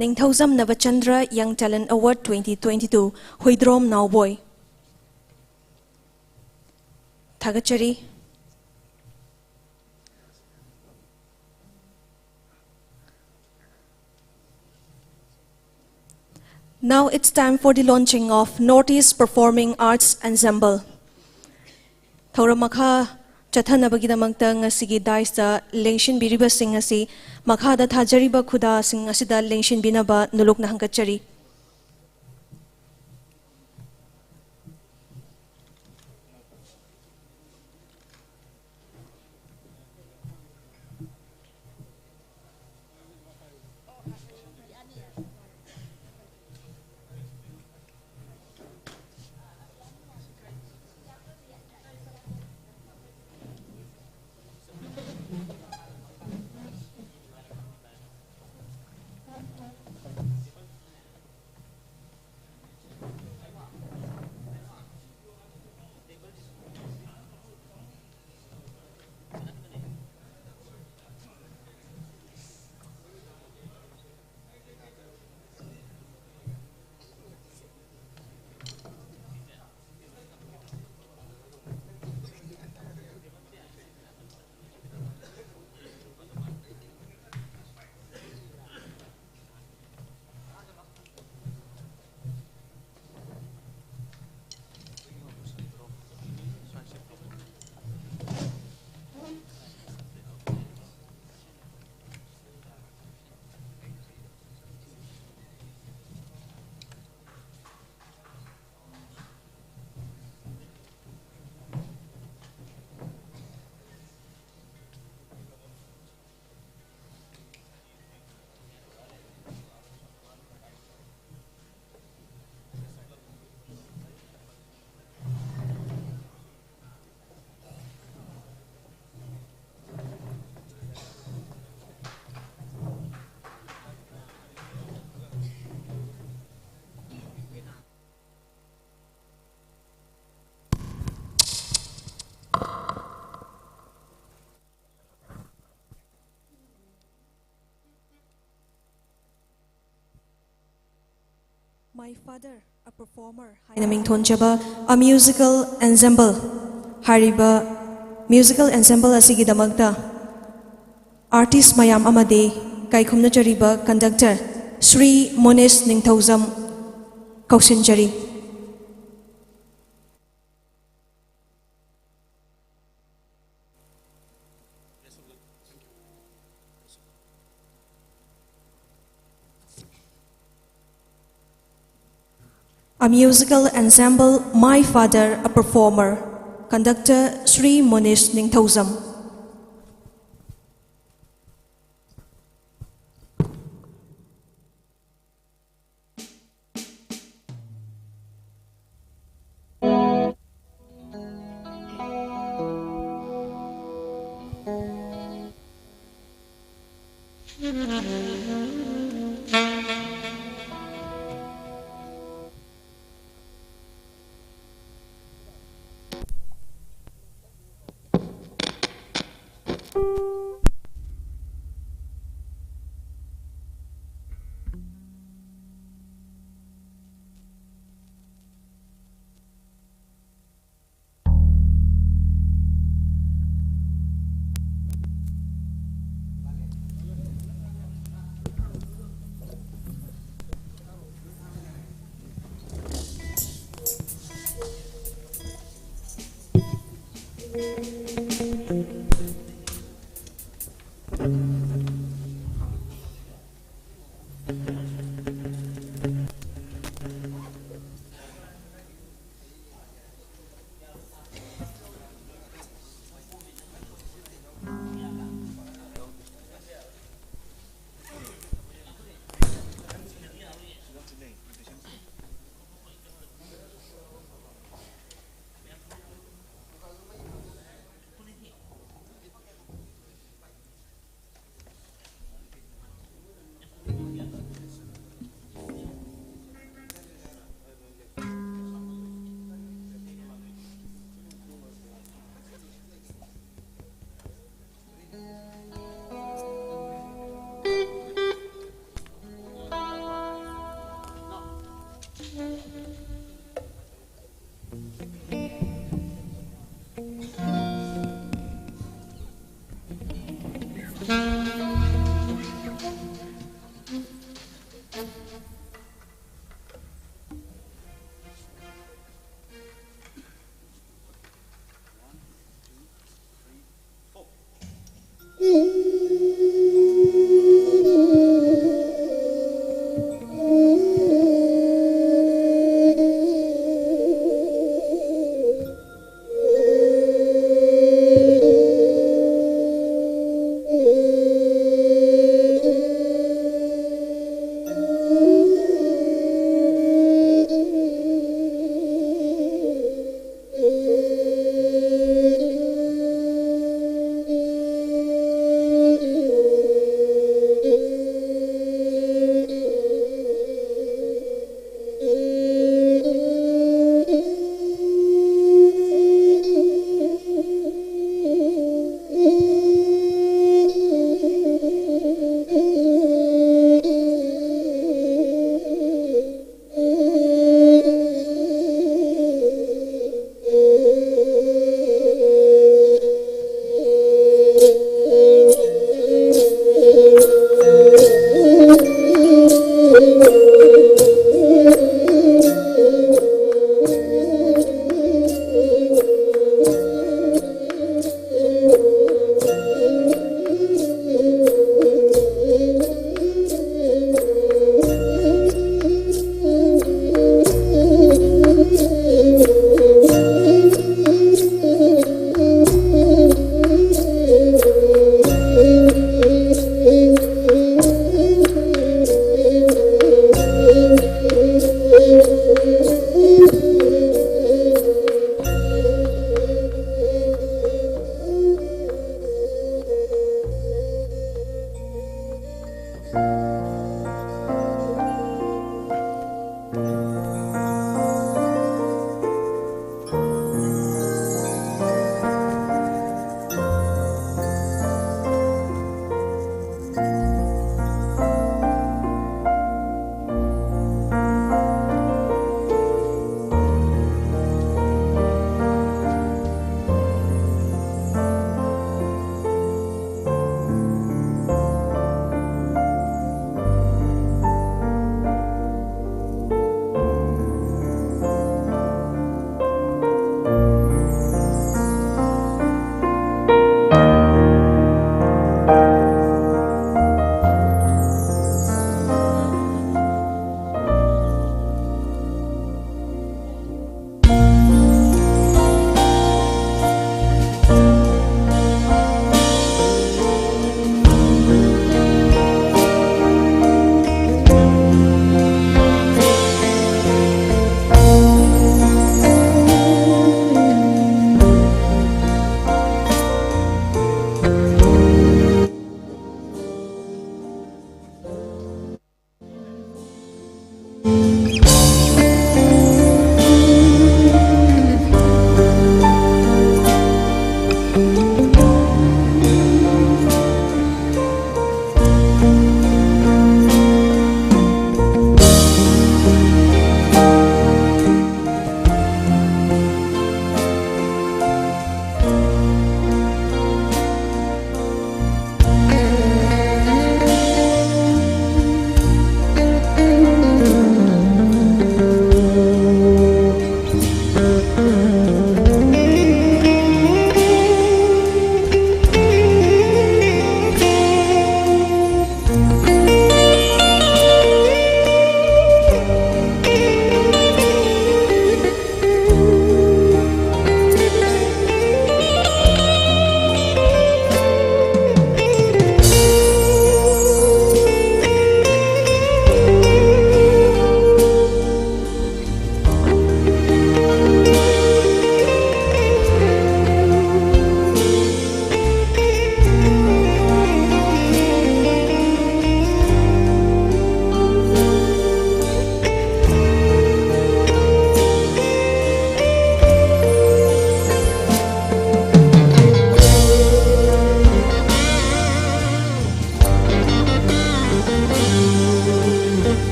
ꯅꯤꯡꯊꯧꯖꯝ ꯅꯕꯆꯟꯗ꯭ꯔ Young Talent Award twenty twenty-two, Huidrom ꯅꯥꯎꯕꯣꯏ꯫ ꯊꯥꯒꯠꯆꯔꯤ꯫ Now it's time for the launching of Northeast Performing Arts Ensemble. ꯊꯧꯔꯝ ꯃꯈꯥ ꯆꯠꯊꯅꯕꯒꯤꯗꯃꯛꯇ ꯉꯁꯤꯒꯤ daisꯇ ꯂꯦꯡꯁꯤꯟꯕꯤꯔꯤꯕꯁꯤꯡ ꯑꯁꯤ ꯃꯈꯥꯗ ꯊꯥꯖꯔꯤꯕ ꯈꯨꯗꯥꯁꯤꯡ ꯑꯁꯤꯗ ꯂꯦꯡꯁꯤꯟꯕꯤꯅꯕ ꯅꯣꯂꯨꯛꯅ ꯍꯪꯒꯠꯆꯔꯤ꯫ My Father, a Performer ꯍꯥꯏꯅ ꯃꯤꯡꯊꯣꯟꯖꯕ A Musical Ensemble ꯍꯥꯏꯔꯤꯕ musical ensemble ꯑꯁꯤꯒꯤꯗꯃꯛꯇ artist ꯃꯌꯥꯝ ꯑꯃꯗꯤ ꯀꯥꯏꯈꯨꯝꯅꯖꯔꯤꯕ conductor Shri ꯃꯣꯅꯤꯁ Ningthoujam ꯀꯧꯁꯤꯟꯖꯔꯤ꯫ A Musical Ensemble, My Father, a Performer, conductor Shri ꯃꯣꯅꯤꯁ Ningthoujam.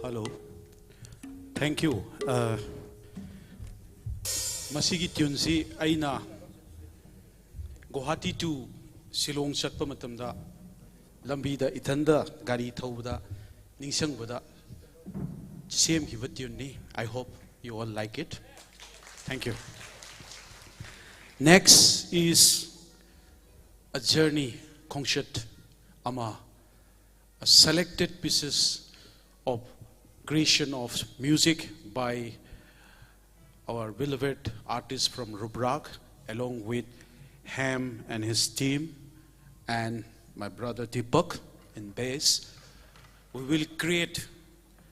Hello. Thank you. Uh, ꯃꯁꯤꯒꯤ ꯇ꯭ꯌꯨꯟꯁꯤ ꯑꯩꯅ ꯒꯨꯋꯥꯍꯥꯇꯤ to ꯁꯤꯂꯣꯡ ꯆꯠꯄ ꯃꯇꯝꯗ ꯂꯝꯕꯤꯗ ꯏꯊꯟꯗ ꯒꯥꯔꯤ ꯊꯧꯕꯗ ꯅꯤꯡꯁꯤꯡꯕꯗ ꯁꯦꯝꯈꯤꯕ ꯇ꯭ꯌꯨꯟꯅꯤ꯫ I hope you all like it. Thank you. Next is a journey, ꯈꯣꯡꯆꯠ ꯑꯃ, a selected pieces of creation of music by our beloved artist from Rubrak, along with Ham and his team, and my brother Deepak in bass. We will create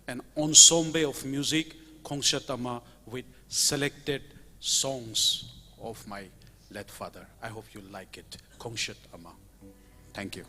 an ensemble of music, ꯈꯣꯡꯆꯠ ꯑꯃ, with selected songs of my late father. I hope you like it. ꯈꯣꯡꯆꯠ ꯑꯃ. Thank you.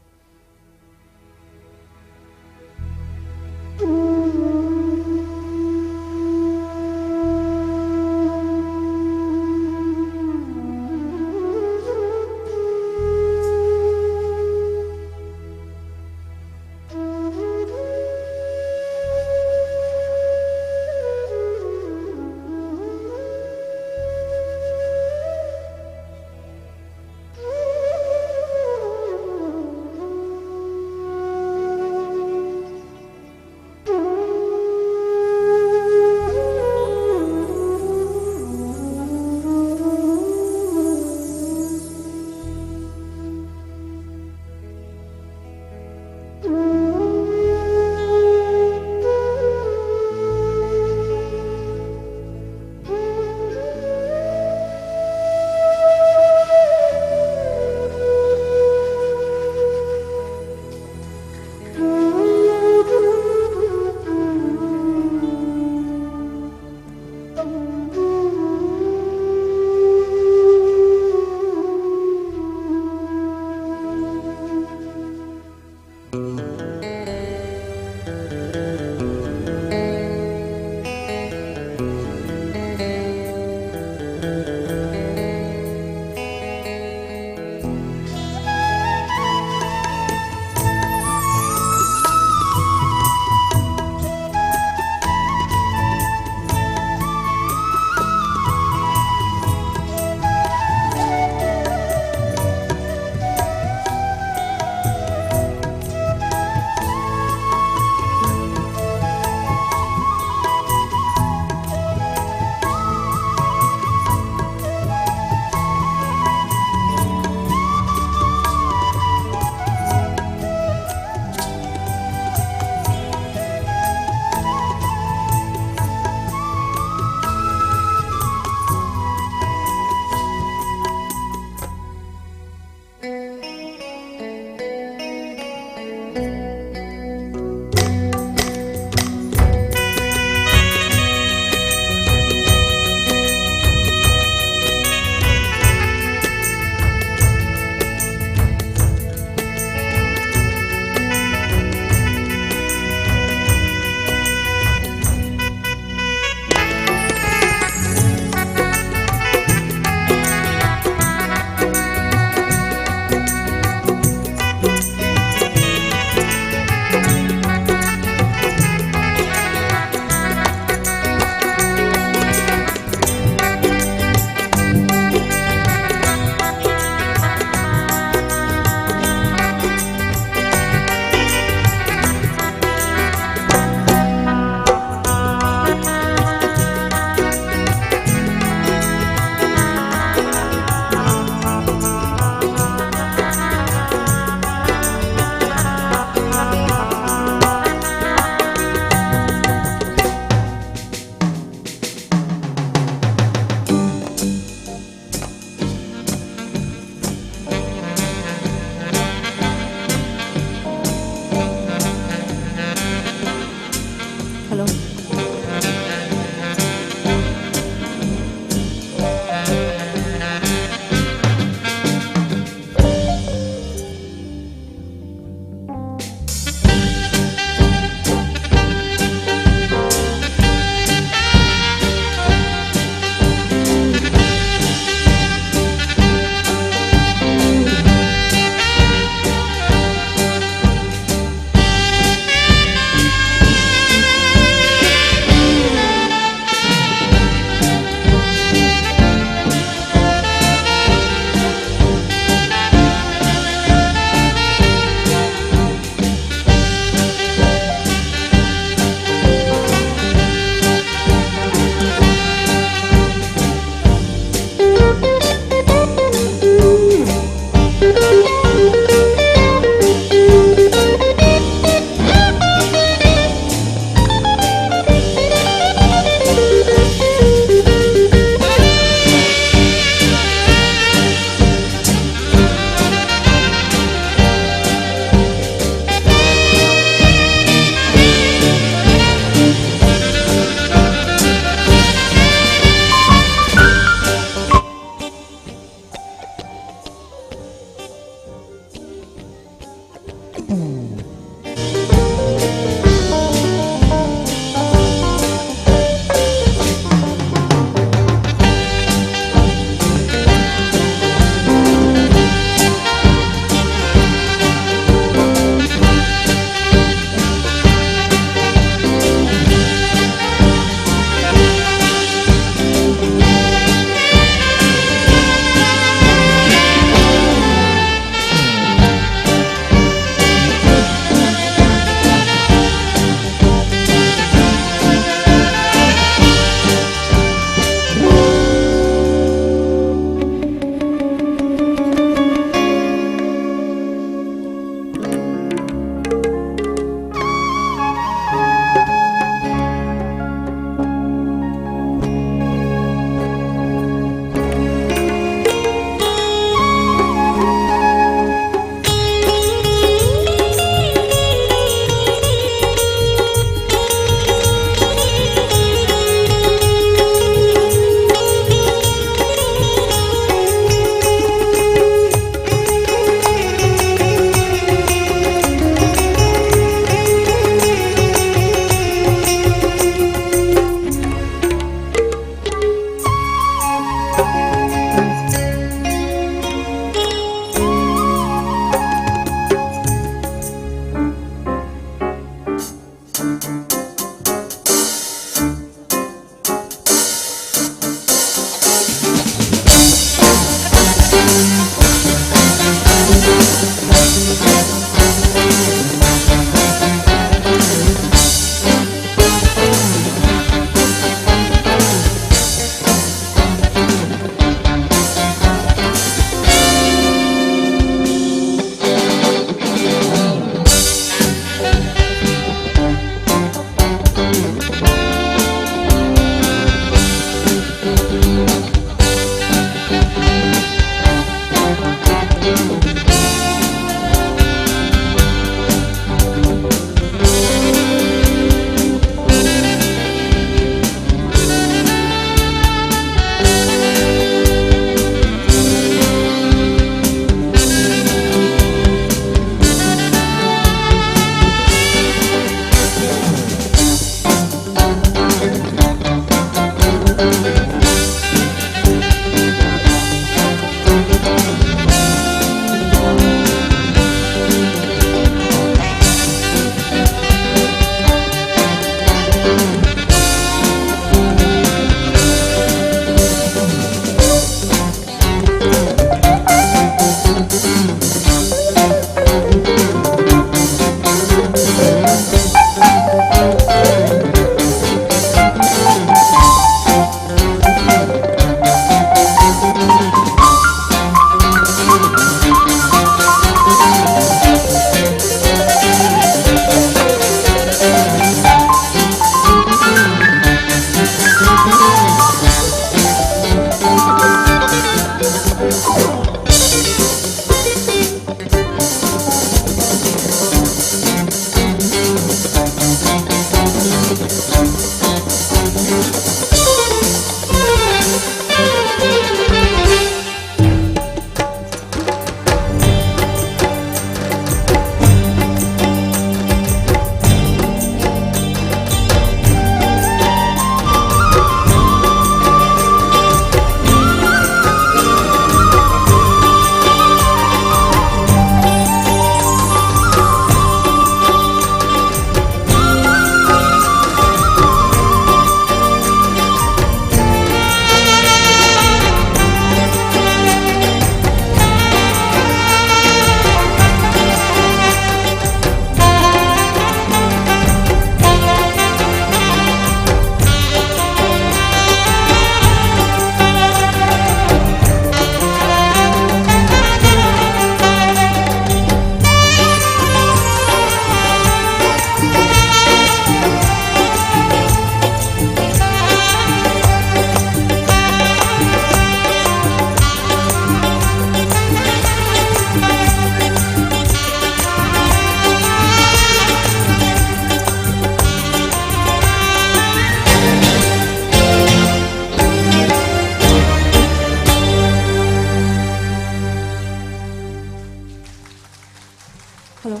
Hello.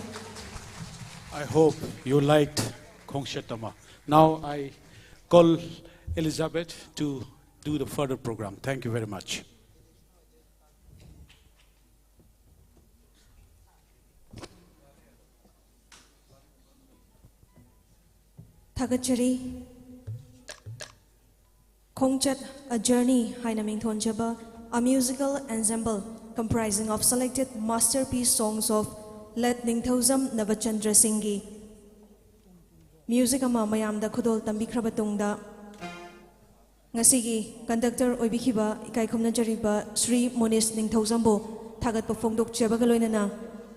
I hope you liked Khongchet Ama. Now I call Elizabeth to do the further program. Thank you very much. ꯊꯥꯒꯠꯆꯔꯤ꯫ ꯈꯣꯡꯆꯠ, A Journey ꯍꯥꯏꯅ ꯃꯤꯡꯊꯣꯟꯖꯕ a musical ensemble comprising of selected masterpiece songs of late ꯅꯤꯡꯊꯧꯖꯝ ꯅꯕꯆꯟꯗ꯭ꯔ ꯁꯤꯡꯒꯤ music ꯑꯃ ꯃꯌꯥꯝꯗ ꯈꯨꯗꯣꯜ ꯇꯝꯕꯤꯈ꯭ꯔꯕ ꯇꯨꯡꯗ, ꯉꯁꯤꯒꯤ conductor ꯑꯣꯏꯕꯤꯈꯤꯕ ꯏꯀꯥꯏ ꯈꯨꯝꯅꯖꯔꯤꯕ ꯁ꯭ꯔꯤ ꯃꯣꯅꯤꯁ ꯅꯤꯡꯊꯧꯖꯝꯕꯨ ꯊꯥꯒꯠꯄ ꯐꯣꯡꯗꯣꯛꯆꯕꯒ ꯂꯣꯏꯅꯅ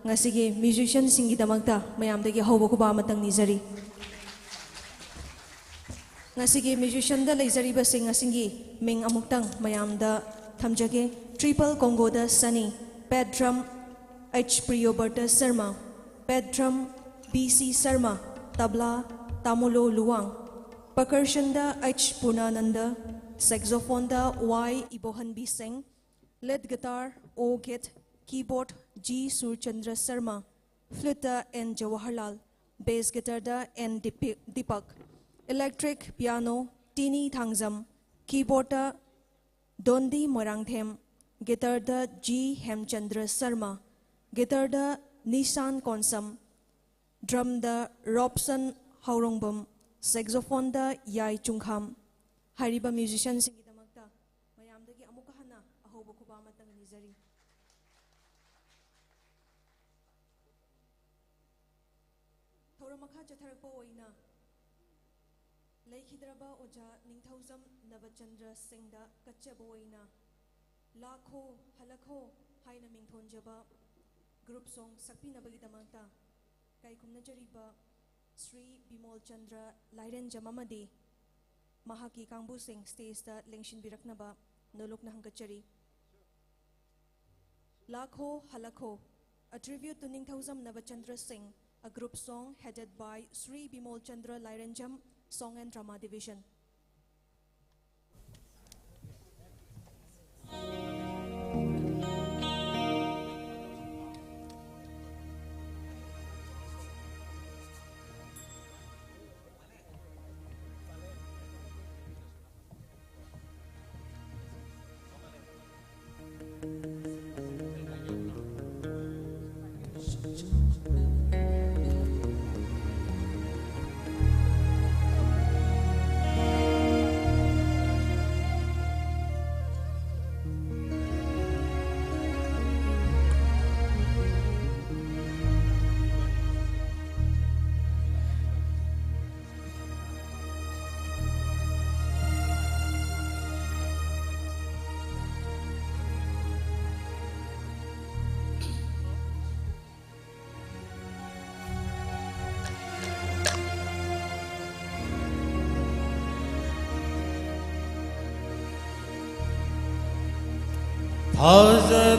ꯉꯁꯤꯒꯤ musicianꯁꯤꯡꯒꯤꯗꯃꯛꯇ ꯃꯌꯥꯝꯗꯒꯤ ꯑꯍꯧꯕ ꯈꯨꯕꯥꯛ ꯑꯃꯇꯪ ꯅꯤꯖꯔꯤ꯫ ꯉꯁꯤꯒꯤ musicianꯗ ꯂꯩꯖꯔꯤꯕꯁꯤꯡ ꯑꯁꯤꯒꯤ ꯃꯤꯡ ꯑꯃꯨꯛꯇꯪ ꯃꯌꯥꯝꯗ ꯊꯝꯖꯒꯦ꯫ Triple congoꯗ Sunny, pad drum H Priyobarta Sharma, pad drum B C Sharma, tabla Tamulo Luwang, percussionꯗ H Purnananda, saxophoneꯗ Y Ibohanbi Singh, lead guitar O Git, keyboard G Surchandra Sharma, fluteꯗ N Jawaharlal, bass guitarꯗ N Dipi-, Deepak, electric piano Tini Thangzam, keyboardꯗ Dondi Moirangthem, guitarꯗ G Hemchandra Sharma, guitarꯗ Nishan Konsam, drumꯗ Robson Haurongbam, saxophoneꯗ Yai Chungkham꯫ ꯍꯥꯏꯔꯤꯕ musicianꯁꯤꯡꯒꯤꯗꯃꯛꯇ ꯃꯌꯥꯝꯗꯒꯤ ꯑꯃꯨꯛꯀ ꯍꯟꯅ ꯑꯍꯧꯕ ꯈꯨꯕꯥꯛ ꯑꯃꯇꯪ ꯅꯤꯖꯔꯤ꯫ ꯊꯧꯔꯝ ꯃꯈꯥ ꯆꯠꯊꯔꯛꯄ ꯑꯣꯏꯅ ꯂꯩꯈꯤꯗ꯭ꯔꯕ ꯑꯣꯖꯥ ꯅꯤꯡꯊꯧꯖꯝ ꯅꯕꯆꯟꯗ꯭ꯔ ꯁꯤꯡꯗ ꯀꯠꯆꯕ ꯑꯣꯏꯅ ꯂꯥꯛꯈꯣ ꯍꯜꯂꯛꯈꯣ ꯍꯥꯏꯅ ꯃꯤꯡꯊꯣꯟꯖꯕ group song ꯁꯛꯄꯤꯅꯕꯒꯤꯗꯃꯛꯇ ꯏꯀꯥꯏ ꯈꯨꯝꯅꯖꯔꯤꯕ ꯁ꯭ꯔꯤ ꯕꯤꯃꯣꯜ ꯆꯟꯗ꯭ꯔ ꯂꯥꯏꯔꯦꯟꯖꯝ ꯑꯃꯗꯤ ꯃꯍꯥꯛꯀꯤ ꯀꯥꯡꯕꯨꯁꯤꯡ stageꯇ ꯂꯦꯡꯁꯤꯟꯕꯤꯔꯛꯅꯕ ꯅꯣꯂꯨꯛꯅ ꯍꯪꯒꯠꯆꯔꯤ꯫ Lakho Halakho, a tribute to Ningthoujam Navachandra Singh, a group song headed by Sri Bimol Chandra Lairenjam, Song and Drama Division.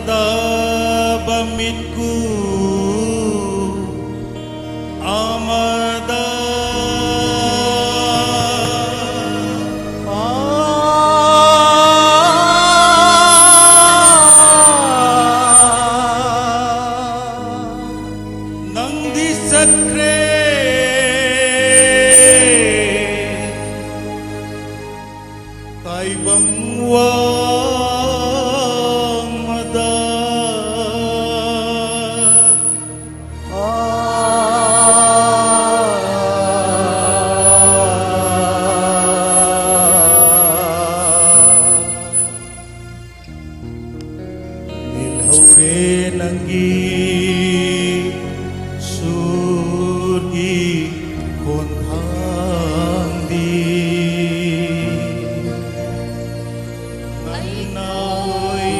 ꯊꯥꯖꯗꯕ ꯃꯤꯠꯀꯨ ꯑꯃꯗ ꯅꯪꯗꯤ ꯆꯠꯈ꯭ꯔꯦ꯫ ꯇꯥꯏꯕꯪ ꯋꯥꯡꯃꯗ꯫ ꯃꯤꯜꯍꯧꯔꯦ ꯅꯪꯒꯤ ꯁꯨꯔꯒꯤ ꯈꯣꯟꯊꯥꯡꯗꯤ꯫ ꯅꯪꯅ ꯑꯣꯏ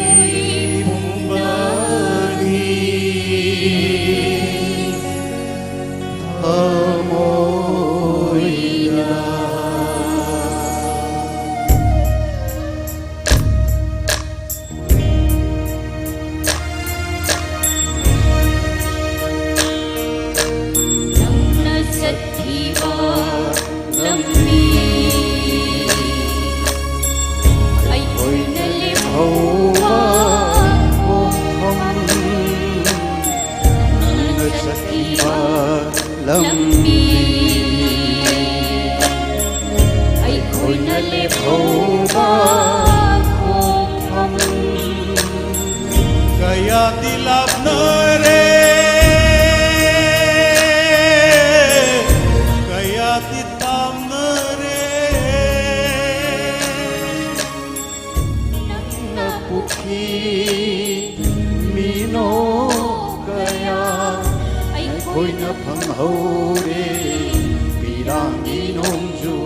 ꯄꯨꯝꯕꯒꯤ ꯊꯃꯣꯏꯗ꯫ ꯅꯪꯅ ꯆꯠꯈꯤꯕ ꯂꯝꯕꯤ ꯑꯩꯈꯣꯏꯅ ꯂꯦꯞꯍꯧꯕ ꯈꯣꯡꯐꯝ꯫ ꯅꯪꯅ ꯆꯠꯈꯤꯕ ꯂꯝꯕꯤ ꯑꯩꯈꯣꯏꯅ ꯂꯦꯞꯍꯧꯕ ꯈꯣꯡꯐꯝ꯫ ꯀꯌꯥꯗꯤ ꯂꯥꯞꯅꯔꯦ꯫ ꯑꯣꯏꯅ ꯐꯪꯍꯧꯔꯦ ꯄꯤꯔꯥꯡꯒꯤ ꯅꯣꯡꯖꯨ꯫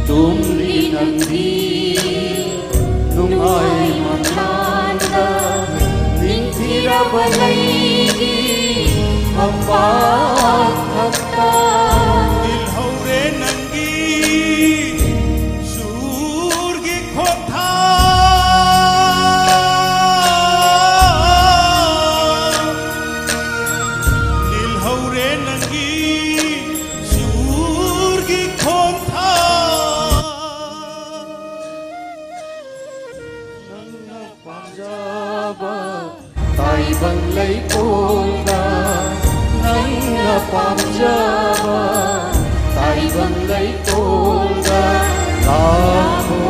ꯇꯨꯝꯂꯤ ꯅꯪꯗꯤ ꯅꯨꯡꯉꯥꯏ ꯃꯪꯂꯥꯟꯗ, ꯅꯤꯡꯊꯤꯔꯕ ꯂꯩꯒꯤ ꯃꯄꯥꯟ ꯊꯛꯇ꯫ ꯅꯤꯜꯍꯧꯔꯦ ꯅꯪꯒꯤ ꯁꯨꯔꯒꯤ ꯈꯣꯟꯊꯥ꯫ ꯅꯤꯜꯍꯧꯔꯦ ꯅꯪꯒꯤ ꯁꯨꯔꯒꯤ ꯈꯣꯟꯊꯥ꯫ ꯅꯪꯅ ꯄꯥꯝꯖꯕ ꯇꯥꯏꯕꯪ ꯂꯩꯀꯣꯜꯗ, ꯅꯪꯅ ꯄꯥꯝꯖꯕ ꯇꯥꯏꯕꯪ ꯂꯩꯀꯣꯜꯗ ꯂꯥꯛꯈꯣ,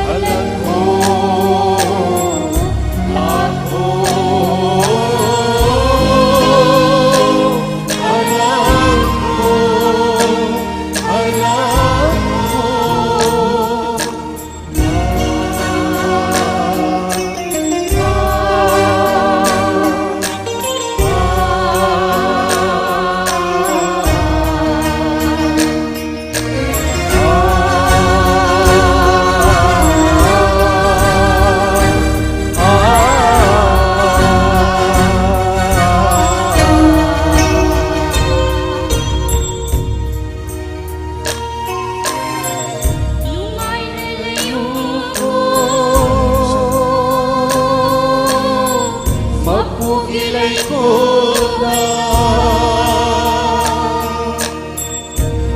ꯍꯜꯂꯛꯈꯣ, ꯂꯥꯛꯈꯣ, ꯍꯜꯂꯛꯈꯣ, ꯍꯜꯂꯛꯈꯣ꯫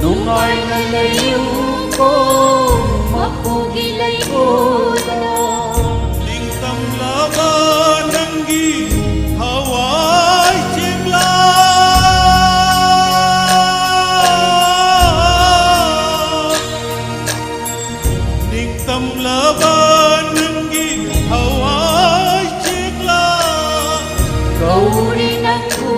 ꯅꯨꯡꯉꯥꯏꯅ ꯂꯩꯌꯨꯀꯣ, ꯃꯄꯨꯒꯤ ꯂꯩꯉꯣꯟꯗ꯫ ꯅꯤꯡꯇꯝꯂꯕ ꯅꯪꯒꯤ ꯊꯋꯥꯏ ꯆꯦꯛꯂꯥ꯫ ꯅꯤꯡꯇꯝꯂꯕ ꯅꯪꯒꯤ ꯊꯋꯥꯏ ꯆꯦꯛꯂꯥ꯫ ꯀꯧꯔꯤ ꯅꯪꯕꯨ꯫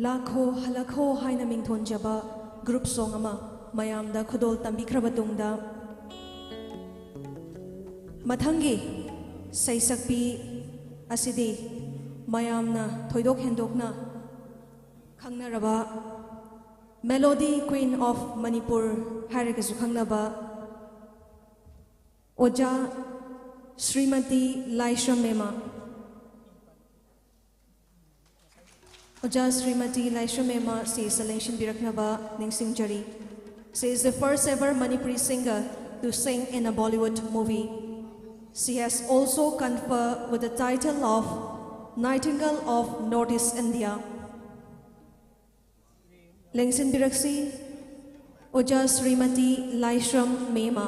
ꯂꯥꯛꯈꯣ ꯍꯜꯂꯛꯈꯣ ꯍꯥꯏꯅ ꯃꯤꯡꯊꯣꯟꯖꯕ group song ꯑꯃ ꯃꯌꯥꯝꯗ ꯈꯨꯗꯣꯜ ꯇꯝꯕꯤꯈ꯭ꯔꯕ ꯇꯨꯡꯗ, ꯃꯊꯪꯒꯤ ꯁꯩꯁꯛꯄꯤ ꯑꯁꯤꯗꯤ ꯃꯌꯥꯝꯅ ꯊꯣꯏꯗꯣꯛ ꯍꯦꯟꯗꯣꯛꯅ ꯈꯪꯅꯔꯕ Melody Queen of Manipur ꯍꯥꯏꯔꯒꯁꯨ ꯈꯪꯅꯕ ꯑꯣꯖꯥ ꯁ꯭ꯔꯤꯃꯇꯤ ꯂꯥꯏꯁ꯭ꯔꯝ ꯃꯦꯃ꯫ ꯑꯣꯖꯥ ꯁ꯭ꯔꯤꯃꯇꯤ ꯂꯥꯏꯁ꯭ꯔꯝ ꯃꯦꯃ stage ꯂꯦꯡꯁꯤꯟꯕꯤꯔꯛꯅꯕ ꯅꯤꯡꯁꯤꯡꯖꯔꯤ꯫ She is the first ever Manipuri singer to sing in a Bollywood movie. She has also conferred with the title of Nightingale of Northeast India. ꯂꯦꯡꯁꯤꯟꯕꯤꯔꯛꯁꯤ, ꯑꯣꯖꯥ ꯁ꯭ꯔꯤꯃꯇꯤ ꯂꯥꯏꯁ꯭ꯔꯝ ꯃꯦꯃ꯫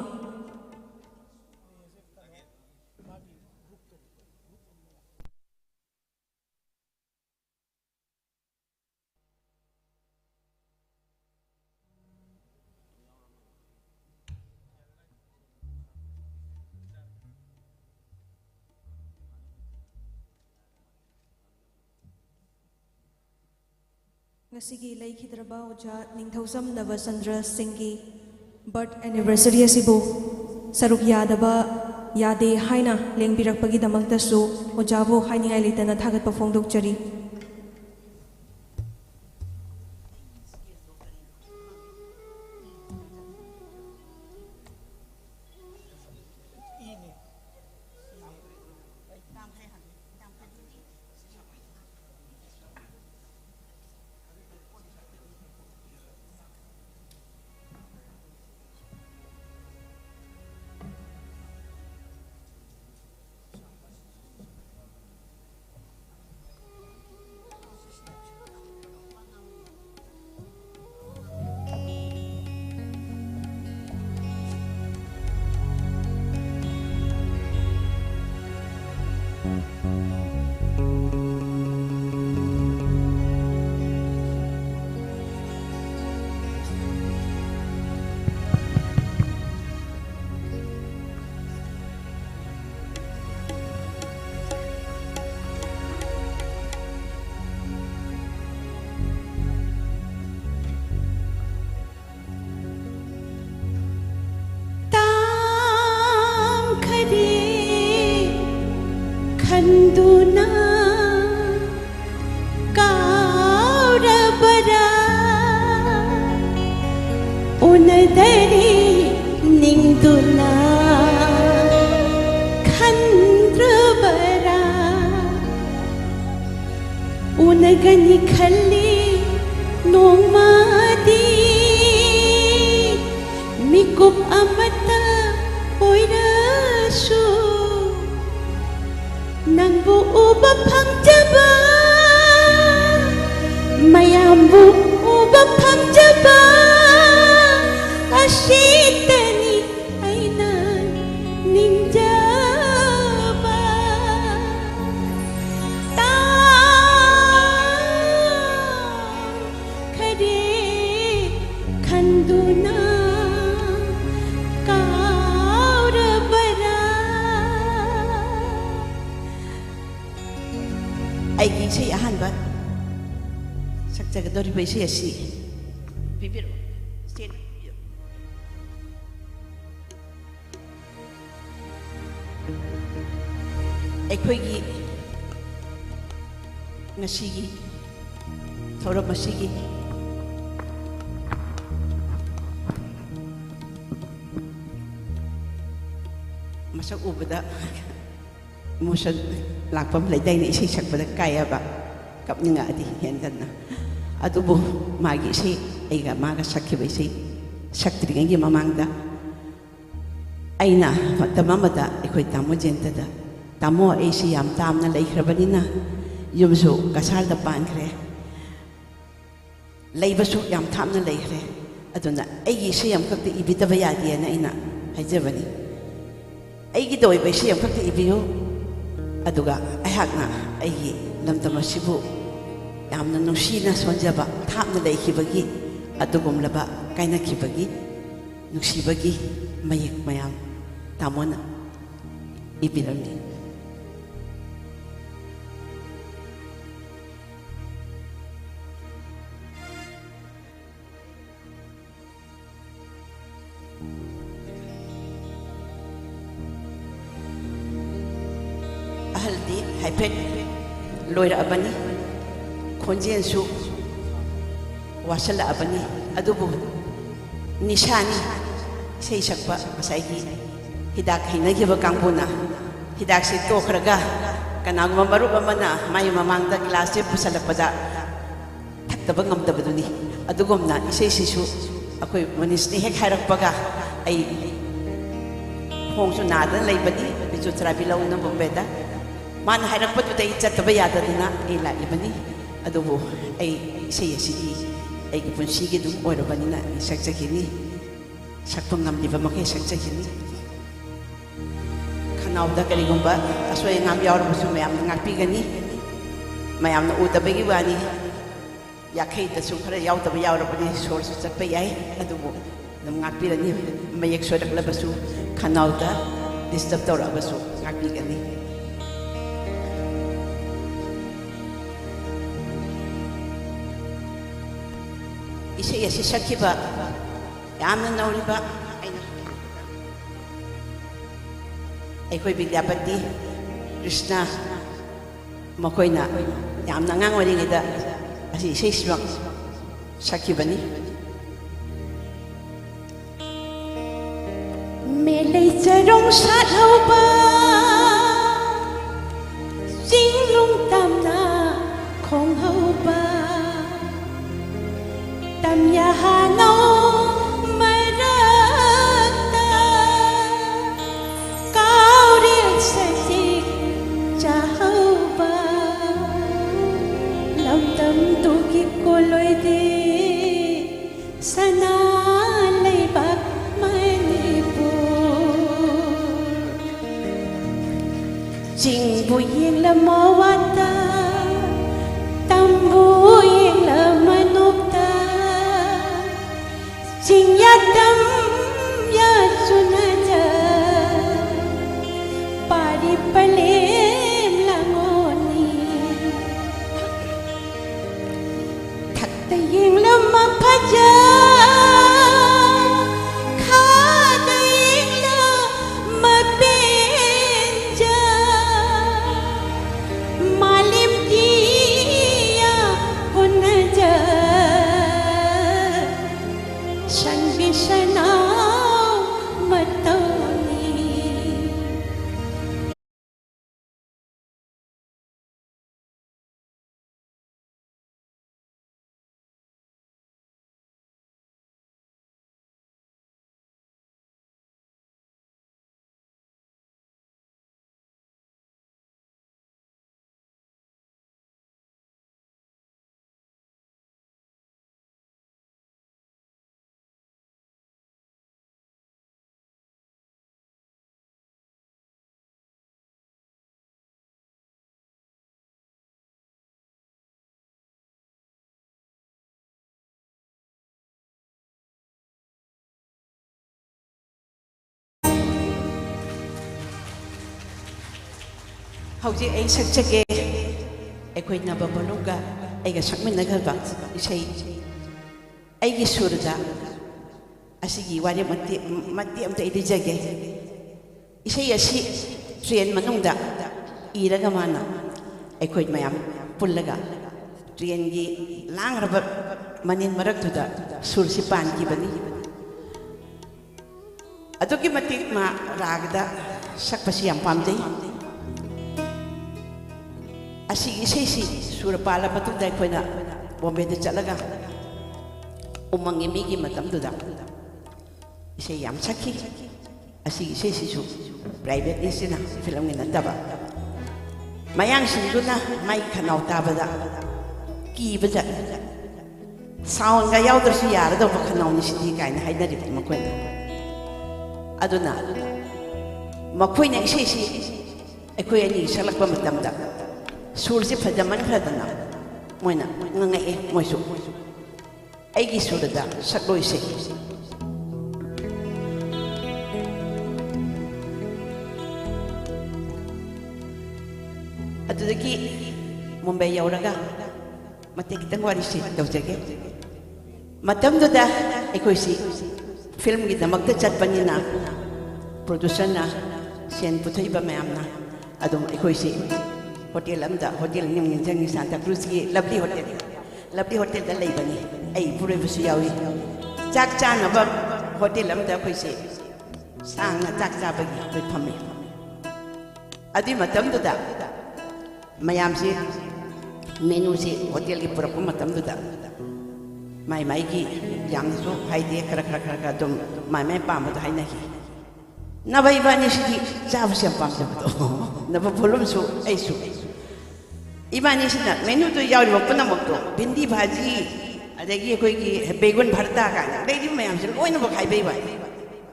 ꯑꯁꯤꯒꯤ ꯂꯩꯈꯤꯗ꯭ꯔꯕ ꯑꯣꯖꯥ ꯅꯤꯡꯊꯧꯖꯝ ꯅꯕꯆꯟꯗ꯭ꯔ ꯁꯤꯡꯒꯤ ꯕꯔꯊ ꯑꯦꯅꯤꯚꯔꯁꯔꯤ ꯑꯁꯤꯕꯨ ꯁꯔꯨꯛ ꯌꯥꯗꯕ ꯌꯥꯗꯦ ꯍꯥꯏꯅ ꯂꯦꯡꯕꯤꯔꯛꯄꯒꯤꯗꯃꯛꯇꯁꯨ ꯑꯣꯖꯥꯕꯨ ꯍꯥꯏꯅꯤꯡꯉꯥꯏ ꯂꯩꯇꯅ ꯊꯥꯒꯠꯄ ꯐꯣꯡꯗꯣꯛꯆꯔꯤ꯫ ꯇꯥꯡꯈꯔꯦ ꯈꯟꯗꯨꯅ ꯀꯥꯎꯔꯕꯔꯥ? ꯎꯅꯗꯔꯦ ꯅꯤꯡꯗꯨꯅ ꯈꯟꯗ꯭ꯔꯕꯔꯥ? ꯎꯅꯒꯅꯤ ꯈꯜꯂꯤ ꯅꯣꯡꯃꯗꯤ ꯃꯤꯀꯨꯞ ꯑꯃꯇ ꯑꯣꯏꯔꯁꯨ ꯅꯪꯕꯨ ꯎꯕ ꯐꯪꯖꯕ, ꯃꯌꯥꯝꯕꯨ ꯎꯕ ꯐꯪꯖꯕ ꯑꯁꯤꯇꯅꯤ ꯑꯩꯅ ꯅꯤꯡꯖꯕ꯫ ꯇꯥꯡꯈꯔꯦ ꯈꯟꯗꯨꯅ ꯀꯥꯎꯔꯕꯔꯥ? ꯑꯩꯒꯤ ꯏꯁꯩ ꯑꯍꯥꯟꯕ ꯁꯛꯆ ꯁꯤꯒꯗꯧꯔꯤꯕ ꯏꯁꯩ ꯑꯁꯤ ꯄꯤꯕꯤꯔꯛꯑꯣ꯫ ꯁ꯭ꯇꯦꯟ ꯄꯤꯕꯤꯔꯛꯑꯣ꯫ ꯑꯩꯈꯣꯏꯒꯤ ꯉꯁꯤꯒꯤ ꯊꯧꯔꯝ ꯑꯁꯤꯒꯤ ꯃꯁꯛ ꯎꯕꯗ ꯏꯃꯣꯁꯟ ꯂꯥꯛꯄ ꯑꯃ ꯂꯩꯗꯥꯏꯅꯦ, ꯏꯁꯩ ꯁꯛꯄꯗ ꯀꯥꯏꯑꯕ, ꯀꯞꯅꯤꯡꯉꯛꯑꯗꯤ ꯍꯦꯟꯗꯅ꯫ ꯑꯗꯨꯕꯨ ꯃꯥꯒꯤ ꯏꯁꯩ, ꯑꯩꯒ ꯃꯥꯒ ꯁꯛꯈꯤꯕ ꯏꯁꯩ ꯁꯛꯇ꯭ꯔꯤꯉꯩꯒꯤ ꯃꯃꯥꯡꯗ ꯑꯩꯅ ꯃꯇꯝ ꯑꯃꯗ ꯑꯩꯈꯣꯏ ꯇꯥꯃꯣ ꯖꯌꯟꯇꯗ, "ꯇꯥꯃꯣ, ꯑꯩꯁꯤ ꯌꯥꯝ ꯇꯥꯝꯅ ꯂꯩꯈ꯭ꯔꯕꯅꯤꯅ ꯌꯨꯝꯁꯨ ꯀꯁꯥꯔꯗ ꯄꯥꯟꯈ꯭ꯔꯦ, ꯂꯩꯕꯁꯨ ꯌꯥꯝ ꯊꯥꯞꯅ ꯂꯩꯈ꯭ꯔꯦ, ꯑꯗꯨꯅ ꯑꯩꯒꯤ ꯏꯁꯩ ꯑꯃꯈꯛꯇ ꯏꯕꯤꯗꯕ ꯌꯥꯗꯦꯅ ꯑꯩꯅ ꯍꯥꯏꯖꯕꯅꯤ꯫ ꯑꯩꯒꯤꯗ ꯑꯣꯏꯕ ꯏꯁꯩ ꯑꯃꯈꯛꯇ ꯏꯕꯤꯌꯨ, ꯑꯗꯨꯒ ꯑꯩꯍꯥꯛꯅ ꯑꯩꯒꯤ ꯂꯝꯗꯝ ꯑꯁꯤꯕꯨ ꯌꯥꯝꯅ ꯅꯨꯡꯁꯤꯅ ꯁꯣꯟꯖꯕ, ꯊꯥꯞꯅ ꯂꯩꯈꯤꯕꯒꯤ ꯑꯗꯨꯒꯨꯝꯂꯕ ꯀꯥꯏꯅꯈꯤꯕꯒꯤ ꯅꯨꯡꯁꯤꯕꯒꯤ ꯃꯌꯦꯛ ꯃꯌꯥꯝ ꯇꯥꯃꯣꯅ ꯏꯕꯤꯔꯝꯃꯤ"꯫ ꯑꯍꯜꯗꯤ ꯍꯥꯏꯐꯦꯠ ꯂꯣꯏꯔꯛꯑꯕꯅꯤ, ꯈꯣꯟꯖꯦꯜꯁꯨ ꯋꯥꯁꯤꯜꯂꯛꯑꯕꯅꯤ, ꯑꯗꯨꯕꯨ ꯅꯤꯁꯥꯅꯤ ꯏꯁꯩ ꯁꯛꯄ꯫ ꯉꯁꯥꯏꯒꯤ ꯍꯤꯗꯥꯛ ꯍꯩꯅꯈꯤꯕ ꯀꯥꯡꯕꯨꯅ ꯍꯤꯗꯥꯛꯁꯦ ꯇꯣꯛꯈ꯭ꯔꯒ ꯀꯅꯥꯒꯨꯝꯕ ꯃꯔꯨꯞ ꯑꯃꯅ ꯃꯥꯒꯤ ꯃꯃꯥꯡꯗ ꯒ꯭ꯂꯥꯁꯁꯦ ꯄꯨꯁꯜꯂꯛꯄꯗ ꯊꯛꯇꯕ ꯉꯝꯗꯕꯗꯨꯅꯤ꯫ ꯑꯗꯨꯒꯨꯝꯅ ꯏꯁꯩꯁꯤꯁꯨ ꯑꯩꯈꯣꯏ ꯃꯅꯤꯁꯅ ꯍꯦꯛ ꯍꯥꯏꯔꯛꯄꯒ ꯑꯩ ꯈꯣꯡꯁꯨ ꯅꯥꯗꯅ ꯂꯩꯕꯅꯤ, ꯐꯤꯖꯣꯊꯦꯔꯥꯄꯤ ꯂꯧꯅꯕ ꯕꯣꯝꯕꯦꯗ꯫ ꯃꯥꯅ ꯍꯥꯏꯔꯛꯄꯗꯨꯗ ꯑꯩ ꯆꯠꯇꯕ ꯌꯥꯗꯗꯅ ꯑꯩ ꯂꯥꯛꯂꯤꯕꯅꯤ꯫ ꯑꯗꯨꯕꯨ ꯑꯩ ꯏꯁꯩ ꯑꯁꯤꯗꯤ ꯑꯩꯒꯤ ꯄꯨꯟꯁꯤꯒꯤ ꯑꯗꯨꯝ ꯑꯣꯏꯔꯕꯅꯤꯅ ꯑꯩ ꯁꯛꯆꯈꯤꯅꯤ, ꯁꯛꯄ ꯉꯝꯂꯤꯕ ꯃꯈꯩ ꯁꯛꯆꯈꯤꯅꯤ꯫ ꯈꯅꯥꯎꯗ ꯀꯔꯤꯒꯨꯝꯕ ꯑꯁꯣꯏ ꯑꯉꯥꯝ ꯌꯥꯎꯔꯕꯁꯨ ꯃꯌꯥꯝꯅ ꯉꯥꯛꯄꯤꯒꯅꯤ꯫ ꯃꯌꯥꯝꯅ ꯎꯗꯕꯒꯤ ꯋꯥꯅꯤ, ꯌꯥꯈꯩꯗꯁꯨ ꯈꯔ ꯌꯥꯎꯗꯕ ꯌꯥꯎꯔꯕꯗꯤ ꯁꯣꯔꯁꯨ ꯆꯠꯄ ꯌꯥꯏ, ꯑꯗꯨꯕꯨ ꯑꯗꯨꯝ ꯉꯥꯛꯄꯤꯔꯅꯤ꯫ ꯃꯌꯦꯛ ꯁꯣꯏꯔꯛꯂꯕꯁꯨ, ꯈꯅꯥꯎꯗ ꯗꯤꯁꯇꯔꯕ ꯇꯧꯔꯛꯑꯕꯁꯨ ꯉꯥꯛꯄꯤꯒꯅꯤ꯫ ꯏꯁꯩ ꯑꯁꯤ ꯁꯛꯈꯤꯕ ꯌꯥꯝꯅ ꯅꯧꯔꯤꯕ ꯑꯩꯅ, ꯑꯩꯈꯣꯏ ꯕꯤꯗ꯭ꯌꯥꯄꯇꯤ ꯀ꯭ꯔꯤꯁꯅ, ꯃꯈꯣꯏꯅ ꯌꯥꯝꯅ ꯑꯉꯥꯡ ꯑꯣꯏꯔꯤꯉꯩꯗ ꯑꯁꯤ ꯏꯁꯩꯁꯤꯃꯛ ꯁꯛꯈꯤꯕꯅꯤ꯫ ꯃꯦꯂꯩ ꯆꯔꯣꯡ ꯁꯥꯠꯍꯧꯕ, ꯆꯤꯡ ꯅꯨꯡ ꯇꯝꯅ ꯈꯣꯡꯍꯧꯕ, ꯇꯝꯌꯥ ꯍꯥꯅꯧ ꯃꯔꯛꯇ ꯀꯥꯎꯔꯦꯜ ꯁꯖꯤꯛ ꯆꯥꯍꯧꯕ, ꯂꯝꯗꯝꯗꯨꯒꯤ ꯀꯣꯂꯣꯏꯗꯤ ꯁꯅꯥ ꯂꯩꯕꯥꯛ ꯃꯅꯤꯄꯨꯔ꯫ ꯆꯤꯡꯕꯨ ꯌꯦꯡꯂ ꯃꯋꯥꯇ, ꯇꯝꯕꯨ ꯌꯦꯡꯂ ꯃꯅꯣꯛꯇ, ꯆꯤꯡꯌꯥ ꯇꯝꯌꯥ ꯆꯨꯅꯖ, ꯄꯥꯔꯤ ꯄꯂꯦꯝ ꯂꯥꯡꯉꯣꯅꯤ꯫ ꯊꯛꯇ ꯌꯦꯡꯂꯝꯃ ꯐꯖ, ꯈꯥꯗ ꯌꯦꯡꯂꯝꯃ ꯄꯦꯟꯖ, ꯃꯥꯂꯦꯝꯒꯤ ꯌꯥ ꯍꯣꯠꯅꯖ, ꯁꯪꯕꯤ ꯁꯅꯥ ꯃꯇꯧꯅꯤ꯫ ꯍꯧꯖꯤꯛ ꯑꯩ ꯁꯛꯆꯒꯦ꯫ ꯑꯩꯈꯣꯏ ꯅꯕ ꯃꯅꯨꯡꯒ ꯑꯩꯒ ꯁꯛꯃꯤꯟꯅꯈ꯭ꯔꯕ ꯏꯁꯩ ꯑꯩꯒꯤ ꯁꯨꯔꯗ ꯑꯁꯤꯒꯤ ꯋꯥꯔꯤ ꯃꯇꯦꯛ ꯃꯇꯦꯛ ꯑꯝꯇ ꯑꯩ ꯂꯤꯖꯒꯦ꯫ ꯏꯁꯩ ꯑꯁꯤ ꯇ꯭ꯔꯦꯟ ꯃꯅꯨꯡꯗ ꯏꯔꯒ ꯃꯥꯅ ꯑꯩꯈꯣꯏ ꯃꯌꯥꯝ ꯄꯨꯜꯂꯒ ꯇ꯭ꯔꯦꯟꯒꯤ ꯂꯥꯡꯂꯕ ꯃꯅꯤꯟ ꯃꯔꯛꯇꯨꯗ ꯁꯨꯔꯁꯤ ꯄꯥꯟꯈꯤꯕꯅꯤ꯫ ꯑꯗꯨꯛꯀꯤ ꯃꯇꯤꯛ ꯃꯥ ꯔꯥꯒꯗ ꯁꯛꯄꯁꯤ ꯌꯥꯝ ꯄꯥꯝꯖꯩ꯫ ꯑꯁꯤꯒꯤ ꯏꯁꯩꯁꯤ ꯁꯨꯔ ꯄꯥꯜꯂ ꯃꯇꯨꯡꯗ ꯑꯩꯈꯣꯏꯅ ꯕꯣꯝꯕꯦꯗ ꯆꯠꯂꯒ ꯎꯃꯪꯒꯤ ꯃꯤꯒꯤ ꯃꯇꯝꯗꯨꯗ ꯏꯁꯩ ꯌꯥꯝ ꯁꯛꯈꯤ꯫ ꯑꯁꯤꯒꯤ ꯏꯁꯩꯁꯤꯁꯨ ꯄ꯭ꯔꯥꯏꯚꯦꯠꯅꯤꯁꯤꯅ, ꯐꯤꯂꯝꯒꯤ ꯅꯠꯇꯕ꯫ ꯃꯌꯥꯡꯁꯤꯡꯗꯨꯅ ꯃꯥꯏ ꯈꯅꯥꯎ ꯇꯥꯕꯗ ꯀꯤꯕ ꯖꯥꯠꯅꯤ꯫ "ꯁꯥꯎꯟꯒ ꯌꯥꯎꯗ꯭ꯔꯁꯨ ꯌꯥꯔꯗꯧꯕ ꯈꯅꯥꯎꯅꯤ ꯁꯤꯗꯤ" ꯀꯥꯏꯅ ꯍꯥꯏꯅꯔꯤꯕ ꯃꯈꯣꯏꯅ꯫ ꯑꯗꯨꯅ ꯃꯈꯣꯏꯅ ꯏꯁꯩꯁꯤ ꯑꯩꯈꯣꯏ ꯑꯅꯤ ꯁꯛꯂꯛꯄ ꯃꯇꯝꯗ ꯁꯨꯔꯁꯤ ꯐꯖꯃꯟꯈ꯭ꯔꯗꯅ ꯃꯣꯏꯅ ꯉꯥꯡꯉꯛꯑꯦ꯫ ꯃꯣꯏꯁꯨ ꯑꯩꯒꯤ ꯁꯨꯔꯗ ꯁꯛꯂꯣꯏꯁꯦ꯫ ꯑꯗꯨꯗꯒꯤ ꯃꯨꯝꯕꯥꯏ ꯌꯧꯔꯒ ꯃꯇꯦꯛ ꯈꯤꯇꯪ ꯋꯥꯔꯤꯁꯤ ꯇꯧꯖꯒꯦ꯫ ꯃꯇꯝꯗꯨꯗ ꯑꯩꯈꯣꯏꯁꯤ ꯐꯤꯂꯝꯒꯤꯗꯃꯛꯇ ꯆꯠꯄꯅꯤꯅ ꯄ꯭ꯔꯣꯗ꯭ꯌꯨꯁꯔꯅ ꯁꯦꯟ ꯄꯨꯊꯣꯛꯏꯕ ꯃꯌꯥꯝꯅ ꯑꯗꯨꯝ ꯑꯩꯈꯣꯏꯁꯤ ꯍꯣꯇꯦꯜ ꯑꯃꯗ, ꯍꯣꯇꯦꯜ ꯅꯤꯡ ꯅꯤꯡꯁꯤꯡꯉꯤ, ꯁꯥꯟꯇꯥ ꯀ꯭ꯔꯨꯖꯀꯤ ꯂꯕꯂꯤ ꯍꯣꯇꯦꯜ, ꯂꯕꯂꯤ ꯍꯣꯇꯦꯜꯗ ꯂꯩꯕꯅꯤ꯫ ꯑꯩ ꯏꯄꯨꯔꯣꯏꯕꯁꯨ ꯌꯥꯎꯏ꯫ ꯆꯥꯛ ꯆꯥꯅꯕ ꯍꯣꯇꯦꯜ ꯑꯃꯗ ꯑꯩꯈꯣꯏꯁꯦ ꯁꯥꯡꯅ ꯆꯥꯛ ꯆꯥꯕꯒꯤ ꯑꯩꯈꯣꯏ ꯐꯝꯃꯤ꯫ ꯑꯗꯨꯒꯤ ꯃꯇꯝꯗꯨꯗ ꯃꯌꯥꯝꯁꯤ ꯃꯦꯅꯨꯁꯤ ꯍꯣꯇꯦꯜꯒꯤ ꯄꯨꯔꯛꯄ ꯃꯇꯝꯗꯨꯗ ꯃꯥꯏ ꯃꯥꯏꯒꯤ ꯌꯥꯝꯅꯁꯨ ꯍꯥꯏꯗꯤ ꯈꯔ ꯈꯔ ꯈꯔ ꯈꯔ ꯑꯗꯨꯝ ꯃꯥꯏ ꯃꯥꯏ ꯄꯥꯝꯕꯗꯣ ꯍꯥꯏꯅꯈꯤ꯫ ꯅꯕ ꯏꯕꯥꯅꯤꯁꯤꯗꯤ ꯆꯥꯕꯁꯤ ꯌꯥꯝ ꯄꯥꯝꯖꯕꯗꯣ꯫ ꯅꯕ ꯄꯣꯠꯂꯨꯝꯁꯨ ꯑꯩꯁꯨ꯫ ꯏꯕꯥꯅꯤꯁꯤꯅ ꯃꯦꯅꯨꯗ ꯌꯥꯎꯔꯤꯕ ꯄꯨꯝꯅꯃꯛꯇꯣ, ꯚꯤꯟꯗꯤ ꯚꯥꯖꯤ, ꯑꯗꯒꯤ ꯑꯩꯈꯣꯏꯒꯤ ꯕꯦꯒꯨꯟ ꯚꯔꯇꯥ ꯀꯥꯏꯅ ꯂꯩꯔꯤꯕ ꯃꯌꯥꯝꯁꯦ ꯂꯣꯏꯅꯃꯛ ꯍꯥꯏꯕꯩ ꯋꯥꯅꯤ꯫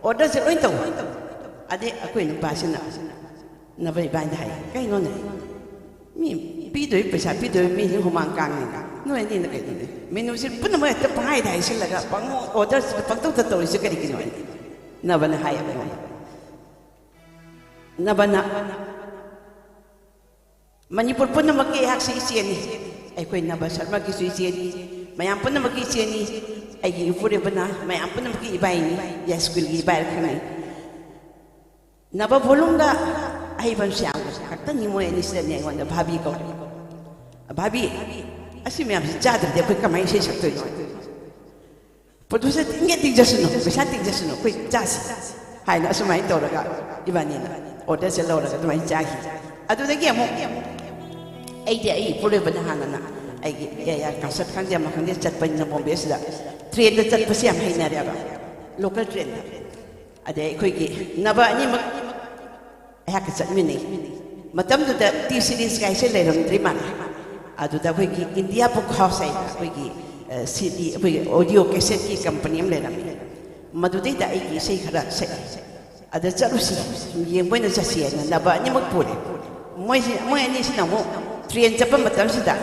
ꯑꯣꯔꯗꯔꯁꯦ ꯂꯣꯏ ꯇꯧꯕ꯫ ꯑꯗꯩ ꯑꯩꯈꯣꯏ ꯅꯨꯄꯥꯁꯤꯅ ꯅꯕ ꯏꯕꯥꯅꯤꯗ ꯍꯥꯏ, "ꯀꯩꯅꯣꯅꯦ? ꯃꯤ ꯄꯤꯗꯣꯏ, ꯄꯩꯁꯥ ꯄꯤꯗꯣꯏ ꯃꯤꯁꯤꯡ ꯍꯨꯃꯥꯡ ꯀꯥꯡꯉꯤꯅ꯫ ꯅꯣꯏ ꯑꯅꯤꯅ ꯀꯩꯅꯣꯅꯦ? ꯃꯦꯅꯨꯁꯤ ꯄꯨꯝꯅꯃꯛ ꯍꯦꯛꯇ ꯄꯪꯍꯥꯏꯗ ꯍꯥꯏꯁꯤꯜꯂꯒ ꯄꯪ ꯑꯣꯔꯗꯔꯁꯤꯗ ꯄꯪꯇꯧꯗ ꯇꯧꯔꯤꯁꯦ ꯀꯔꯤꯒꯤꯅꯣ?" ꯍꯥꯏꯅ ꯅꯕꯅ ꯍꯥꯏꯌꯦꯕ ꯑꯩꯉꯣꯟꯗ꯫ ꯅꯕꯅ ꯃꯅꯤꯄꯨꯔ ꯄꯨꯝꯅꯃꯛꯀꯤ ꯑꯩꯍꯥꯛꯁꯤ ꯏꯆꯦꯅꯤ꯫ ꯑꯩꯈꯣꯏ ꯅꯕ ꯁꯔꯃꯒꯤꯁꯨ ꯏꯆꯦꯅꯤ꯫ ꯃꯌꯥꯝ ꯄꯨꯝꯅꯃꯛꯀꯤ ꯏꯆꯦꯅꯤ꯫ ꯑꯩꯒꯤ ꯏꯄꯨꯔꯣꯏꯕꯅ ꯃꯌꯥꯝ ꯄꯨꯝꯅꯃꯛꯀꯤ ꯏꯕꯥꯏꯅꯤ, ꯌꯥꯏꯁ꯭ꯀꯨꯜꯒꯤ ꯏꯕꯥꯏ ꯈꯪꯅꯩ꯫ ꯅꯕ ꯚꯣꯂꯨꯝꯒ ꯑꯍꯩꯕꯝ ꯁ꯭ꯌꯥꯝꯒ ꯈꯛꯇꯅꯤ ꯃꯣꯏ ꯑꯅꯤꯁꯤꯗꯅꯦ ꯑꯩꯉꯣꯟꯗ ꯚꯥꯕꯤ ꯀꯧꯔꯦ꯫ "ꯚꯥꯕꯤ, ꯑꯁꯤ ꯃꯌꯥꯝꯁꯤ ꯆꯥꯗ꯭ꯔꯗꯤ ꯑꯩꯈꯣꯏ ꯀꯃꯥꯏꯅ ꯏꯁꯩ ꯁꯛꯇꯣꯏꯅꯣ? ꯄ꯭ꯔꯣꯗ꯭ꯌꯨꯁꯔ ꯇꯤꯡꯒꯦ ꯇꯤꯡꯖꯁꯅꯨ, ꯄꯩꯁꯥ ꯇꯤꯡꯖꯁꯅꯨ, ꯑꯩꯈꯣꯏ ꯆꯥꯁꯤ" ꯍꯥꯏꯅ ꯑꯁꯨꯃꯥꯏꯅ ꯇꯧꯔꯒ ꯏꯕꯥꯅꯤꯅ ꯑꯣꯔꯗꯔꯁꯦ ꯂꯧꯔꯒ ꯑꯗꯨꯃꯥꯏꯅ ꯆꯥꯈꯤ꯫ ꯑꯗꯨꯗꯒꯤ ꯑꯃꯨꯛ ꯑꯩꯗꯤ ꯑꯩ ꯏꯄꯨꯔꯣꯏꯕꯅ ꯍꯥꯟꯅꯅ ꯑꯩꯒꯤ ꯑꯦ ꯑꯥꯔ ꯀꯟꯁꯔꯠ ꯈꯪꯗꯦ ꯑꯃ ꯈꯪꯗꯦ ꯆꯠꯄꯅꯤꯅ ꯕꯣꯝꯕꯦꯁꯤꯗ ꯇ꯭ꯔꯦꯟꯗ ꯆꯠꯄꯁꯦ ꯌꯥꯝ ꯍꯩꯅꯔꯦꯕ, ꯂꯣꯀꯦꯜ ꯇ꯭ꯔꯦꯟꯗ꯫ ꯑꯗꯩ ꯑꯩꯈꯣꯏꯒꯤ ꯅꯕ ꯑꯅꯤꯃꯛ ꯑꯩꯍꯥꯛꯀ ꯆꯠꯃꯤꯟꯅꯩ꯫ ꯃꯇꯝꯗꯨꯗ ꯇꯤ ꯁꯤꯔꯤꯁ ꯀꯥꯏꯁꯦ ꯂꯩꯔꯝꯗ꯭ꯔꯤ ꯃꯥꯜꯂꯦ꯫ ꯑꯗꯨꯗ ꯑꯩꯈꯣꯏꯒꯤ ꯏꯟꯗꯤꯌꯥ ꯕꯨꯛ ꯍꯥꯎꯁ ꯍꯥꯏꯅ ꯑꯩꯈꯣꯏꯒꯤ, ꯑ, ꯁꯤ ꯗꯤ, ꯑꯩꯈꯣꯏꯒꯤ ꯑꯣꯗꯤꯑꯣ ꯀꯦꯁꯦꯠꯀꯤ ꯀꯝꯄꯅꯤ ꯑꯃ ꯂꯩꯔꯝꯃꯤ꯫ ꯃꯗꯨꯗꯩꯗ ꯑꯩꯒꯤ ꯏꯁꯩ ꯈꯔ ꯁꯛꯏ꯫ "ꯑꯗ ꯆꯠꯂꯨꯁꯤ, ꯁꯨꯝ ꯌꯦꯡꯕ ꯑꯣꯏꯅ ꯆꯠꯁꯤ" ꯍꯥꯏꯅ ꯅꯕ ꯑꯅꯤꯃꯛ ꯄꯨꯔꯦ꯫ ꯃꯣꯏꯁꯤ, ꯃꯣꯏ ꯑꯅꯤꯁꯤꯅ ꯑꯃꯨꯛ ꯇ꯭ꯔꯦꯟ ꯆꯠꯄ ꯃꯇꯝꯁꯤꯗ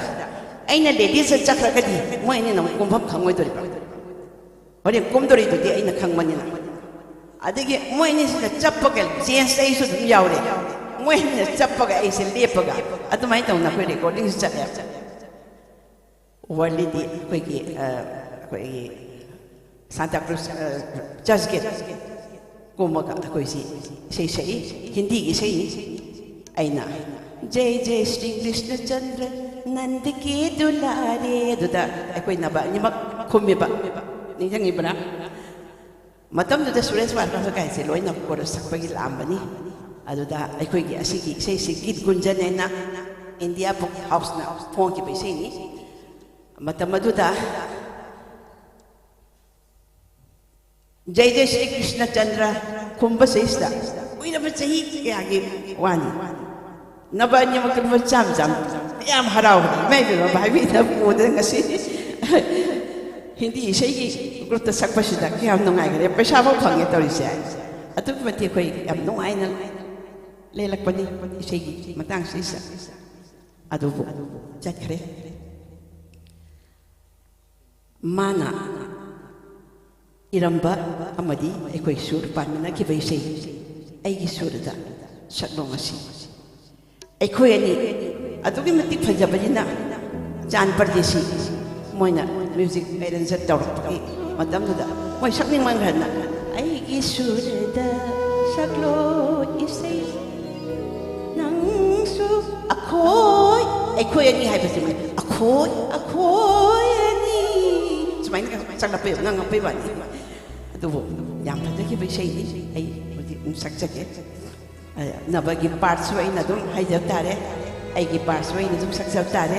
ꯑꯩꯅ ꯂꯦꯗꯤꯁꯇ ꯆꯠꯈ꯭ꯔꯒꯗꯤ ꯃꯣꯏ ꯑꯅꯤꯅ ꯑꯃꯨꯛ ꯀꯨꯝꯐꯝ ꯈꯪꯉꯣꯏꯗꯣꯔꯤꯕ꯫ ꯍꯣꯔꯦꯟ ꯀꯨꯝꯗꯣꯔꯤꯗꯨꯗꯤ ꯑꯩꯅ ꯈꯪꯕꯅꯤꯅ꯫ ꯑꯗꯒꯤ ꯃꯣꯏ ꯑꯅꯤꯁꯤꯅ ꯆꯞꯄꯒ, ꯖꯦꯟꯁ ꯑꯩꯁꯨ ꯑꯗꯨꯝ ꯌꯥꯎꯔꯦ, ꯃꯣꯏ ꯑꯅꯤꯅ ꯆꯞꯄꯒ ꯑꯩꯁꯦ ꯂꯦꯞꯄꯒ, ꯑꯗꯨꯃꯥꯏꯅ ꯇꯧꯅ ꯑꯩꯈꯣꯏ ꯔꯦꯀꯣꯔꯗꯤꯡꯁꯦ ꯆꯠꯂꯦ꯫ ꯋꯥꯔꯂꯤꯗꯤ ꯑꯩꯈꯣꯏꯒꯤ, ꯑ, ꯑꯩꯈꯣꯏꯒꯤ ꯁꯥꯟꯇꯥ ꯀ꯭ꯔꯨꯁ, ꯑ, ꯆꯔꯆ ꯒꯦꯠ ꯀꯨꯝꯃꯒ ꯑꯩꯈꯣꯏꯁꯤ ꯏꯁꯩ ꯁꯛꯏ, ꯍꯤꯟꯗꯤꯒꯤ ꯏꯁꯩꯅꯤ꯫ ꯑꯩꯅ "ꯖꯩ ꯖꯩ ꯁ꯭ꯔꯤ ꯀ꯭ꯔꯤꯁꯅ ꯆꯟꯗ꯭ꯔ ꯅꯟꯗ ꯀꯦ ꯗꯨꯂꯥꯔꯦ" ꯑꯗꯨꯗ ꯑꯩꯈꯣꯏ ꯅꯕ ꯑꯅꯤꯃꯛ ꯈꯨꯝꯃꯤꯕ꯫ ꯅꯤꯡꯁꯤꯡꯉꯤꯕ꯭ꯔꯥ? ꯃꯇꯝꯗꯨꯗ ꯁꯨꯔꯦꯁ ꯋꯥꯗ꯭ꯔ ꯀꯥꯏꯁꯦ ꯂꯣꯏꯅ ꯀꯣꯔꯁ ꯁꯛꯄꯒꯤ ꯂꯥꯛꯑꯝꯕꯅꯤ꯫ ꯑꯗꯨꯗ ꯑꯩꯈꯣꯏꯒꯤ ꯑꯁꯤꯒꯤ ꯏꯁꯩꯁꯤ ꯒꯤꯠ ꯒꯨꯟꯖꯟ ꯍꯥꯏꯅ ꯏꯟꯗꯤꯌꯥ ꯕꯨꯛ ꯍꯥꯎꯁꯅ ꯐꯣꯡꯈꯤꯕ ꯏꯁꯩꯅꯤ꯫ ꯃꯇꯝ ꯑꯗꯨꯗ "ꯖꯩ ꯖꯩ ꯁ꯭ꯔꯤ ꯀ꯭ꯔꯤꯁꯅ ꯆꯟꯗ꯭ꯔ" ꯈꯨꯝꯕ ꯁꯤꯁꯤꯗ ꯀꯨꯏꯔꯕ ꯆꯍꯤ ꯀꯌꯥꯒꯤ ꯋꯥꯅꯤ꯫ ꯅꯕ ꯑꯅꯤꯃꯛꯇ ꯂꯨꯄꯥ ꯆꯥꯝꯃ ꯆꯥꯝꯃ ꯌꯥꯝ ꯍꯔꯥꯎꯕ꯫ ꯏꯃꯥ ꯏꯕꯦꯝꯃ, ꯚꯥꯏꯕꯤꯅ ꯄꯨꯗꯅ ꯉꯁꯤ ꯍꯤꯟꯗꯤ ꯏꯁꯩꯒꯤ ꯒ꯭ꯔꯨꯞꯇ ꯁꯛꯄꯁꯤꯗ ꯀꯌꯥꯝ ꯅꯨꯡꯉꯥꯏꯈ꯭ꯔꯦ, ꯄꯩꯁꯥꯐꯥꯎ ꯐꯪꯉꯦ ꯇꯧꯔꯤꯁꯦ꯫ ꯑꯗꯨꯛꯀꯤ ꯃꯇꯤꯛ ꯑꯩꯈꯣꯏ ꯌꯥꯝ ꯅꯨꯡꯉꯥꯏꯅ ꯂꯦꯜꯂꯛꯄꯅꯤ ꯏꯁꯩꯒꯤ ꯃꯇꯥꯡꯁꯤꯗ꯫ ꯑꯗꯨꯕꯨ ꯆꯠꯈ꯭ꯔꯦ꯫ ꯃꯥꯅ ꯏꯔꯝꯕ ꯑꯃꯗꯤ ꯑꯩꯈꯣꯏ ꯁꯨꯔ ꯄꯥꯟꯃꯤꯟꯅꯈꯤꯕ ꯏꯁꯩ, ꯑꯩꯒꯤ ꯁꯨꯔꯗ ꯁꯛꯂꯣꯡ ꯑꯁꯤ꯫ ꯑꯩꯈꯣꯏ ꯑꯅꯤ ꯑꯗꯨꯛꯀꯤ ꯃꯇꯤꯛ ꯐꯖꯕꯅꯤꯅ, ꯆꯥꯟ ꯄꯔꯗꯦꯁꯤ ꯃꯣꯏꯅ ꯃ꯭ꯌꯨꯖꯤꯛ ꯑꯦꯔꯦꯟꯖꯔ ꯇꯧꯔꯛꯄꯒꯤ ꯃꯇꯝꯗꯨꯗ ꯃꯣꯏ ꯁꯛꯅꯤꯡꯃꯟꯈ꯭ꯔꯗꯅ "ꯑꯩꯒꯤ ꯁꯨꯔꯗ ꯁꯛꯂꯣ ꯏꯁꯩ ꯅꯪꯁꯨ ꯑꯩꯈꯣꯏ", ꯑꯩꯈꯣꯏ ꯑꯅꯤ ꯍꯥꯏꯕꯁꯤ ꯃꯣꯏ "ꯑꯩꯈꯣꯏ ꯑꯩꯈꯣꯏ ꯑꯅꯤ" ꯁꯨꯃꯥꯏꯅ ꯆꯪꯂꯛꯄꯩ, ꯉꯪꯉꯛꯄꯩ ꯋꯥꯅꯤ꯫ ꯑꯗꯨꯕꯨ ꯌꯥꯝ ꯐꯖꯈꯤꯕ ꯏꯁꯩꯅꯤ꯫ ꯑꯩ ꯍꯧꯖꯤꯛ ꯑꯗꯨꯝ ꯁꯛꯆꯒꯦ꯫ ꯅꯕꯒꯤ ꯄꯥꯔꯠꯁꯨ ꯑꯩꯅ ꯑꯗꯨꯝ ꯍꯥꯏꯖꯕ ꯇꯥꯔꯦ, ꯑꯩꯒꯤ ꯄꯥꯔꯠꯁꯨ ꯑꯩꯅ ꯑꯗꯨꯝ ꯁꯛꯆꯕ ꯇꯥꯔꯦ꯫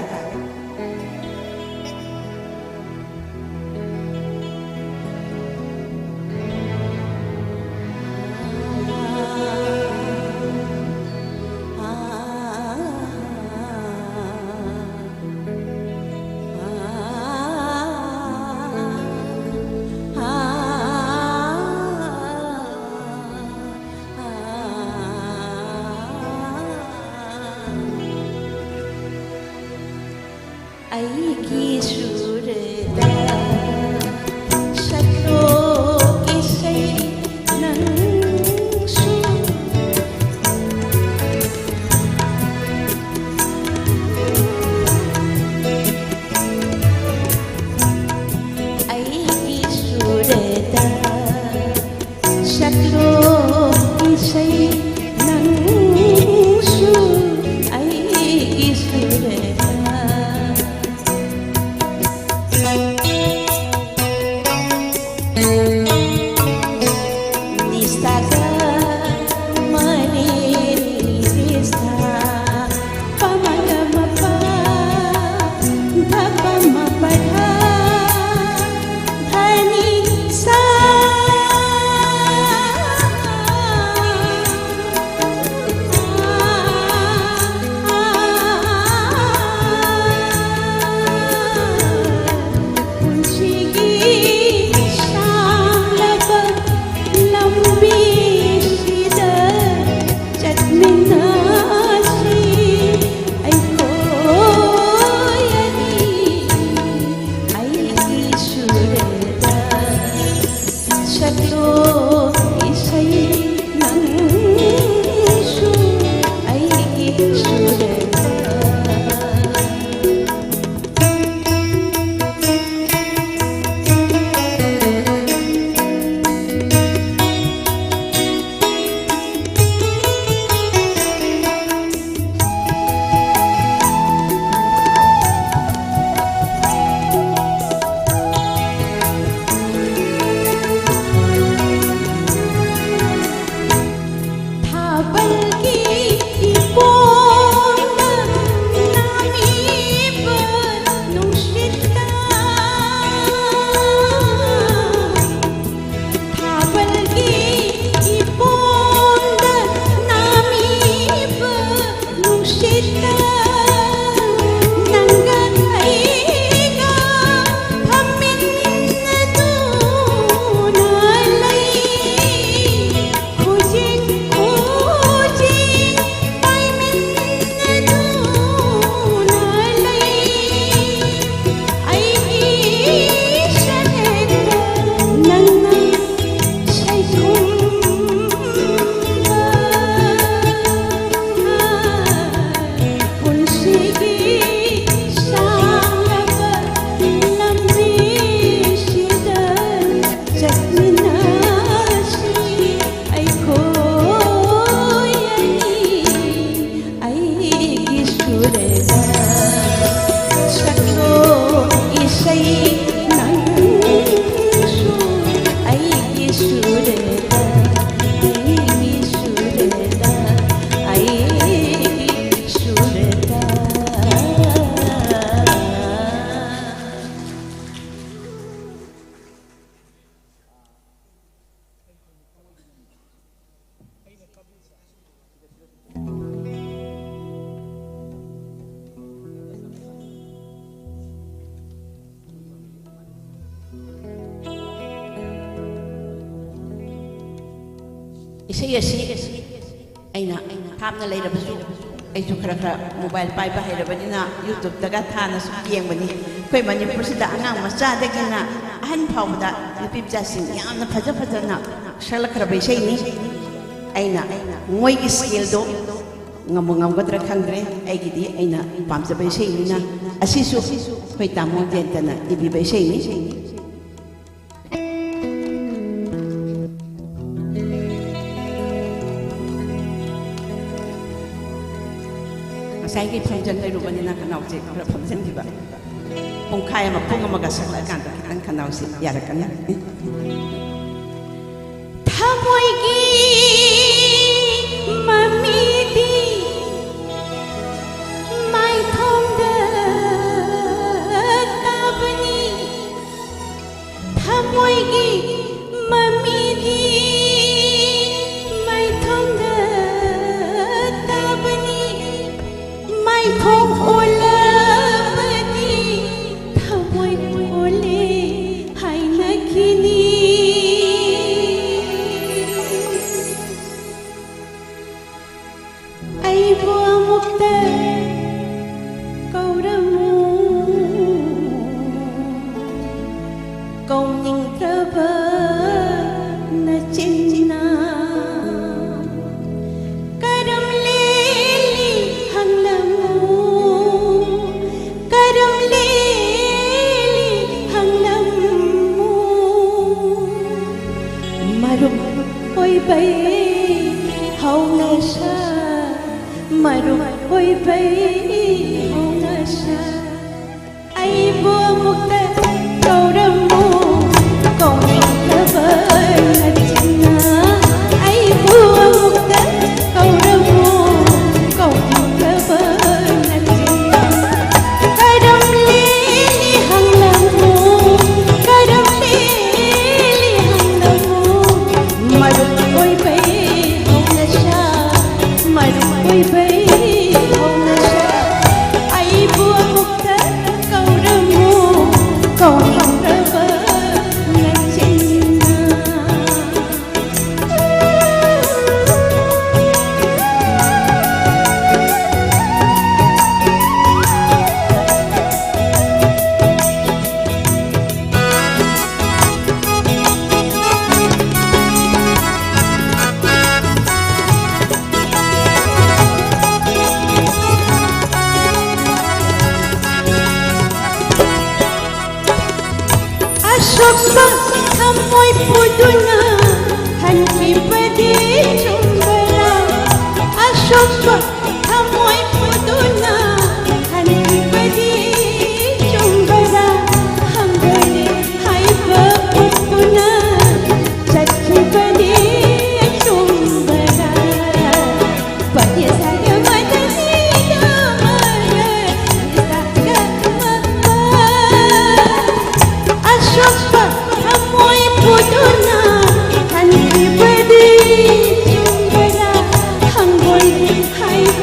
ꯑꯩꯒꯤ ꯁꯨꯔꯗ ꯁꯛꯂꯣ ꯏꯁꯩ ꯅꯪꯁꯨ꯫ ꯑꯩꯒꯤ ꯁꯨꯔꯗ ꯁꯛꯂꯣ ꯏꯁꯩ ꯅꯪꯁꯨ ꯑꯩꯒꯤ ꯁꯨꯔꯗ꯫ ꯅꯤꯁꯥꯒ ꯃꯔꯦ ꯅꯤꯁꯥ ꯄꯃꯒ ꯃꯄ ꯙ ꯄ ꯃ ꯄ ꯙ ꯙ ꯅꯤ ꯁꯥ꯫ ꯄꯨꯟꯁꯤꯒꯤ ꯁꯥꯡꯂꯕ ꯂꯝꯕꯤꯁꯤꯗ ꯆꯠꯃꯤꯟꯅꯁꯤ ꯑꯩꯈꯣꯏ ꯑꯅꯤ꯫ ꯑꯩꯒꯤ ꯁꯨꯔꯗ ꯁꯛꯂꯣ ꯏꯁꯩ ꯅꯪꯁꯨ ꯑꯩꯒꯤ ꯁꯨꯔꯗ꯫ ꯏꯁꯩ ꯑꯁꯤ ꯑꯩꯅ ꯊꯥꯞꯅ ꯂꯩꯔꯕꯁꯨ, ꯑꯩꯁꯨ ꯈꯔ ꯈꯔ ꯃꯣꯕꯥꯏꯜ ꯄꯥꯏꯕ ꯍꯩꯔꯕꯅꯤꯅ YouTubeꯇꯒ ꯊꯥꯅ ꯁꯨꯝ ꯌꯦꯡꯕꯅꯤ꯫ ꯑꯩꯈꯣꯏ ꯃꯅꯤꯄꯨꯔꯁꯤꯗ ꯑꯉꯥꯡ ꯃꯆꯥꯗꯒꯤꯅ ꯑꯍꯟ ꯐꯥꯎꯕꯗ ꯅꯨꯄꯤ ꯃꯆꯥꯁꯤꯡ ꯌꯥꯝꯅ ꯐꯖ ꯐꯖꯅ ꯁꯛꯂꯛꯈ꯭ꯔꯕ ꯏꯁꯩꯅꯤ꯫ ꯑꯩꯅ ꯃꯣꯏꯒꯤ ꯁ꯭ꯀꯦꯜꯗꯣ ꯉꯝꯕꯨ ꯉꯝꯒꯗ꯭ꯔꯥ ꯈꯪꯗ꯭ꯔꯦ꯫ ꯑꯩꯒꯤꯗꯤ ꯑꯩꯅ ꯄꯥꯝꯖꯕ ꯏꯁꯩꯅꯤꯅ꯫ ꯑꯁꯤꯁꯨ ꯑꯩꯈꯣꯏ ꯇꯥꯃꯣ ꯖꯌꯟꯇꯅ ꯏꯕꯤꯕ ꯏꯁꯩꯅꯤ꯫ ꯉꯁꯥꯏꯒꯤ ꯐꯝꯖꯟ ꯂꯩꯔꯨꯕꯅꯤꯅ ꯈꯅꯥꯎꯁꯦ ꯈꯔ ꯐꯝꯖꯟꯈꯤꯕ꯫ ꯄꯨꯡꯈꯥꯏ ꯑꯃ, ꯄꯨꯡ ꯑꯃꯒ ꯁꯛꯂꯛꯑꯀꯥꯟꯗ ꯈꯤꯇꯪ ꯈꯅꯥꯎꯁꯦ ꯌꯥꯔꯛꯀꯅꯤ꯫ ꯊꯃꯣꯏꯒꯤ ꯃꯃꯤꯗꯤ ꯃꯥꯏꯊꯣꯡꯗ ꯇꯥꯕꯅꯤ꯫ ꯊꯃꯣꯏꯒꯤ ꯃꯃꯤꯗꯤ ꯃꯥꯏꯊꯣꯡꯗ ꯇꯥꯕꯅꯤ꯫ ꯃꯥꯏꯊꯣꯡ ꯑꯣꯜꯂꯕꯗꯤ ꯊꯃꯣꯏ ꯑꯣꯜꯂꯦ ꯍꯥꯏꯅꯈꯤꯅꯤ꯫ ꯑꯩꯕꯨ ꯑꯃꯨꯛꯇ ꯀꯧꯔꯝꯃꯨ, ꯀꯧꯅꯤꯡꯗ꯭ꯔꯕ ꯅꯆꯤꯟꯅ ꯀꯔꯝ ꯂꯦꯜꯂꯤ ꯍꯪꯂꯝꯃꯨ, ꯀꯔꯝ ꯂꯦꯜꯂꯤ ꯍꯪꯂꯝꯃꯨ꯫ ꯃꯔꯨꯞ ꯑꯣꯏꯕꯩ ꯍꯧꯅꯁꯥ, ꯃꯔꯨꯞ ꯑꯣꯏꯕꯩ ꯍꯧꯅꯁꯥ꯫ ꯑꯩꯕꯨ ꯑꯃꯨꯛꯇ ꯀꯧꯔꯝꯃꯨ, ꯀꯧꯅꯤꯡꯗꯕ ꯅꯆꯤꯟꯅ꯫ ꯑꯩꯕꯨ ꯑꯃꯨꯛꯇ ꯀꯧꯔꯝꯃꯨ, ꯀꯧꯅꯤꯡꯗꯕ ꯅꯆꯤꯟꯅ꯫ ꯀꯔꯝ ꯂꯦꯜꯂꯤ ꯍꯪꯂꯝꯃꯨ, ꯀꯔꯝ ꯂꯦꯜꯂꯤ ꯍꯪꯂꯝꯃꯨ꯫ ꯃꯔꯨꯞ ꯑꯣꯏꯕꯩ ꯍꯧꯅꯁꯥ, ꯃꯔꯨꯞ ꯑꯣꯏꯕꯩ ꯍꯧꯅꯁꯥ꯫ ꯑꯩꯕꯨ ꯑꯃꯨꯛꯇ ꯀꯧꯔꯝꯃꯨ, ꯄꯨꯗꯨꯅ ꯍꯟꯈꯤꯕꯗꯤ ꯆꯨꯝꯕꯔꯥ? ꯑꯁꯣꯛꯄ ꯊꯃꯣꯏ ꯄꯨꯗꯨꯅ ꯍꯟꯈꯤꯕꯗꯤ ꯆꯨꯝꯕꯔꯥ? ꯍꯪꯒꯣꯏꯔꯦ ꯍꯥꯏꯕ ꯎꯠꯇꯨꯅ ꯆꯠꯈꯤꯕꯗꯤ ꯆꯨꯝꯕꯔꯥ? ꯄꯗꯤ ꯁꯥꯒ ꯃꯗꯅꯤ ꯒ ꯃ ꯒ ꯔꯤ ꯁꯥ ꯒ ꯃ ꯄ꯫ ꯑꯁꯣꯛꯄ ꯊꯃꯣꯏ ꯄꯨꯗꯨꯅ ꯍꯟꯈꯤꯕꯗꯤ ꯆꯨꯝꯕꯔꯥ? ꯍꯪꯒꯣꯏꯔꯦ ꯍꯥꯏꯕ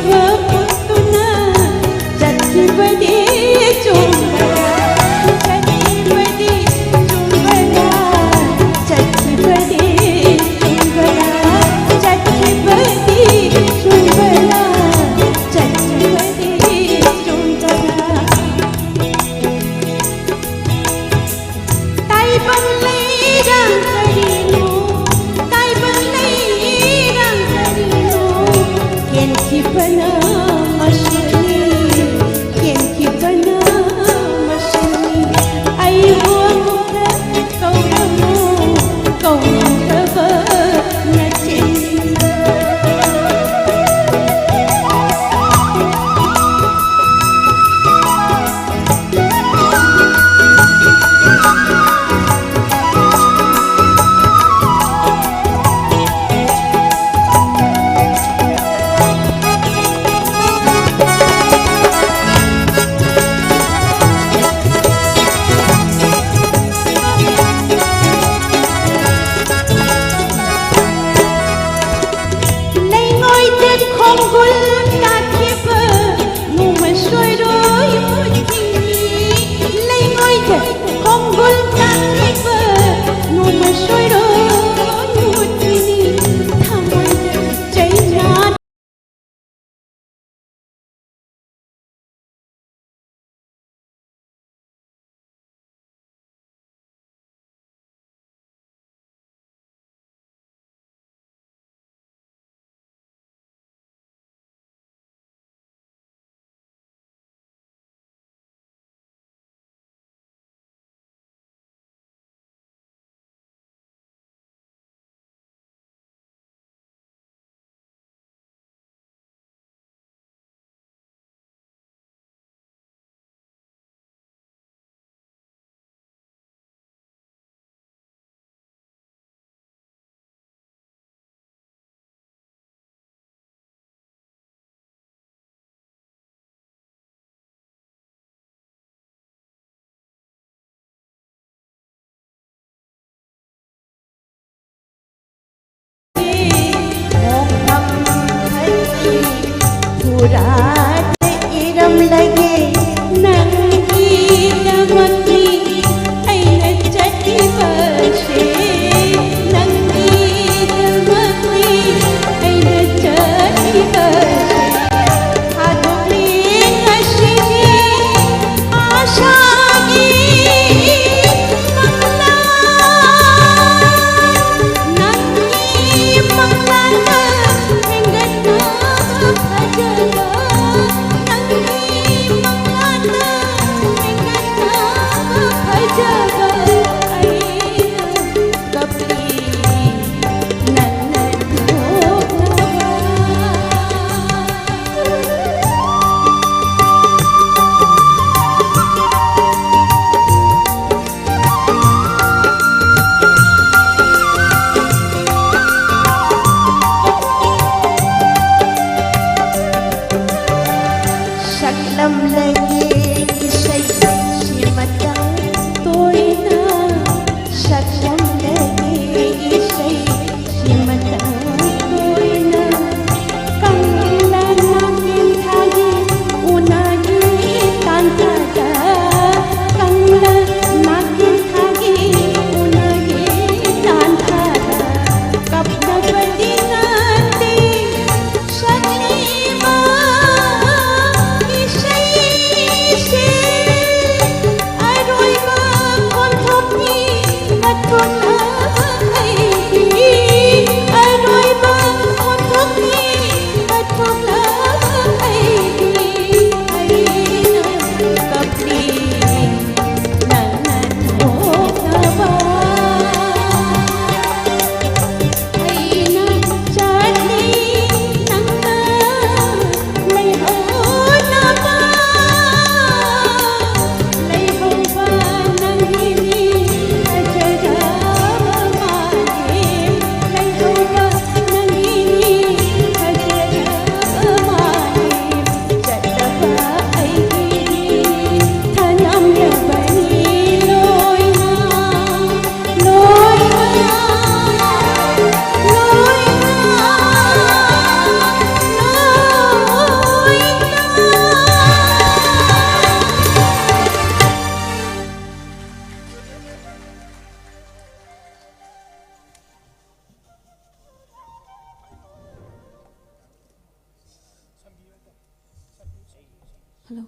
ꯍꯜꯂꯣ꯫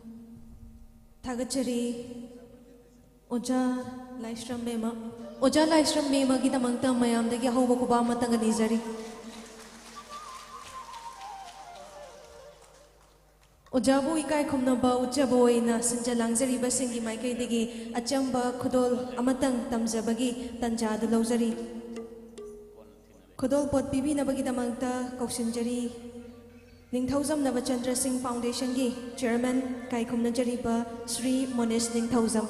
ꯊꯥꯒꯠꯆꯔꯤ ꯑꯣꯖꯥ ꯂꯥꯏꯁ꯭ꯔꯝ ꯃꯦꯝ꯫ ꯑꯣꯖꯥ ꯂꯥꯏꯁ꯭ꯔꯝ ꯃꯦꯝꯒꯤꯗꯃꯛꯇ ꯃꯌꯥꯝꯗꯒꯤ ꯑꯍꯧꯕ ꯈꯨꯕꯥꯛ ꯑꯃꯇꯪꯒ ꯅꯤꯖꯔꯤ꯫ ꯑꯣꯖꯥꯕꯨ ꯏꯀꯥꯏ ꯈꯨꯝꯅꯕ ꯎꯠꯆꯕ ꯑꯣꯏꯅ ꯁꯤꯟꯖ ꯂꯥꯡꯖꯔꯤꯕꯁꯤꯡꯒꯤ ꯃꯥꯏꯀꯩꯗꯒꯤ ꯑꯆꯝꯕ ꯈꯨꯗꯣꯜ ꯑꯃꯇꯪ ꯇꯝꯖꯕꯒꯤ ꯇꯟꯖꯥ ꯑꯗꯨ ꯂꯧꯖꯔꯤ꯫ ꯈꯨꯗꯣꯜꯄꯣꯠ ꯄꯤꯕꯤꯅꯕꯒꯤꯗꯃꯛꯇ ꯀꯧꯁꯤꯟꯖꯔꯤ ꯅꯤꯡꯊꯧꯖꯝ ꯅꯕꯆꯟꯗ꯭ꯔ ꯁꯤꯡ ꯐꯥꯎꯟꯗꯦꯁꯟꯒꯤ ꯆꯤꯌꯔꯃꯦꯟ ꯀꯥꯏꯈꯨꯝꯅꯖꯔꯤꯕ ꯁ꯭ꯔꯤ ꯃꯣꯅꯤꯁ ꯅꯤꯡꯊꯧꯖꯝ꯫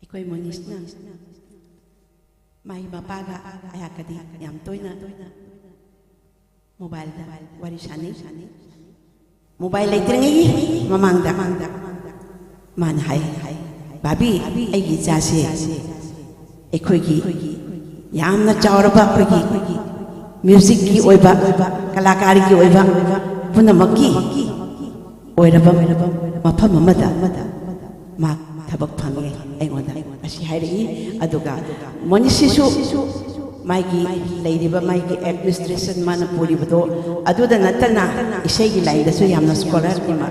ꯑꯩꯈꯣꯏ ꯃꯣꯅꯤꯁꯅ ꯃꯥꯒꯤ ꯃꯄꯥꯒ ꯑꯩꯍꯥꯛꯀꯗꯤ ꯌꯥꯝ ꯇꯣꯏꯅ ꯃꯣꯕꯥꯏꯜꯗ ꯋꯥꯔꯤ ꯁꯥꯟꯅꯩ꯫ ꯃꯣꯕꯥꯏꯜ ꯂꯩꯇ꯭ꯔꯤꯉꯩꯒꯤ ꯃꯃꯥꯡꯗ ꯃꯥꯅ ꯍꯥꯏ, "ꯕꯥꯕꯤ, ꯑꯩꯒꯤ ꯏꯆꯥꯁꯦ ꯑꯩꯈꯣꯏꯒꯤ ꯌꯥꯝꯅ ꯆꯥꯎꯔꯕ ꯑꯩꯈꯣꯏꯒꯤ ꯃ꯭ꯌꯨꯖꯤꯛꯀꯤ ꯑꯣꯏꯕ, ꯀꯂꯥꯀꯥꯔꯒꯤ ꯑꯣꯏꯕ ꯄꯨꯝꯅꯃꯛꯀꯤ ꯑꯣꯏꯔꯕ ꯃꯐꯝ ꯑꯃꯗ ꯃꯥ ꯊꯕꯛ ꯐꯪꯉꯦ ꯑꯩꯉꯣꯟꯗ", ꯑꯁꯤ ꯍꯥꯏꯔꯛꯏ꯫ ꯑꯗꯨꯒ ꯃꯣꯅꯤꯁꯤꯁꯨ ꯃꯥꯒꯤ ꯂꯩꯔꯤꯕ ꯃꯥꯒꯤ ꯑꯦꯗꯃꯤꯅꯤꯁꯇ꯭ꯔꯦꯁꯟ ꯃꯥꯅ ꯄꯨꯔꯤꯕꯗꯣ ꯑꯗꯨꯗ ꯅꯠꯇꯅ ꯏꯁꯩꯒꯤ ꯂꯥꯏꯟꯗꯁꯨ ꯌꯥꯝꯅ ꯁ꯭ꯀꯣꯂꯔ ꯑꯃ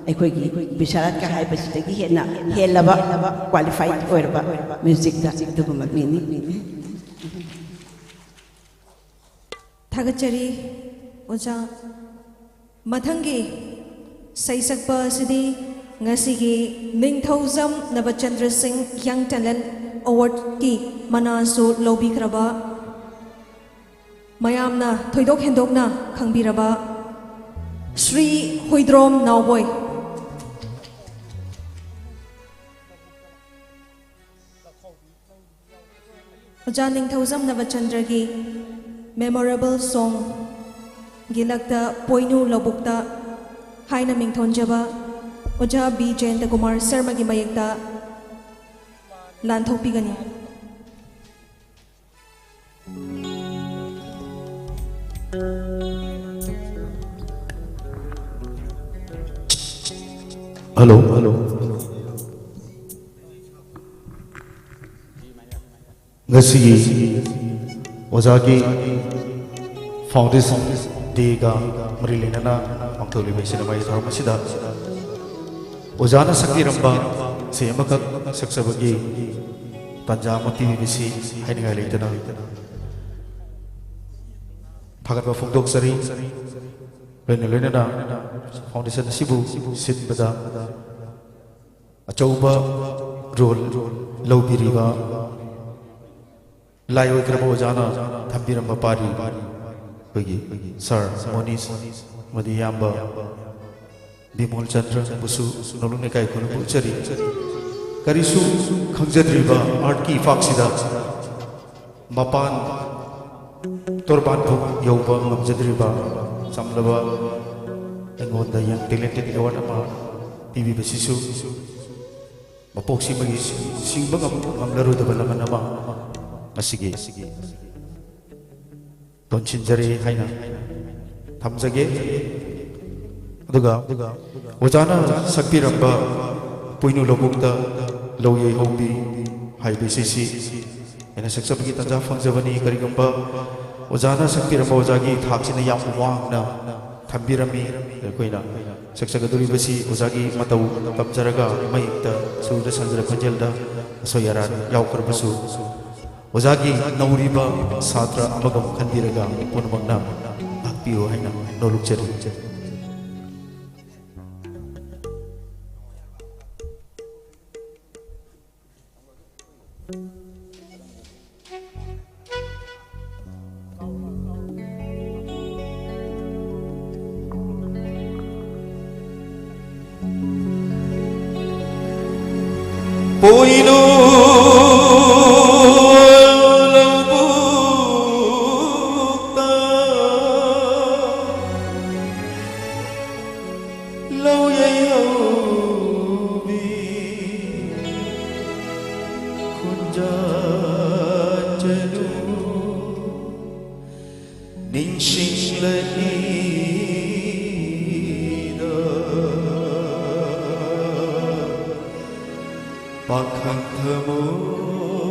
ꯑꯩꯈꯣꯏꯒꯤ ꯕꯤꯁꯥꯔꯠꯀ ꯍꯥꯏꯕꯁꯤꯗꯒꯤ ꯍꯦꯟꯅ ꯍꯦꯜꯂꯕ ꯀ꯭ꯋꯥꯂꯤꯐꯥꯏꯠ ꯑꯣꯏꯔꯕ ꯃ꯭ꯌꯨꯖꯤꯛꯇ ꯑꯗꯨꯒꯨꯝꯕ ꯃꯤꯅꯤ꯫ ꯊꯥꯒꯠꯆꯔꯤ ꯑꯣꯖꯥ꯫ ꯃꯊꯪꯒꯤ ꯁꯩꯁꯛꯄ ꯑꯁꯤꯗꯤ ꯉꯁꯤꯒꯤ ꯅꯤꯡꯊꯧꯖꯝ ꯅꯕꯆꯟꯗ꯭ꯔ ꯁꯤꯡ ꯌꯪ ꯇꯦꯂꯦꯟꯠ ꯑꯦꯋꯥꯔꯗꯀꯤ ꯃꯅꯥꯁꯨ ꯂꯧꯕꯤꯈ꯭ꯔꯕ, ꯃꯌꯥꯝꯅ ꯊꯣꯏꯗꯣꯛ ꯍꯦꯟꯗꯣꯛꯅ ꯈꯪꯕꯤꯔꯕ ꯁ꯭ꯔꯤ ꯍꯨꯏꯗ꯭ꯔꯣꯝ ꯅꯥꯎꯕꯣꯏ꯫ ꯑꯣꯖꯥ ꯅꯤꯡꯊꯧꯖꯝ ꯅꯕꯆꯟꯗ꯭ꯔꯒꯤ ꯃꯦꯃꯣꯔꯦꯕꯜ ꯁꯣꯡꯒꯤ ꯂꯛꯇ ꯄꯣꯏꯅꯨ ꯂꯧꯕꯨꯛꯇ ꯍꯥꯏꯅ ꯃꯤꯡꯊꯣꯟꯖꯕ ꯑꯣꯖꯥ ꯕꯤ ꯖꯌꯟꯇꯀꯨꯃꯥꯔ ꯁꯔꯃꯒꯤ ꯃꯌꯦꯛꯇ ꯂꯥꯟꯊꯣꯛꯄꯤꯒꯅꯤ꯫ Hello, hello. ꯉꯁꯤꯒꯤ ꯑꯣꯖꯥꯒꯤ Foundation Day-ꯒ ꯃꯔꯤ ꯂꯩꯅꯅ ꯄꯥꯡꯊꯣꯛꯂꯤꯕ ꯏꯆꯤꯟ ꯏꯅꯥꯎꯒꯤ ꯊꯧꯔꯝ ꯑꯁꯤꯗ ꯑꯣꯖꯥꯅ ꯁꯛꯄꯤꯔꯝꯕ ꯏꯁꯩ ꯑꯃꯈꯛ ꯁꯛꯆꯕꯒꯤ ꯇꯥꯟꯖꯥ ꯑꯃ ꯄꯤꯕꯤꯕꯁꯤ ꯍꯥꯏꯅꯤꯡꯉꯥꯏ ꯂꯩꯇꯅ ꯊꯥꯒꯠꯄ ꯐꯣꯡꯗꯣꯛꯆꯔꯤ꯫ ꯂꯣꯏꯅ ꯂꯣꯏꯅꯅ Foundation ꯑꯁꯤꯕꯨ ꯁꯤꯟꯕꯗ ꯑꯆꯧꯕ role ꯂꯧꯕꯤꯔꯤꯕ ꯂꯥꯏ ꯑꯣꯏꯈ꯭ꯔꯕ ꯑꯣꯖꯥꯅ ꯊꯝꯕꯤꯔꯝꯕ ꯄꯥꯔꯤ ꯑꯩꯈꯣꯏꯒꯤ Sir ꯃꯣꯅꯤꯁ ꯑꯃꯗꯤ ꯏꯌꯥꯝꯕ ꯕꯤꯃꯣꯜ ꯆꯟꯗ꯭ꯔꯕꯨꯁꯨ ꯅꯣꯂꯨꯛꯅ ꯏꯀꯥꯏ ꯈꯨꯝꯅꯕ ꯎꯠꯆꯔꯤ꯫ ꯀꯔꯤꯁꯨ ꯈꯪꯖꯗ꯭ꯔꯤꯕ art-ꯀꯤ ꯏꯄꯥꯛꯁꯤꯗ ꯃꯄꯥꯟ ꯇꯣꯔꯕꯥꯟ ꯐꯥꯎ ꯌꯧꯕ ꯉꯝꯖꯗ꯭ꯔꯤꯕ ꯆꯝꯂꯕ ꯑꯩꯉꯣꯟꯗ Young Talented Award ꯑꯃ ꯄꯤꯕꯤꯕꯁꯤꯁꯨ ꯃꯄꯣꯛꯁꯤꯃꯒꯤ ꯁꯤꯡꯕ ꯉꯝ-, ꯉꯝꯂꯔꯣꯏꯗꯕ ꯂꯃꯟ ꯑꯃ ꯉꯁꯤꯒꯤ ꯇꯣꯟꯁꯤꯟꯖꯔꯤ ꯍꯥꯏꯅ ꯊꯝꯖꯒꯦ꯫ ꯑꯗꯨꯒ ꯑꯣꯖꯥꯅ ꯁꯛꯄꯤꯔꯝꯕ ꯄꯣꯏꯅꯨ ꯂꯧꯕꯨꯛꯇ ꯂꯧ ꯌꯩꯍꯧꯕꯤ ꯍꯥꯏꯕ ꯏꯁꯩꯁꯤ ꯑꯩꯅ ꯁꯛꯆꯕꯒꯤ ꯇꯥꯟꯖꯥ ꯐꯪꯖꯕꯅꯤ꯫ ꯀꯔꯤꯒꯨꯝꯕ ꯑꯣꯖꯥꯅ ꯁꯛꯄꯤꯔꯝꯕ ꯑꯣꯖꯥꯒꯤ ꯊꯥꯛꯁꯤꯅ ꯌꯥꯝ ꯋꯥꯡꯅ ꯊꯝꯕꯤꯔꯝꯃꯤ꯫ ꯑꯩꯈꯣꯏꯅ ꯁꯛꯆꯒꯗꯧꯔꯤꯕꯁꯤ ꯑꯣꯖꯥꯒꯤ ꯃꯇꯧ ꯇꯝꯖꯔꯒ ꯃꯌꯦꯛꯇ ꯁꯨꯔꯗ ꯁꯟꯖꯔ ꯈꯣꯟꯖꯦꯜꯗ ꯑꯁꯣꯏ ꯑꯔꯥꯟ ꯌꯥꯎꯈ꯭ꯔꯕꯁꯨ ꯑꯣꯖꯥꯒꯤ ꯅꯧꯔꯤꯕ ꯁꯥꯇ꯭ꯔ ꯑꯃꯒ ꯈꯟꯕꯤꯔꯒ ꯄꯨꯝꯅꯃꯛꯅ ꯉꯥꯛꯄꯤꯌꯨ ꯍꯥꯏꯅ ꯅꯣꯂꯨꯛꯆꯔꯤ꯫ ꯄꯣꯏꯅꯨ ꯂꯧꯕꯨꯛꯇ ꯂꯧ ꯌꯩꯍꯧꯕꯤ ꯈꯨꯟꯖꯥꯆꯅꯨ ꯅꯤꯡꯁꯤꯡꯂꯛꯏꯗ꯫ ꯄꯥꯈꯪ ꯊꯃꯣꯏꯅ꯫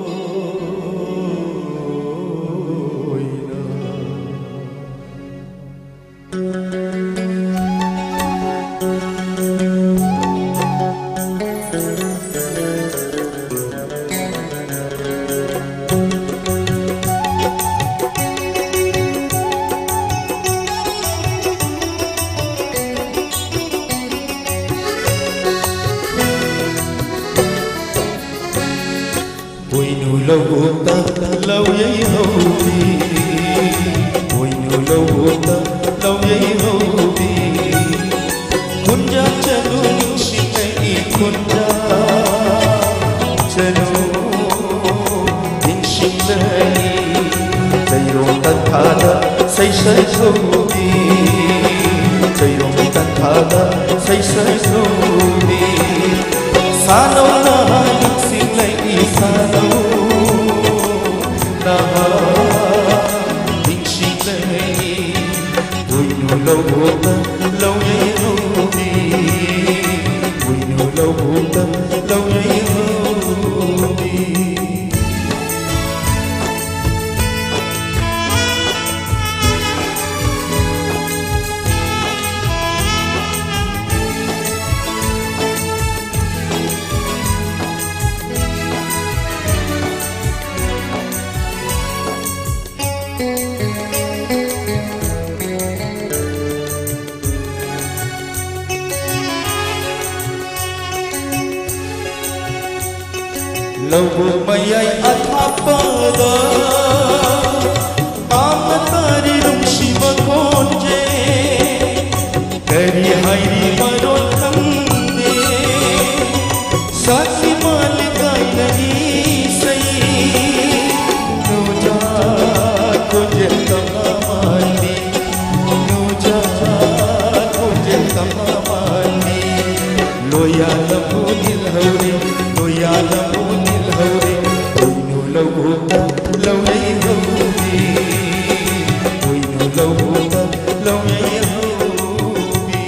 ꯄꯣꯏꯅꯨ ꯂꯧꯕꯨꯛꯇ ꯂꯧ ꯌꯩꯍꯧꯔꯤ, ꯄꯣꯏꯅꯨ ꯂꯧꯕꯨꯛꯇ ꯂꯧ ꯌꯩꯍꯧꯔꯤ꯫ ꯈꯨꯟꯖꯥ ꯆꯅꯨ ꯅꯤꯡꯁꯤꯡꯂꯛꯏ, ꯈꯨꯟꯖꯥ ꯆꯅꯨ ꯅꯤꯡꯁꯤꯡꯂꯛꯏ꯫ ꯆꯩꯔꯣꯡ ꯇꯟꯊꯥꯗ ꯁꯩꯁꯛ ꯁꯧꯕꯤ, ꯆꯩꯔꯣꯡ ꯇꯟꯊꯥꯗ ꯁꯩꯁꯛ ꯁꯧꯕꯤ꯫ ꯁꯥꯅꯧ ꯅꯍꯥ ꯅꯤꯡꯁꯤꯡꯂꯛꯏ, ꯁꯥꯅꯧ ꯅꯍꯥ ꯅꯤꯡꯁꯤꯡꯂꯛꯏ꯫ ꯄꯣꯏꯅꯨ ꯂꯧꯕꯨꯛꯇ ꯂꯧ ꯌꯩꯍꯧꯔꯤ, ꯄꯣꯏꯅꯨ ꯂꯧꯕꯨꯛꯇ ꯂꯧ ꯌꯩꯍꯧꯔꯤ꯫ ꯂꯧꯕꯨꯛ ꯃꯌꯥꯏ ꯑꯊꯥꯞꯄꯗ ꯇꯥꯡꯅ ꯇꯥꯔꯤ ꯅꯨꯡꯁꯤꯕ ꯈꯣꯟꯖꯦꯜ꯫ ꯀꯔꯤ ꯍꯥꯏꯔꯤ ꯃꯔꯣꯜ ꯈꯪꯗꯦ꯫ ꯁꯛꯈꯤ ꯃꯥꯜꯂꯤ ꯀꯥꯏꯅ ꯏꯁꯩ꯫ ꯅꯨꯡꯖꯥ ꯈꯣꯟꯖꯦꯜ ꯇꯞꯅ ꯃꯥꯜꯂꯤ꯫ ꯅꯨꯡꯖꯥ ꯈꯣꯟꯖꯦꯜ ꯇꯞꯅ ꯃꯥꯜꯂꯤ꯫ ꯂꯣꯌꯥ ꯂꯝꯕꯨ ꯅꯤꯜꯍꯧꯔꯦ, ꯂꯣꯌꯥ ꯂꯝꯕꯨ ꯅꯤꯜꯍꯧꯔꯦ꯫ ꯄꯣꯏꯅꯨ ꯂꯧꯕꯨꯛꯇ ꯂꯧ ꯌꯩꯍꯧꯔꯤ, ꯄꯣꯏꯅꯨ ꯂꯧꯕꯨꯛꯇ ꯂꯧ ꯌꯩꯍꯧꯔꯤ꯫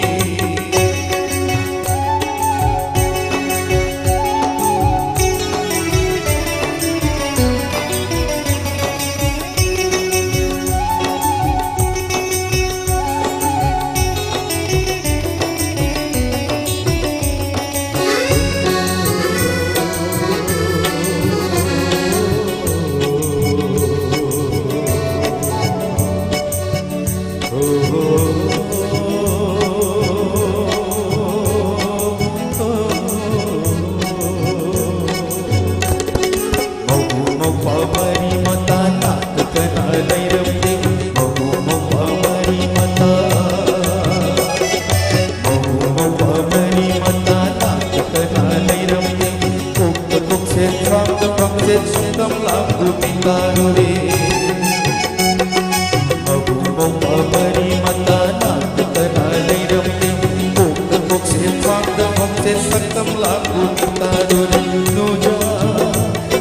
ꯁꯛꯇꯝ ꯂꯥꯡꯕꯨ ꯃꯤꯇꯥꯔꯨꯔꯦ꯫ ꯃꯕꯨꯡ ꯃꯧꯄ꯭ꯋꯥ ꯃꯔꯤ ꯃꯇꯥ ꯅꯥꯗ ꯀꯅꯥ ꯂꯩꯔꯝꯗꯦ꯫ ꯀꯣꯛꯇ ꯀꯣꯛꯁꯦ ꯊꯥꯡꯗ ꯈꯣꯡꯁꯦ ꯁꯛꯇꯝ ꯂꯥꯡꯕꯨ ꯃꯤꯇꯥꯔꯨꯔꯦ꯫ ꯅꯨꯖꯥ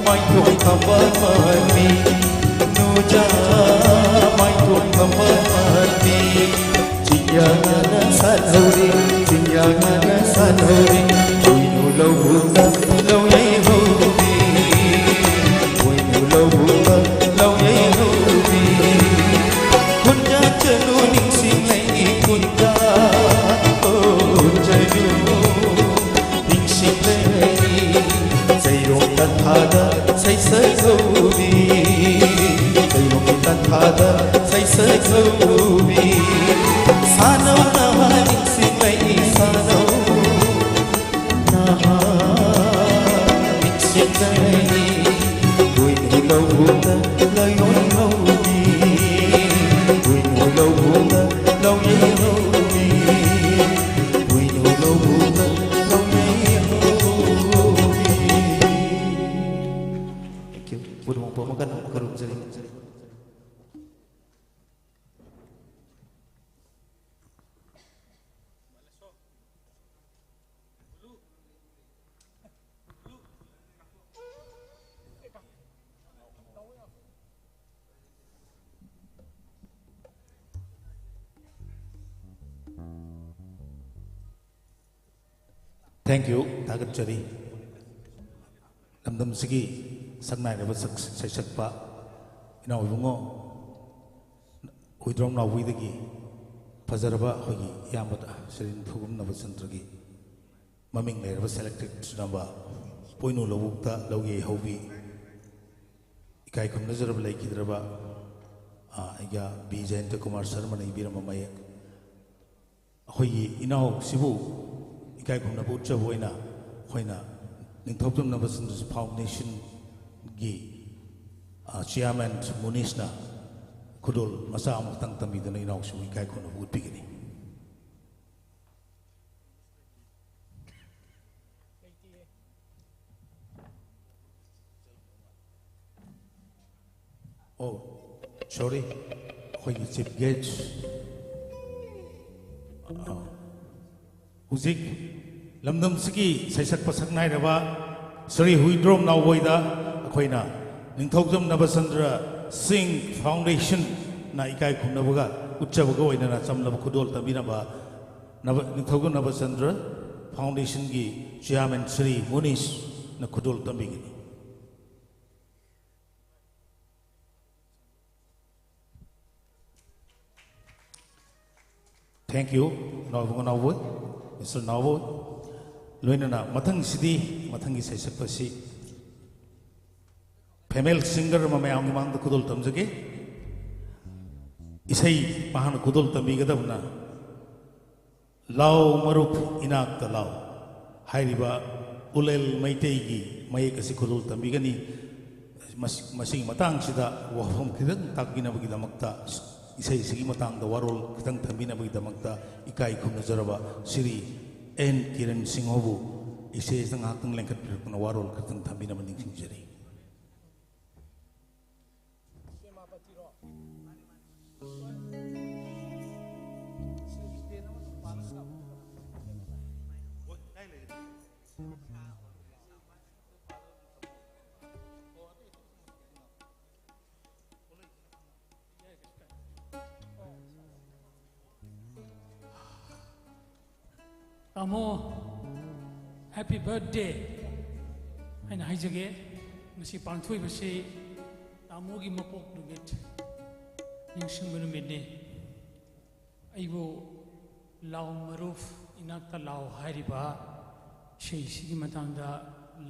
ꯃꯥꯏꯊꯣꯡ ꯊꯝꯕꯥꯜ ꯃꯥꯟꯕꯤ꯫ ꯅꯨꯖꯥ ꯃꯥꯏꯊꯣꯡ ꯊꯝꯕꯥꯜ ꯃꯥꯟꯕꯤ꯫ ꯆꯤꯡꯌꯥ ꯉꯥꯅ ꯁꯥꯠꯍꯧꯔꯤ, ꯆꯤꯡꯌꯥ ꯉꯥꯅ ꯁꯥꯠꯍꯧꯔꯤ꯫ ꯄꯣꯏꯅꯨ ꯂꯧꯕꯨꯛꯇ ꯂꯧꯌꯩ ꯍꯧꯔꯤ꯫ ꯄꯣꯏꯅꯨ ꯂꯧꯕꯨꯛꯇ ꯂꯧꯌꯩ ꯍꯧꯔꯤ꯫ ꯈꯨꯟꯖꯥ ꯆꯅꯨ ꯅꯤꯡꯁꯤꯡꯂꯛꯏ ꯈꯨꯟꯖꯥ꯫ ꯑꯣ ꯆꯅꯨ ꯅꯤꯡꯁꯤꯡꯂꯛꯏ꯫ ꯆꯩꯔꯣꯡ ꯇꯟꯊꯥꯗ ꯁꯩꯁꯛ ꯍꯧꯔꯤ꯫ ꯆꯩꯔꯣꯡ ꯇꯟꯊꯥꯗ ꯁꯩꯁꯛ ꯍꯧꯔꯤ꯫ ꯁꯥꯟꯅꯧ ꯅꯍꯥ ꯅꯤꯡꯁꯤꯡꯂꯛꯏ ꯁꯥꯟꯅꯧ꯫ ꯅꯍꯥ ꯅꯤꯡꯁꯤꯡꯂꯛꯏ꯫ ꯄꯣꯏꯅꯨ ꯂꯧꯕꯨꯛꯇ ꯂꯧꯌꯩ ꯍꯧꯔꯤ꯫ ꯄꯣꯏꯅꯨ ꯂꯧꯕꯨꯛꯇ ꯂꯧꯌꯩ ꯍꯧꯔꯤ꯫ ꯄꯣꯏꯅꯨ ꯂꯧꯕꯨꯛꯇ ꯂꯧꯌꯩ ꯍꯧꯔꯤ꯫ Thank you. ꯄꯨꯝꯅꯃꯛꯄꯨ ꯑꯃꯨꯛꯀ ꯍꯟꯅ ꯈꯨꯔꯨꯝꯖꯔꯤ꯫ Thank you, ꯊꯥꯒꯠꯆꯔꯤ꯫ ꯂꯝꯗꯝꯁꯤꯒꯤ ꯁꯛꯅꯥꯏꯔꯕ ꯁꯛ-, ꯁꯩꯁꯛꯄ ꯏꯅꯥꯎ ꯏꯕꯨꯡꯉꯣ ꯍꯨꯏꯗ꯭ꯔꯣꯝ ꯅꯥꯎꯕꯤꯗꯒꯤ ꯐꯖꯔꯕ ꯑꯩꯈꯣꯏꯒꯤ ꯏꯌꯥꯝꯕ ꯁ꯭ꯔꯤ ꯅꯤꯡꯊꯧꯕꯝ ꯅꯕꯆꯟꯗ꯭ꯔꯒꯤ ꯃꯃꯤꯡ ꯂꯩꯔꯕ selected number ꯄꯣꯏꯅꯨ ꯂꯧꯕꯨꯛꯇ ꯂꯧꯌꯩ ꯍꯧꯕꯤ꯫ ꯏꯀꯥꯏ ꯈꯨꯝꯅꯖꯔꯕ ꯂꯩꯈꯤꯗ꯭ꯔꯕ, ꯑ, ꯑꯩꯒ ꯕꯤ ꯖꯌꯟꯇ ꯀꯨꯃꯥꯔ ꯁꯔꯃꯅ ꯏꯕꯤꯔꯝꯕ ꯃꯌꯦꯛ꯫ ꯑꯩꯈꯣꯏꯒꯤ ꯏꯅꯥꯎꯁꯤꯕꯨ ꯏꯀꯥꯏ ꯈꯨꯝꯅꯕ ꯎꯠꯆꯕ ꯑꯣꯏꯅ ꯑꯩꯈꯣꯏꯅ ꯅꯤꯡꯊꯧꯖꯝ ꯅꯕꯆꯟꯗ꯭ꯔ ꯐꯥꯎꯟꯗꯦꯁꯟꯒꯤ, ꯑ, chairman ꯃꯨꯅꯤꯁꯅ ꯈꯨꯗꯣꯜ ꯃꯆꯥ ꯑꯃꯈꯛꯇꯪ ꯇꯝꯕꯤꯗꯨꯅ ꯏꯅꯥꯎꯁꯤꯕꯨ ꯏꯀꯥꯏ ꯈꯨꯝꯅꯕ ꯎꯠꯄꯤꯒꯅꯤ꯫ ꯑꯣ, ꯁꯣꯔꯤ, ꯑꯩꯈꯣꯏꯒꯤ ꯆꯤꯐ ꯒꯦꯁ, ꯑ, ꯍꯧꯖꯤꯛ ꯂꯝꯗꯝꯁꯤꯒꯤ ꯁꯩꯁꯛꯄ ꯁꯛꯅꯥꯏꯔꯕ ꯁ꯭ꯔꯤ ꯍꯨꯏꯗ꯭ꯔꯣꯝ ꯅꯥꯎꯕꯣꯏꯗ ꯑꯩꯈꯣꯏꯅ ꯅꯤꯡꯊꯧꯖꯝ ꯅꯕꯆꯟꯗ꯭ꯔ ꯁꯤꯡ ꯐꯥꯎꯟꯗꯦꯁꯟꯅ ꯏꯀꯥꯏ ꯈꯨꯝꯅꯕꯒ ꯎꯠꯆꯕꯒ ꯑꯣꯏꯅꯅ ꯆꯝꯂꯕ ꯈꯨꯗꯣꯜ ꯇꯝꯕꯤꯅꯕ ꯅꯕ-, ꯅꯤꯡꯊꯧꯖꯝ ꯅꯕꯆꯟꯗ꯭ꯔ ꯐꯥꯎꯟꯗꯦꯁꯟꯒꯤ ꯆꯤꯌꯥꯔꯃꯦꯟ ꯁ꯭ꯔꯤ ꯃꯨꯅꯤꯁꯅ ꯈꯨꯗꯣꯜ ꯇꯝꯕꯤꯒꯅꯤ꯫ Thank you, Naoba Naoboi, mister Naoboi. ꯂꯣꯏꯅꯅ ꯃꯊꯪꯁꯤꯗꯤ, ꯃꯊꯪꯒꯤ ꯁꯩꯁꯛꯄꯁꯤ female singer ꯑꯃ ꯃꯌꯥꯝꯒꯤ ꯃꯥꯡꯗ ꯈꯨꯗꯣꯜ ꯇꯝꯖꯒꯦ꯫ ꯏꯁꯩ ꯃꯍꯥꯛꯅ ꯈꯨꯗꯣꯜ ꯇꯝꯕꯤꯒꯗꯕꯅ "ꯂꯥꯎ ꯃꯔꯨꯞ ꯏꯅꯥꯛꯇ ꯂꯥꯎ" ꯍꯥꯏꯔꯤꯕ ꯎꯂꯦꯜ ꯃꯩꯇꯩꯒꯤ ꯃꯌꯦꯛ ꯑꯁꯤ ꯈꯨꯗꯣꯜ ꯇꯝꯕꯤꯒꯅꯤ꯫ ꯃꯁꯤ-, ꯃꯁꯤꯒꯤ ꯃꯇꯥꯡꯁꯤꯗ ꯋꯥꯐꯝ ꯈꯤꯇꯪ ꯇꯥꯛꯄꯤꯅꯕꯒꯤꯗꯃꯛꯇ, ꯏꯁꯩꯁꯤꯒꯤ ꯃꯇꯥꯡꯗ ꯋꯥꯔꯣꯜ ꯈꯤꯇꯪ ꯊꯝꯕꯤꯅꯕꯒꯤꯗꯃꯛꯇ ꯏꯀꯥꯏ ꯈꯨꯝꯅꯖꯔꯕ ꯁ꯭ꯔꯤ ꯑꯦꯟ ꯀꯤꯔꯟ ꯁꯤꯡꯍꯕꯨ ꯏꯁꯇꯦꯖꯇ ꯉꯥꯏꯍꯥꯛꯇꯪ ꯂꯦꯡꯈꯠꯄꯤꯔꯛꯇꯨꯅ ꯋꯥꯔꯣꯜ ꯈꯤꯇꯪ ꯊꯝꯕꯤꯅꯕ ꯅꯤꯡꯁꯤꯡꯖꯔꯤ꯫ ꯇꯥꯃꯣ, happy birthday ꯍꯥꯏꯅ ꯍꯥꯏꯖꯒꯦ꯫ ꯉꯁꯤ ꯄꯥꯡꯊꯣꯛꯏꯕꯁꯤ ꯇꯥꯃꯣꯒꯤ ꯃꯄꯣꯛ ꯅꯨꯃꯤꯠ ꯅꯤꯡꯁꯤꯡꯕ ꯅꯨꯃꯤꯠꯅꯤ꯫ ꯑꯩꯕꯨ "ꯂꯥꯎ ꯃꯔꯨꯞ ꯏꯅꯥꯛꯇ ꯂꯥꯎ" ꯍꯥꯏꯔꯤꯕ ꯏꯁꯩꯁꯤꯒꯤ ꯃꯇꯥꯡꯗ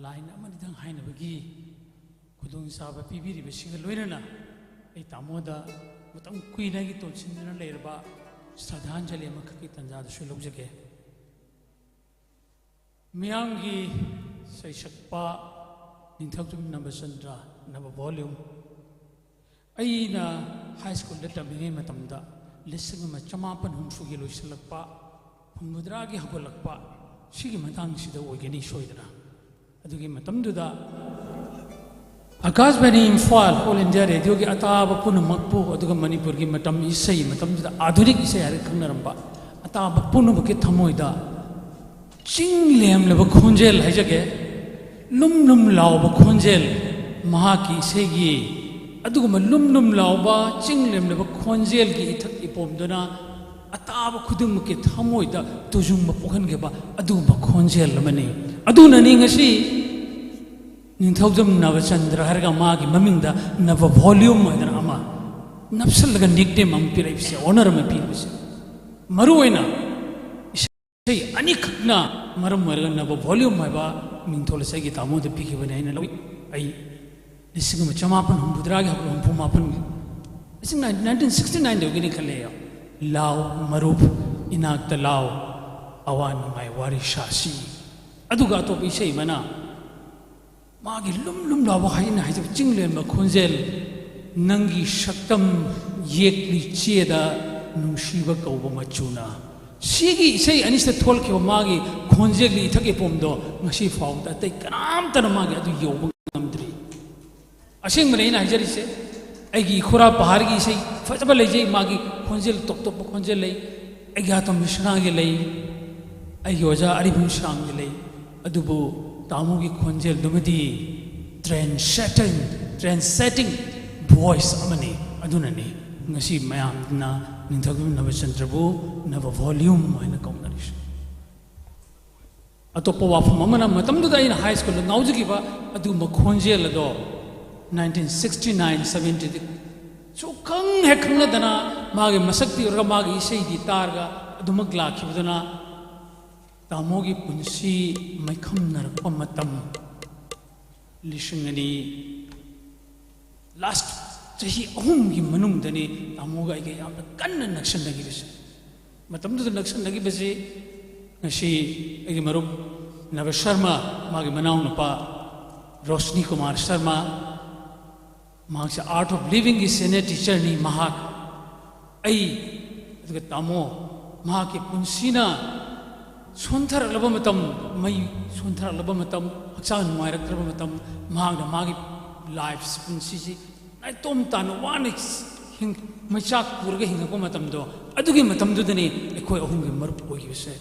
ꯂꯥꯏꯟ ꯑꯃꯅꯤꯗꯪ ꯍꯥꯏꯅꯕꯒꯤ ꯈꯨꯗꯣꯡꯆꯥꯕ ꯄꯤꯕꯤꯔꯤꯕꯁꯤꯒ ꯂꯣꯏꯅꯅ ꯑꯩ ꯇꯥꯃꯣꯗ ꯃꯇꯝ ꯀꯨꯏꯅ ꯑꯩꯒꯤ ꯇꯣꯟꯁꯤꯟꯗꯨꯅ ꯂꯩꯔꯕ ꯁ꯭ꯔꯗꯥꯟꯖꯂꯤ ꯑꯃꯈꯛꯀꯤ ꯇꯥꯟꯖꯥꯗꯨꯁꯨ ꯂꯧꯖꯒꯦ꯫ ꯃꯤꯌꯥꯝꯒꯤ ꯁꯩꯁꯛꯄ ꯅꯤꯡꯊꯧꯖꯝ ꯅꯕꯆꯟꯗ꯭ꯔ, ꯅꯕ volume꯫ ꯑꯩꯅ ꯍꯥꯏ ꯁ꯭ꯀꯨꯜꯗ ꯇꯝꯂꯤꯉꯩ ꯃꯇꯝꯗ ꯂꯤꯁꯤꯡ ꯑꯃ ꯆꯃꯥꯄꯟ ꯍꯨꯝꯐꯨꯒꯤ ꯂꯣꯏꯁꯤꯜꯂꯛꯄ, ꯍꯨꯝꯐꯨꯇꯔꯥꯒꯤ ꯍꯧꯒꯠꯂꯛꯄ, ꯁꯤꯒꯤ ꯃꯇꯥꯡꯁꯤꯗ ꯑꯣꯏꯒꯅꯤ ꯁꯣꯏꯗꯅ꯫ ꯑꯗꯨꯒꯤ ꯃꯇꯝꯗꯨꯗ ꯑꯀꯥꯁꯕꯥꯅꯤ ꯏꯝꯐꯥꯜ, ꯑꯣꯜ ꯏꯟꯗꯤꯌꯥ ꯔꯦꯗꯤꯑꯣꯒꯤ ꯑꯇꯥꯕ ꯄꯨꯝꯅꯃꯛꯄꯨ, ꯑꯗꯨꯒ ꯃꯅꯤꯄꯨꯔꯒꯤ ꯃꯇꯝ ꯏꯁꯩ, ꯃꯇꯝꯗꯨꯗ ꯑꯥꯙꯨꯅꯤꯛ ꯏꯁꯩ ꯍꯥꯏꯔꯒ ꯈꯪꯅꯔꯝꯕ ꯑꯇꯥꯕ ꯄꯨꯝꯅꯃꯛꯀꯤ ꯊꯃꯣꯏꯗ ꯆꯤꯡ ꯂꯦꯝꯂꯕ ꯈꯣꯟꯖꯦꯜ ꯍꯥꯏꯖꯒꯦ, ꯂꯨꯝ ꯂꯨꯝ ꯂꯥꯎꯕ ꯈꯣꯟꯖꯦꯜ, ꯃꯍꯥꯛꯀꯤ ꯏꯁꯩꯒꯤ ꯑꯗꯨꯒꯨꯝꯕ ꯂꯨꯝ ꯂꯨꯝ ꯂꯥꯎꯕ ꯆꯤꯡ ꯂꯦꯝꯂꯕ ꯈꯣꯟꯖꯦꯜꯒꯤ ꯏꯊꯛ ꯏꯄꯣꯝꯗꯨꯅ ꯑꯇꯥꯕ ꯈꯨꯗꯤꯡꯃꯛꯀꯤ ꯊꯃꯣꯏꯗ ꯇꯨꯖꯨꯡꯕ ꯄꯣꯛꯍꯟꯈꯤꯕ ꯑꯗꯨꯒꯨꯝꯕ ꯈꯣꯟꯖꯦꯜ ꯑꯃꯅꯤ꯫ ꯑꯗꯨꯅꯅꯤ ꯉꯁꯤ ꯅꯤꯡꯊꯧꯖꯝ ꯅꯕꯆꯟꯗ꯭ꯔ ꯍꯥꯏꯔꯒ ꯃꯥꯒꯤ ꯃꯃꯤꯡꯗ ꯅꯕ ꯚꯣꯂ꯭ꯌꯨꯝ ꯍꯥꯏꯗꯅ ꯑꯃ ꯅꯞꯁꯜꯂꯒ ꯅꯤꯛꯅꯦꯝ ꯑꯃ ꯄꯤꯔꯛꯏꯕꯁꯦ, ꯑꯣꯅꯔ ꯑꯃ ꯄꯤꯔꯤꯕꯁꯦ꯫ ꯃꯔꯨꯑꯣꯏꯅ ꯏꯁꯩ ꯑꯅꯤꯈꯛꯅ ꯃꯔꯝ ꯑꯣꯏꯔꯒ ꯅꯕ ꯚꯣꯂ꯭ꯌꯨꯝ ꯍꯥꯏꯕ ꯃꯤꯡꯊꯣꯜ ꯏꯁꯩꯒꯤ ꯇꯥꯃꯣꯗ ꯄꯤꯈꯤꯕꯅꯤ ꯍꯥꯏꯅ ꯂꯧꯏ꯫ ꯑꯩ ꯂꯤꯁꯤꯡ ꯑꯃ ꯆꯃꯥꯄꯟ ꯍꯨꯝꯐꯨꯇꯔꯥꯒꯤ ꯍꯧꯒꯠ ꯍꯨꯝꯐꯨ ꯃꯥꯄꯟꯒꯤ, ꯂꯤꯁꯤꯡ ꯅꯥꯏꯟꯇꯤꯟ ꯁꯤꯛꯁꯇꯤ ꯅꯥꯏꯟꯗꯒꯤꯅꯤ ꯈꯜꯂꯦ꯫ ꯂꯥꯎ ꯃꯔꯨꯞ, ꯏꯅꯥꯛꯇ ꯂꯥꯎ, ꯑꯋꯥ ꯅꯨꯡꯉꯥꯏ ꯋꯥꯔꯤ ꯁꯥꯁꯤ꯫ ꯑꯗꯨꯒ ꯑꯇꯣꯞꯄ ꯏꯁꯩ ꯑꯃꯅ ꯃꯥꯒꯤ ꯂꯨꯝ ꯂꯨꯝ ꯂꯥꯎꯕ ꯍꯥꯏꯅ ꯍꯥꯏꯖꯕ ꯆꯤꯡꯂꯦꯝꯕ ꯈꯣꯟꯖꯦꯜ, ꯅꯪꯒꯤ ꯁꯛꯇꯝ ꯌꯦꯛꯂꯤ ꯆꯦꯗ ꯅꯨꯡꯁꯤꯕ ꯀꯧꯕ ꯃꯆꯨꯅ꯫ ꯁꯤꯒꯤ ꯏꯁꯩ ꯑꯅꯤꯁꯤꯗ ꯊꯣꯛꯂꯛꯈꯤꯕ ꯃꯥꯒꯤ ꯈꯣꯟꯖꯦꯜꯒꯤ ꯏꯊꯛ ꯏꯄꯣꯝꯗꯣ ꯉꯁꯤ ꯐꯥꯎꯕꯗ ꯑꯇꯩ ꯀꯅꯥꯝꯇꯅ ꯃꯥꯒꯤ ꯑꯗꯨ ꯌꯧꯕ ꯉꯝꯗ꯭ꯔꯤ꯫ ꯑꯁꯦꯡꯕꯅꯤ ꯑꯩꯅ ꯍꯥꯏꯖꯔꯤꯁꯦ꯫ ꯑꯩꯒꯤ ꯏꯈꯨꯔꯥ ꯄꯍꯥꯔꯒꯤ ꯏꯁꯩ ꯐꯖꯕ ꯂꯩꯖꯩ, ꯃꯥꯒꯤ ꯈꯣꯟꯖꯦꯜ, ꯇꯣꯞ ꯇꯣꯞꯄ ꯈꯣꯟꯖꯦꯜ ꯂꯩ꯫ ꯑꯩꯒꯤ ꯑꯇꯣꯝ ꯃꯤꯁꯅꯥꯒꯤ ꯂꯩ, ꯑꯩꯒꯤ ꯑꯣꯖꯥ ꯑꯔꯤꯕꯝ ꯁ꯭ꯌꯥꯝꯒꯤ ꯂꯩ꯫ ꯑꯗꯨꯕꯨ ꯇꯥꯃꯣꯒꯤ ꯈꯣꯟꯖꯦꯜꯗꯨꯃꯗꯤ transcendent, transcending voice ꯑꯃꯅꯤ꯫ ꯑꯗꯨꯅꯅꯤ ꯉꯁꯤ ꯃꯌꯥꯝꯅ ꯅꯤꯡꯊꯧꯖꯝ ꯅꯕꯆꯟꯗ꯭ꯔꯕꯨ ꯅꯕ ꯚꯣꯂ꯭ꯌꯨꯝ ꯍꯥꯏꯅ ꯀꯧꯅꯔꯤꯁꯦ꯫ ꯑꯇꯣꯞꯄ ꯋꯥꯐꯝ ꯑꯃꯅ, ꯃꯇꯝꯗꯨꯗ ꯑꯩꯅ ꯍꯥꯏ ꯁ꯭ꯀꯨꯜꯗ ꯉꯥꯎꯖꯈꯤꯕ ꯑꯗꯨꯒꯨꯝꯕ ꯈꯣꯟꯖꯦꯜ ꯑꯗꯣ ꯅꯥꯏꯟꯇꯤꯟ ꯁꯤꯛꯁꯇꯤ ꯅꯥꯏꯟ ꯁꯕꯦꯟꯇꯤꯗ ꯁꯨꯛꯈꯪ ꯍꯦꯛ ꯈꯪꯅꯗꯅ, ꯃꯥꯒꯤ ꯃꯁꯛꯇꯤ ꯎꯔꯒ, ꯃꯥꯒꯤ ꯏꯁꯩꯗꯤ ꯇꯥꯔꯒ ꯑꯗꯨꯃꯛ ꯂꯥꯛꯈꯤꯕꯗꯨꯅ ꯇꯥꯃꯣꯒꯤ ꯄꯨꯟꯁꯤ ꯃꯩꯈꯝꯅꯔꯛꯄ ꯃꯇꯝ, ꯂꯤꯁꯤꯡ ꯑꯅꯤ ꯂꯥꯁ ꯆꯍꯤ ꯑꯍꯨꯝꯒꯤ ꯃꯅꯨꯡꯗꯅꯤ ꯇꯥꯃꯣꯒ ꯑꯩꯒ ꯌꯥꯝꯅ ꯀꯟꯅ ꯅꯛꯁꯟꯅꯈꯤꯕꯁꯦ꯫ ꯃꯇꯝꯗꯨꯗ ꯅꯛꯁꯟꯅꯈꯤꯕꯁꯤ ꯉꯁꯤ ꯑꯩꯒꯤ ꯃꯔꯨꯞ ꯅꯕ ꯁꯔꯃ, ꯃꯥꯒꯤ ꯃꯅꯥꯎꯅꯨꯄꯥ ꯔꯣꯁꯅꯤ ꯀꯨꯃꯥꯔ ꯁꯔꯃ, ꯃꯍꯥꯛꯁꯦ Art of Livingꯒꯤ senior teacherꯅꯤ꯫ ꯃꯍꯥꯛ, ꯑꯩ, ꯑꯗꯨꯒ ꯇꯥꯃꯣ, ꯃꯍꯥꯛꯀꯤ ꯄꯨꯟꯁꯤꯅ ꯁꯣꯟꯊꯔꯛꯂꯕ ꯃꯇꯝ, ꯃꯩ ꯁꯣꯟꯊꯔꯛꯂꯕ ꯃꯇꯝ, ꯍꯛꯆꯥꯡ ꯅꯨꯡꯉꯥꯏꯔꯛꯇ꯭ꯔꯕ ꯃꯇꯝ, ꯃꯍꯥꯛꯅ ꯃꯥꯒꯤ ꯂꯥꯏꯐꯁꯤ, ꯄꯨꯟꯁꯤꯁꯤ ꯅꯥꯏꯇꯣꯝ ꯇꯥꯅ ꯋꯥꯅ ꯍꯤꯡ-, ꯃꯩꯆꯥꯛ ꯄꯨꯔꯒ ꯍꯤꯡꯉꯛꯄ ꯃꯇꯝꯗꯣ, ꯑꯗꯨꯒꯤ ꯃꯇꯝꯗꯨꯗꯅꯤ ꯑꯩꯈꯣꯏ ꯑꯍꯨꯝꯒꯤ ꯃꯔꯨꯞ ꯑꯣꯏꯈꯤꯕꯁꯦ꯫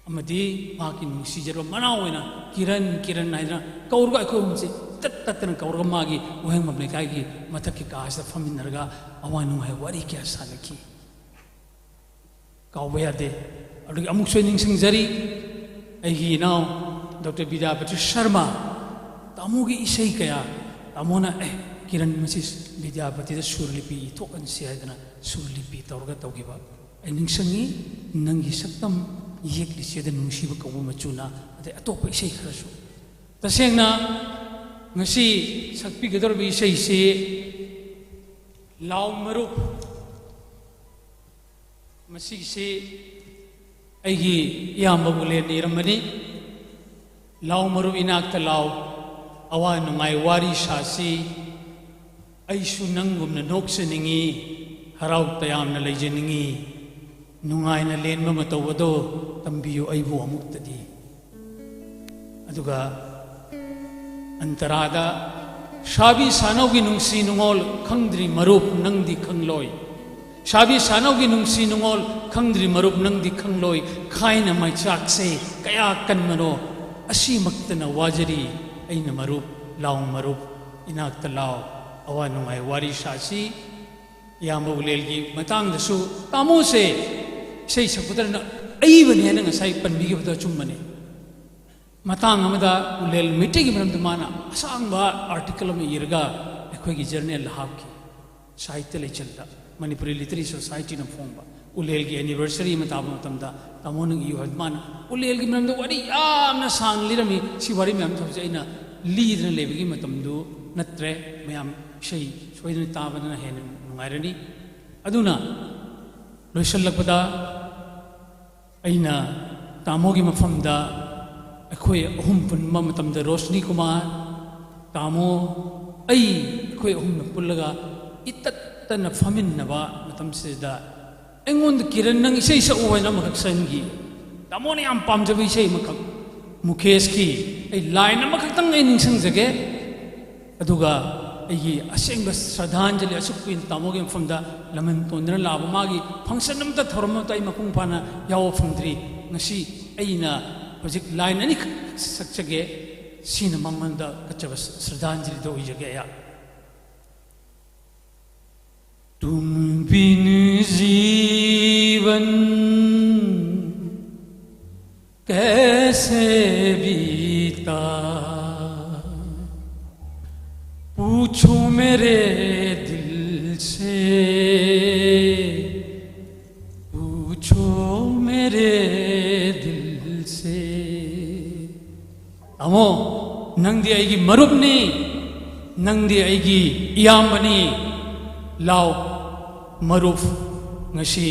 ꯑꯃꯗꯤ ꯃꯍꯥꯛꯀꯤ ꯅꯨꯡꯁꯤꯖꯔꯕ ꯃꯅꯥꯎ ꯑꯣꯏꯅ ꯀꯤꯔꯟ, ꯀꯤꯔꯟ ꯍꯥꯏꯗꯅ ꯀꯧꯔꯒ, ꯑꯩꯈꯣꯏ ꯑꯍꯨꯝꯁꯤ ꯇꯠ ꯇꯠꯇꯅ ꯀꯧꯔꯒ ꯃꯥꯒꯤ ꯋꯥꯍꯦꯡꯕꯝ ꯂꯩꯀꯥꯏꯒꯤ ꯃꯊꯛꯀꯤ ꯀꯥꯁꯤꯗ ꯐꯝꯃꯤꯟꯅꯔꯒ ꯑꯋꯥ ꯅꯨꯡꯉꯥꯏ ꯋꯥꯔꯤ ꯀꯌꯥ ꯁꯥꯟꯅꯈꯤ꯫ ꯀꯥꯎꯕ ꯌꯥꯗꯦ꯫ ꯑꯗꯨꯒꯤ ꯑꯃꯨꯛꯁꯨ ꯑꯩ ꯅꯤꯡꯁꯤꯡꯖꯔꯤ, ꯑꯩꯒꯤ ꯏꯅꯥꯎ ꯗꯣꯛꯇꯔ ꯕꯤꯗ꯭ꯌꯥꯄꯇꯤ ꯁꯔꯃ, ꯇꯥꯃꯣꯒꯤ ꯏꯁꯩ ꯀꯌꯥ, ꯇꯥꯃꯣꯅ, "ꯑꯦ, ꯀꯤꯔꯟ, ꯃꯁꯤ ꯕꯤꯗ꯭ꯌꯥꯄꯇꯤꯗ ꯁꯨꯔ ꯂꯤꯄꯤ ꯏꯊꯣꯛꯍꯟꯁꯤ" ꯍꯥꯏꯗꯅ ꯁꯨꯔ ꯂꯤꯄꯤ ꯇꯧꯔꯒ ꯇꯧꯈꯤꯕ꯫ ꯑꯩ ꯅꯤꯡꯁꯤꯡꯉꯤ, ꯅꯪꯒꯤ ꯁꯛꯇꯝ ꯌꯦꯛꯂꯤꯁꯤꯗ ꯅꯨꯡꯁꯤꯕ ꯀꯧꯕ ꯃꯆꯨꯅ, ꯑꯗꯩ ꯑꯇꯣꯞꯄ ꯏꯁꯩ ꯈꯔꯁꯨ꯫ ꯇꯁꯦꯡꯅ ꯉꯁꯤ ꯁꯛꯄꯤꯒꯗꯧꯔꯤꯕ ꯏꯁꯩꯁꯤ "ꯂꯥꯎ ꯃꯔꯨꯞ", ꯃꯁꯤꯒꯤꯁꯤ ꯑꯩꯒꯤ ꯏꯌꯥꯝꯕ ꯎꯂꯦꯟꯅ ꯏꯔꯝꯕꯅꯤ꯫ "ꯂꯥꯎ ꯃꯔꯨꯞ ꯏꯅꯥꯛꯇ ꯂꯥꯎ, ꯑꯋꯥ ꯅꯨꯡꯉꯥꯏ ꯋꯥꯔꯤ ꯁꯥꯁꯤ꯫ ꯑꯩꯁꯨ ꯅꯪꯒꯨꯝꯅ ꯅꯣꯛꯆꯅꯤꯡꯏ, ꯍꯔꯥꯎ ꯇꯌꯥꯝꯅ ꯂꯩꯖꯅꯤꯡꯏ꯫ ꯅꯨꯡꯉꯥꯏꯅ ꯂꯦꯟꯕ ꯃꯇꯧ ꯑꯗꯣ ꯇꯝꯕꯤꯌꯨ ꯑꯩꯕꯨ ꯑꯃꯨꯛꯇꯗꯤ"꯫ ꯑꯗꯨꯒ ꯑꯟꯇꯔꯥꯗ, "ꯁꯥꯕꯤ ꯁꯥꯅꯧꯒꯤ ꯅꯨꯡꯁꯤ ꯅꯨꯡꯉꯣꯜ ꯈꯪꯗ꯭ꯔꯤ ꯃꯔꯨꯞ ꯅꯪꯗꯤ ꯈꯪꯂꯣꯏ꯫ ꯁꯥꯕꯤ ꯁꯥꯅꯧꯒꯤ ꯅꯨꯡꯁꯤ ꯅꯨꯡꯉꯣꯜ ꯈꯪꯗ꯭ꯔꯤ ꯃꯔꯨꯞ ꯅꯪꯗꯤ ꯈꯪꯂꯣꯏ꯫ ꯈꯥꯏꯅ ꯃꯩꯆꯥꯛꯁꯦ ꯀꯌꯥ ꯀꯟꯕꯅꯣ꯫ ꯑꯁꯤꯃꯛꯇꯅ ꯋꯥꯖꯔꯤ ꯑꯩꯅ ꯃꯔꯨꯞ, ꯂꯥꯎ ꯃꯔꯨꯞ, ꯏꯅꯥꯛꯇ ꯂꯥꯎ, ꯑꯋꯥ ꯅꯨꯡꯉꯥꯏ ꯋꯥꯔꯤ ꯁꯥꯁꯤ"꯫ ꯏꯌꯥꯝꯕ ꯎꯂꯦꯜꯒꯤ ꯃꯇꯥꯡꯗꯁꯨ ꯇꯥꯃꯣꯁꯦ ꯏꯁꯩ ꯁꯛꯄꯗꯅ ꯑꯏꯕꯅꯦꯅ ꯉꯁꯥꯏ ꯄꯟꯕꯤꯈꯤꯕꯗꯣ ꯑꯆꯨꯝꯕꯅꯦ꯫ ꯃꯇꯥꯡ ꯑꯃꯗ ꯎꯂꯦꯜ ꯃꯩꯇꯩꯒꯤ ꯃꯔꯝꯗ ꯃꯥꯅ ꯑꯁꯥꯡꯕ ꯑꯥꯔꯇꯤꯀꯜ ꯑꯃ ꯏꯔꯒ ꯑꯩꯈꯣꯏꯒꯤ ꯖꯔꯅꯦꯜꯗ ꯍꯥꯞꯈꯤ, ꯁꯥꯍꯤꯇ꯭ꯌ ꯂꯩꯆꯜꯗ, ꯃꯅꯤꯄꯨꯔꯤ ꯂꯤꯇꯔꯦꯔꯤ ꯁꯣꯁꯥꯏꯇꯤꯅ ꯐꯣꯡꯕ꯫ ꯎꯂꯦꯜꯒꯤ ꯑꯦꯅꯤꯚꯔꯁꯔꯤ ꯑꯃ ꯇꯥꯕ ꯃꯇꯝꯗ ꯇꯥꯃꯣꯅ ꯏꯌꯨ ꯍꯥꯏꯕ꯫ ꯃꯥꯅ ꯎꯂꯦꯜꯒꯤ ꯃꯔꯝꯗ ꯋꯥꯔꯤ ꯌꯥꯝꯅ ꯁꯥꯡꯅ ꯂꯤꯔꯝꯃꯤ꯫ ꯁꯤ ꯋꯥꯔꯤ ꯃꯌꯥꯝ ꯊꯕꯛꯁꯦ ꯑꯩꯅ ꯂꯤꯗꯅ ꯂꯩꯕꯒꯤ ꯃꯇꯝꯗꯨ ꯅꯠꯇ꯭ꯔꯦ꯫ ꯃꯌꯥꯝ ꯏꯁꯩ ꯁꯣꯏꯗꯅ ꯇꯥꯕꯗꯅ ꯍꯦꯟꯅ ꯅꯨꯡꯉꯥꯏꯔꯅꯤ꯫ ꯑꯗꯨꯅ ꯂꯣꯏꯁꯤꯜꯂꯛꯄꯗ ꯑꯩꯅ ꯇꯥꯃꯣꯒꯤ ꯃꯐꯝꯗ ꯑꯩꯈꯣꯏ ꯑꯍꯨꯝ ꯄꯨꯟꯕ ꯃꯇꯝꯗ, ꯔꯣꯁꯅꯤ ꯀꯨꯃꯥꯔ, ꯇꯥꯃꯣ, ꯑꯩ, ꯑꯩꯈꯣꯏ ꯑꯍꯨꯝꯅ ꯄꯨꯜꯂꯒ ꯏꯇꯠꯇꯅ ꯐꯝꯃꯤꯟꯅꯕ ꯃꯇꯝꯁꯤꯗ ꯑꯩꯉꯣꯟꯗ "ꯀꯤꯔꯟ, ꯅꯪ ꯏꯁꯩ ꯁꯛꯎ" ꯍꯥꯏꯅ ꯑꯃꯈꯛ ꯁꯛꯍꯟꯈꯤ꯫ ꯇꯥꯃꯣꯅ ꯌꯥꯝ ꯄꯥꯝꯖꯕ ꯏꯁꯩ ꯑꯃꯈꯛ, ꯃꯨꯀꯦꯁꯀꯤ꯫ ꯑꯩ ꯂꯥꯏꯟ ꯑꯃꯈꯛꯇꯪ ꯑꯩ ꯅꯤꯡꯁꯤꯡꯖꯒꯦ꯫ ꯑꯗꯨꯒ ꯑꯩꯒꯤ ꯑꯁꯦꯡꯕ ꯁ꯭ꯔꯗꯥꯟꯖꯂꯤ ꯑꯁꯨꯛ ꯀꯨꯏꯅ ꯇꯥꯃꯣꯒꯤ ꯃꯐꯝꯗ ꯂꯃꯟ ꯇꯣꯟꯗꯨꯅ ꯂꯥꯛꯑꯕ ꯃꯥꯒꯤ function ꯑꯃꯠꯇ, ꯊꯧꯔꯝ ꯑꯃꯠꯇ ꯑꯩ ꯃꯄꯨꯡ ꯐꯥꯅ ꯌꯥꯎꯕ ꯐꯪꯗ꯭ꯔꯤ꯫ ꯉꯁꯤ ꯑꯩꯅ ꯍꯧꯖꯤꯛ line ꯑꯅꯤꯈꯛ ꯁꯛꯆꯒꯦ꯫ ꯁꯤꯅ ꯃꯉꯣꯟꯗ ꯀꯠꯆꯕ ꯁ꯭ꯔꯗꯥꯟꯖꯂꯤꯗ ꯑꯣꯏꯖꯒꯦ ꯑꯩꯍꯥꯛ꯫ तुम बिन जीवन कैसे बीता, पूछो मेरे दिल से, पूछो मेरे दिल से। ꯇꯥꯃꯣ, ꯅꯪꯗꯤ ꯑꯩꯒꯤ ꯃꯔꯨꯞꯅꯤ, ꯅꯪꯗꯤ ꯑꯩꯒꯤ ꯏꯌꯥꯝꯕꯅꯤ꯫ ꯂꯥꯎ ꯃꯔꯨꯞ, ꯉꯁꯤ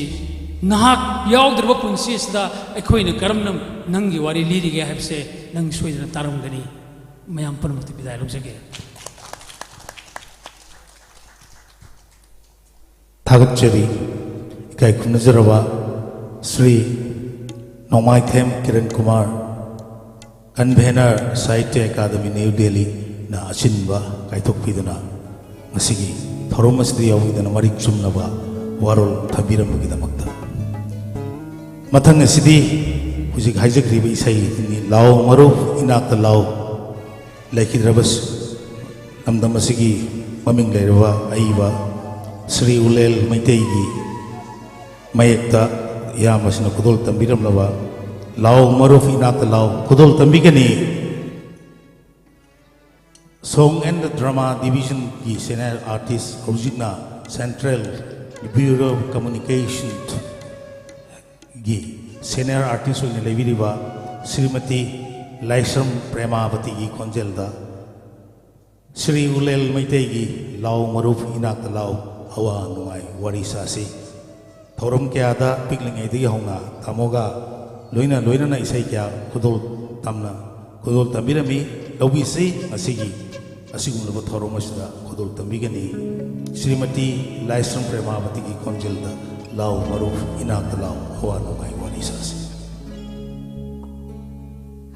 ꯅꯍꯥꯛ ꯌꯥꯎꯗ꯭ꯔꯕ ꯄꯨꯟꯁꯤ ꯑꯁꯤꯗ ꯑꯩꯈꯣꯏꯅ ꯀꯔꯝꯅ ꯅꯪꯒꯤ ꯋꯥꯔꯤ ꯂꯤꯔꯤꯒꯦ ꯍꯥꯏꯕꯁꯦ ꯅꯪ ꯁꯣꯏꯗꯅ ꯇꯥꯔꯝꯒꯅꯤ꯫ ꯃꯌꯥꯝ ꯄꯨꯝꯅꯃꯛꯇ ꯕꯤꯗꯥꯏ ꯂꯧꯖꯒꯦ꯫ ꯊꯥꯒꯠꯆꯔꯤ꯫ ꯏꯀꯥꯏ ꯈꯨꯝꯅꯖꯔꯕ ꯁ꯭ꯔꯤ ꯅꯣꯡꯃꯥꯏꯊꯦꯝ ꯀꯤꯔꯟ ꯀꯨꯃꯥꯔ, convener, ꯁꯥꯍꯤꯇ꯭ꯌ ꯑꯦꯀꯥꯗꯃꯤ, ꯅ꯭ꯌꯨ ꯗꯦꯜꯂꯤꯅ ꯑꯁꯤꯟꯕ ꯀꯥꯏꯊꯣꯛꯄꯤꯗꯨꯅ ꯉꯁꯤꯒꯤ ꯊꯧꯔꯝ ꯑꯁꯤꯗ ꯌꯥꯎꯕꯤꯗꯨꯅ ꯃꯔꯤꯛ ꯆꯨꯝꯅꯕ ꯋꯥꯔꯣꯜ ꯊꯝꯕꯤꯔꯝꯕꯒꯤꯗꯃꯛꯇ꯫ ꯃꯊꯪ ꯑꯁꯤꯗꯤ ꯍꯧꯖꯤꯛ ꯍꯥꯏꯖꯈ꯭ꯔꯤꯕ ꯏꯁꯩꯅꯤ, ꯂꯥꯎ ꯃꯔꯨꯞ ꯏꯅꯥꯛꯇ ꯂꯥꯎ꯫ ꯂꯩꯈꯤꯗ꯭ꯔꯕ ꯂꯝꯗꯝ ꯑꯁꯤꯒꯤ ꯃꯃꯤꯡ ꯂꯩꯔꯕ ꯑꯏꯕ ꯁ꯭ꯔꯤ ꯎꯂꯦꯜ ꯃꯩꯇꯩꯒꯤ ꯃꯌꯦꯛꯇ ꯏꯌꯥꯝꯕꯁꯤꯅ ꯈꯨꯗꯣꯜ ꯇꯝꯕꯤꯔꯝꯂꯕ ꯂꯥꯎ ꯃꯔꯨꯞ ꯏꯅꯥꯛꯇ ꯂꯥꯎ ꯈꯨꯗꯣꯜ ꯇꯝꯕꯤꯒꯅꯤ꯫ Song and Drama Division ꯒꯤ senior artist, ꯍꯧꯖꯤꯛꯅ Central Bureau of Communication ꯒꯤ senior artist ꯑꯣꯏꯅ ꯂꯩꯕꯤꯔꯤꯕ ꯁ꯭ꯔꯤꯃꯇꯤ ꯂꯥꯏꯁ꯭ꯔꯝ ꯄ꯭ꯔꯦꯃꯥꯕꯇꯤꯒꯤ ꯈꯣꯟꯖꯦꯜꯗ ꯁ꯭ꯔꯤ ꯎꯂꯦꯜ ꯃꯩꯇꯩꯒꯤ ꯂꯥꯎ ꯃꯔꯨꯞ ꯏꯅꯥꯛꯇ ꯂꯥꯎ, ꯑꯋꯥ ꯅꯨꯡꯉꯥꯏ ꯋꯥꯔꯤ ꯁꯥꯁꯤ꯫ ꯊꯧꯔꯝ ꯀꯌꯥꯗ ꯄꯤꯛꯂꯤꯉꯩꯗꯒꯤ ꯍꯧꯅ ꯇꯥꯃꯣꯒ ꯂꯣꯏꯅ ꯂꯣꯏꯅꯅ ꯏꯁꯩ ꯀꯌꯥ ꯈꯨꯗꯣꯜ ꯇꯝꯅ, ꯈꯨꯗꯣꯜ ꯇꯝꯕꯤꯔꯝꯃꯤ꯫ ꯂꯧꯕꯤꯁꯤ, ꯉꯁꯤꯒꯤ ꯑꯁꯤꯒꯨꯝꯂꯕ ꯊꯧꯔꯝ ꯑꯁꯤꯗ ꯈꯨꯗꯣꯜ ꯇꯝꯕꯤꯒꯅꯤ꯫ ꯁ꯭ꯔꯤꯃꯇꯤ ꯂꯥꯏꯁ꯭ꯔꯝ ꯄ꯭ꯔꯦꯃꯥꯕꯇꯤꯒꯤ ꯈꯣꯟꯖꯦꯜꯗ ꯂꯥꯎ ꯃꯔꯨꯞ ꯏꯅꯥꯛꯇ ꯂꯥꯎ, ꯑꯋꯥ ꯅꯨꯡꯉꯥꯏ ꯋꯥꯔꯤ ꯁꯥꯁꯤ꯫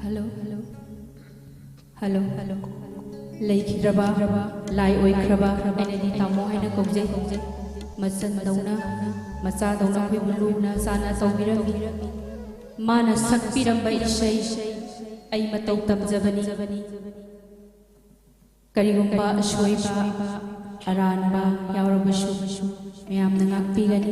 Hello, hello, hello, hello. ꯂꯩꯈꯤꯗ꯭ꯔꯕ, ꯂꯥꯏ ꯑꯣꯏꯈ꯭ꯔꯕ, ꯑꯩꯅꯗꯤ ꯇꯥꯃꯣ ꯍꯥꯏꯅ ꯀꯧꯖꯩ꯫ ꯃꯆꯟꯗꯧꯅ, ꯃꯆꯥꯗꯧꯅ ꯑꯩꯈꯣꯏꯕꯨ ꯂꯨꯅ ꯆꯥꯟꯅ ꯇꯧꯕꯤꯔꯝꯃꯤ꯫ ꯃꯥꯅ ꯁꯛꯄꯤꯔꯝꯕ ꯏꯁꯩ ꯑꯩ ꯃꯇꯧ ꯇꯝꯖꯕꯅꯤ꯫ ꯀꯔꯤꯒꯨꯝꯕ ꯑꯁꯣꯏꯕ, ꯑꯔꯥꯟꯕ ꯌꯥꯎꯔꯕꯁꯨ ꯃꯌꯥꯝꯅ ꯉꯥꯛꯄꯤꯒꯅꯤ꯫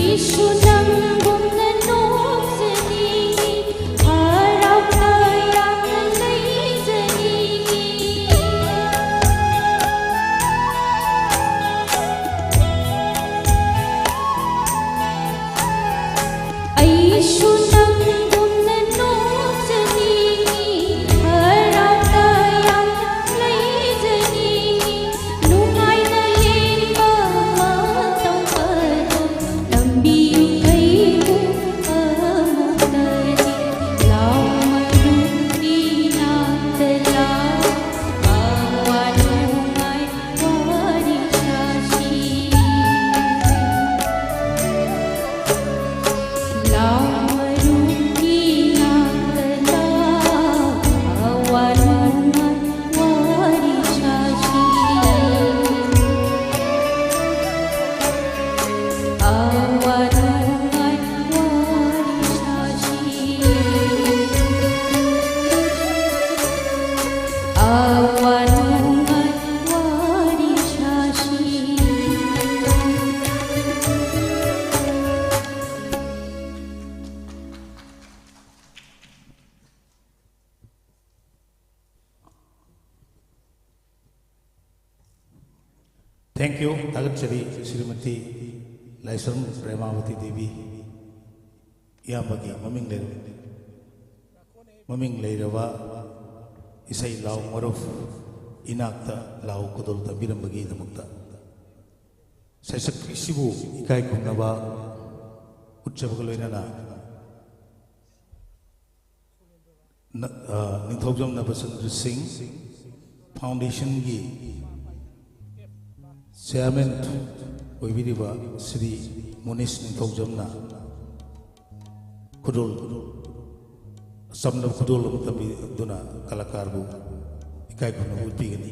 ꯑꯩꯁꯨ ꯅꯪꯒꯨꯝꯅ ꯅꯣꯛꯆꯅꯤꯡꯏ, ꯍꯔꯥꯎ ꯇꯌꯥꯝꯅ ꯂꯩꯖꯅꯤꯡꯏ꯫ ꯑꯩꯁꯨ ꯅꯪꯒꯨꯝꯅ ꯅꯣꯛꯆꯅꯤꯡꯏ, ꯍꯔꯥꯎ ꯇꯌꯥꯝꯅ ꯂꯩꯖꯅꯤꯡꯏ꯫ ꯅꯨꯡꯉꯥꯏꯅ ꯂꯦꯟꯕ ꯃꯇꯝ ꯑꯗꯨ ꯇꯝꯕꯤꯌꯨ ꯑꯩꯕꯨ ꯑꯃꯨꯛꯇꯗꯤ꯫ ꯂꯥꯎ ꯃꯔꯨꯞ ꯏꯅꯥꯛꯇ ꯂꯥꯎ, ꯑꯋꯥ ꯅꯨꯡꯉꯥꯏ ꯋꯥꯔꯤ ꯁꯥꯁꯤ꯫ ꯂꯥꯎ ꯃꯔꯨꯞ ꯏꯅꯥꯛꯇ ꯂꯥꯎ, ꯑꯋꯥ ꯅꯨꯡꯉꯥꯏ ꯋꯥꯔꯤ ꯁꯥꯁꯤ꯫ ꯑꯋꯥ ꯅꯨꯡꯉꯥꯏ ꯋꯥꯔꯤ ꯁꯥꯁꯤ꯫ ꯑꯋꯥ ꯅꯨꯡꯉꯥꯏ ꯋꯥꯔꯤ ꯁꯥꯁꯤ꯫ Thank you. ꯊꯥꯒꯠꯆꯔꯤ ꯁ꯭ꯔꯤꯃꯇꯤ ꯂꯥꯏꯁ꯭ꯔꯝ ꯄ꯭ꯔꯦꯃꯥꯕꯇꯤ ꯗꯦꯕꯤ꯫ ꯏꯌꯥꯝꯕꯒꯤ ꯃꯃꯤꯡ ꯂꯩꯔꯕ, ꯃꯃꯤꯡ ꯂꯩꯔꯕ ꯏꯁꯩ ꯂꯥꯎ ꯃꯔꯨꯞ ꯏꯅꯥꯛꯇ ꯂꯥꯎ ꯈꯨꯗꯣꯜ ꯇꯝꯕꯤꯔꯝꯕꯒꯤꯗꯃꯛꯇ ꯁꯩꯁꯛꯄꯤꯁꯤꯕꯨ ꯏꯀꯥꯏ ꯈꯨꯝꯅꯕ ꯎꯠꯆꯕꯒ ꯂꯣꯏꯅꯅ ꯅ-, ꯑ, ꯅꯤꯡꯊꯧꯖꯝ ꯅꯕꯆꯟꯗ꯭ꯔ ꯁꯤꯡ ꯐꯥꯎꯟꯗꯦꯁꯟꯒꯤ ꯆꯤꯌꯥꯔꯃꯦꯟ ꯑꯣꯏꯕꯤꯔꯤꯕ ꯁ꯭ꯔꯤ ꯃꯣꯅꯤꯁ ꯅꯤꯡꯊꯧꯖꯝꯅ ꯈꯨꯗꯣꯜ, ꯆꯝꯂꯕ ꯈꯨꯗꯣꯜ ꯑꯃ ꯇꯝꯕꯤꯗꯨꯅ ꯀꯂꯥꯀꯥꯔꯕꯨ ꯏꯀꯥꯏ ꯈꯨꯝꯅꯕ ꯎꯠꯄꯤꯒꯅꯤ꯫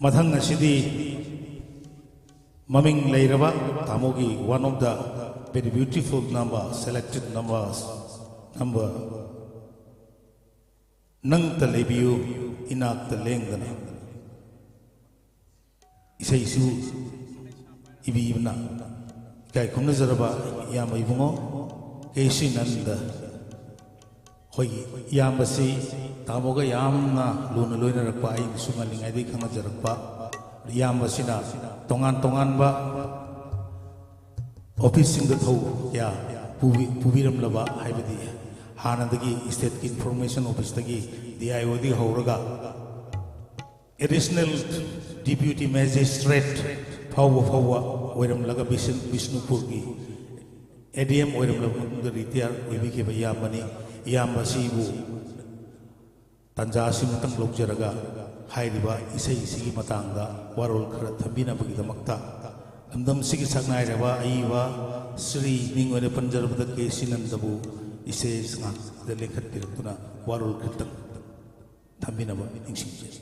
ꯃꯊꯪ ꯑꯁꯤꯗꯤ ꯃꯃꯤꯡ ꯂꯩꯔꯕ ꯇꯥꯃꯣꯒꯤ one of the very beautiful number, selected numbers, number, ꯅꯪꯇ ꯂꯩꯕꯤꯌꯨ ꯏꯅꯥꯛꯇ ꯂꯦꯡꯗꯅ꯫ ꯏꯁꯩꯁꯨ ꯏꯕꯤꯕꯅ ꯏꯀꯥꯏ ꯈꯨꯝꯅꯖꯔꯕ ꯏꯌꯥꯝꯕ ꯏꯕꯨꯡꯉꯣ ꯀꯦ ꯁ꯭ꯔꯤꯅꯟꯗ꯫ ꯑꯩꯈꯣꯏꯒꯤ ꯏꯌꯥꯝꯕꯁꯤ ꯇꯥꯃꯣꯒ ꯌꯥꯝꯅ ꯂꯨꯅ ꯂꯣꯏꯅꯔꯛꯄ, ꯑꯩꯅꯁꯨ ꯉꯜꯂꯤꯉꯩꯗꯒꯤ ꯈꯪꯅꯖꯔꯛꯄ ꯏꯌꯥꯝꯕꯁꯤꯅ ꯇꯣꯉꯥꯟ ꯇꯣꯉꯥꯟꯕ ꯑꯣꯐꯤꯁꯁꯤꯡꯗ ꯊꯧ ꯀꯌꯥ ꯄꯨꯕꯤ-, ꯄꯨꯕꯤꯔꯝꯂꯕ, ꯍꯥꯏꯕꯗꯤ ꯍꯥꯟꯅꯗꯒꯤ ꯏꯁꯇꯦꯠꯀꯤ ꯏꯟꯐꯣꯔꯃꯦꯁꯟ ꯑꯣꯐꯤꯁꯇꯒꯤ, ꯗꯤ ꯑꯥꯏ ꯑꯣꯗꯒꯤ ꯍꯧꯔꯒ ꯑꯦꯗꯤꯁꯅꯦꯜ ꯗꯤꯄ꯭ꯌꯨꯇꯤ ꯃꯦꯖꯤꯁꯇ꯭ꯔꯦꯠ ꯐꯥꯎꯕ ꯐꯥꯎꯕ ꯑꯣꯏꯔꯝꯂꯒ ꯕꯤꯁ-, ꯕꯤꯁꯅꯨꯄꯨꯔꯒꯤ ꯑꯦ ꯗꯤ ꯑꯦꯝ ꯑꯣꯏꯔꯝꯂꯕ ꯃꯇꯨꯡꯗ ꯔꯤꯇꯥꯌꯔ ꯑꯣꯏꯕꯤꯈꯤꯕ ꯏꯌꯥꯝꯕꯅꯤ꯫ ꯏꯌꯥꯝꯕꯁꯤꯕꯨ ꯇꯥꯟꯖꯥ ꯑꯁꯤꯃꯇꯪ ꯂꯧꯖꯔꯒ ꯍꯥꯏꯔꯤꯕ ꯏꯁꯩꯁꯤꯒꯤ ꯃꯇꯥꯡꯗ ꯋꯥꯔꯣꯜ ꯈꯔ ꯊꯝꯕꯤꯅꯕꯒꯤꯗꯃꯛꯇ ꯂꯝꯗꯝꯁꯤꯒꯤ ꯁꯛꯅꯥꯏꯔꯕ ꯑꯏꯕ ꯁ꯭ꯔꯤ ꯃꯤꯡ ꯑꯣꯏꯅ ꯄꯟꯖꯔꯕꯗ ꯀꯦ ꯁ꯭ꯔꯤꯅꯟꯗꯕꯨ ꯏꯁꯩ ꯉꯥꯛꯇ ꯂꯦꯡꯈꯠꯄꯤꯔꯛꯇꯨꯅ ꯋꯥꯔꯣꯜ ꯈꯔꯇꯪ ꯊꯝꯕꯤꯅꯕ ꯅꯤꯡꯁꯤꯡꯖꯔꯤ꯫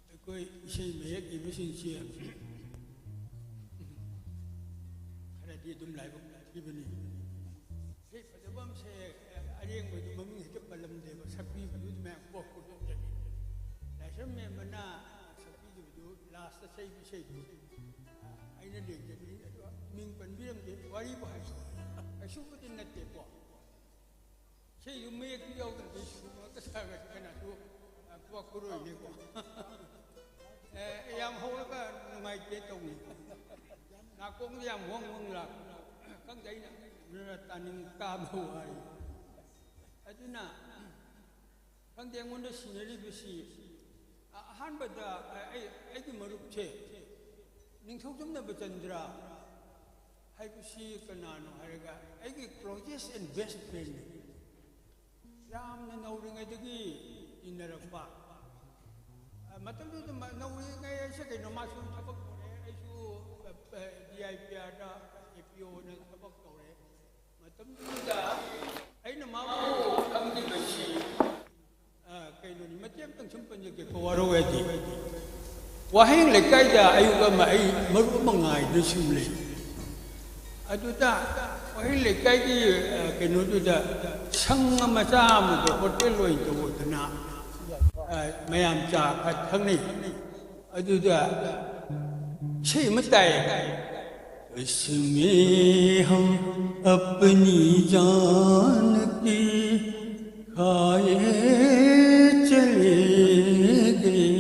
ꯑꯩꯈꯣꯏ ꯏꯁꯩ ꯃꯌꯦꯛ ꯏꯕꯁꯤꯡꯁꯤ ꯈꯔꯗꯤ ꯑꯗꯨꯝ ꯂꯥꯏꯕꯛ ꯊꯤꯕꯅꯤ꯫ ꯏꯁꯩ ꯐꯖꯕ ꯑꯃ ꯁꯛꯑꯦ, ꯑꯔꯦꯡꯕꯗꯨ ꯃꯃꯤꯡ ꯍꯦꯛꯇ ꯄꯜꯂꯝꯗꯦꯕ, ꯁꯛꯄꯤꯕꯗꯨꯗꯤ ꯃꯌꯥꯝ ꯀꯣꯛ ꯄꯨꯊꯣꯛꯆꯅꯤ꯫ ꯂꯥꯏꯁ꯭ꯔꯝ ꯃꯦꯝꯕꯅ ꯁꯛꯄꯤꯈꯤꯕꯗꯨ, ꯂꯥꯁꯇ ꯁꯛꯏꯕ ꯏꯁꯩꯗꯨ ꯑꯩꯅ ꯂꯦꯡꯖꯕꯅꯤ, ꯑꯗꯣ ꯃꯤꯡ ꯄꯟꯕꯤꯔꯝꯗꯦ, ꯋꯥꯔꯤꯕꯨ ꯍꯥꯏ, ꯀꯩꯁꯨꯕꯨꯗꯤ ꯅꯠꯇꯦꯀꯣ꯫ ꯏꯁꯩꯗꯨ ꯃꯌꯦꯛꯇꯨ ꯌꯥꯎꯗ꯭ꯔꯗꯤ ꯁꯨꯔ ꯉꯥꯛꯇ ꯁꯥꯔꯒ ꯀꯅꯥꯁꯨ, ꯑ, ꯄꯥꯛꯄꯔꯣꯏꯅꯦꯀꯣ꯫ ꯑꯦ, ꯌꯥꯝ ꯍꯧꯔꯒ ꯅꯨꯡꯉꯥꯏꯇꯦ ꯇꯧꯅꯤ꯫ ꯅꯥꯀꯣꯡꯗ ꯌꯥꯝ ꯍꯣꯡ ꯍꯣꯡ ꯂꯥꯛꯄ꯫ ꯈꯪꯗꯦ, ꯑꯩꯅ ꯇꯥꯅꯤꯡ ꯇꯥꯕ ꯋꯥꯏ꯫ ꯑꯗꯨꯅ ꯈꯪꯗꯦ, ꯑꯩꯉꯣꯟꯗ ꯁꯤꯟꯅꯔꯤꯕꯁꯤ, ꯑ-, ꯑꯍꯥꯟꯕꯗ ꯑꯩ, ꯑꯩꯒꯤ ꯃꯔꯨꯞꯁꯦ ꯅꯤꯡꯊꯧꯖꯝꯅ ꯕꯆꯟꯗ꯭ꯔ ꯍꯥꯏꯕꯁꯤ ꯀꯅꯥꯅꯣ ꯍꯥꯏꯔꯒ, ꯑꯩꯒꯤ close Best and best friend. ꯌꯥꯝꯅ ꯅꯧꯔꯤꯉꯩꯗꯒꯤ ꯇꯤꯟꯅꯔꯛꯄ꯫ ꯑ, ꯃꯇꯝꯗꯨꯗ ꯃ-, ꯅꯧꯔꯤꯉꯩ ꯑꯩꯁꯦ ꯀꯩꯅꯣ, ꯃꯥꯁꯨ ꯊꯕꯛ ꯇꯧꯔꯦ, ꯑꯩꯁꯨ, ꯑ, ꯑ, ꯗꯤ ꯑꯥꯏ ꯄꯤ ꯑꯥꯔꯗ ꯑꯦ ꯄꯤ ꯑꯣꯅ ꯊꯕꯛ ꯇꯧꯔꯦ꯫ ꯃꯇꯝꯗꯨꯗ ꯑꯩꯅ ꯃꯥꯕꯨ ꯈꯪꯈꯤꯕꯁꯤ, ꯑ, ꯀꯩꯅꯣꯅꯤ, ꯃꯇꯦꯛ ꯑꯃꯇꯪ ꯁꯨꯝ ꯄꯟꯖꯒꯦꯀꯣ, ꯋꯥꯔꯧ ꯌꯥꯗꯦ꯫ ꯋꯥꯍꯦꯡ ꯂꯩꯀꯥꯏꯗ ꯑꯌꯨꯛ ꯑꯃ ꯑꯩ ꯃꯔꯨꯞ ꯑꯃ ꯉꯥꯏꯗꯨꯅ ꯁꯨꯝ ꯂꯩ꯫ ꯑꯗꯨꯗ ꯋꯥꯍꯦꯡ ꯂꯩꯀꯥꯏꯒꯤ, ꯑ, ꯀꯩꯅꯣꯗꯨꯗ ꯁꯪ ꯃꯆꯥ ꯑꯃꯗ ꯍꯣꯇꯦꯜ ꯑꯣꯏꯅ ꯇꯧꯗꯅ, ꯑ, ꯃꯌꯥꯝ ꯆꯥ ꯈꯔ ꯊꯛꯅꯩ꯫ ꯑꯗꯨꯗ ꯏꯁꯩ ꯑꯃ ꯇꯥꯏ꯫ "इसमें हम अपनी जान की खाए चले गए."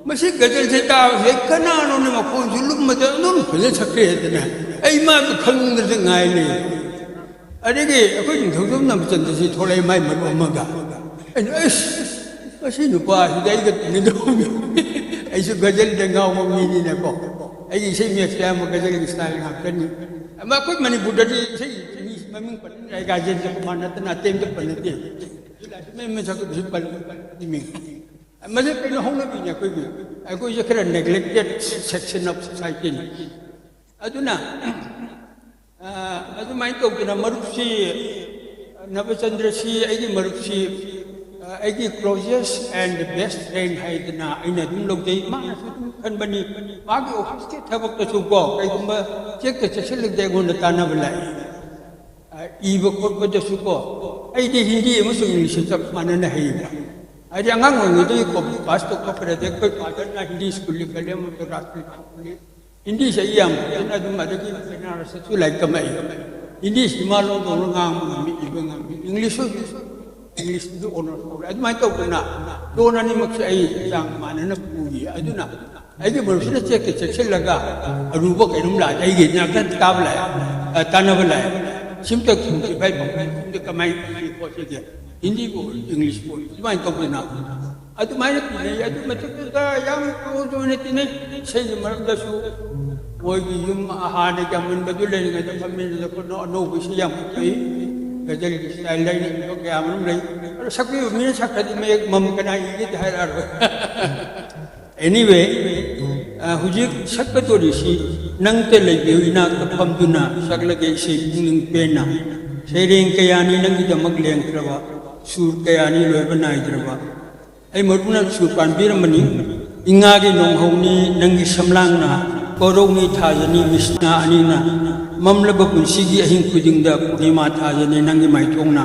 ꯃꯁꯤ ꯒꯖꯜꯁꯦ ꯇꯥꯕꯁꯦ ꯀꯅꯥꯅꯣꯅꯦ ꯃꯈꯣꯟꯁꯨ ꯂꯨꯝꯕꯗ ꯑꯗꯨꯝ ꯐꯖ ꯁꯛꯈ꯭ꯔꯦꯗꯅ ꯑꯩ ꯃꯥꯗꯣ ꯈꯪꯗꯅ ꯉꯥꯏ ꯂꯩ꯫ ꯑꯗꯒꯤ ꯑꯩꯈꯣꯏ ꯅꯤꯡꯊꯧꯖꯝ ꯅꯝꯆꯟꯗꯁꯤ ꯊꯣꯛꯂꯛꯑꯦ ꯃꯥꯏ ꯃꯔꯨꯞ ꯑꯃꯒ꯫ ꯑꯩꯅ, "ꯑꯩꯁ, ꯃꯁꯤ ꯅꯨꯄꯥꯁꯤꯗꯤ ꯑꯩꯒ ꯇꯤꯟꯅꯗꯧꯕ ꯃꯤ꯫ ꯑꯩꯁꯨ ꯒꯖꯜꯗ ꯉꯥꯎꯕ ꯃꯤꯅꯤꯅꯀꯣ꯫ ꯑꯩꯒꯤ ꯏꯁꯩ ꯃꯌꯦꯛꯁꯦ ꯑꯌꯥꯝꯕ ꯒꯖꯜꯒꯤ ꯁ꯭ꯇꯥꯏꯜ ꯉꯥꯛꯇꯅꯤ꯫ ꯑꯃ ꯑꯩꯈꯣꯏ ꯃꯅꯤꯄꯨꯔꯗꯗꯤ ꯏꯁꯩ ꯃꯤ ꯃꯃꯤꯡ ꯄꯟꯅꯤꯡꯉꯥꯏ ꯒꯥꯖꯦꯟ ꯆꯀꯨꯃꯥꯔ ꯅꯠꯇꯅ ꯑꯇꯩ ꯑꯝꯇ ꯄꯟꯅꯗꯦ꯫ ꯃꯦꯝ ꯃꯁꯛꯇꯨꯁꯨ ꯄꯜꯂꯤ ꯃꯤꯡ꯫ ꯃꯁꯤ ꯀꯩꯅꯣ ꯍꯧꯅꯕꯤꯅꯤ ꯑꯩꯈꯣꯏꯒꯤ꯫ ꯑꯩꯈꯣꯏꯁꯦ ꯈꯔ neglected section of society ꯅꯤ꯫ ꯑꯗꯨꯅ, ꯑ, ꯑꯗꯨꯃꯥꯏꯅ ꯇꯧꯗꯅ ꯃꯔꯨꯞꯁꯤ, ꯅꯕꯆꯟꯗ꯭ꯔꯁꯤ ꯑꯩꯒꯤ ꯃꯔꯨꯞꯁꯤ, ꯑ, ꯑꯩꯒꯤ closest and best friend ꯍꯥꯏꯗꯅ ꯑꯩꯅ ꯑꯗꯨꯝ ꯂꯧꯖꯩ꯫ ꯃꯥꯅꯁꯨ ꯑꯗꯨꯝ ꯈꯟꯕꯅꯤ꯫ ꯃꯥꯒꯤ ꯑꯣꯐꯤꯁꯀꯤ ꯊꯕꯛꯇꯁꯨ ꯀꯣ, ꯀꯩꯒꯨꯝꯕ ꯆꯦꯛꯇ ꯆꯦꯛꯁꯤꯜꯂꯒꯗꯤ ꯑꯩꯉꯣꯟꯗ ꯇꯥꯟꯅꯕ ꯂꯥꯛꯏ꯫ ꯑ, ꯏꯕ ꯈꯣꯠꯄꯗꯁꯨ ꯀꯣ, ꯑꯩꯗꯤ ꯍꯤꯟꯗꯤ ꯑꯃꯁꯨꯡ ꯏꯪꯂꯤꯁꯁꯦ ꯆꯞ ꯃꯥꯟꯅꯅ ꯍꯩꯕ꯫ ꯍꯥꯏꯗꯤ ꯑꯉꯥꯡ ꯑꯣꯏꯔꯤꯉꯩꯗꯒꯤ ꯀꯣ, ꯀ꯭ꯂꯥꯁ ꯇꯨꯌꯦꯜꯐ ꯀꯥꯞꯄꯗꯗꯤ ꯑꯩꯈꯣꯏ ꯐꯥꯗꯔꯅ ꯍꯤꯟꯗꯤ ꯁ꯭ꯀꯨꯜ ꯂꯤꯡꯈꯠꯂꯦ, ꯑꯃꯁꯨꯡ ꯔꯥꯁꯇ꯭ꯔꯤꯌꯥ ꯁ꯭ꯀꯨꯜꯒꯤ ꯍꯤꯟꯗꯤꯁꯦ ꯑꯩ ꯌꯥꯝ ꯐꯖꯅ ꯑꯗꯨꯝ ꯑꯗꯒꯤ ꯕꯦꯅꯥꯔꯁꯇꯁꯨ ꯂꯥꯏꯔꯤꯛ ꯇꯝꯃꯛꯏ꯫ ꯍꯤꯟꯗꯤꯁꯤ ꯏꯃꯥ ꯂꯣꯟꯗꯧꯅ ꯉꯥꯡꯕ ꯉꯝꯃꯤ, ꯏꯕ ꯉꯝꯃꯤ, ꯏꯪꯂꯤꯁꯁꯨ, ꯏꯪꯂꯤꯁꯇꯁꯨ ꯑꯣꯅꯔꯁ ꯇꯧꯔꯦ꯫ ꯑꯗꯨꯃꯥꯏꯅ ꯇꯧꯗꯅ ꯂꯣꯟ ꯑꯅꯤꯃꯛꯁꯦ ꯑꯩ ꯆꯥꯡ ꯃꯥꯟꯅꯅ ꯄꯨꯔꯤ꯫ ꯑꯗꯨꯅ ꯑꯩꯒꯤ ꯃꯔꯨꯞꯁꯤꯅ ꯆꯦꯛꯇ ꯆꯦꯛꯁꯤꯜꯂꯒ ꯑꯔꯨꯕ ꯀꯩꯅꯣꯝ ꯂꯥꯛꯑꯗꯤ ꯑꯩꯒꯤ ꯏꯅꯥꯛꯇ ꯇꯥꯕ ꯂꯥꯛꯑꯦ, ꯑ, ꯇꯥꯟꯅꯕ ꯂꯥꯛꯑꯦ꯫ ꯁꯤꯝꯇ ꯈꯨꯝꯁꯤ ꯚꯥꯏ, ꯁꯤꯝꯇ ꯀꯃꯥꯏꯅ ꯇꯧꯁꯤ ꯈꯣꯠꯁꯤꯒꯦ? ꯍꯤꯟꯗꯤꯕꯨ ꯑꯣꯏꯔꯁꯨ ꯏꯪꯂꯤꯁꯄꯨ ꯑꯣꯏꯔꯁꯨ ꯑꯗꯨꯃꯥꯏꯅ ꯇꯧꯗꯅ ꯑꯗꯨꯃꯥꯏꯅ ꯇꯤꯟꯅꯩ꯫ ꯑꯗꯨ ꯃꯊꯛꯇꯨꯗ ꯌꯥꯝ ꯀ꯭ꯂꯣꯖ ꯑꯣꯏꯅ ꯇꯤꯟꯅꯩ꯫ ꯏꯁꯩꯒꯤ ꯃꯔꯝꯗꯁꯨ ꯃꯣꯏꯒꯤ ꯌꯨꯝ ꯍꯥꯟꯅꯒꯤ ꯑꯃꯟꯕꯗꯨ ꯂꯩꯔꯤꯉꯩꯗ ꯐꯝꯃꯤꯟꯅꯗ ꯈꯣꯠꯅ ꯑꯅꯧꯕꯁꯤ ꯌꯥꯝ ꯐꯩ꯫ ꯒꯖꯜꯒꯤ ꯁ꯭ꯇꯥꯏꯜ ꯂꯩꯅ ꯏꯕ ꯀꯌꯥ ꯑꯃꯔꯣꯝ ꯂꯩ꯫ ꯑꯗꯣ ꯁꯛꯄꯤꯕ ꯃꯤꯅ ꯁꯛꯈ꯭ꯔꯗꯤ ꯃꯌꯦꯛ ꯃꯝ ꯀꯅꯥ ꯏꯒꯦꯗꯤ ꯍꯥꯏꯔꯛꯑꯔꯣꯏ꯫ Anyway, ꯑ, ꯍꯧꯖꯤꯛ ꯁꯛꯀꯗꯧꯔꯤꯁꯤ ꯅꯪꯇ ꯂꯩꯕꯤꯌꯨ ꯏꯅꯥꯛꯇ ꯐꯝꯗꯨꯅ ꯁꯛꯂꯒꯦ ꯏꯁꯩ ꯄꯨꯛꯅꯤꯡ ꯄꯦꯟꯅ꯫ ꯁꯩꯔꯦꯡ ꯀꯌꯥꯅꯤ ꯅꯪꯒꯤꯗꯃꯛ ꯂꯦꯡꯈ꯭ꯔꯕ, ꯁꯨꯔ ꯀꯌꯥꯅꯤ ꯂꯣꯏꯕ ꯅꯥꯏꯗ꯭ꯔꯕ꯫ ꯑꯩ ꯃꯔꯨꯞꯅ ꯁꯨꯔ ꯄꯥꯟꯕꯤꯔꯝꯕꯅꯤ꯫ ꯏꯉꯥꯒꯤ ꯅꯣꯡꯍꯧꯅꯤ ꯅꯪꯒꯤ ꯁꯝꯂꯥꯡꯅ, ꯀꯣꯔꯧꯅꯤ ꯊꯥꯖꯅꯤ ꯃꯤꯁꯅꯥ ꯑꯅꯤꯅ, ꯃꯝꯂꯕ ꯄꯨꯟꯁꯤꯒꯤ ꯑꯍꯤꯡ ꯈꯨꯗꯤꯡꯗ ꯄꯨꯔꯅꯤꯃꯥ ꯊꯥꯖꯅꯤ ꯅꯪꯒꯤ ꯃꯥꯏꯊꯣꯡꯅ꯫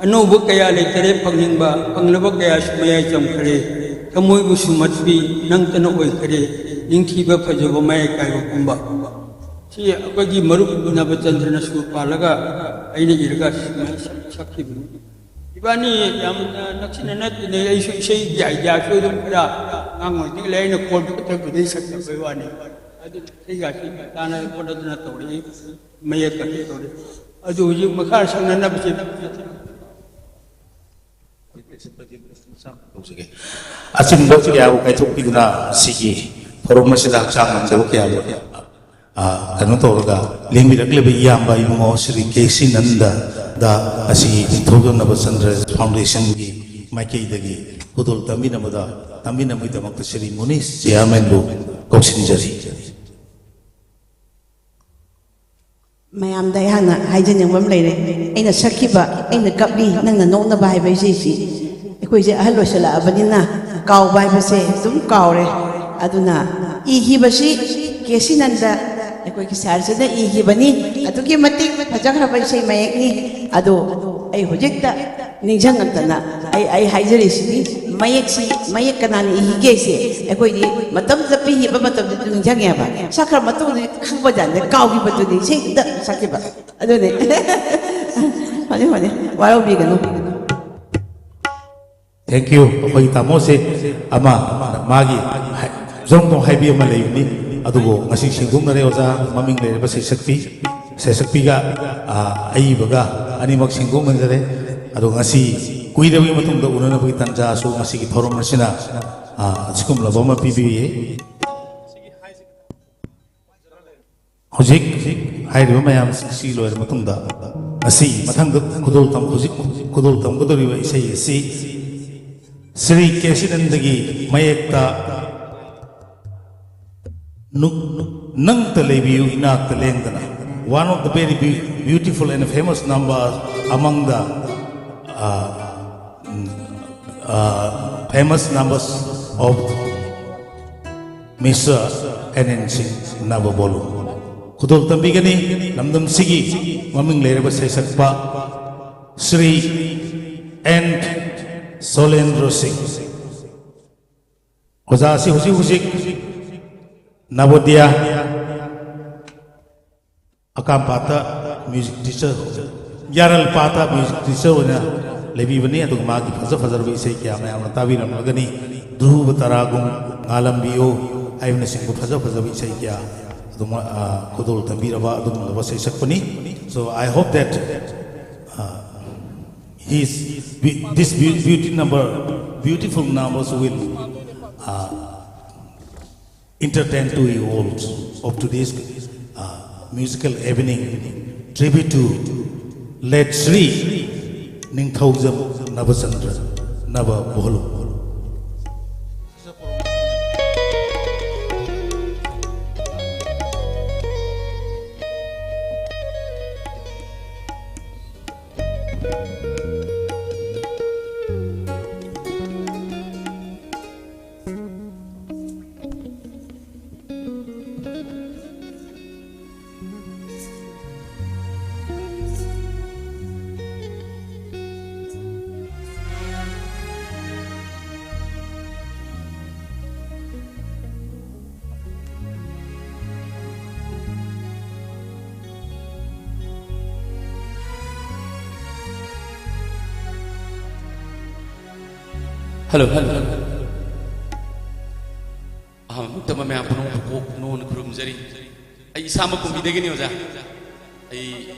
ꯑꯅꯧꯕ ꯀꯌꯥ ꯂꯩꯇꯔꯦ ꯐꯪꯅꯤꯡꯕ, ꯐꯪꯂꯕ ꯀꯌꯥꯁꯨ ꯃꯌꯥꯏ ꯆꯝꯈ꯭ꯔꯦ꯫ ꯊꯃꯣꯏꯕꯨ ꯁꯨꯝꯍꯠꯄꯤ ꯅꯪꯇꯅ ꯑꯣꯏꯈꯔꯦ, ꯅꯤꯡꯊꯤꯕ ꯐꯖꯕ ꯃꯌꯥꯏ ꯀꯥꯏꯕ ꯄꯨꯝꯕ꯫ ꯁꯤ ꯑꯩꯈꯣꯏꯒꯤ ꯃꯔꯨꯞ ꯅꯕꯆꯟꯗ꯭ꯔꯅ ꯁꯨꯔ ꯄꯥꯜꯂꯒ ꯑꯩꯅ ꯏꯔꯒ ꯁꯨꯃꯥꯏꯅ ꯁꯛ-, ꯁꯛꯈꯤꯕꯅꯤ꯫ ꯏꯕꯥꯅꯤ ꯌꯥꯝꯅ ꯅꯛꯁꯤꯟꯅꯅ ꯇꯤꯟꯅꯩ꯫ ꯑꯩꯁꯨ ꯏꯁꯩꯒꯤ ꯑꯥꯏꯗꯤꯌꯥꯁꯨ ꯑꯗꯨꯝ ꯈꯔ ꯑꯉꯥꯡ ꯑꯣꯏꯗ꯭ꯔꯤꯉꯩ ꯑꯩꯅ ꯈꯣꯟ ꯈꯛꯇꯕꯨꯗꯤ ꯁꯛꯆꯕꯩ ꯋꯥꯅꯤ꯫ ꯑꯗꯨ ꯏꯁꯩꯒꯁꯤ ꯇꯥꯟꯅ ꯈꯣꯠꯅꯗꯅ ꯇꯧꯔꯛꯏ, ꯃꯌꯦꯛꯀꯁꯨ ꯇꯧꯔꯛꯏ꯫ ꯑꯗꯨ ꯍꯧꯖꯤꯛ ꯃꯈꯥ ꯁꯛꯅꯅꯕꯁꯤ ꯇꯧꯖꯒꯦ꯫ ꯑꯆꯤꯟꯕ ꯀꯌꯥꯕꯨ ꯀꯥꯏꯊꯣꯛꯄꯤꯗꯨꯅ ꯁꯤꯒꯤ ꯊꯧꯔꯝ ꯑꯁꯤꯗ ꯍꯛꯆꯥꯡ ꯉꯝꯗꯕ ꯀꯌꯥꯕꯨ, ꯑ, ꯀꯩꯅꯣ ꯇꯧꯔꯒ ꯂꯦꯡꯕꯤꯔꯛꯂꯤꯕ ꯏꯌꯥꯝꯕ ꯏꯕꯨꯡꯉꯣ ꯁ꯭ꯔꯤ ꯀꯦ ꯁꯤ ꯅꯟꯗꯗ ꯑꯁꯤꯒꯤ ꯅꯤꯡꯊꯧꯖꯝ ꯅꯕꯆꯟꯗ꯭ꯔ ꯐꯥꯎꯟꯗꯦꯁꯟꯒꯤ ꯃꯥꯏꯀꯩꯗꯒꯤ ꯈꯨꯗꯣꯜ ꯇꯝꯕꯤꯅꯕꯗ, ꯇꯝꯕꯤꯅꯕꯒꯤꯗꯃꯛꯇ ꯁ꯭ꯔꯤ ꯃꯨꯅꯤꯁ ꯆꯤꯌꯥꯔꯃꯦꯟꯕꯨ ꯀꯧꯁꯤꯟꯖꯔꯤ꯫ ꯃꯌꯥꯝꯗ ꯑꯩꯍꯥꯛꯅ ꯍꯥꯏꯖꯅꯤꯡꯕ ꯑꯃ ꯂꯩꯔꯦ꯫ ꯑꯩꯅ ꯁꯛꯈꯤꯕ ꯑꯩꯅ ꯀꯞꯂꯤ ꯅꯪꯅ ꯅꯣꯛꯅꯕ ꯍꯥꯏꯕ ꯏꯁꯩꯁꯤ ꯑꯩꯈꯣꯏꯁꯦ ꯑꯍꯜ ꯑꯣꯏꯁꯜꯂꯛꯑꯕꯅꯤꯅ ꯀꯥꯎꯕ ꯍꯥꯏꯕꯁꯦ ꯑꯗꯨꯝ ꯀꯥꯎꯔꯦ꯫ ꯑꯗꯨꯅ ꯏꯈꯤꯕꯁꯤ ꯀꯦ ꯁꯤ ꯅꯟꯗ ꯑꯩꯈꯣꯏꯒꯤ ꯁꯥꯔꯁꯤꯅ ꯏꯈꯤꯕꯅꯤ꯫ ꯑꯗꯨꯛꯀꯤ ꯃꯇꯤꯛ ꯐꯖꯈ꯭ꯔꯕ ꯏꯁꯩ ꯃꯌꯦꯛꯅꯤ꯫ ꯑꯗꯣ ꯑꯩ ꯍꯧꯖꯤꯛꯇ ꯅꯤꯡꯁꯤꯡꯉꯛꯇꯅ ꯑꯩ ꯑꯩ ꯍꯥꯏꯖꯔꯤꯁꯤꯅꯤ꯫ ꯃꯌꯦꯛꯁꯤ ꯃꯌꯦꯛ ꯀꯅꯥꯅ ꯏꯈꯤꯒꯦꯁꯦ ꯑꯩꯈꯣꯏꯗꯤ ꯃꯇꯝꯗ ꯄꯤꯈꯤꯕ ꯃꯇꯝꯗ ꯅꯤꯡꯁꯤꯡꯉꯦꯕ꯫ ꯁꯛꯈ꯭ꯔ ꯃꯇꯨꯡꯗꯗꯤ ꯈꯪꯕꯖꯥꯠꯅꯦ, ꯀꯥꯎꯈꯤꯕꯗꯨꯅꯤ ꯏꯁꯩꯗ ꯁꯛꯈꯤꯕ꯫ ꯑꯗꯨꯅꯦ꯫ ꯐꯅꯤ ꯐꯅꯤ, ꯋꯥꯔꯧꯕꯤꯒꯅꯨ꯫ Thank you꯫ ꯑꯩꯈꯣꯏꯒꯤ ꯇꯥꯃꯣꯁꯦ ꯑꯃ ꯃꯥꯒꯤ ꯍꯥꯏ-, ꯖꯣꯝ ꯖꯣꯝ ꯍꯥꯏꯕꯤ ꯑꯃ ꯂꯩꯕꯅꯤ꯫ ꯑꯗꯨꯕꯨ ꯉꯁꯤ ꯁꯦꯡꯗꯣꯛꯅꯔꯦ ꯑꯣꯖꯥ, ꯃꯃꯤꯡ ꯂꯩꯔꯕ ꯁꯩꯁꯛꯄꯤ, ꯁꯩꯁꯛꯄꯤꯒ, ꯑ, ꯑꯏꯕꯒ ꯑꯅꯤꯃꯛ ꯁꯦꯡꯗꯣꯛꯅꯖꯔꯦ꯫ ꯑꯗꯣ ꯉꯁꯤ ꯀꯨꯏꯔꯕꯒꯤ ꯃꯇꯨꯡꯗ ꯎꯅꯅꯕꯒꯤ ꯇꯥꯟꯖꯥꯁꯨ ꯉꯁꯤꯒꯤ ꯊꯧꯔꯝ ꯑꯁꯤꯅ, ꯑ, ꯑꯁꯤꯒꯨꯝꯂꯕ ꯑꯃ ꯄꯤꯕꯤꯌꯦ꯫ ꯍꯧꯖꯤꯛ ꯍꯥꯏꯔꯤꯕ ꯃꯌꯥꯝꯁꯤꯡꯁꯤ ꯂꯣꯏꯔ ꯃꯇꯨꯡꯗ, ꯉꯁꯤ ꯃꯊꯪꯗ ꯈꯨꯗꯣꯜ ꯇꯝ-, ꯍꯧꯖꯤꯛ ꯈꯨꯗꯣꯜ ꯇꯝꯒꯗꯧꯔꯤꯕ ꯏꯁꯩ ꯑꯁꯤ ꯁ꯭ꯔꯤ ꯀꯦ ꯁꯤꯅꯟꯗꯒꯤ ꯃꯌꯦꯛꯇ ꯅꯨ-, ꯅꯪꯇ ꯂꯩꯕꯤꯌꯨ ꯏꯅꯥꯛꯇ ꯂꯦꯡꯗꯅ, one of the very beau-, beautiful and famous numbers among the, uh, uh, famous numbers of Mister N N Singh Navabolu. ꯈꯨꯗꯣꯜ ꯇꯝꯕꯤꯒꯅꯤ ꯂꯝꯗꯝꯁꯤꯒꯤ ꯃꯃꯤꯡ ꯂꯩꯔꯕ ꯁꯩꯁꯛꯄ ꯁ꯭ꯔꯤ ꯑꯦꯟ ꯁꯣꯂꯦꯟꯗ꯭ꯔꯣ ꯁꯤꯡ꯫ ꯑꯣꯖꯥ ꯑꯁꯤ ꯍꯧꯖꯤꯛ ꯍꯧꯖꯤꯛ ꯅꯕꯣꯗꯤꯌꯥ ꯑꯀꯥꯝꯄꯥꯠꯇ ꯃ꯭ꯌꯨꯖꯤꯛ ꯇꯤꯆꯔ, ꯌꯥꯔꯜꯄꯥꯠꯇ ꯃ꯭ꯌꯨꯖꯤꯛ ꯇꯤꯆꯔ ꯑꯣꯏꯅ ꯂꯩꯕꯤꯕꯅꯤ꯫ ꯑꯗꯨꯒ ꯃꯥꯒꯤ ꯐꯖ ꯐꯖꯔꯕ ꯏꯁꯩ ꯀꯌꯥ ꯃꯌꯥꯝꯅ ꯇꯥꯕꯤꯔꯝꯂꯒꯅꯤ꯫ ꯙ꯭ꯔꯨꯕ ꯇꯔꯥꯒꯨꯝ ꯉꯥꯜꯂꯝꯕꯤꯌꯨ ꯍꯥꯏꯕꯅꯆꯤꯡꯕ ꯐꯖ ꯐꯖꯕ ꯏꯁꯩ ꯀꯌꯥ ꯑꯗꯨꯝ, ꯑ, ꯈꯨꯗꯣꯜ ꯇꯝꯕꯤꯔꯕ ꯑꯗꯨꯒꯨꯝꯂꯕ ꯏꯁꯩ ꯁꯛꯄꯅꯤ꯫ So I hope that, uh, his be-, this beau-, beauty number, beautiful numbers will, uh, entertain to you all of today's, uh, musical evening, tribute to late Sri Ningthoujam Nabachandra Nababolu. Hello, hello, hello. ꯑꯍꯥꯟꯕ ꯃꯛꯇꯗ ꯃꯌꯥꯝ ꯄꯨꯝꯅꯃꯛꯄꯨ ꯀꯣꯛ ꯅꯣꯟꯅ ꯈꯨꯔꯨꯝꯖꯔꯤ꯫ ꯑꯩ ꯏꯁꯥꯃꯛ ꯀꯨꯝꯕꯤꯗꯒꯤꯅꯤ ꯑꯣꯖꯥ꯫ ꯑꯩ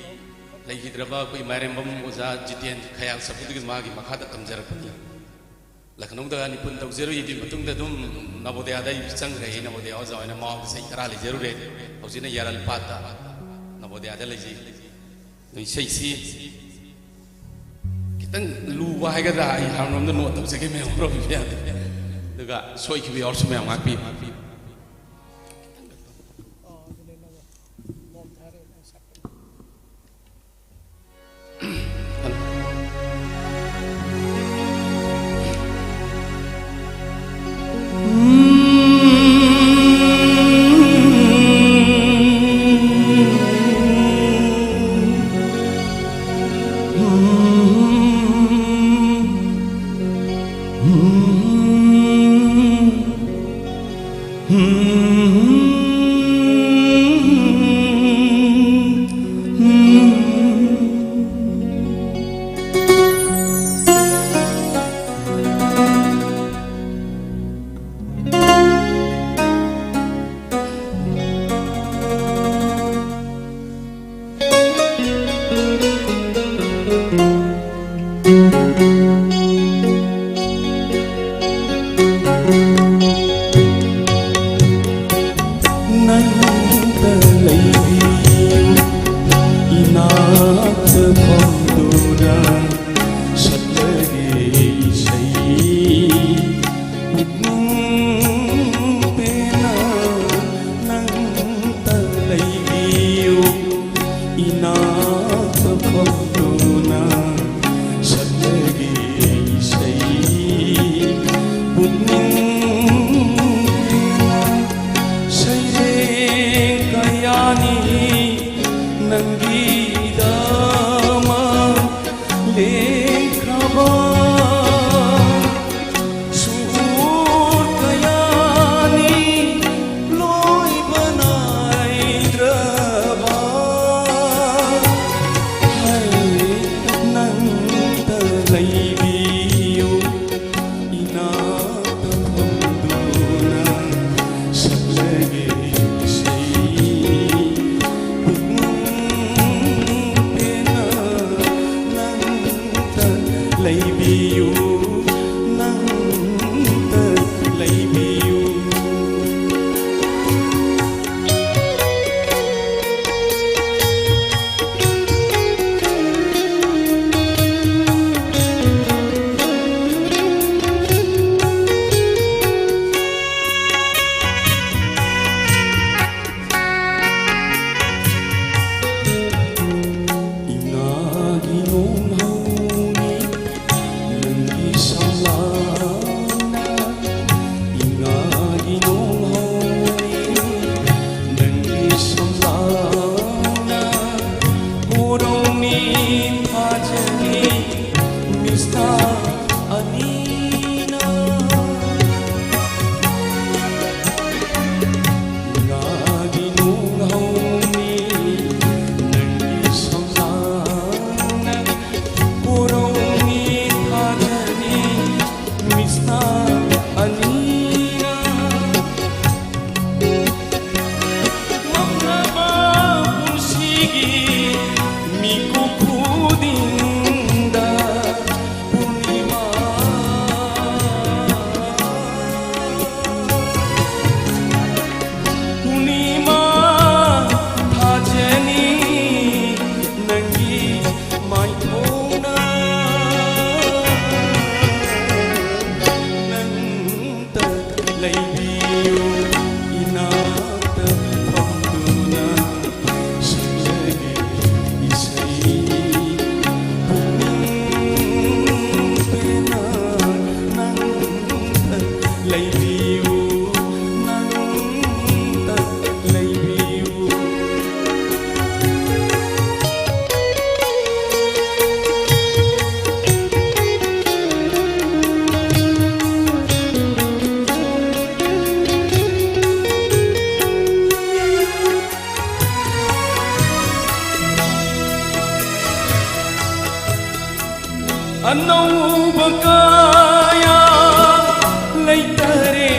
ꯂꯩꯈꯤꯗ꯭ꯔꯕ ꯑꯩꯈꯣꯏ ꯃꯥꯏꯔꯦꯝꯕꯝ ꯑꯣꯖꯥ ꯖꯤꯇꯦꯟ ꯈꯌꯥꯜ ꯁꯛꯄꯗꯨꯒꯤ ꯃꯥꯒꯤ ꯃꯈꯥꯗ ꯇꯝꯖꯔꯛꯄꯅꯤ꯫ ꯂꯈꯅꯧꯗ ꯅꯤꯄꯨꯟ ꯇꯧꯖꯔꯨꯏ꯫ ꯑꯗꯨꯒꯤ ꯃꯇꯨꯡꯗ ꯑꯗꯨꯝ ꯅꯕꯣꯗꯌꯥꯗ ꯑꯩ ꯆꯪꯈ꯭ꯔꯦ꯫ ꯑꯩ ꯅꯕꯣꯗꯌꯥ ꯑꯣꯖꯥ ꯑꯣꯏꯅ ꯃꯃꯥꯡꯗ ꯆꯍꯤ ꯇꯔꯥ ꯂꯩꯖꯔꯨꯔꯦ꯫ ꯍꯧꯖꯤꯛꯅ ꯌꯥꯔꯜꯄꯥꯠꯇ ꯅꯕꯣꯗꯌꯥꯗ ꯂꯩꯖꯩ꯫ ꯑꯗꯣ ꯏꯁꯩꯁꯤ ꯈꯤꯇꯪ ꯂꯨꯕ ꯍꯥꯏꯒꯗ꯭ꯔꯥ, ꯑꯩ ꯍꯥꯔꯃꯣꯅꯤꯌꯝꯗ ꯅꯣꯠ ꯇꯧꯖꯒꯦ, ꯃꯌꯥꯝ ꯍꯧꯔꯛꯄꯤꯕ ꯌꯥꯗꯦ꯫ ꯑꯗꯨꯒ ꯁꯣꯏꯈꯤꯕ ꯌꯥꯎꯔꯁꯨ ꯃꯌꯥꯝ ꯉꯥꯛꯄꯤꯌꯨ꯫ ꯅꯪꯇ ꯂꯩꯕꯤꯌꯨ, ꯏꯅꯥꯛꯇ ꯐꯝꯗꯨꯅ ꯁꯛꯂꯒꯦ ꯏꯁꯩ꯫ ꯄꯨꯛꯅꯤꯡ ꯄꯦꯟꯅ ꯅꯪꯇ ꯂꯩꯕꯤꯌꯨ, ꯏꯅꯥꯛꯇ ꯐꯝꯗꯨꯅ ꯁꯛꯂꯒꯦ ꯏꯁꯩ꯫ ꯄꯨꯛꯅꯤꯡ ꯄꯦꯟꯅ ꯁꯩꯔꯦꯡ ꯀꯌꯥꯅꯤ ꯅꯪꯒꯤꯗꯃꯛ ꯊꯥꯖꯅꯤ ꯃꯤꯁꯅ ꯑꯅꯤꯅ꯫ ꯉꯥꯒꯤ ꯅꯨꯡꯍꯧꯅꯤ ꯅꯪꯒꯤ ꯁꯝꯂꯥꯡꯅ ꯄꯨꯔꯧꯅꯤ ꯊꯥꯖꯅꯤ ꯃꯤꯁꯅ ꯑꯅꯤꯅ꯫ ꯃꯝꯂꯕ ꯄꯨꯟꯁꯤꯒꯤ ꯃꯤꯀꯨꯞ ꯈꯨꯗꯤꯡꯗ ꯄꯨꯔꯅꯤꯃꯥ, ꯄꯨꯔꯅꯤꯃꯥ ꯊꯥꯖꯅꯤ ꯅꯪꯒꯤ ꯃꯥꯏꯊꯣꯡꯅ꯫ ꯅꯪ ꯂꯩꯕꯤꯌꯨ, ꯏꯅꯥꯛꯇ ꯐꯝꯗꯨꯅ ꯁꯛꯆꯒꯦ ꯏꯁꯩ꯫ ꯄꯨꯛꯅꯤꯡ ꯄꯦꯟꯅ ꯅꯪꯇ ꯂꯩꯕꯤꯌꯨ, ꯅꯪꯇ ꯂꯩꯕꯤꯌꯨ꯫ ꯑꯅꯧꯕ ꯀꯌꯥ ꯂꯩꯇꯔꯦ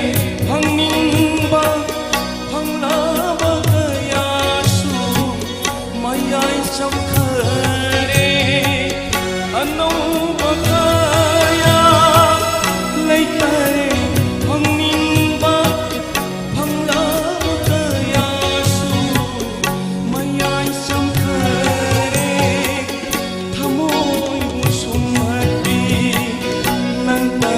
ꯐꯪꯅꯤꯡꯕ, ꯐꯪꯂꯕ ꯀꯌꯥꯁꯨ ꯃꯌꯥꯏ ꯆꯝꯈꯔꯦ꯫ ꯑꯅꯧꯕ ꯀꯌꯥ ꯂꯩꯇꯔꯦ ꯐꯪꯅꯤꯡꯕ, ꯐꯪꯂꯕ ꯀꯌꯥꯁꯨ ꯃꯌꯥꯏ ꯆꯝꯈꯔꯦ꯫ ꯊꯃꯣꯏꯕꯨ ꯁꯨꯝꯍꯠꯄꯤ ꯅꯪꯇ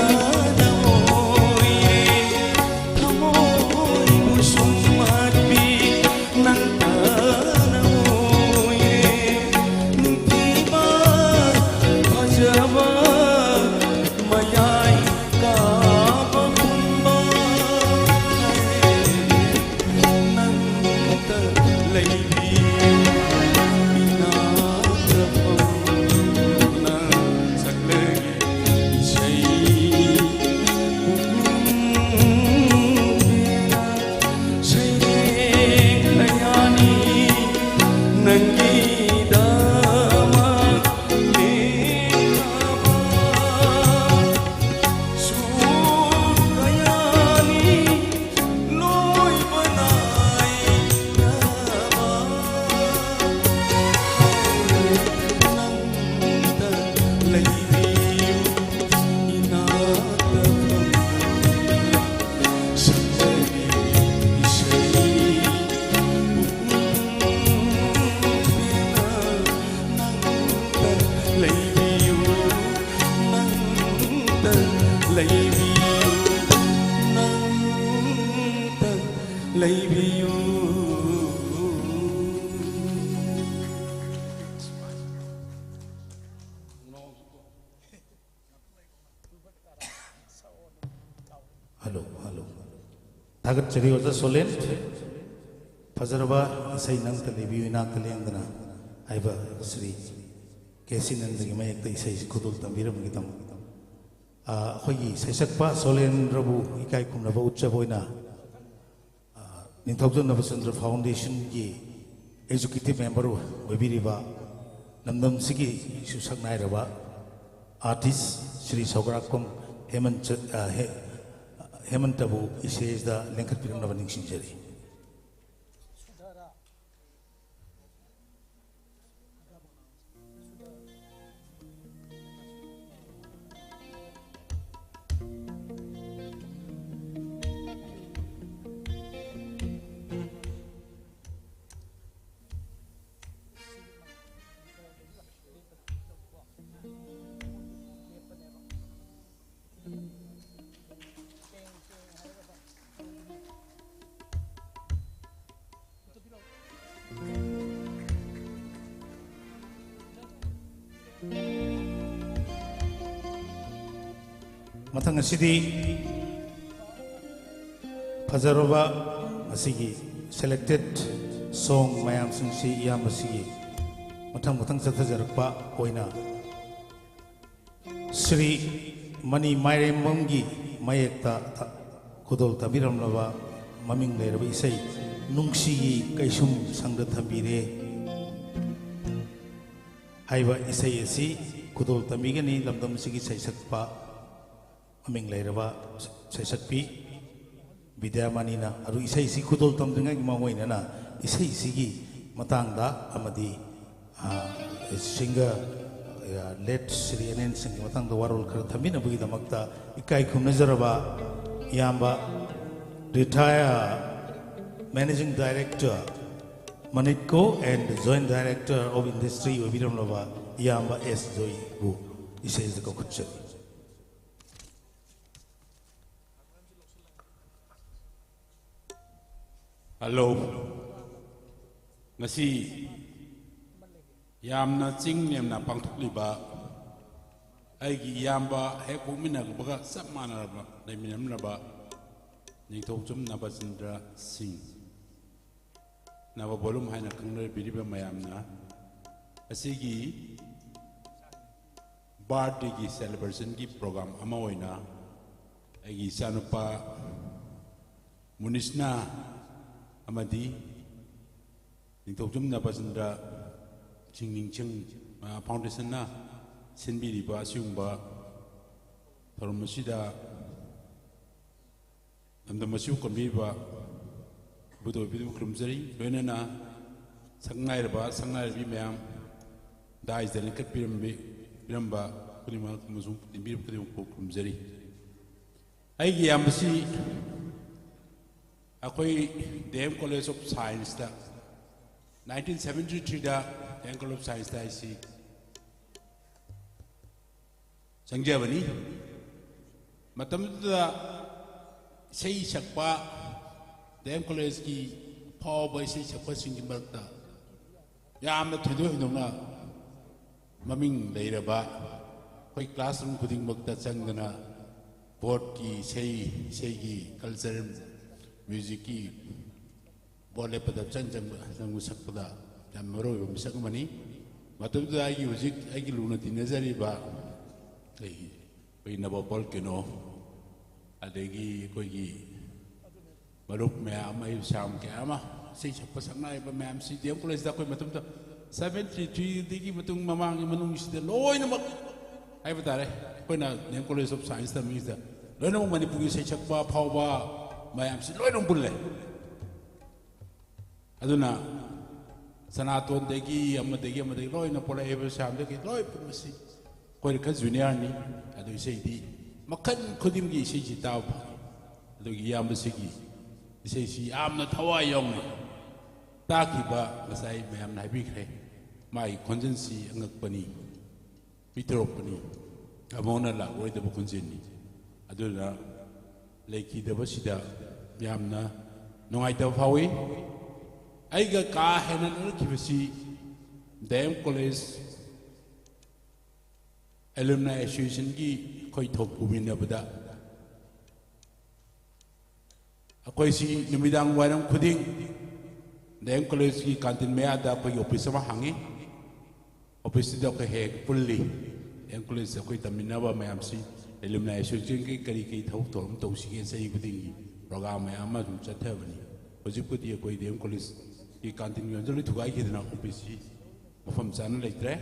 ꯂꯩꯕꯤꯌꯨ, ꯅꯪꯇ ꯂꯩꯕꯤꯌꯨ, ꯅꯪꯇ ꯂꯩꯕꯤꯌꯨ꯫ Hello, hello. ꯊꯥꯒꯠꯆꯔꯤ ꯑꯣꯖꯥ ꯁꯣꯂꯦꯟ꯫ ꯐꯖꯔꯕ ꯏꯁꯩ ꯅꯪꯇ ꯂꯩꯕꯤꯌꯨ ꯏꯅꯥꯛꯇ ꯂꯦꯡꯗꯅ ꯍꯥꯏꯕ ꯁ꯭ꯔꯤ ꯀꯦ ꯁꯤ ꯅꯟꯗꯒꯤ ꯃꯌꯦꯛꯇ ꯏꯁꯩꯁꯤ ꯈꯨꯗꯣꯜ ꯇꯝꯕꯤꯔꯝꯕꯒꯤꯗꯃꯛ, ꯑ, ꯑꯩꯈꯣꯏꯒꯤ ꯁꯩꯁꯛꯄ ꯁꯣꯂꯦꯟꯗ꯭ꯔꯕꯨ ꯏꯀꯥꯏ ꯈꯨꯝꯅꯕ ꯎꯠꯆꯕ ꯑꯣꯏꯅ, ꯑ, ꯅꯤꯡꯊꯧꯖꯝ ꯅꯕꯆꯟꯗ꯭ꯔ ꯐꯥꯎꯟꯗꯦꯁꯟꯒꯤ ꯑꯦꯛꯖꯤꯀ꯭ꯌꯨꯇꯤꯚ ꯃꯦꯝꯕꯔ ꯑꯣꯏꯕꯤꯔꯤꯕ ꯂꯝꯗꯝꯁꯤꯒꯤꯁꯨ ꯁꯛꯅꯥꯏꯔꯕ ꯑꯥꯔꯇꯤꯁ ꯁ꯭ꯔꯤ ꯁꯧꯒ꯭ꯔꯥꯛꯄꯝ ꯍꯦꯃꯟꯆ-, ꯑ, ꯍꯦ-, ꯍꯦꯃꯟꯇꯕꯨ ꯏꯁꯇꯦꯖꯇ ꯂꯦꯡꯈꯠꯄꯤꯔꯛꯅꯕ ꯅꯤꯡꯁꯤꯡꯖꯔꯤ꯫ ꯃꯊꯪ ꯑꯁꯤꯗꯤ ꯐꯖꯔꯕ ꯉꯁꯤꯒꯤ selected song ꯃꯌꯥꯝꯁꯤꯡꯁꯤ ꯏꯌꯥꯝꯕꯁꯤꯒꯤ ꯃꯊꯪ ꯃꯊꯪ ꯆꯠꯊꯖꯔꯛꯄ ꯑꯣꯏꯅ ꯁ꯭ꯔꯤ ꯃꯅꯤ ꯃꯥꯏꯔꯦꯝꯕꯝꯒꯤ ꯃꯌꯦꯛꯇ ꯈꯨꯗꯣꯜ ꯇꯝꯕꯤꯔꯝꯂꯕ ꯃꯃꯤꯡ ꯂꯩꯔꯕ ꯏꯁꯩ ꯅꯨꯡꯁꯤꯒꯤ ꯀꯩꯁꯨꯝ ꯁꯪꯗ ꯊꯝꯕꯤꯔꯦ ꯍꯥꯏꯕ ꯏꯁꯩ ꯑꯁꯤ ꯈꯨꯗꯣꯜ ꯇꯝꯕꯤꯒꯅꯤ ꯂꯝꯗꯝ ꯑꯁꯤꯒꯤ ꯁꯩꯁꯛꯄ ꯃꯃꯤꯡ ꯂꯩꯔꯕ ꯁꯩꯁꯛꯄꯤ ꯕꯤꯗ꯭ꯌꯥꯃꯅꯤꯅ꯫ ꯑꯗꯨ ꯏꯁꯩꯁꯤ ꯈꯨꯗꯣꯜ ꯇꯝꯗ꯭ꯔꯤꯉꯩꯒꯤ ꯃꯥꯡꯑꯣꯏꯅꯅ ꯏꯁꯩꯁꯤꯒꯤ ꯃꯇꯥꯡꯗ ꯑꯃꯗꯤ, ꯑ, singer, ꯑ, late ꯁ꯭ꯔꯤ ꯑꯦꯟ ꯑꯦꯟ ꯁꯤꯡꯒꯤ ꯃꯇꯥꯡꯗ ꯋꯥꯔꯣꯜ ꯈꯔ ꯊꯝꯕꯤꯅꯕꯒꯤꯗꯃꯛꯇ ꯏꯀꯥꯏ ꯈꯨꯝꯅꯖꯔꯕ ꯏꯌꯥꯝꯕ, retired managing director Manitco and Joint Director of Industry ꯑꯣꯏꯕꯤꯔꯝꯂꯕ ꯏꯌꯥꯝꯕ ꯑꯦꯁ ꯖꯣꯏꯕꯨ ꯏꯁꯩꯁꯤꯗ ꯀꯧꯈꯠꯆꯔꯤ꯫ ꯍꯜꯂꯣ꯫ ꯉꯁꯤ ꯌꯥꯝꯅ ꯆꯤꯡ ꯅꯦꯝꯅ ꯄꯥꯡꯊꯣꯛꯂꯤꯕ ꯑꯩꯒꯤ ꯏꯌꯥꯝꯕ, ꯍꯦꯛ ꯄꯣꯛꯃꯤꯟꯅꯕꯒ ꯆꯞ ꯃꯥꯟꯅꯔꯕ, ꯂꯩꯃꯤꯟꯅꯃꯤꯟꯅꯕ ꯅꯤꯡꯊꯧꯖꯝ ꯅꯕꯆꯟꯗ꯭ꯔ ꯁꯤꯡ, ꯅꯕ ꯕꯣꯂꯨꯝ ꯍꯥꯏꯅ ꯈꯪꯅꯕꯤꯔꯤꯕ ꯃꯌꯥꯝꯅ, ꯑꯁꯤꯒꯤ ꯕꯥꯔꯗꯦꯒꯤ ꯁꯦꯂꯦꯕ꯭ꯔꯦꯁꯟꯒꯤ ꯄ꯭ꯔꯣꯒ꯭ꯔꯥꯝ ꯑꯃ ꯑꯣꯏꯅ ꯑꯩꯒꯤ ꯏꯆꯥꯅꯨꯄꯥ ꯃꯨꯅꯤꯁꯅꯥ ꯑꯃꯗꯤ ꯅꯤꯡꯊꯧꯖꯝ ꯅꯕꯆꯟꯗ꯭ꯔ ꯁꯤꯡ ꯅꯤꯡꯁꯤꯡ, ꯑ, ꯐꯥꯎꯟꯗꯦꯁꯟꯅ ꯁꯤꯟꯕꯤꯔꯤꯕ ꯑꯁꯤꯒꯨꯝꯕ ꯊꯧꯔꯝ ꯑꯁꯤꯗ ꯂꯝꯗꯝ ꯑꯁꯤꯕꯨ ꯀꯟꯕꯤꯔꯤꯕ ꯏꯕꯨꯙꯧ ꯑꯣꯏꯕꯤꯕꯨ ꯈꯨꯔꯨꯝꯖꯔꯤ꯫ ꯂꯣꯏꯅꯅ ꯁꯛꯅꯥꯏꯔꯕ, ꯁꯛꯅꯥꯏꯔꯕꯤ ꯃꯌꯥꯝ, ꯗꯥꯏꯁꯇ ꯂꯦꯡꯈꯠꯄꯤꯔꯝꯕꯤ-, ꯄꯤꯔꯝꯕ ꯈꯨꯗꯤꯡꯃꯛ ꯑꯃꯁꯨꯡ ꯇꯤꯟꯕꯤꯔꯤꯕ ꯈꯨꯗꯤꯡꯃꯛꯄꯨ ꯈꯨꯔꯨꯝꯖꯔꯤ꯫ ꯑꯩꯒꯤ ꯏꯌꯥꯝꯕꯁꯤ ꯑꯩꯈꯣꯏ ꯗꯤ ꯑꯦꯝ ꯀꯣꯂꯦꯖ ꯑꯣꯐ ꯁꯥꯏꯟꯁꯇ, nineteen seventy threeꯗ ꯗꯤ ꯑꯦꯝ ꯀꯣꯂꯦꯖ ꯑꯣꯐ ꯁꯥꯏꯟꯁꯇ ꯑꯩꯁꯤ ꯆꯪꯖꯕꯅꯤ꯫ ꯃꯇꯝꯗꯨꯗ ꯏꯁꯩ ꯁꯛꯄ, ꯗꯤ ꯑꯦꯝ ꯀꯣꯂꯦꯖꯀꯤ ꯑꯐꯥꯎꯕ ꯏꯁꯩ ꯁꯛꯄꯁꯤꯡꯒꯤ ꯃꯔꯛꯇ ꯌꯥꯝꯅ ꯊꯣꯏꯗꯣꯛ ꯍꯦꯟꯗꯣꯛꯅ ꯃꯃꯤꯡ ꯂꯩꯔꯕ, ꯑꯩꯈꯣꯏ ꯀ꯭ꯂꯥꯁꯔꯨꯝ ꯈꯨꯗꯤꯡꯃꯛꯇ ꯆꯪꯗꯅ ꯕꯣꯔꯗꯀꯤ ꯏꯁꯩ, ꯏꯁꯩꯒꯤ ꯀꯜꯆꯔꯦꯜ ꯃ꯭ꯌꯨꯖꯤꯛꯀꯤ ꯕꯣꯔꯗ ꯂꯦꯞꯄꯗ ꯆꯪ ꯆꯪꯕ, ꯆꯪꯕ ꯁꯛꯄꯗ ꯌꯥꯝ ꯃꯔꯨ ꯑꯣꯏꯕ ꯃꯤꯁꯛ ꯑꯃꯅꯤ꯫ ꯃꯇꯝꯗꯨꯗ ꯑꯩꯒꯤ ꯍꯧꯖꯤꯛ ꯑꯩꯒꯤ ꯂꯨꯅ ꯇꯤꯟꯅꯖꯔꯤꯕ ꯑꯩꯒꯤ, ꯑꯩꯈꯣꯏ ꯅꯕ ꯄꯣꯜ ꯀꯦꯅꯣ, ꯑꯗꯒꯤ ꯑꯩꯈꯣꯏꯒꯤ ꯃꯔꯨꯞ ꯃꯌꯥꯝ ꯑꯃ, ꯑꯩ ꯁ꯭ꯌꯥꯝ ꯀꯌꯥ ꯑꯃ, ꯏꯁꯩ ꯁꯛꯄ ꯁꯛꯅꯥꯏꯕ ꯃꯌꯥꯝꯁꯤ ꯗꯤ ꯑꯦꯝ ꯀꯣꯂꯦꯖꯇ ꯑꯩꯈꯣꯏ ꯃꯇꯝꯗ seventy threeꯗꯒꯤ ꯃꯇꯨꯡ ꯃꯃꯥꯡꯒꯤ ꯃꯅꯨꯡꯁꯤꯗ ꯂꯣꯏꯅꯃꯛ ꯍꯥꯏꯕ ꯇꯥꯔꯦ, ꯑꯩꯈꯣꯏꯅ D M College of Science ꯇꯝꯃꯤꯉꯩꯗ ꯂꯣꯏꯅꯃꯛ ꯃꯅꯤꯄꯨꯔꯒꯤ ꯏꯁꯩ ꯁꯛꯄ ꯑꯐꯥꯎꯕ ꯃꯌꯥꯝꯁꯤ ꯂꯣꯏꯅꯃꯛ ꯄꯨꯜꯂꯦ꯫ ꯑꯗꯨꯅ ꯁꯅꯥꯇꯣꯟꯗꯒꯤ ꯑꯃꯗꯒꯤ ꯑꯃꯗꯒꯤ ꯂꯣꯏꯅ ꯄꯣꯔꯛꯏꯕ ꯁ꯭ꯌꯥꯝꯗꯒꯤ ꯂꯣꯏ ꯄꯨꯝꯕꯁꯤ ꯑꯩꯈꯣꯏꯅ ꯈꯔ ꯖꯨꯅꯤꯌꯔꯅꯤ꯫ ꯑꯗꯨ ꯏꯁꯩꯗꯤ ꯃꯈꯜ ꯈꯨꯗꯤꯡꯒꯤ ꯏꯁꯩꯁꯤ ꯇꯥꯕ ꯐꯪꯉꯤ꯫ ꯑꯗꯨꯒꯤ ꯏꯌꯥꯝꯕꯁꯤꯒꯤ ꯏꯁꯩꯁꯤ ꯌꯥꯝꯅ ꯊꯋꯥꯏ ꯌꯥꯎꯅ ꯇꯥꯈꯤꯕ ꯉꯁꯥꯏ ꯃꯌꯥꯝꯅ ꯍꯥꯏꯕꯤꯈ꯭ꯔꯦ꯫ ꯃꯥꯒꯤ ꯈꯣꯟꯖꯦꯜꯁꯤ ꯑꯉꯛꯄꯅꯤ, ꯄꯤꯊꯣꯔꯛꯄꯅꯤ, ꯑꯃꯨꯛ ꯍꯟꯅ ꯂꯥꯛꯂꯣꯏꯗꯕ ꯈꯣꯟꯖꯦꯜꯅꯤ꯫ ꯑꯗꯨꯅ ꯂꯩꯈꯤꯗꯕꯁꯤꯗ ꯌꯥꯝꯅ ꯅꯨꯡꯉꯥꯏꯇꯕ ꯐꯥꯎꯏ꯫ ꯑꯩꯒ ꯀꯥ ꯍꯦꯟꯅ ꯅꯛꯅꯈꯤꯕꯁꯤ ꯗꯤ ꯑꯦꯝ ꯀꯣꯂꯦꯖ ꯑꯦꯂꯨꯝꯅꯥꯏ ꯑꯦꯁꯣꯁꯤꯌꯦꯁꯟꯒꯤ ꯑꯩꯈꯣꯏ ꯊꯧ ꯄꯨꯃꯤꯟꯅꯕꯗ ꯑꯩꯈꯣꯏꯁꯤ ꯅꯨꯃꯤꯗꯥꯡ ꯋꯥꯏꯔꯝ ꯈꯨꯗꯤꯡ ꯗꯤ ꯑꯦꯝ ꯀꯣꯂꯦꯖꯀꯤ ꯀꯥꯟꯇꯤꯟ ꯃꯌꯥꯗ ꯑꯩꯈꯣꯏꯒꯤ ꯑꯣꯐꯤꯁ ꯑꯃ ꯍꯥꯡꯉꯤ꯫ ꯑꯣꯐꯤꯁꯇꯨꯗ ꯑꯩꯈꯣꯏ ꯍꯦꯛ ꯍꯦꯛ ꯄꯨꯜꯂꯤ꯫ ꯗꯤ ꯑꯦꯝ ꯀꯣꯂꯦꯖꯇ ꯑꯩꯈꯣꯏ ꯇꯝꯃꯤꯟꯅꯕ ꯃꯌꯥꯝꯁꯤ ꯑꯦꯂꯨꯝꯅꯥꯏ ꯑꯦꯁꯣꯁꯤꯌꯦꯁꯟꯒꯤ ꯀꯔꯤ ꯀꯔꯤ ꯊꯕꯛ ꯊꯧꯔꯝ ꯇꯧꯁꯤꯒꯦ ꯆꯍꯤ ꯈꯨꯗꯤꯡꯒꯤ ꯄ꯭ꯔꯣꯒ꯭ꯔꯥꯝ ꯃꯌꯥꯝ ꯑꯃ ꯑꯗꯨꯝ ꯆꯠꯊꯕꯅꯤ꯫ ꯍꯧꯖꯤꯛꯄꯨꯗꯤ ꯑꯩꯈꯣꯏ ꯗꯤ ꯑꯦꯝ ꯀꯣꯂꯦꯖꯀꯤ ꯀꯥꯟꯇꯤꯟ ꯃꯌꯥꯝꯁꯨ ꯂꯣꯏ ꯊꯨꯒꯥꯏꯈꯤꯗꯅ ꯑꯣꯐꯤꯁꯁꯤ ꯃꯐꯝ ꯆꯥꯅ ꯂꯩꯇ꯭ꯔꯦ꯫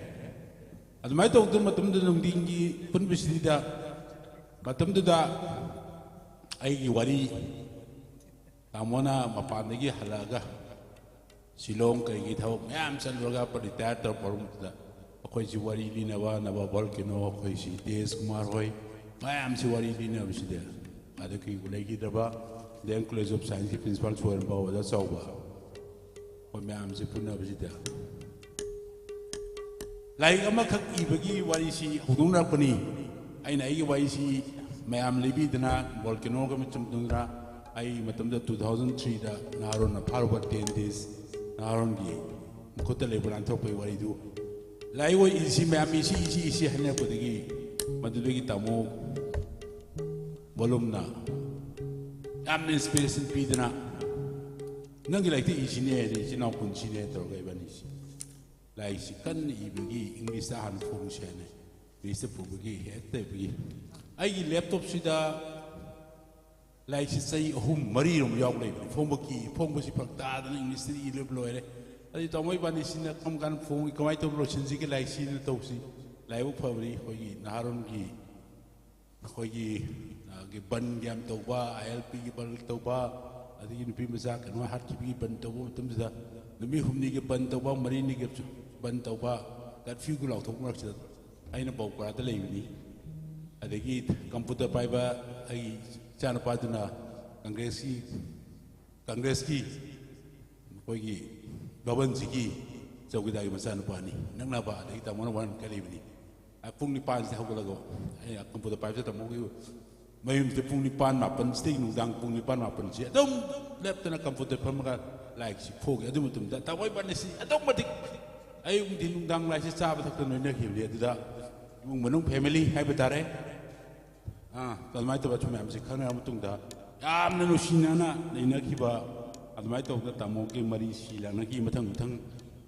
ꯑꯗꯨꯃꯥꯏꯅ ꯇꯧꯗꯅ ꯃꯇꯝꯗꯨꯗ ꯅꯨꯡꯊꯤꯟꯒꯤ ꯄꯨꯟꯕꯁꯤꯗ ꯃꯇꯝꯗꯨꯗ ꯑꯩꯒꯤ ꯋꯥꯔꯤ, ꯇꯥꯃꯣꯅ ꯃꯄꯥꯟꯗꯒꯤ ꯍꯜꯂꯛꯑꯒ ꯁꯤꯂꯣꯡ ꯀꯩꯒꯤ ꯊꯕꯛ ꯃꯌꯥꯝ ꯆꯠꯂꯨꯔꯒ ꯔꯤꯇꯥꯌꯔ ꯇꯧꯔꯛꯄ ꯃꯇꯝꯗ ꯑꯩꯈꯣꯏꯁꯤ ꯋꯥꯔꯤ ꯂꯤꯅꯕ ꯅꯕ ꯚꯣꯜꯀꯦꯅꯣ, ꯑꯩꯈꯣꯏꯁꯤ ꯇꯦꯖ ꯀꯨꯃꯥꯔ ꯍꯣꯏ ꯃꯌꯥꯝꯁꯤ ꯋꯥꯔꯤ ꯂꯤꯅꯕꯁꯤꯗ ꯑꯗꯨꯒꯤ ꯂꯩꯈꯤꯗ꯭ꯔꯕ ꯗꯤ ꯑꯦꯝ ꯀꯣꯂꯦꯖ ꯑꯣꯐ ꯁꯥꯏꯟꯁꯀꯤ ꯄ꯭ꯔꯤꯟꯁꯤꯄꯥꯜꯁꯨ ꯑꯣꯏꯔꯝꯕ ꯑꯣꯖꯥ ꯆꯥꯎꯕ ꯑꯩꯈꯣꯏ ꯃꯌꯥꯝꯁꯤ ꯄꯨꯟꯅꯕꯁꯤꯗ ꯂꯥꯏꯔꯤꯛ ꯑꯃꯈꯛ ꯏꯕꯒꯤ ꯋꯥꯔꯤꯁꯤ ꯍꯧꯗꯣꯛꯅꯔꯛꯄꯅꯤ꯫ ꯑꯩꯅ ꯑꯩꯒꯤ ꯋꯥꯔꯤꯁꯤ ꯃꯌꯥꯝ ꯂꯤꯕꯤꯗꯅ ꯚꯣꯜꯀꯦꯅꯣꯒ ꯆꯨꯝꯗꯨꯅ ꯑꯩ ꯃꯇꯝꯗ two thousand three ꯗ ꯅꯍꯥꯔꯣꯟꯅ ꯐꯥꯔꯨꯕ ten days ꯅꯍꯥꯔꯣꯟꯒꯤ ꯃꯈꯨꯠꯇ ꯂꯩꯕ ꯂꯥꯟꯊꯣꯛꯄꯒꯤ ꯋꯥꯔꯤꯗꯨ ꯂꯥꯏꯑꯣꯏ ꯏꯁꯤ ꯃꯌꯥꯝ ꯏꯁꯤ ꯏꯁꯤ ꯏꯁꯤ ꯍꯥꯏꯅꯔꯛꯄꯗꯒꯤ ꯃꯗꯨꯗꯒꯤ ꯇꯥꯃꯣ ꯕꯣꯂꯨꯝꯅ ꯌꯥꯝꯅ ꯏꯟꯁꯄꯤꯔꯦꯁꯟ ꯄꯤꯗꯅ ꯅꯪꯒꯤ ꯂꯥꯏꯔꯤꯛꯇ ꯏꯁꯤꯅꯦ ꯍꯥꯏꯗꯤ ꯏꯆꯤꯟ ꯏꯅꯥꯎ ꯀꯨꯟꯁꯤꯅꯦ ꯇꯧꯔꯒ ꯏꯕꯥꯅꯤꯁꯤ ꯂꯥꯏꯔꯤꯛꯁꯤ ꯀꯟꯅ ꯏꯕꯒꯤ ꯏꯪꯂꯤꯁꯇ ꯍꯥꯟꯅ ꯐꯣꯡꯁꯦ ꯍꯥꯏꯅ ꯏꯪꯂꯤꯁꯇ ꯐꯣꯡꯕꯒꯤ ꯍꯦꯛꯇ ꯏꯕꯒꯤ ꯑꯩꯒꯤ ꯂꯦꯞꯇꯣꯞꯁꯤꯗ ꯂꯥꯏꯔꯤꯛꯁꯤ ꯆꯍꯤ ꯑꯍꯨꯝ ꯃꯔꯤꯔꯣꯝ ꯌꯥꯎ ꯂꯩꯕꯅꯤ꯫ ꯐꯣꯡꯕ ꯀꯤ ꯐꯣꯡꯕꯁꯤ ꯐꯔꯛ ꯇꯥꯗꯅ ꯏꯪꯂꯤꯁꯇꯗꯤ ꯏ ꯂꯣꯏꯕ ꯂꯣꯏꯔꯦ꯫ ꯑꯗꯨꯗꯤ ꯇꯥꯃꯣ ꯏꯕꯥꯅꯤꯁꯤꯅ ꯀꯔꯝ ꯀꯥꯟꯗ ꯐꯣꯡ ꯀꯃꯥꯏꯅ ꯇꯧꯔ ꯂꯣꯏꯁꯤꯟꯁꯤꯒꯦ ꯂꯥꯏꯔꯤꯛꯁꯤꯅ ꯇꯧꯁꯤ꯫ ꯂꯥꯏꯕꯛ ꯐꯕꯗꯤ ꯑꯩꯈꯣꯏꯒꯤ ꯅꯍꯥꯔꯣꯟꯒꯤ ꯑꯩꯈꯣꯏꯒꯤ ꯒꯤ ꯕꯟ ꯌꯥꯝ ꯇꯧꯕ, ꯑꯥꯏ ꯑꯦꯜ ꯄꯤꯒꯤ ꯕꯟ ꯇꯧꯕ, ꯑꯗꯒꯤ ꯅꯨꯄꯤ ꯃꯆꯥ ꯀꯩꯅꯣ ꯍꯥꯠꯈꯤꯕꯒꯤ ꯕꯟ ꯇꯧꯕ ꯃꯇꯝꯁꯤꯗ ꯅꯨꯃꯤꯠ ꯍꯨꯝꯅꯤꯒꯤ ꯕꯟ ꯇꯧꯕ, ꯃꯔꯤꯅꯤꯒꯤ ꯕꯟ ꯇꯧꯕ, ꯀꯔꯐ꯭ꯌꯨꯒ ꯂꯥꯎꯊꯣꯛꯄ ꯃꯔꯛꯁꯤꯗ ꯑꯩꯅ ꯕꯧꯄꯥꯔꯥꯗ ꯂꯩꯕꯅꯤ꯫ ꯑꯗꯒꯤ ꯀꯝꯄ꯭ꯌꯨꯇꯔ ꯄꯥꯏꯕ ꯑꯩꯒꯤ ꯏꯆꯥꯅꯨꯄꯥꯗꯨꯅ ꯀꯪꯒ꯭ꯔꯦꯁꯀꯤ ꯀꯪꯒ꯭ꯔꯦꯁꯀꯤ ꯑꯩꯈꯣꯏꯒꯤ ꯕꯕꯟꯁꯤꯒꯤ ꯆꯧꯀꯤꯗꯥꯔꯒꯤ ꯃꯆꯥꯅꯨꯄꯥꯅꯤ꯫ ꯅꯛꯅꯕ ꯑꯗꯒꯤ ꯇꯥꯃꯣꯅ ꯋꯥꯟ ꯀꯜꯂꯤꯕꯅꯤ꯫ ꯑ, ꯄꯨꯡ ꯅꯤꯄꯥꯟꯁꯤꯗ ꯍꯧꯒꯠꯂꯒ ꯑꯩ ꯀꯝꯄ꯭ꯌꯨꯇꯔ ꯄꯥꯏꯕꯁꯦ ꯇꯥꯃꯣꯒꯤ ꯃꯌꯨꯝꯁꯦ ꯄꯨꯡ ꯅꯤꯄꯥꯟ ꯃꯥꯄꯟꯁꯤꯗꯒꯤ ꯅꯨꯡꯗꯥꯡ ꯄꯨꯡ ꯅꯤꯄꯥꯟ ꯃꯥꯄꯟꯁꯤ ꯑꯗꯨꯝ ꯂꯦꯞꯇꯅ ꯀꯝꯄ꯭ꯌꯨꯇꯔ ꯐꯝꯃꯒ ꯂꯥꯏꯔꯤꯛꯁꯤ ꯐꯣꯡꯉꯤ꯫ ꯑꯗꯨ ꯃꯇꯝꯗ ꯇꯥꯃꯣ ꯏꯕꯥꯅꯤꯁꯤ ꯑꯗꯨꯛ ꯃꯇꯤꯛ ꯑꯌꯨꯛ ꯅꯨꯡꯊꯤꯟ ꯅꯨꯡꯗꯥꯡ ꯂꯥꯏꯔꯤꯛꯁꯤ ꯆꯥꯕ ꯊꯛꯇ ꯂꯣꯏꯅꯈꯤꯕꯅꯤ꯫ ꯑꯗꯨꯗ ꯏꯃꯨꯡ ꯃꯅꯨꯡ ꯐꯦꯃꯤꯂꯤ ꯍꯥꯏꯕ ꯇꯥꯔꯦ꯫ ꯑꯥ, ꯑꯗꯨꯃꯥꯏꯅ ꯇꯧꯕ ꯁꯨꯝ ꯃꯌꯥꯝꯁꯦ ꯈꯪꯅꯔ ꯃꯇꯨꯡꯗ ꯌꯥꯝꯅ ꯅꯨꯡꯁꯤꯅꯅ ꯂꯩꯅꯈꯤꯕ, ꯑꯗꯨꯃꯥꯏꯅ ꯇꯧꯗꯅ ꯇꯥꯃꯣꯒꯤ ꯃꯔꯤ ꯁꯤ ꯂꯥꯡꯅꯈꯤ꯫ ꯃꯊꯪ ꯃꯊꯪ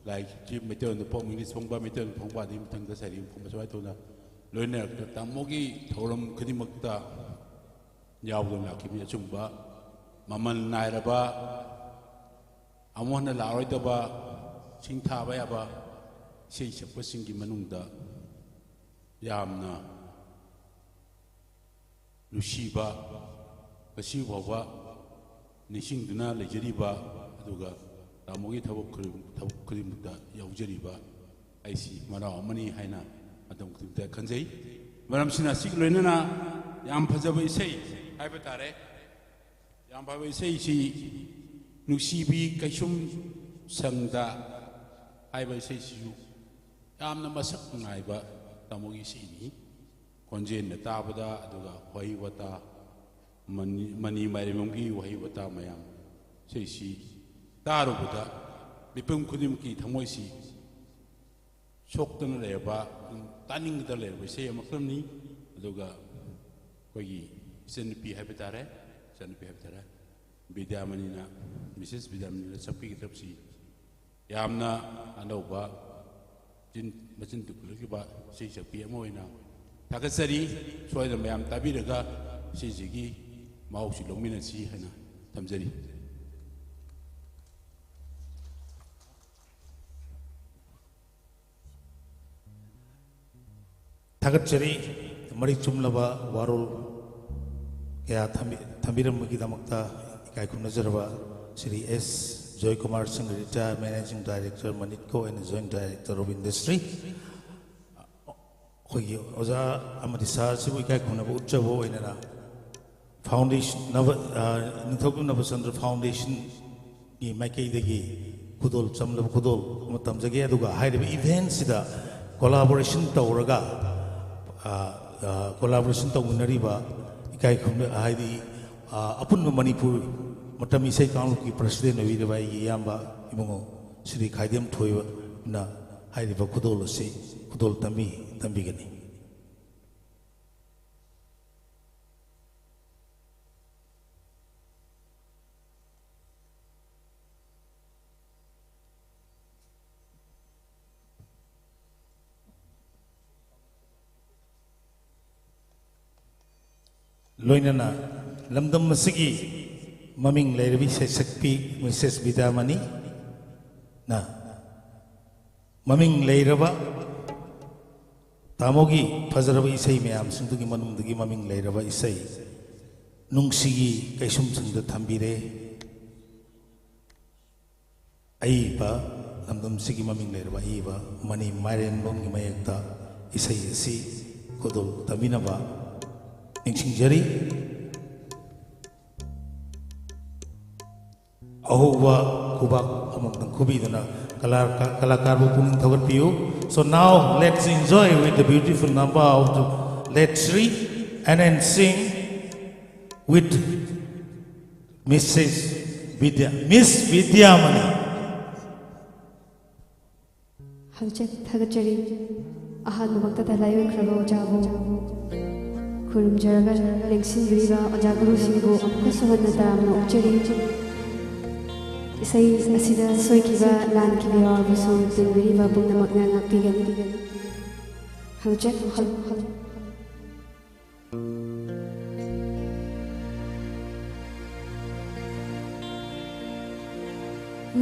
ꯂꯥꯏꯔꯤꯛꯁꯤ ꯃꯩꯇꯩꯂꯣꯟꯗ ꯐꯣꯡ, ꯏꯪꯂꯤꯁ ꯐꯣꯡꯕ, ꯃꯩꯇꯩꯂꯣꯟꯗ ꯐꯣꯡꯕ, ꯑꯗꯒꯤ ꯃꯊꯪꯗ ꯁꯩꯔꯦꯡ ꯐꯣꯡꯕ, ꯁꯨꯃꯥꯏꯅ ꯇꯧꯗꯅ ꯂꯣꯏꯅꯔꯛꯇ ꯇꯥꯃꯣꯒꯤ ꯊꯧꯔꯝ ꯈꯨꯗꯤꯡꯃꯛꯇ ꯌꯥꯎꯗꯨꯅ ꯂꯥꯛꯈꯤꯕꯅꯤ꯫ ꯑꯆꯨꯝꯕ ꯃꯃꯜ ꯅꯥꯏꯔꯕ, ꯑꯃꯨꯛ ꯍꯟꯅ ꯂꯥꯛꯑꯔꯣꯏꯗꯕ, ꯁꯤꯡ ꯊꯥꯕ ꯌꯥꯕ ꯏꯁꯩ ꯁꯛꯄꯁꯤꯡꯒꯤ ꯃꯅꯨꯡꯗ ꯌꯥꯝꯅ ꯅꯨꯡꯁꯤꯕ, ꯉꯁꯤ ꯐꯥꯎꯕ ꯅꯤꯡꯁꯤꯡꯗꯨꯅ ꯂꯩꯖꯔꯤꯕ, ꯑꯗꯨꯒ ꯇꯥꯃꯣꯒꯤ ꯊꯕꯛ ꯈꯨꯗꯤꯡ-, ꯊꯕꯛ ꯈꯨꯗꯤꯡꯃꯛꯇ ꯌꯥꯎꯖꯔꯤꯕ ꯑꯩꯁꯤ ꯃꯅꯥꯎ ꯑꯃꯅꯤ ꯍꯥꯏꯅ ꯃꯇꯝ ꯈꯨꯗꯤꯡꯃꯛꯇ ꯈꯟꯖꯩ꯫ ꯃꯔꯝꯁꯤꯅ ꯑꯁꯤꯒ ꯂꯣꯏꯅꯅ ꯌꯥꯝ ꯐꯖꯕ ꯏꯁꯩ ꯍꯥꯏꯕ ꯇꯥꯔꯦ, ꯌꯥꯝ ꯐꯕ ꯏꯁꯩꯁꯤ ꯅꯨꯡꯁꯤꯕꯤ ꯀꯩꯁꯨꯝ ꯁꯪꯗ ꯍꯥꯏꯕ ꯏꯁꯩꯁꯤꯁꯨ ꯌꯥꯝꯅ ꯃꯁꯛ ꯅꯨꯡꯉꯥꯏꯕ ꯇꯥꯃꯣꯒꯤ ꯏꯁꯩꯅꯤ꯫ ꯈꯣꯟꯖꯦꯜꯅ ꯇꯥꯕꯗ, ꯑꯗꯨꯒ ꯋꯥꯍꯩ ꯋꯥꯇꯥ, ꯃꯅꯤ, ꯃꯅꯤ ꯃꯥꯏꯔꯦꯝꯕꯝꯒꯤ ꯋꯥꯍꯩ ꯋꯥꯇꯥ ꯃꯌꯥꯝ, ꯏꯁꯩꯁꯤ ꯇꯥꯔꯨꯕꯗ ꯃꯤꯄꯨꯝ ꯈꯨꯗꯤꯡꯃꯛꯀꯤ ꯊꯃꯣꯏꯁꯤ ꯁꯣꯛꯇꯅ ꯂꯩꯔꯕ, ꯇꯥꯅꯤꯡꯒꯗ ꯂꯩꯔꯕ ꯏꯁꯩ ꯑꯃꯈꯛꯅꯤ꯫ ꯑꯗꯨꯒ ꯑꯩꯈꯣꯏꯒꯤ ꯏꯆꯟꯅꯨꯄꯤ ꯍꯥꯏꯕ ꯇꯥꯔꯦ, ꯏꯆꯟꯅꯨꯄꯤ ꯍꯥꯏꯕ ꯇꯥꯔꯦ, ꯕꯤꯗ꯭ꯌꯥꯃꯅꯤꯅ, ꯃꯤꯁꯦꯁ ꯕꯤꯗ꯭ꯌꯥꯃꯅꯤꯅ ꯁꯛꯄꯤꯒꯗꯕꯁꯤ ꯌꯥꯝꯅ ꯑꯅꯧꯕ ꯆꯤꯟ, ꯃꯆꯤꯟ ꯇꯨꯝꯂꯛꯂꯤꯕ ꯏꯁꯩ ꯁꯛꯄꯤ ꯑꯃ ꯑꯣꯏꯅ ꯊꯥꯒꯠꯆꯔꯤ꯫ ꯁꯣꯏꯗꯅ ꯃꯌꯥꯝ ꯇꯥꯕꯤꯔꯒ ꯏꯁꯩꯁꯤꯒꯤ ꯃꯍꯥꯎꯁꯤ ꯂꯧꯃꯤꯟꯅꯁꯤ ꯍꯥꯏꯅ ꯊꯝꯖꯔꯤ꯫ ꯊꯥꯒꯠꯆꯔꯤ꯫ ꯃꯔꯤꯛ ꯆꯨꯝꯂꯕ ꯋꯥꯔꯣꯜ ꯀꯌꯥ ꯊꯝꯕꯤ-, ꯊꯝꯕꯤꯔꯝꯕꯒꯤꯗꯃꯛꯇ ꯏꯀꯥꯏ ꯈꯨꯝꯅꯖꯔꯕ ꯁ꯭ꯔꯤ ꯑꯦꯁ ꯖꯣꯏꯀꯨꯃꯥꯔ ꯁꯤꯡ, retired managing director, MANITCO and joint director of industry꯫ ꯑꯩꯈꯣꯏꯒꯤ ꯑꯣꯖꯥ ꯑꯃꯗꯤ ꯁꯥꯔꯁꯤꯕꯨ ꯏꯀꯥꯏ ꯈꯨꯝꯅꯕ ꯎꯠꯆꯕ ꯑꯣꯏꯅꯅ foundation, ꯅꯕ-, ꯑ, ꯅꯤꯡꯊꯧꯖꯝ ꯅꯕꯆꯟꯗ꯭ꯔ foundation ꯒꯤ ꯃꯥꯏꯀꯩꯗꯒꯤ ꯈꯨꯗꯣꯜ, ꯆꯝꯂꯕ ꯈꯨꯗꯣꯜ ꯑꯃ ꯇꯝꯖꯒꯦ꯫ ꯑꯗꯨꯒ ꯍꯥꯏꯔꯤꯕ event ꯁꯤꯗ collaboration ꯇꯧꯔꯒ, ꯑ, ꯑ, collaboration ꯇꯧꯃꯤꯟꯅꯔꯤꯕ ꯏꯀꯥꯏ ꯈꯨꯝꯅ-, ꯍꯥꯏꯗꯤ, ꯑ, ꯑꯄꯨꯟꯕ ꯃꯅꯤꯄꯨꯔ ꯃꯇꯝ ꯏꯁꯩ ꯀꯥꯡꯂꯨꯞꯀꯤ president ꯑꯣꯏꯕꯤꯔꯤꯕ ꯑꯩꯒꯤ ꯏꯌꯥꯝꯕ ꯏꯕꯨꯡꯉꯣ ꯁ꯭ꯔꯤ ꯈꯥꯏꯗꯦꯝ ꯊꯣꯏꯕꯅ ꯍꯥꯏꯔꯤꯕ ꯈꯨꯗꯣꯜ ꯑꯁꯤ ꯈꯨꯗꯣꯜ ꯇꯝꯕꯤ-, ꯇꯝꯕꯤꯒꯅꯤ꯫ ꯂꯣꯏꯅꯅ ꯂꯝꯗꯝ ꯑꯁꯤꯒꯤ ꯃꯃꯤꯡ ꯂꯩꯔꯕꯤ ꯁꯩꯁꯛꯄꯤ Missus ꯕꯤꯗ꯭ꯌꯥꯃꯅꯤꯅ ꯃꯃꯤꯡ ꯂꯩꯔꯕ ꯇꯥꯃꯣꯒꯤ ꯐꯖꯔꯕ ꯏꯁꯩ ꯃꯌꯥꯝꯁꯤꯡꯗꯨꯒꯤ ꯃꯅꯨꯡꯗꯒꯤ ꯃꯃꯤꯡ ꯂꯩꯔꯕ ꯏꯁꯩ ꯅꯨꯡꯁꯤꯒꯤ ꯀꯩꯁꯨꯝꯁꯪꯗ ꯊꯝꯕꯤꯔꯦ꯫ ꯑꯏꯕ, ꯂꯝꯗꯝꯁꯤꯒꯤ ꯃꯃꯤꯡ ꯂꯩꯔꯕ ꯑꯏꯕ ꯃꯅꯤ ꯃꯥꯏꯔꯦꯟꯕꯝꯒꯤ ꯃꯌꯦꯛꯇ ꯏꯁꯩ ꯑꯁꯤ ꯈꯨꯗꯣꯜ ꯇꯝꯕꯤꯅꯕ ꯅꯤꯡꯁꯤꯡꯖꯔꯤ꯫ ꯑꯍꯧꯕ ꯈꯨꯕꯥꯛ ꯑꯃꯃꯝꯇꯪ ꯈꯨꯕꯤꯗꯨꯅ ꯀꯂꯥ-, ꯀꯂꯥꯀꯥꯔꯕꯨ ꯄꯨꯛꯅꯤꯡ ꯊꯧꯒꯠꯄꯤꯌꯨ꯫ So now let's enjoy with the beautiful number of the late Sri and then sing with Missus Vidya, Miss Vidyamani. ꯍꯛꯆꯦꯠ ꯊꯥꯒꯠꯆꯔꯤ꯫ ꯑꯍꯥꯟꯕꯃꯛꯇꯗ ꯂꯥꯏꯑꯣꯏꯈ꯭ꯔꯕ ꯑꯣꯖꯥꯕꯨ ꯈꯨꯔꯨꯝꯖꯔꯒ, ꯂꯦꯡꯁꯤꯟꯕꯤꯔꯤꯕ ꯑꯣꯖꯥ ꯒꯨꯔꯨꯁꯤꯡꯕꯨ ꯑꯃꯨꯛꯀꯁꯨ ꯍꯟꯅ ꯇꯔꯥꯝꯅ ꯑꯣꯛꯆꯔꯤ꯫ ꯏꯁꯩ ꯑꯁꯤꯗ ꯁꯣꯏꯈꯤꯕ ꯂꯥꯟꯈꯤꯕ ꯌꯥꯎꯔꯕꯁꯨ ꯇꯤꯟꯕꯤꯔꯤꯕ ꯄꯨꯝꯅꯃꯛꯅ ꯉꯥꯛꯄꯤꯒꯅꯤ꯫ ꯍꯛꯆꯦꯠ ꯍꯜ-, ꯍꯜ-,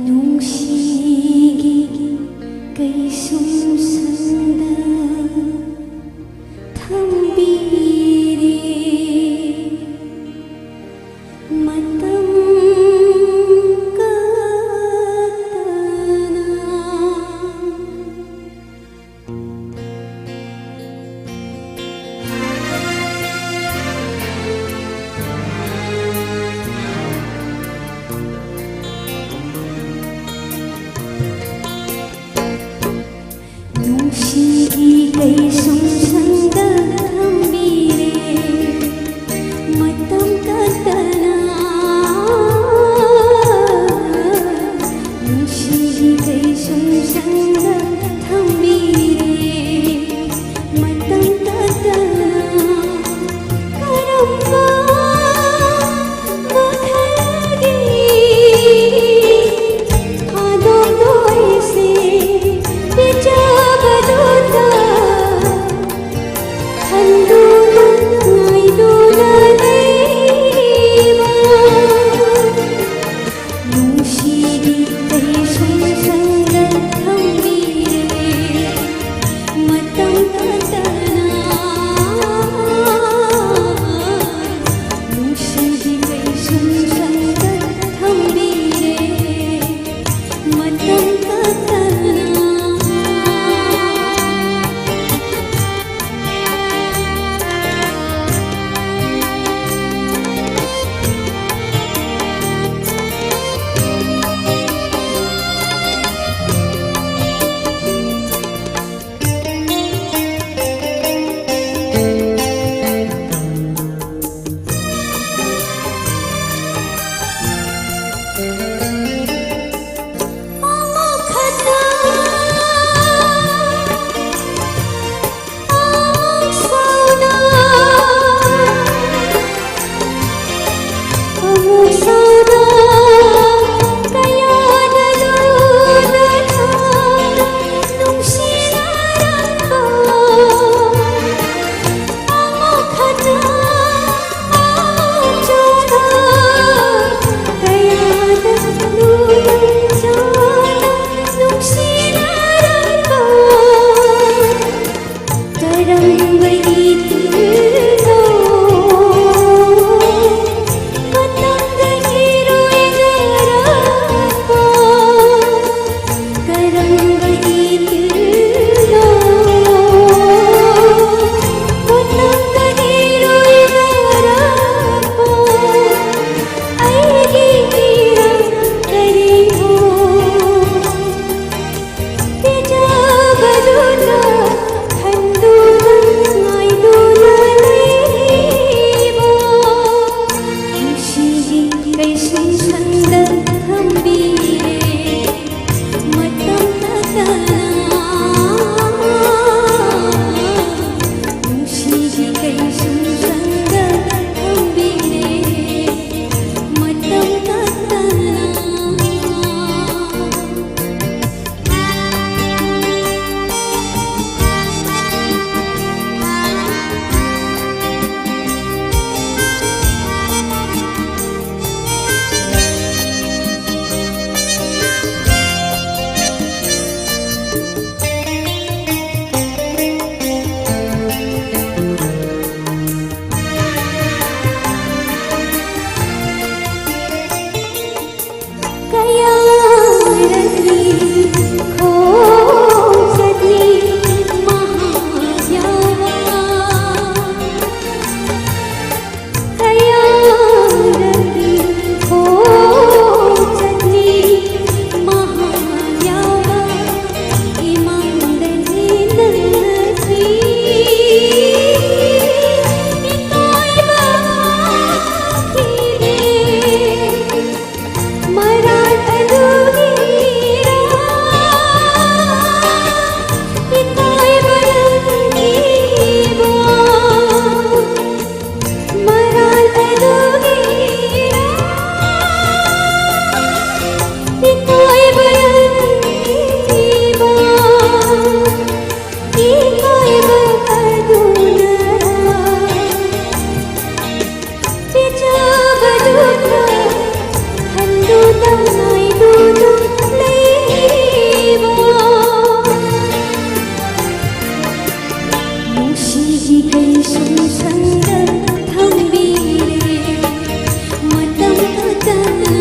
ꯅꯨꯡꯁꯤꯒꯤ ꯀꯩꯁꯨꯝꯁꯪꯗ ꯊꯝꯕꯤꯔꯦ ꯃꯇꯝ ꯀꯠꯇꯅ꯫ ꯀꯩꯁꯨꯝꯁꯪꯗ ꯊꯝꯕꯤꯔꯦ ꯃꯇꯝ ꯀꯛꯇꯅ꯫ ꯅꯨꯡꯁꯤꯕꯤ ꯀꯩꯁꯨꯝꯁꯪꯗ ꯊꯝꯕꯤꯔꯦ ꯃꯇꯝ ꯀꯛꯇꯅ꯫ ꯀꯔꯝꯕ ꯃꯈꯜꯒꯤ ꯊꯥꯗꯣꯛꯂꯣꯏꯁꯤ ꯄꯤꯖꯕꯗꯨꯗ꯫ ꯄꯥꯏꯕ ꯑꯗꯨꯅꯔꯥ? ꯄꯤꯖꯕꯗꯨꯅ ꯍꯟꯗꯨꯅ ꯉꯥꯏꯗꯨꯅ ꯂꯩꯕ꯫ ꯅꯨꯡꯁꯤꯒꯤ ꯀꯩꯁꯨꯝꯁꯪꯗ ꯊꯝꯕꯤꯔꯦ ꯃꯇꯝ ꯈꯛꯇꯅ꯫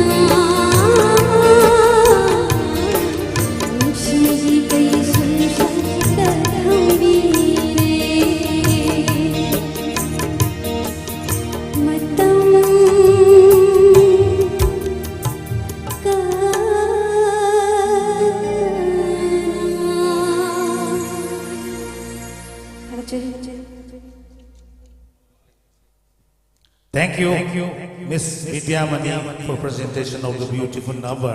ꯅꯨꯡꯁꯤꯒꯤ ꯀꯩꯁꯨꯝꯁꯪꯗ ꯊꯝꯕꯤꯔꯦ ꯃꯇꯝ ꯀꯌꯥꯅ꯫ ꯊꯥꯒꯠꯆꯔꯤ꯫ Thank you, Miss Vidyamani, for presentation of the beautiful number,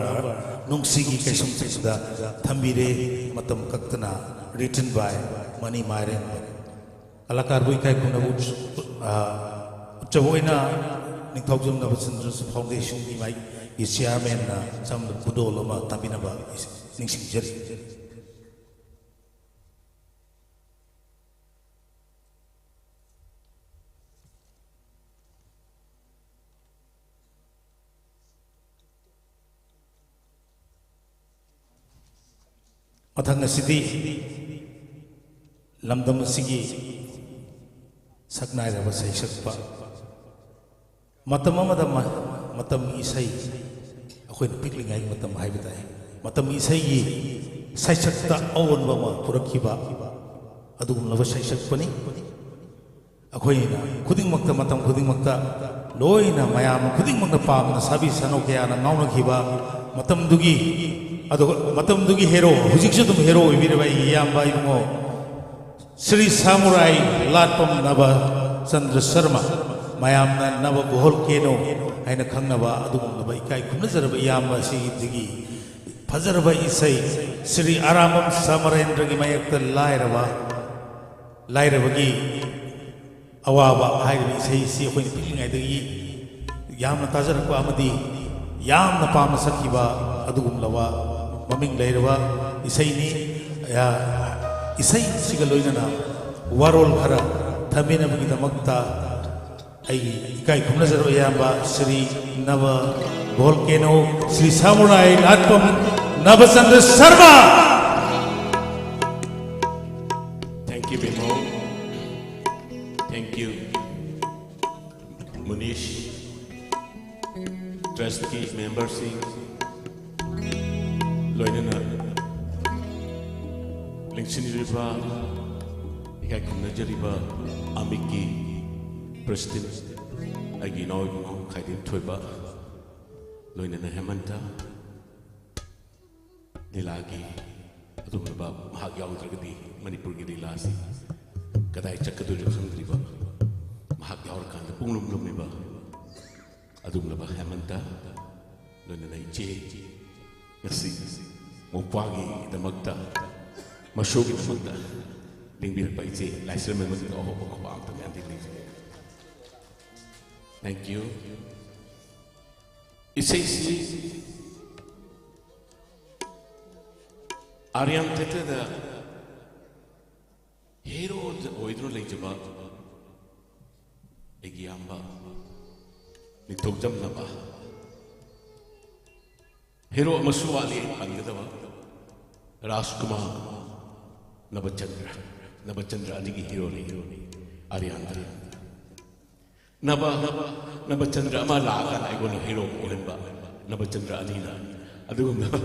ꯅꯨꯡꯁꯤꯒꯤ ꯀꯩꯁꯨꯝꯁꯪꯗ ꯊꯝꯕꯤꯔꯦ ꯃꯇꯝ ꯈꯛꯇꯅ, written by ꯃꯅꯤ ꯃꯥꯏꯔꯦꯟ꯫ ꯀꯂꯥꯀꯥꯔꯕꯨ ꯏꯀꯥꯏ ꯈꯨꯝꯅꯕ ꯎꯠ-, ꯑ, ꯎꯠꯆꯕ ꯑꯣꯏꯅ ꯅꯤꯡꯊꯧꯖꯝ ꯅꯕꯆꯟꯗ꯭ꯔ ꯐꯥꯎꯟꯗꯦꯁꯟꯒꯤ ꯃꯥꯏ-, ꯒꯤ ꯆꯤꯌꯥꯔꯃꯦꯟꯅ ꯆꯝꯅ ꯈꯨꯗꯣꯜ ꯑꯃ ꯇꯝꯕꯤꯅꯕ ꯅꯤꯡꯁꯤꯡꯖꯔꯤ꯫ ꯃꯊꯪ ꯑꯁꯤꯗꯤ ꯂꯝꯗꯝ ꯑꯁꯤꯒꯤ ꯁꯛꯅꯥꯏꯔꯕ ꯁꯩꯁꯛꯄ, ꯃꯇꯝ ꯑꯃꯗ ꯃ-, ꯃꯇꯝꯒꯤ ꯏꯁꯩ, ꯑꯩꯈꯣꯏꯅ ꯄꯤꯛꯂꯤꯉꯩꯒꯤ ꯃꯇꯝ ꯍꯥꯏꯕ ꯇꯥꯏ, ꯃꯇꯝꯒꯤ ꯏꯁꯩꯒꯤ ꯁꯩꯁꯛꯇ ꯑꯑꯣꯟꯕ ꯑꯃ ꯄꯨꯔꯛꯈꯤꯕ ꯑꯗꯨꯒꯨꯝꯂꯕ ꯁꯩꯁꯛꯄꯅꯤ꯫ ꯑꯩꯈꯣꯏꯅ ꯈꯨꯗꯤꯡꯃꯛꯇ, ꯃꯇꯝ ꯈꯨꯗꯤꯡꯃꯛꯇ ꯂꯣꯏꯅ ꯃꯌꯥꯝ ꯈꯨꯗꯤꯡꯃꯛꯅ ꯄꯥꯝꯅ ꯁꯥꯕꯤ ꯁꯥꯅꯧ ꯀꯌꯥꯅ ꯉꯥꯎꯅꯈꯤꯕ ꯃꯇꯝꯗꯨꯒꯤ, ꯑꯗꯨꯒ ꯃꯇꯝꯗꯨꯒꯤ ꯍꯦꯔꯣ, ꯍꯧꯖꯤꯛꯁꯨ ꯑꯗꯨꯝ ꯍꯦꯔꯣ ꯑꯣꯏꯕꯤꯔꯕ ꯑꯩꯒꯤ ꯏꯌꯥꯝꯕ ꯏꯕꯨꯡꯉꯣ ꯁ꯭ꯔꯤ ꯁꯥꯃꯨꯔꯥꯏ ꯂꯥꯠꯄꯝ ꯅꯕ ꯆꯟꯗ꯭ꯔ ꯁꯔꯃ, ꯃꯌꯥꯝꯅ ꯅꯕ ꯕꯣꯍꯜ ꯀꯦꯅꯣ ꯍꯥꯏꯅ ꯈꯪꯅꯕ ꯑꯗꯨꯒꯨꯝꯂꯕ ꯏꯀꯥꯏ ꯈꯨꯝꯅꯖꯔꯕ ꯏꯌꯥꯝꯕ ꯑꯁꯤꯗꯒꯤ ꯐꯖꯔꯕ ꯏꯁꯩ ꯁ꯭ꯔꯤ ꯑꯔꯥꯝꯕꯝ ꯁꯃꯔꯦꯟꯗ꯭ꯔꯒꯤ ꯃꯥꯌꯦꯛꯇ ꯂꯥꯏꯔꯕ, ꯂꯥꯏꯔꯕꯒꯤ ꯑꯋꯥꯕ ꯍꯥꯏꯔꯤꯕ ꯏꯁꯩꯁꯤ ꯑꯩꯈꯣꯏꯅ ꯄꯤꯛꯂꯤꯉꯩꯗꯒꯤ ꯌꯥꯝꯅ ꯇꯥꯖꯔꯛꯄ ꯑꯃꯗꯤ ꯌꯥꯝꯅ ꯄꯥꯝꯅ ꯁꯛꯈꯤꯕ ꯑꯗꯨꯒꯨꯝꯂꯕ ꯃꯃꯤꯡ ꯂꯩꯔꯕ ꯏꯁꯩꯅꯤ꯫ ꯑ, ꯏꯁꯩꯁꯤꯒ ꯂꯣꯏꯅꯅ ꯋꯥꯔꯣꯜ ꯈꯔ ꯊꯝꯕꯤꯅꯕꯒꯤꯗꯃꯛꯇ ꯑꯩꯒꯤ ꯏꯀꯥꯏ ꯈꯨꯝꯅꯖꯔꯕ ꯏꯌꯥꯝꯕ Shri Naba Volcano Shri Samurailatpam Nabachandra Sharma. Thank you, ꯕꯦꯝꯃꯧ꯫ Thank you, Munish. Trustꯀꯤ memberꯁꯤꯡ, ꯂꯣꯏꯅꯅ ꯂꯦꯡꯁꯤꯟꯕꯤꯔꯤꯕ, ꯏꯀꯥꯏ ꯈꯨꯝꯅꯖꯔꯤꯕ ꯑꯃꯤꯛꯀꯤ president, ꯑꯩꯒꯤ ꯏꯅꯥꯎ ꯏꯕꯨꯡꯉꯣ ꯈꯥꯏꯗꯦꯝ ꯊꯣꯏꯕ, ꯂꯣꯏꯅꯅ ꯍꯦꯃꯟꯇ, ꯂꯤꯂꯥꯒꯤ ꯑꯗꯨꯒꯨꯝꯂꯕ ꯃꯍꯥꯛ ꯌꯥꯎꯗ꯭ꯔꯒꯗꯤ ꯃꯅꯤꯄꯨꯔꯒꯤ ꯂꯤꯂꯥꯁꯤ ꯀꯗꯥꯏ ꯆꯠꯀꯗꯣꯏꯅꯣ ꯈꯪꯗ꯭ꯔꯤꯕ, ꯃꯍꯥꯛ ꯌꯥꯎꯔꯀꯥꯟꯗ ꯄꯨꯡꯂꯨꯝ ꯂꯨꯝꯃꯤꯕ ꯑꯗꯨꯒꯨꯝꯂꯕ ꯍꯦꯃꯟꯇ, ꯂꯣꯏꯅꯅ ꯏꯆꯦ, ꯉꯁꯤ ꯃꯧꯄ꯭ꯋꯥꯒꯤꯗꯃꯛꯇ, ꯃꯁꯣꯒꯤꯗꯃꯛꯇ ꯂꯦꯡꯕꯤꯔꯛꯄ ꯏꯆꯦ ꯂꯥꯏꯁ꯭ꯔꯝ ꯃꯦꯝꯕꯗꯨꯗ ꯑꯍꯧꯕ ꯈꯨꯕꯥꯛ ꯑꯝꯇꯪ ꯌꯥꯟꯕꯤꯔꯤꯁꯦ꯫ Thank you꯫ ꯏꯁꯩꯁꯤ ꯑꯥꯔꯤꯌꯥꯟ ꯊꯤꯌꯦꯇꯔꯗ ꯍꯦꯔꯣꯗ ꯑꯣꯏꯗꯨꯅ ꯂꯩꯖꯕ ꯑꯩꯒꯤ ꯏꯌꯥꯝꯕ ꯅꯤꯡꯊꯧꯖꯝ ꯅꯕ, ꯍꯦꯔꯣ ꯑꯃꯁꯨ ꯋꯥꯠꯂꯤ ꯑꯩ ꯄꯟꯒꯗꯕ, ꯔꯥꯖꯀꯨꯃꯥꯔ ꯅꯕꯆꯟꯗ꯭ꯔ, ꯅꯕꯆꯟꯗ꯭ꯔ ꯑꯅꯤꯒꯤ ꯍꯦꯔꯣꯅꯤ, ꯍꯦꯔꯣꯅꯤ ꯑꯥꯔꯤꯌꯥꯟꯗ꯫ ꯅꯕ, ꯅꯕꯆꯟꯗ꯭ꯔ ꯑꯃ ꯂꯥꯛꯑꯀꯥꯟꯗ ꯑꯩꯉꯣꯟꯗ ꯍꯦꯔꯣ ꯑꯣꯏꯍꯟꯕ ꯅꯕꯆꯟꯗ꯭ꯔ ꯑꯅꯤꯅ꯫ ꯑꯗꯨꯒꯨꯝꯂꯕ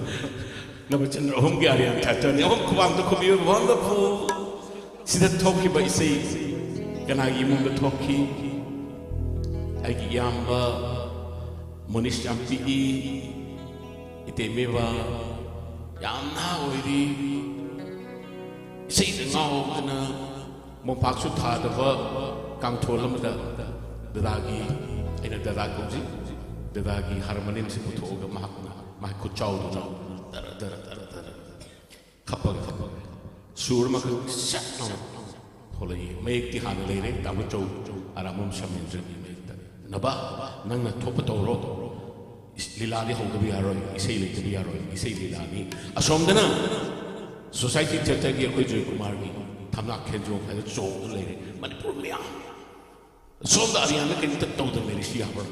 ꯅꯕꯆꯟꯗ꯭ꯔ ꯑꯍꯨꯝꯒꯤ ꯑꯥꯔꯤꯌꯥꯟ ꯊꯤꯌꯦꯇꯔꯅꯤ꯫ ꯑꯍꯨꯝ ꯈꯨꯕꯥꯛꯇ ꯈꯨꯝꯕꯤꯌꯨ, wonderful꯫ ꯁꯤꯗ ꯊꯣꯛꯈꯤꯕ ꯏꯁꯩ ꯀꯅꯥꯒꯤ ꯏꯃꯨꯡꯗ ꯊꯣꯛꯈꯤ? ꯑꯩꯒꯤ ꯏꯌꯥꯝꯕ ꯃꯣꯅꯤꯁ ꯌꯥꯝ ꯄꯤꯛꯏ, ꯏꯇꯩꯃꯦꯕ ꯌꯥꯝ ꯅꯍꯥ ꯑꯣꯏꯔꯤ, ꯏꯁꯩꯗ ꯉꯥꯎꯗꯅ ꯃꯣꯝꯄꯥꯛꯁꯨ ꯊꯥꯗꯕ ꯀꯥꯡꯊꯣꯜ ꯑꯃꯗ ꯗꯗꯥꯒꯤ, ꯑꯩꯅ ꯗꯗꯥ ꯀꯧꯖꯩ, ꯗꯗꯥꯒꯤ ꯍꯥꯔꯃꯣꯅꯤꯌꯝꯁꯤ ꯄꯨꯊꯣꯛꯑꯒ ꯃꯍꯥꯛꯅ ꯃꯍꯥꯛ ꯈꯨꯠꯆꯥꯎꯗꯨꯅ ꯗꯔ ꯗꯔ ꯗꯔ ꯗꯔ ꯈꯞꯄꯒ, ꯈꯞꯄꯒ ꯁꯨꯔ ꯑꯃꯈꯛ ꯁꯠ ꯂꯥꯎꯅ ꯊꯣꯛꯂꯛꯏ꯫ ꯃꯌꯦꯛꯇꯤ ꯍꯥꯟꯅ ꯂꯩꯔꯦ, ꯇꯥꯃꯣ ꯆꯧ ꯑꯔꯥꯃꯝ ꯁꯃꯦꯟꯗ꯭ꯔꯒꯤ ꯃꯌꯦꯛꯇ꯫ "ꯅꯕ, ꯅꯪꯅ ꯊꯣꯛꯄ ꯇꯧꯔꯣ꯫ ꯏꯁ-, ꯂꯤꯂꯥꯗꯤ ꯍꯧꯗꯕ ꯌꯥꯔꯣꯏ, ꯏꯁꯩ ꯂꯩꯇꯕ ꯌꯥꯔꯣꯏ, ꯏꯁꯩ ꯂꯤꯂꯥꯅꯤ꯫ ꯑꯁꯣꯝꯗꯅ ꯁꯣꯁꯥꯏꯇꯤ ꯊꯤꯌꯦꯇꯔꯒꯤ ꯑꯩꯈꯣꯏ ꯖꯣꯏꯀꯨꯃꯥꯔꯒꯤ ꯊꯝꯅꯥ ꯈꯦꯟꯖꯣꯡ ꯍꯥꯏꯅ ꯆꯣꯡꯗꯨꯅ ꯂꯩꯔꯦ꯫ ꯃꯅꯤꯄꯨꯔ ꯃꯌꯥꯝ ꯁꯣꯝꯗ ꯑꯔꯤꯌꯥꯅ ꯀꯔꯤꯝꯇ ꯇꯧꯗꯕ ꯂꯩꯔꯤꯁꯤ ꯌꯥꯕ꯭ꯔꯥ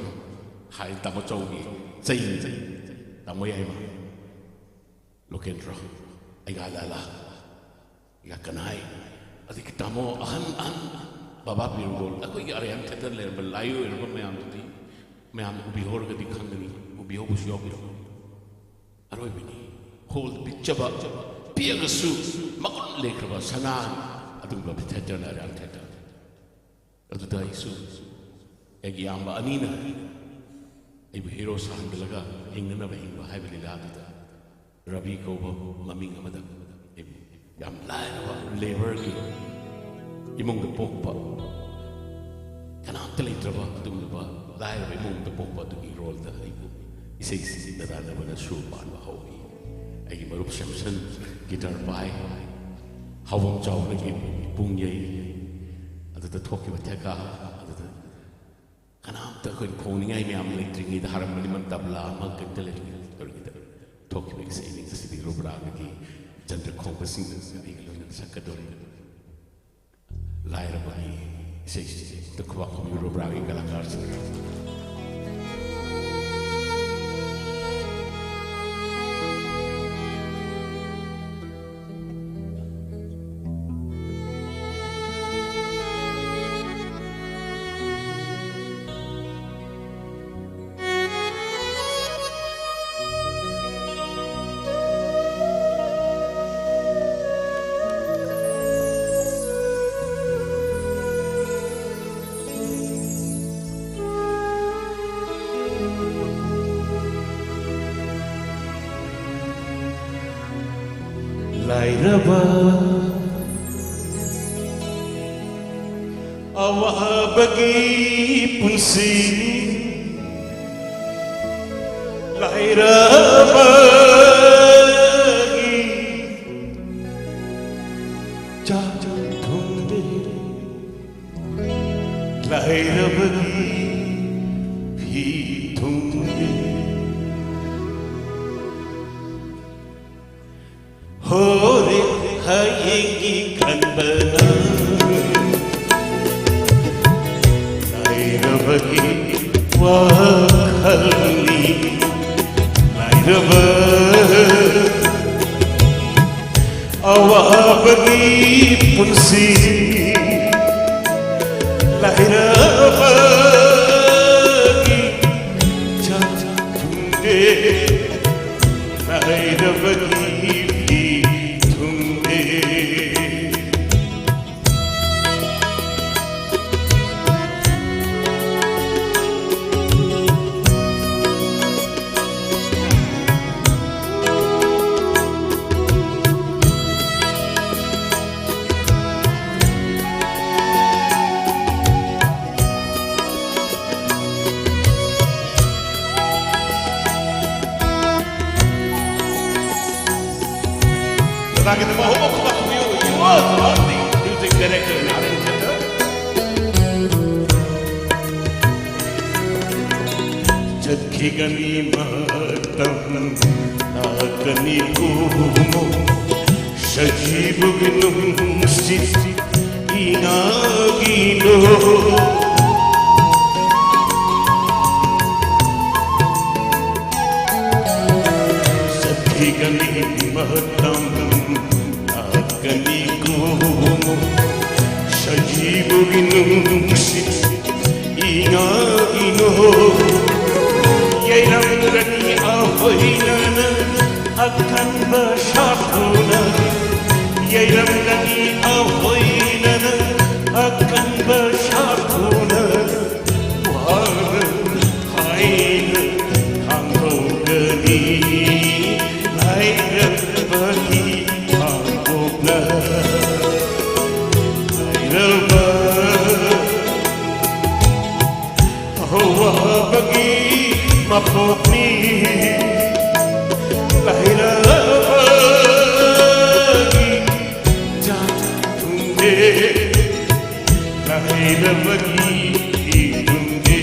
ꯍꯥꯏꯅ ꯇꯥꯃꯣ ꯆꯧꯒꯤ ꯆꯩ ꯇꯥꯃꯣ ꯌꯥꯏꯃ ꯂꯣꯀꯦꯟꯗ꯭ꯔꯣ ꯑꯩꯒ ꯂꯥꯂꯥ ꯌꯥꯀꯅꯥꯏ ꯑꯗꯒꯤ ꯇꯥꯃꯣ ꯑꯍꯟ ꯑꯍꯟ ꯕꯕꯥ ꯄꯤꯔꯨꯒꯣꯜ ꯑꯩꯈꯣꯏꯒꯤ ꯑꯔꯤꯌꯥꯟ ꯊꯤꯌꯦꯇꯔ ꯂꯩꯔꯝꯕ ꯂꯥꯏ ꯑꯣꯏꯔꯝꯕ ꯃꯌꯥꯝꯗꯨꯗꯤ ꯃꯌꯥꯝꯅ ꯎꯕꯤꯍꯧꯔꯒꯗꯤ ꯈꯪꯒꯅꯤ꯫ ꯎꯕꯤꯍꯧꯕꯁꯨ ꯌꯥꯎꯕꯤꯔꯝꯒꯅꯤ꯫ ꯑꯔꯣꯏꯕꯅꯤ꯫ ꯍꯣꯜ ꯄꯤꯛꯆꯕ ꯄꯤꯛꯑꯒꯁꯨ ꯃꯒꯨꯟ ꯂꯩꯈ꯭ꯔꯕ ꯁꯅꯥ ꯑꯗꯨꯒꯨꯝꯕ ꯊꯤꯌꯦꯇꯔꯅ ꯑꯔꯤꯌꯥꯟ ꯊꯤꯌꯦꯇꯔ꯫ ꯑꯗꯨꯗ ꯑꯩꯁꯨ ꯑꯩꯒꯤ ꯏꯌꯥꯝꯕ ꯑꯅꯤꯅ ꯑꯩꯕꯨ ꯍꯤꯔꯣ ꯁꯥꯍꯟꯗꯂꯒ ꯍꯤꯡꯅꯅꯕ ꯍꯤꯡꯕ ꯍꯥꯏꯕ ꯂꯤꯂꯥꯗꯨꯗ ꯔꯕꯤ ꯀꯧꯕ ꯃꯃꯤꯡ ꯑꯃꯗ ꯑꯩꯕꯨ ꯌꯥꯝ ꯂꯥꯏꯔꯕ ꯂꯦꯕꯔꯒꯤ ꯏꯃꯨꯡꯗ ꯄꯣꯛꯄ ꯀꯅꯥꯝꯇ ꯂꯩꯇ꯭ꯔꯕ ꯑꯗꯨꯒꯨꯝꯂꯕ ꯂꯥꯏꯔꯕ ꯏꯃꯨꯡꯗ ꯄꯣꯛꯄ ꯑꯗꯨꯒꯤ ꯔꯣꯜꯗ ꯑꯩꯕꯨ ꯏꯁꯩꯁꯤ ꯗꯗꯥ ꯅꯕꯅ ꯁꯨꯔ ꯄꯥꯟꯕ ꯍꯧꯏ꯫ ꯑꯩꯒꯤ ꯃꯔꯨꯞ ꯁꯦꯝꯁꯟ ꯒꯤꯇꯥꯔ ꯄꯥꯏ꯫ ꯍꯥꯎꯕꯝ ꯆꯥꯎꯕꯅꯒꯤ ꯄꯨꯡ ꯌꯩ꯫ ꯑꯗꯨꯗ ꯊꯣꯛꯈꯤꯕ ꯊꯦꯀꯥ ꯑꯗꯨꯗ ꯀꯅꯥꯝꯇ ꯑꯩꯈꯣꯏꯅ ꯈꯣꯡꯅꯤꯡꯉꯥꯏ ꯃꯌꯥꯝ ꯂꯩꯇ꯭ꯔꯤꯉꯩꯗ ꯍꯥꯔꯃꯣꯅꯤꯌꯝ ꯇꯕ꯭ꯂꯥ ꯑꯃ ꯀꯔꯤꯝꯇ ꯂꯩꯇ꯭ꯔꯤꯉꯩꯗ ꯊꯣꯛꯈꯤꯕ ꯏꯁꯩꯅꯤ꯫ ꯉꯁꯤꯗꯤ ꯔꯨꯕ꯭ꯔꯥꯒꯤ ꯆꯟꯗ꯭ꯔ ꯈꯣꯡꯕꯁꯤꯡꯅ ꯑꯩꯒ ꯂꯣꯏꯅꯅ ꯁꯛꯀꯗꯧꯔꯤ꯫ ꯂꯥꯏꯔꯕꯒꯤ ꯏꯁꯩꯁꯤꯡꯁꯦ ꯑꯝꯇ ꯈꯨꯕꯥꯛ ꯈꯨꯕꯤꯌꯨ ꯔꯨꯕ꯭ꯔꯥꯒꯤ ꯀꯂꯥꯀꯥꯔꯁꯤꯡꯅ꯫ ꯂꯥꯏꯔꯕ ꯑꯋꯥꯕꯒꯤ ꯄꯨꯟꯁꯤ ꯂꯥꯏꯔꯕꯒꯤ ꯆꯥꯛ ꯊꯣꯡꯗꯦ ꯂꯥꯏꯔꯕꯒꯤ ꯐꯤ ꯊꯣꯡꯗꯦ ꯍꯣꯔꯦ ꯑꯩꯒꯤ ꯈꯟꯕꯅ ꯂꯥꯏꯔꯕꯒꯤ ꯋꯥꯈꯜꯅꯤ꯫ ꯂꯥꯏꯔꯕ ꯑꯋꯥꯕꯒꯤ ꯄꯨꯟꯁꯤ꯫ ꯂꯥꯏꯔꯕꯒꯤ ꯆꯥꯛ ꯊꯨꯡꯗꯦ꯫ ꯂꯥꯏꯔꯕꯒꯤ ꯐꯤ ꯊꯨꯡꯗꯦ꯫ ꯀꯅꯥꯒꯤꯗꯃꯛ ꯍꯧꯕ ꯈꯨꯕꯥꯛ ꯈꯨꯕꯤꯌꯨ? You are the music director and arranger. ꯆꯠꯈꯤꯒꯅꯤ ꯃꯇꯝ ꯂꯥꯛꯀꯅꯤ ꯀꯨꯝꯃꯣ, ꯁꯖꯤꯕꯨꯒꯤ ꯅꯨꯡꯁꯤꯠ ꯏꯅꯥꯒꯤꯅꯣ꯫ ꯆꯠꯈꯤꯒꯅꯤ ꯃꯇꯝ ꯂꯥꯛꯀꯅꯤ ꯀꯨꯝꯃꯣ, ꯁꯖꯤꯕꯨꯒꯤ ꯅꯨꯡꯁꯤꯠ ꯏꯅꯥꯒꯤꯅꯣ꯫ ꯌꯩꯔꯝꯒꯅꯤ ꯑꯍꯣꯏꯅꯅ ꯑꯀꯟꯕ ꯁꯥꯐꯨꯅ꯫ ꯌꯩꯔꯝꯒꯅꯤ ꯑꯍꯣꯏꯅꯅ ꯑꯀꯟꯕ ꯁꯥꯐꯨꯅ꯫ ꯋꯥꯅ ꯍꯥꯏꯅ ꯈꯥꯡꯍꯧꯒꯅꯤ ꯂꯥꯏꯔꯕꯒꯤ ꯈꯥꯡꯄꯣꯛꯅ꯫ ꯂꯥꯏꯔꯕ ꯑꯋꯥꯕꯒꯤ ꯃꯄꯣꯛꯅꯤ꯫ ꯂꯥꯏꯔꯕꯒꯤ ꯆꯥꯛ ꯊꯨꯡꯗꯦ꯫ ꯂꯥꯏꯔꯕꯒꯤ ꯏꯃꯨꯡꯒꯤ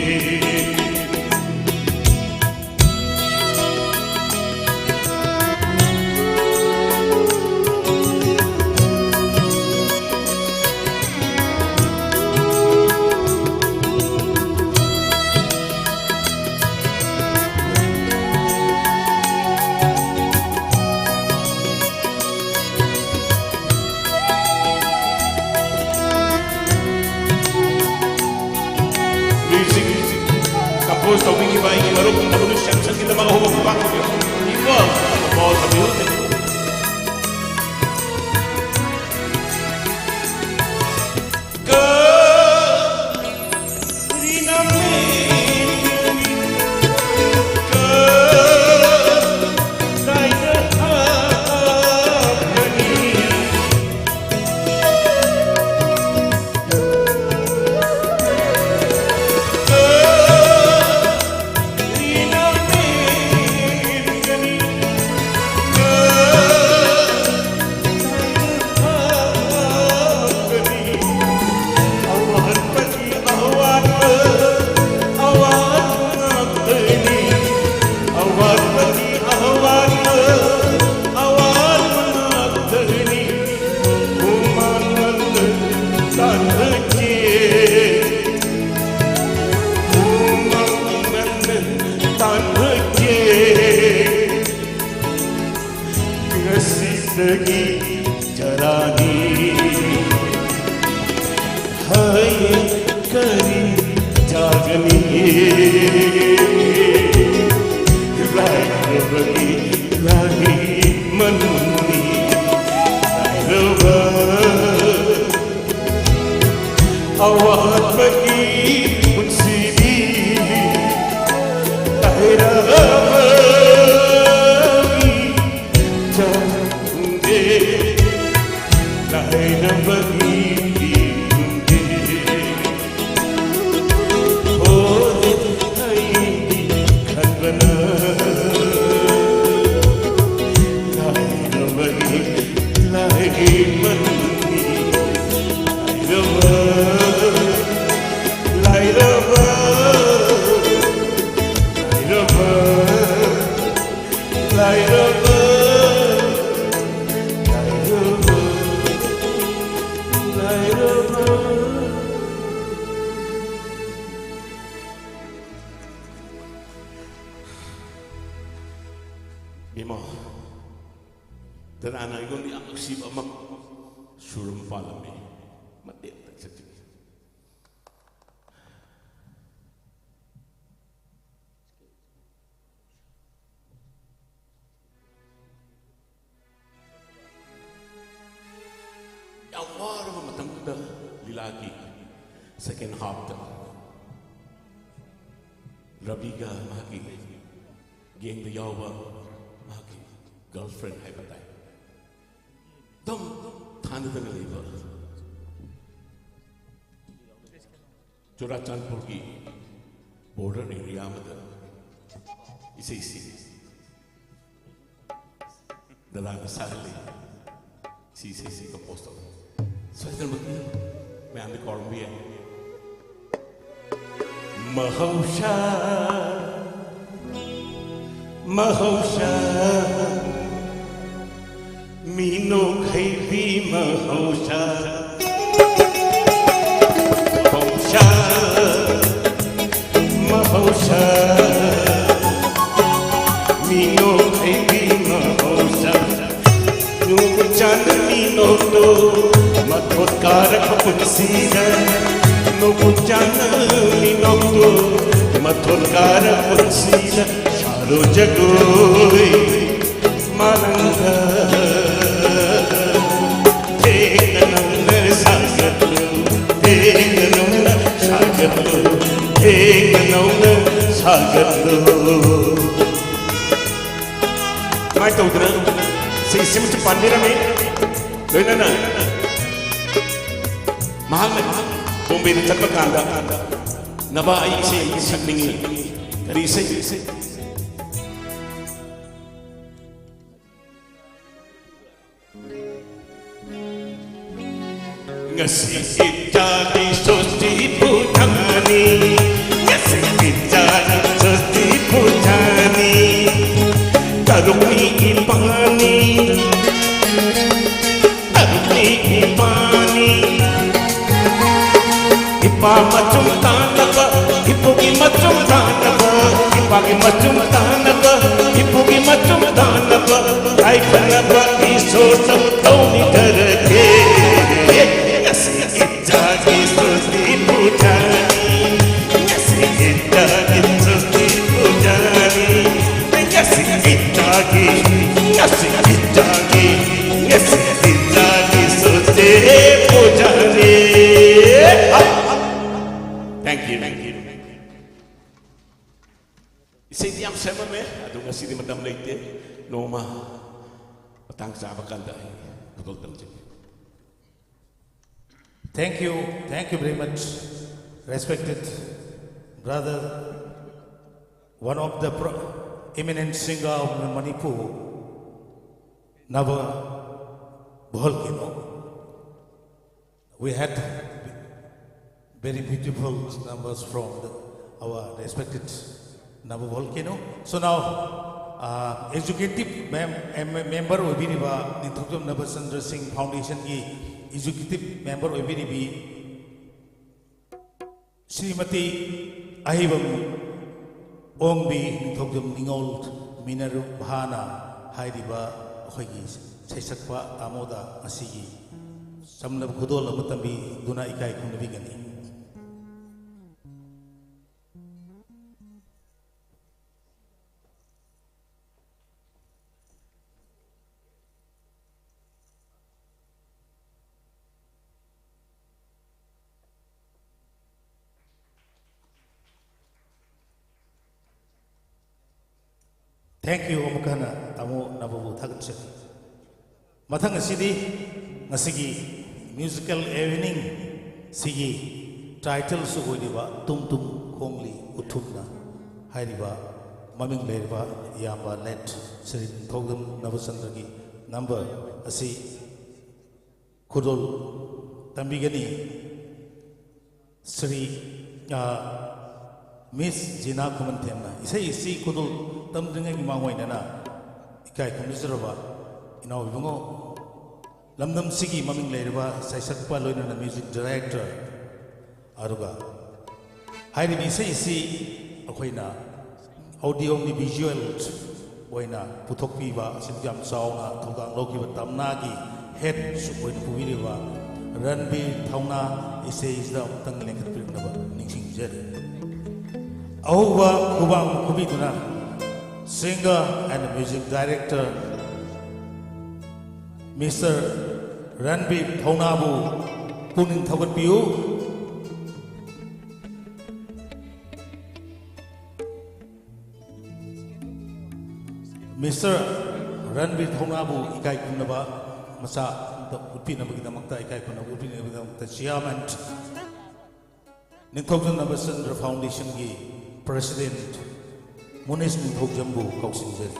ꯇꯧꯕꯤꯈꯤꯕ ꯑꯩꯒꯤ ꯃꯔꯨꯞ ꯃꯅꯨꯡꯁꯤꯡꯒꯤꯗꯃꯛ ꯑꯍꯨꯝ ꯄꯥꯡꯊꯣꯛꯄꯤꯌꯨ꯫ ꯏꯀꯣ, ꯕꯣꯜ ꯊꯝꯕꯤꯌꯨ꯫ ꯉꯁꯤꯗꯒꯤ ꯆꯔꯥꯅꯤ꯫ ꯍꯌꯦꯡ ꯀꯔꯤ ꯆꯥꯒꯅꯤ? ꯂꯥꯏꯔꯕꯒꯤ ꯂꯥꯏ ꯃꯅꯨꯡꯅꯤ꯫ ꯂꯥꯏꯔꯕ ꯑꯋꯥꯠꯄꯒꯤ ꯄꯨꯟꯁꯤꯗꯤ ꯂꯥꯏꯔꯕꯒꯤ ꯆꯥꯛ ꯐꯪꯗꯦ꯫ ꯂꯥꯏꯔꯕꯒꯤ ꯐꯪꯗꯦ꯫ ꯍꯣꯏ, ꯑꯩꯗꯤ ꯈꯟꯕꯅ ꯂꯥꯏꯔꯕꯒꯤ ꯂꯥꯏꯔꯤ ꯃꯅꯨꯡꯅꯤ꯫ ꯂꯥꯏꯔꯕ, ꯂꯥꯏꯔꯕ, ꯂꯥꯏꯔꯕ, ꯂꯥꯏꯔꯕ, ꯂꯥꯏꯔꯕ, ꯂꯥꯏꯔꯕ꯫ ꯏꯃꯥ, ꯗꯗꯥꯅ ꯑꯩꯉꯣꯟꯗ ꯌꯥꯝ ꯅꯨꯡꯁꯤꯕ ꯑꯃ ꯁꯨꯔ ꯑꯃ ꯄꯥꯜꯂꯝꯃꯤ꯫ ꯃꯇꯦꯛ ꯑꯃꯇ ꯆꯠꯆꯒꯦ꯫ ꯒꯤ ꯁꯦꯀꯦꯟ ꯍꯥꯐꯇ ꯔꯕꯤꯒ ꯃꯍꯥꯛꯀꯤ ꯒꯦꯡꯗ ꯌꯥꯎꯕ ꯃꯍꯥꯛꯀꯤ ꯒꯔꯜꯐ꯭ꯔꯦꯟ ꯍꯥꯏꯕ ꯇꯥꯏ, ꯑꯗꯨꯝ ꯊꯥꯅꯗꯅ ꯂꯩꯕ ꯆꯨꯔꯥꯆꯥꯟꯄꯨꯔꯒꯤ ꯕꯣꯔꯗꯔ ꯑꯦꯔꯤꯌꯥ ꯑꯃꯗ ꯏꯁꯩꯁꯤ ꯗꯗꯥꯅ ꯁꯛꯍꯜꯂꯤ꯫ ꯁꯤ ꯏꯁꯩꯁꯤ ꯀꯝꯄꯣꯖ ꯇꯧꯔꯤ꯫ ꯁꯣꯏꯗꯅꯃꯛꯀꯤ ꯃꯌꯥꯝꯗ ꯀꯧꯔꯝꯕ ꯌꯥꯏ꯫ ꯃꯍꯧꯁꯥ, ꯃꯍꯧꯁꯥ, ꯃꯤꯅꯣꯛ ꯍꯩꯕꯤ ꯃꯍꯧꯁꯥ, ꯃꯍꯧꯁꯥ, ꯃꯍꯧꯁꯥ, ꯃꯤꯅꯣꯛ ꯍꯩꯕꯤ ꯃꯍꯧꯁꯥ꯫ ꯅꯣꯡꯆꯥꯟ ꯃꯤꯅꯣꯛꯇꯣ ꯃꯊꯣꯠ ꯀꯥꯔꯛꯄ ꯄꯨꯟꯁꯤꯗ, ꯅꯣꯡꯆꯥꯟ ꯃꯤꯅꯣꯛꯇꯣ ꯃꯊꯣꯠ ꯀꯥꯔꯛꯄ ꯄꯨꯟꯁꯤꯗ, ꯁꯥꯔꯣ ꯖꯒꯣꯏ ꯃꯥꯂꯪꯗ꯫ ꯊꯦꯡꯅ ꯅꯧꯅ ꯁꯥꯒꯠꯂꯨ, ꯊꯦꯡꯅ ꯅꯧꯅ ꯁꯥꯒꯠꯂꯨ, ꯊꯦꯡꯅ ꯅꯧꯅ ꯁꯥꯒꯠꯂꯨ꯫ ꯁꯨꯃꯥꯏꯅ ꯇꯧꯗꯅ ꯁꯤ ꯏꯁꯩꯁꯨ ꯄꯥꯟꯕꯤꯔꯝꯃꯤ꯫ ꯂꯣꯏꯅꯅ ꯃꯍꯥꯛꯅ ꯕꯣꯝꯕꯦꯗ ꯆꯠꯄ ꯀꯥꯟꯗ, "ꯅꯕꯥ, ꯑꯩ ꯏꯁꯩ ꯑꯃ ꯁꯛꯅꯤꯡꯉꯤ"꯫ ꯀꯔꯤ ꯏꯁꯩ? ꯉꯁꯤ ꯏꯆꯥꯒꯤ ꯁꯣꯁꯇꯤ ꯄꯨꯖꯥꯅꯤ, ꯉꯁꯤ ꯏꯆꯥꯒꯤ ꯁꯣꯁꯇꯤ ꯄꯨꯖꯥꯅꯤ꯫ ꯇꯔꯨꯛꯅꯤ ꯏꯄꯥꯅꯤ, ꯇꯔꯨꯛꯅꯤ ꯏꯄꯥꯅꯤ꯫ ꯏꯄꯥ ꯃꯆꯨꯝ ꯇꯥꯅꯕ, ꯏꯄꯨꯒꯤ ꯃꯆꯨꯝ ꯇꯥꯅꯕ, ꯏꯄꯥꯒꯤ ꯃꯆꯨꯝ ꯇꯥꯅꯕ, ꯏꯄꯨꯒꯤ ꯃꯆꯨꯝ ꯇꯥꯅꯕ, ꯌꯥꯏꯐꯅꯕ ꯏꯁꯣꯔꯅ ꯇꯧꯕꯤꯔꯒꯦ꯫ ꯉꯁꯤ ꯏꯆꯥꯒꯤ ꯁꯣꯁꯇꯤ ꯄꯨꯖꯥꯅꯤ, ꯉꯁꯤ ꯏꯆꯥꯒꯤ ꯁꯣꯁꯇꯤ ꯄꯨꯖꯥꯅꯤ, ꯉꯁꯤ ꯏꯆꯥꯒꯤ, ꯉꯁꯤ ꯏꯆꯥꯒꯤ, ꯉꯁꯤ ꯏꯆꯥꯒꯤ ꯁꯣꯁꯇꯤ ꯄꯨꯖꯥꯅꯤ꯫ ꯅꯣꯡꯃ ꯃꯇꯥꯡ ꯆꯥꯕ ꯀꯥꯟꯗ ꯑꯩ ꯈꯨꯗꯣꯜ ꯇꯝꯖꯒꯦ꯫ Thank you, thank you very much, respected brother, one of the pro- eminent singer of Manipur, Nava Volcano. We had very beautiful numbers from the, our respected Nava Volcano. So now, uh, executive mem- em- member ꯑꯣꯏꯕꯤꯔꯤꯕ ꯅꯤꯡꯊꯧꯖꯝ ꯅꯕꯆꯟꯗ꯭ꯔ ꯁꯤꯡ Foundation ꯒꯤ executive member ꯑꯣꯏꯕꯤꯔꯤꯕꯤ ꯁ꯭ꯔꯤꯃꯇꯤ ꯑꯍꯩꯕꯝ ꯑꯣꯡꯕꯤ ꯅꯤꯡꯊꯧꯖꯝ ꯅꯤꯉꯣꯜ ꯃꯤꯅꯔꯚꯥꯅ ꯍꯥꯏꯔꯤꯕ ꯑꯩꯈꯣꯏꯒꯤ ꯁꯩꯁꯛꯄ ꯇꯥꯃꯣꯗ ꯉꯁꯤꯒꯤ ꯆꯝꯂꯕ ꯈꯨꯗꯣꯜ ꯑꯃ ꯇꯝꯕꯤꯗꯨꯅ ꯏꯀꯥꯏ ꯈꯨꯝꯅꯕꯤꯒꯅꯤ꯫ Thank you ꯑꯃꯨꯛ ꯍꯟꯅ ꯇꯥꯃꯣ ꯅꯕꯕꯨ ꯊꯥꯒꯠꯆꯔꯤ꯫ ꯃꯊꯪ ꯑꯁꯤꯗꯤ ꯉꯁꯤꯒꯤ musical evening ꯁꯤꯒꯤ title ꯁꯨ ꯑꯣꯏꯔꯤꯕ ꯇꯨꯝ ꯇꯨꯝ ꯈꯣꯡꯂꯤ ꯎꯊꯨꯝꯅ ꯍꯥꯏꯔꯤꯕ ꯃꯃꯤꯡ ꯂꯩꯔꯕ ꯏꯌꯥꯝꯕ late ꯁ꯭ꯔꯤ ꯅꯤꯡꯊꯧꯖꯝ ꯅꯕꯆꯟꯗ꯭ꯔꯒꯤ number ꯑꯁꯤ ꯈꯨꯗꯣꯜ ꯇꯝꯕꯤꯒꯅꯤ꯫ ꯁ꯭ꯔꯤ, ꯑ, Miss ꯖꯤꯅꯥ ꯈꯨꯃꯟꯊꯦꯝꯅ ꯏꯁꯩ ꯑꯁꯤ ꯈꯨꯗꯣꯜ ꯇꯝꯗ꯭ꯔꯤꯉꯩꯒꯤ ꯃꯥꯡꯑꯣꯏꯅꯅ ꯏꯀꯥꯏ ꯈꯨꯝꯅꯖꯔꯕ ꯏꯅꯥꯎ ꯏꯕꯨꯡꯉꯣ, ꯂꯝꯗꯝꯁꯤꯒꯤ ꯃꯃꯤꯡ ꯂꯩꯔꯕ ꯁꯩꯁꯛꯄ ꯂꯣꯏꯅꯅ music director, ꯑꯗꯨꯒ ꯍꯥꯏꯔꯤꯕ ꯏꯁꯩ ꯑꯁꯤ ꯑꯩꯈꯣꯏꯅ audio visual ꯑꯣꯏꯅ ꯄꯨꯊꯣꯛꯄꯤꯕ ꯑꯁꯤꯗ ꯌꯥꯝ ꯆꯥꯎꯅ ꯊꯧꯗꯥꯡ ꯂꯧꯈꯤꯕ ꯇꯝꯅꯥꯒꯤ head ꯁꯨ ꯑꯣꯏꯅ ꯄꯨꯕꯤꯔꯤꯕ ꯔꯟꯕꯤꯔ ꯊꯧꯅꯥ ꯏꯁꯩꯁꯤꯗ ꯑꯃꯨꯛꯇꯪ ꯂꯦꯡꯈꯠꯄꯤꯔꯛꯅꯕ ꯅꯤꯡꯁꯤꯡꯖꯔꯤ꯫ ꯑꯍꯧꯕ ꯈꯨꯕꯥꯛ ꯈꯨꯕꯤꯗꯨꯅ singer and music director Mister ꯔꯟꯕꯤꯔ ꯊꯧꯅꯥꯕꯨ ꯄꯨꯛꯅꯤꯡ ꯊꯧꯒꯠꯄꯤꯌꯨ꯫ Mister ꯔꯟꯕꯤꯔ ꯊꯧꯅꯥꯕꯨ ꯏꯀꯥꯏ ꯈꯨꯝꯅꯕ ꯃꯆꯥ ꯑꯝꯇ ꯎꯠꯄꯤꯅꯕꯒꯤꯗꯃꯛꯇ, ꯏꯀꯥꯏ ꯈꯨꯝꯅꯕ ꯎꯠꯄꯤꯅꯕꯒꯤꯗꯃꯛꯇ ꯆꯤꯌꯥꯔꯃꯦꯟ ꯅꯤꯡꯊꯧꯖꯝ ꯅꯕꯆꯟꯗ꯭ꯔ ꯐꯥꯎꯟꯗꯦꯁꯟꯒꯤ ꯄ꯭ꯔꯦꯁꯤꯗꯦꯟꯠ ꯃꯨꯅꯤꯁ ꯅꯤꯡꯊꯧꯖꯝꯕꯨ ꯀꯧꯁꯤꯟꯖꯔꯤ꯫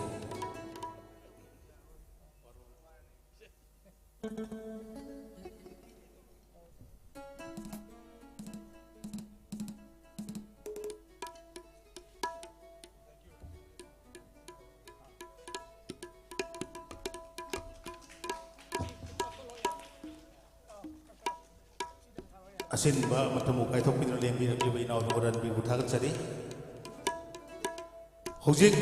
ꯑꯁꯤꯟꯕ ꯃꯇꯝꯕꯨ ꯀꯥꯏꯊꯣꯛꯄꯤꯗꯨꯅ ꯂꯦꯡꯕꯤꯔꯛꯂꯤꯕ ꯏꯅꯥꯎ ꯔꯟꯕꯤꯔꯕꯨ ꯊꯥꯒꯠꯆꯔꯤ꯫ ꯍꯧꯖꯤꯛ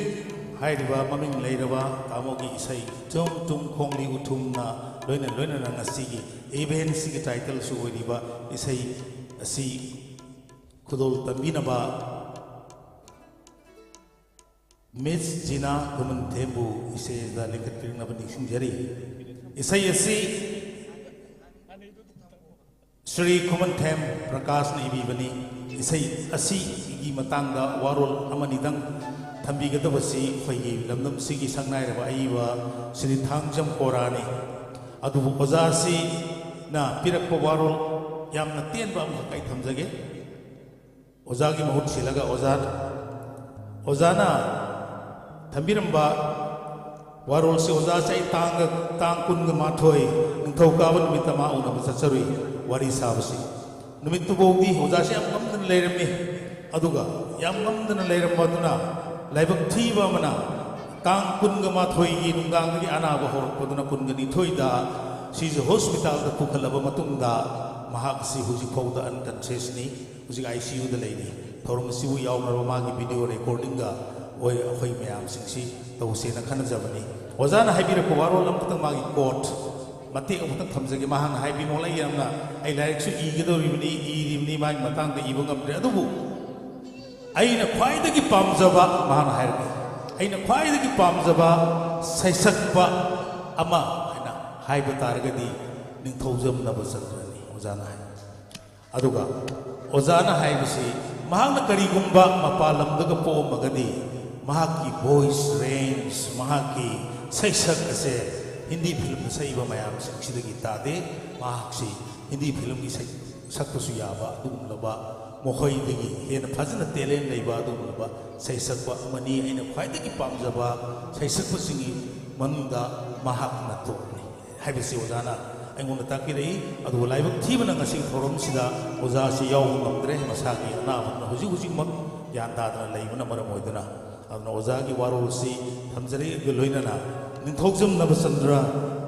ꯍꯥꯏꯔꯤꯕ ꯃꯃꯤꯡ ꯂꯩꯔꯕ ꯇꯥꯃꯣꯒꯤ ꯏꯁꯩ ꯆꯨꯝ ꯇꯨꯝ ꯈꯣꯡꯂꯤ ꯎꯊꯨꯝꯅ ꯂꯣꯏꯅ ꯂꯣꯏꯅꯅ ꯉꯁꯤꯒꯤ ꯏꯚꯦꯟꯁꯤꯒꯤ ꯇꯥꯏꯇꯜꯁꯨ ꯑꯣꯏꯔꯤꯕ ꯏꯁꯩ ꯑꯁꯤ ꯈꯨꯗꯣꯜ ꯇꯝꯕꯤꯅꯕ ꯃꯤꯁ ꯖꯤꯅꯥ ꯈꯨꯃꯟꯊꯦꯝꯕꯨ ꯏꯁꯩꯗ ꯂꯤꯡꯈꯠꯄꯤꯔꯛꯅꯕ ꯅꯤꯡꯁꯤꯡꯖꯔꯤ꯫ ꯏꯁꯩ ꯑꯁꯤ ꯁ꯭ꯔꯤ ꯈꯨꯃꯟꯊꯦꯝ ꯄ꯭ꯔꯀꯥꯁꯅ ꯏꯕꯤꯕꯅꯤ꯫ ꯏꯁꯩ ꯑꯁꯤꯒꯤ ꯃꯇꯥꯡꯗ ꯋꯥꯔꯣꯜ ꯑꯃꯅꯤꯗꯪ ꯊꯝꯕꯤꯒꯗꯕꯁꯤ ꯑꯩꯈꯣꯏꯒꯤ ꯂꯝꯗꯝꯁꯤꯒꯤ ꯁꯛꯅꯥꯏꯔꯕ ꯑꯏꯕ ꯁ꯭ꯔꯤ ꯊꯥꯡꯖꯝ ꯀꯣꯔꯥꯅꯤ꯫ ꯑꯗꯨꯕꯨ ꯑꯣꯖꯥꯁꯤꯅ ꯄꯤꯔꯛꯄ ꯋꯥꯔꯣꯜ ꯌꯥꯝꯅ ꯇꯦꯟꯕ ꯑꯃꯈꯛ ꯑꯩ ꯊꯝꯖꯒꯦ꯫ ꯑꯣꯖꯥꯒꯤ ꯃꯍꯨꯠ ꯁꯤꯜꯂꯒ ꯑꯣꯖꯥ, ꯑꯣꯖꯥꯅ ꯊꯝꯕꯤꯔꯝꯕ ꯋꯥꯔꯣꯜꯁꯤ, ꯑꯣꯖꯥꯁꯦ ꯑꯩ ꯇꯥꯡꯒ, ꯇꯥꯡ ꯀꯨꯟꯒ ꯃꯥꯊꯣꯏ ꯅꯤꯡꯊꯧꯀꯥꯕ ꯅꯨꯃꯤꯠꯇ ꯃꯥ ꯎꯅꯕ ꯆꯠꯆꯔꯨꯏ ꯋꯥꯔꯤ ꯁꯥꯕꯁꯤ꯫ ꯅꯨꯃꯤꯠꯇꯨꯐꯥꯎꯗꯤ ꯑꯣꯖꯥꯁꯦ ꯌꯥꯝ ꯉꯝꯗꯅ ꯂꯩꯔꯝꯃꯤ꯫ ꯑꯗꯨꯒ ꯌꯥꯝ ꯉꯝꯗꯅ ꯂꯩꯔꯝꯕꯗꯨꯅ ꯂꯥꯏꯕꯛ ꯊꯤꯕ ꯑꯃꯅ ꯇꯥꯡ ꯀꯨꯟꯒ ꯃꯥꯊꯣꯏꯒꯤ ꯅꯨꯡꯗꯥꯡꯗꯒꯤ ꯑꯅꯥꯕ ꯍꯧꯔꯛꯄꯗꯨꯅ ꯀꯨꯟꯒ ꯅꯤꯊꯣꯏꯗ ꯁꯤꯁꯨ ꯍꯣꯁꯄꯤꯇꯥꯜꯗ ꯄꯨꯈꯠꯂꯕ ꯃꯇꯨꯡꯗ ꯃꯍꯥꯛ ꯑꯁꯤ ꯍꯧꯖꯤꯛ ꯐꯥꯎꯗ ꯑꯟꯀꯟꯁꯤꯌꯁꯅꯤ꯫ ꯍꯧꯖꯤꯛ ꯑꯥꯏ ꯁꯤ ꯌꯨꯗ ꯂꯩꯔꯤ꯫ ꯊꯧꯔꯝ ꯑꯁꯤꯕꯨ ꯌꯥꯎꯅꯕ ꯃꯥꯒꯤ ꯚꯤꯗꯤꯑꯣ ꯔꯦꯀꯣꯔꯗꯤꯡꯒ ꯑꯣꯏ ꯑꯩꯈꯣꯏ ꯃꯌꯥꯝꯁꯤꯡꯁꯤ ꯇꯧꯁꯦꯅ ꯈꯟꯅꯖꯕꯅꯤ꯫ ꯑꯣꯖꯥꯅ ꯍꯥꯏꯕꯤꯔꯛꯄ ꯋꯥꯔꯣꯜ ꯑꯃꯈꯛꯇꯪ, ꯃꯥꯒꯤ ꯀꯣꯠ ꯃꯇꯦꯛ ꯑꯃꯈꯛꯇꯪ ꯊꯝꯖꯒꯦ꯫ ꯃꯍꯥꯛꯅ ꯍꯥꯏꯕꯤ ꯃꯣꯜꯂ ꯌꯥꯝꯅ, ꯑꯩ ꯂꯥꯏꯔꯤꯛꯁꯨ ꯏꯒꯗꯧꯔꯤꯕꯅꯤ, ꯏꯔꯤꯕꯅꯤ, ꯃꯥꯒꯤ ꯃꯇꯥꯡꯗ ꯏꯕ ꯉꯝꯗ꯭ꯔꯦ꯫ ꯑꯗꯨꯕꯨ ꯑꯩꯅ ꯈ꯭ꯋꯥꯏꯗꯒꯤ ꯄꯥꯝꯖꯕ, ꯃꯍꯥꯛꯅ ꯍꯥꯏꯔꯛꯏ, ꯑꯩꯅ ꯈ꯭ꯋꯥꯏꯗꯒꯤ ꯄꯥꯝꯖꯕ ꯁꯩꯁꯛꯄ ꯑꯃ ꯍꯥꯏꯅ ꯍꯥꯏꯕ ꯇꯥꯔꯒꯗꯤ ꯅꯤꯡꯊꯧꯖꯝ ꯅꯕꯆꯟꯗ꯭ꯔꯅꯤ, ꯑꯣꯖꯥꯅ ꯍꯥꯏ꯫ ꯑꯗꯨꯒ ꯑꯣꯖꯥꯅ ꯍꯥꯏꯕꯁꯤ, ꯃꯍꯥꯛꯅ ꯀꯔꯤꯒꯨꯝꯕ ꯃꯄꯥꯟ ꯂꯝꯗꯒ ꯄꯣꯛꯑꯝꯃꯒꯗꯤ ꯃꯍꯥꯛꯀꯤ ꯚꯣꯏꯁ ꯔꯦꯟꯖ, ꯃꯍꯥꯛꯀꯤ ꯏꯁꯩ ꯁꯛ ꯑꯁꯦ ꯍꯤꯟꯗꯤ ꯐꯤꯂꯝꯗ ꯁꯛꯏꯕ ꯃꯌꯥꯝꯁꯤꯡꯁꯤꯗꯒꯤ ꯇꯥꯗꯦ꯫ ꯃꯍꯥꯛꯁꯤ ꯍꯤꯟꯗꯤ ꯐꯤꯂꯝꯒꯤ ꯏꯁꯩ ꯁꯛꯄꯁꯨ ꯌꯥꯕ ꯑꯗꯨꯒꯨꯝꯂꯕ, ꯃꯈꯣꯏꯗꯒꯤ ꯍꯦꯟꯅ ꯐꯖꯅ talent ꯂꯩꯕ ꯑꯗꯨꯒꯨꯝꯂꯕ ꯏꯁꯩ ꯁꯛꯄ ꯑꯃꯅꯤ꯫ ꯑꯩꯅ ꯈ꯭ꯋꯥꯏꯗꯒꯤ ꯄꯥꯝꯖꯕ ꯏꯁꯩ ꯁꯛꯄꯁꯤꯡꯒꯤ ꯃꯅꯨꯡꯗ ꯃꯍꯥꯛꯅ topꯅꯤ ꯍꯥꯏꯕꯁꯤ ꯑꯣꯖꯥꯅ ꯑꯩꯉꯣꯟꯗ ꯇꯥꯛꯄꯤꯔꯛꯏ꯫ ꯑꯗꯨꯕꯨ ꯂꯥꯏꯕꯛ ꯊꯤꯕꯅ ꯉꯁꯤꯒꯤ ꯊꯧꯔꯝꯁꯤꯗ ꯑꯣꯖꯥꯁꯤ ꯌꯥꯎꯕ ꯉꯝꯗ꯭ꯔꯦ꯫ ꯃꯁꯥꯒꯤ ꯑꯅꯥꯕꯗꯨꯅ ꯍꯧꯖꯤꯛ ꯍꯧꯖꯤꯛꯃꯛ ꯒ꯭ꯌꯥꯟ ꯇꯥꯗꯅ ꯂꯩꯕꯅ ꯃꯔꯝ ꯑꯣꯏꯗꯨꯅ꯫ ꯑꯗꯨꯅ ꯑꯣꯖꯥꯒꯤ ꯋꯥꯔꯣꯜꯁꯤ ꯊꯝꯖꯔꯤꯒ ꯂꯣꯏꯅꯅ ꯅꯤꯡꯊꯧꯖꯝ ꯅꯕꯆꯟꯗ꯭ꯔ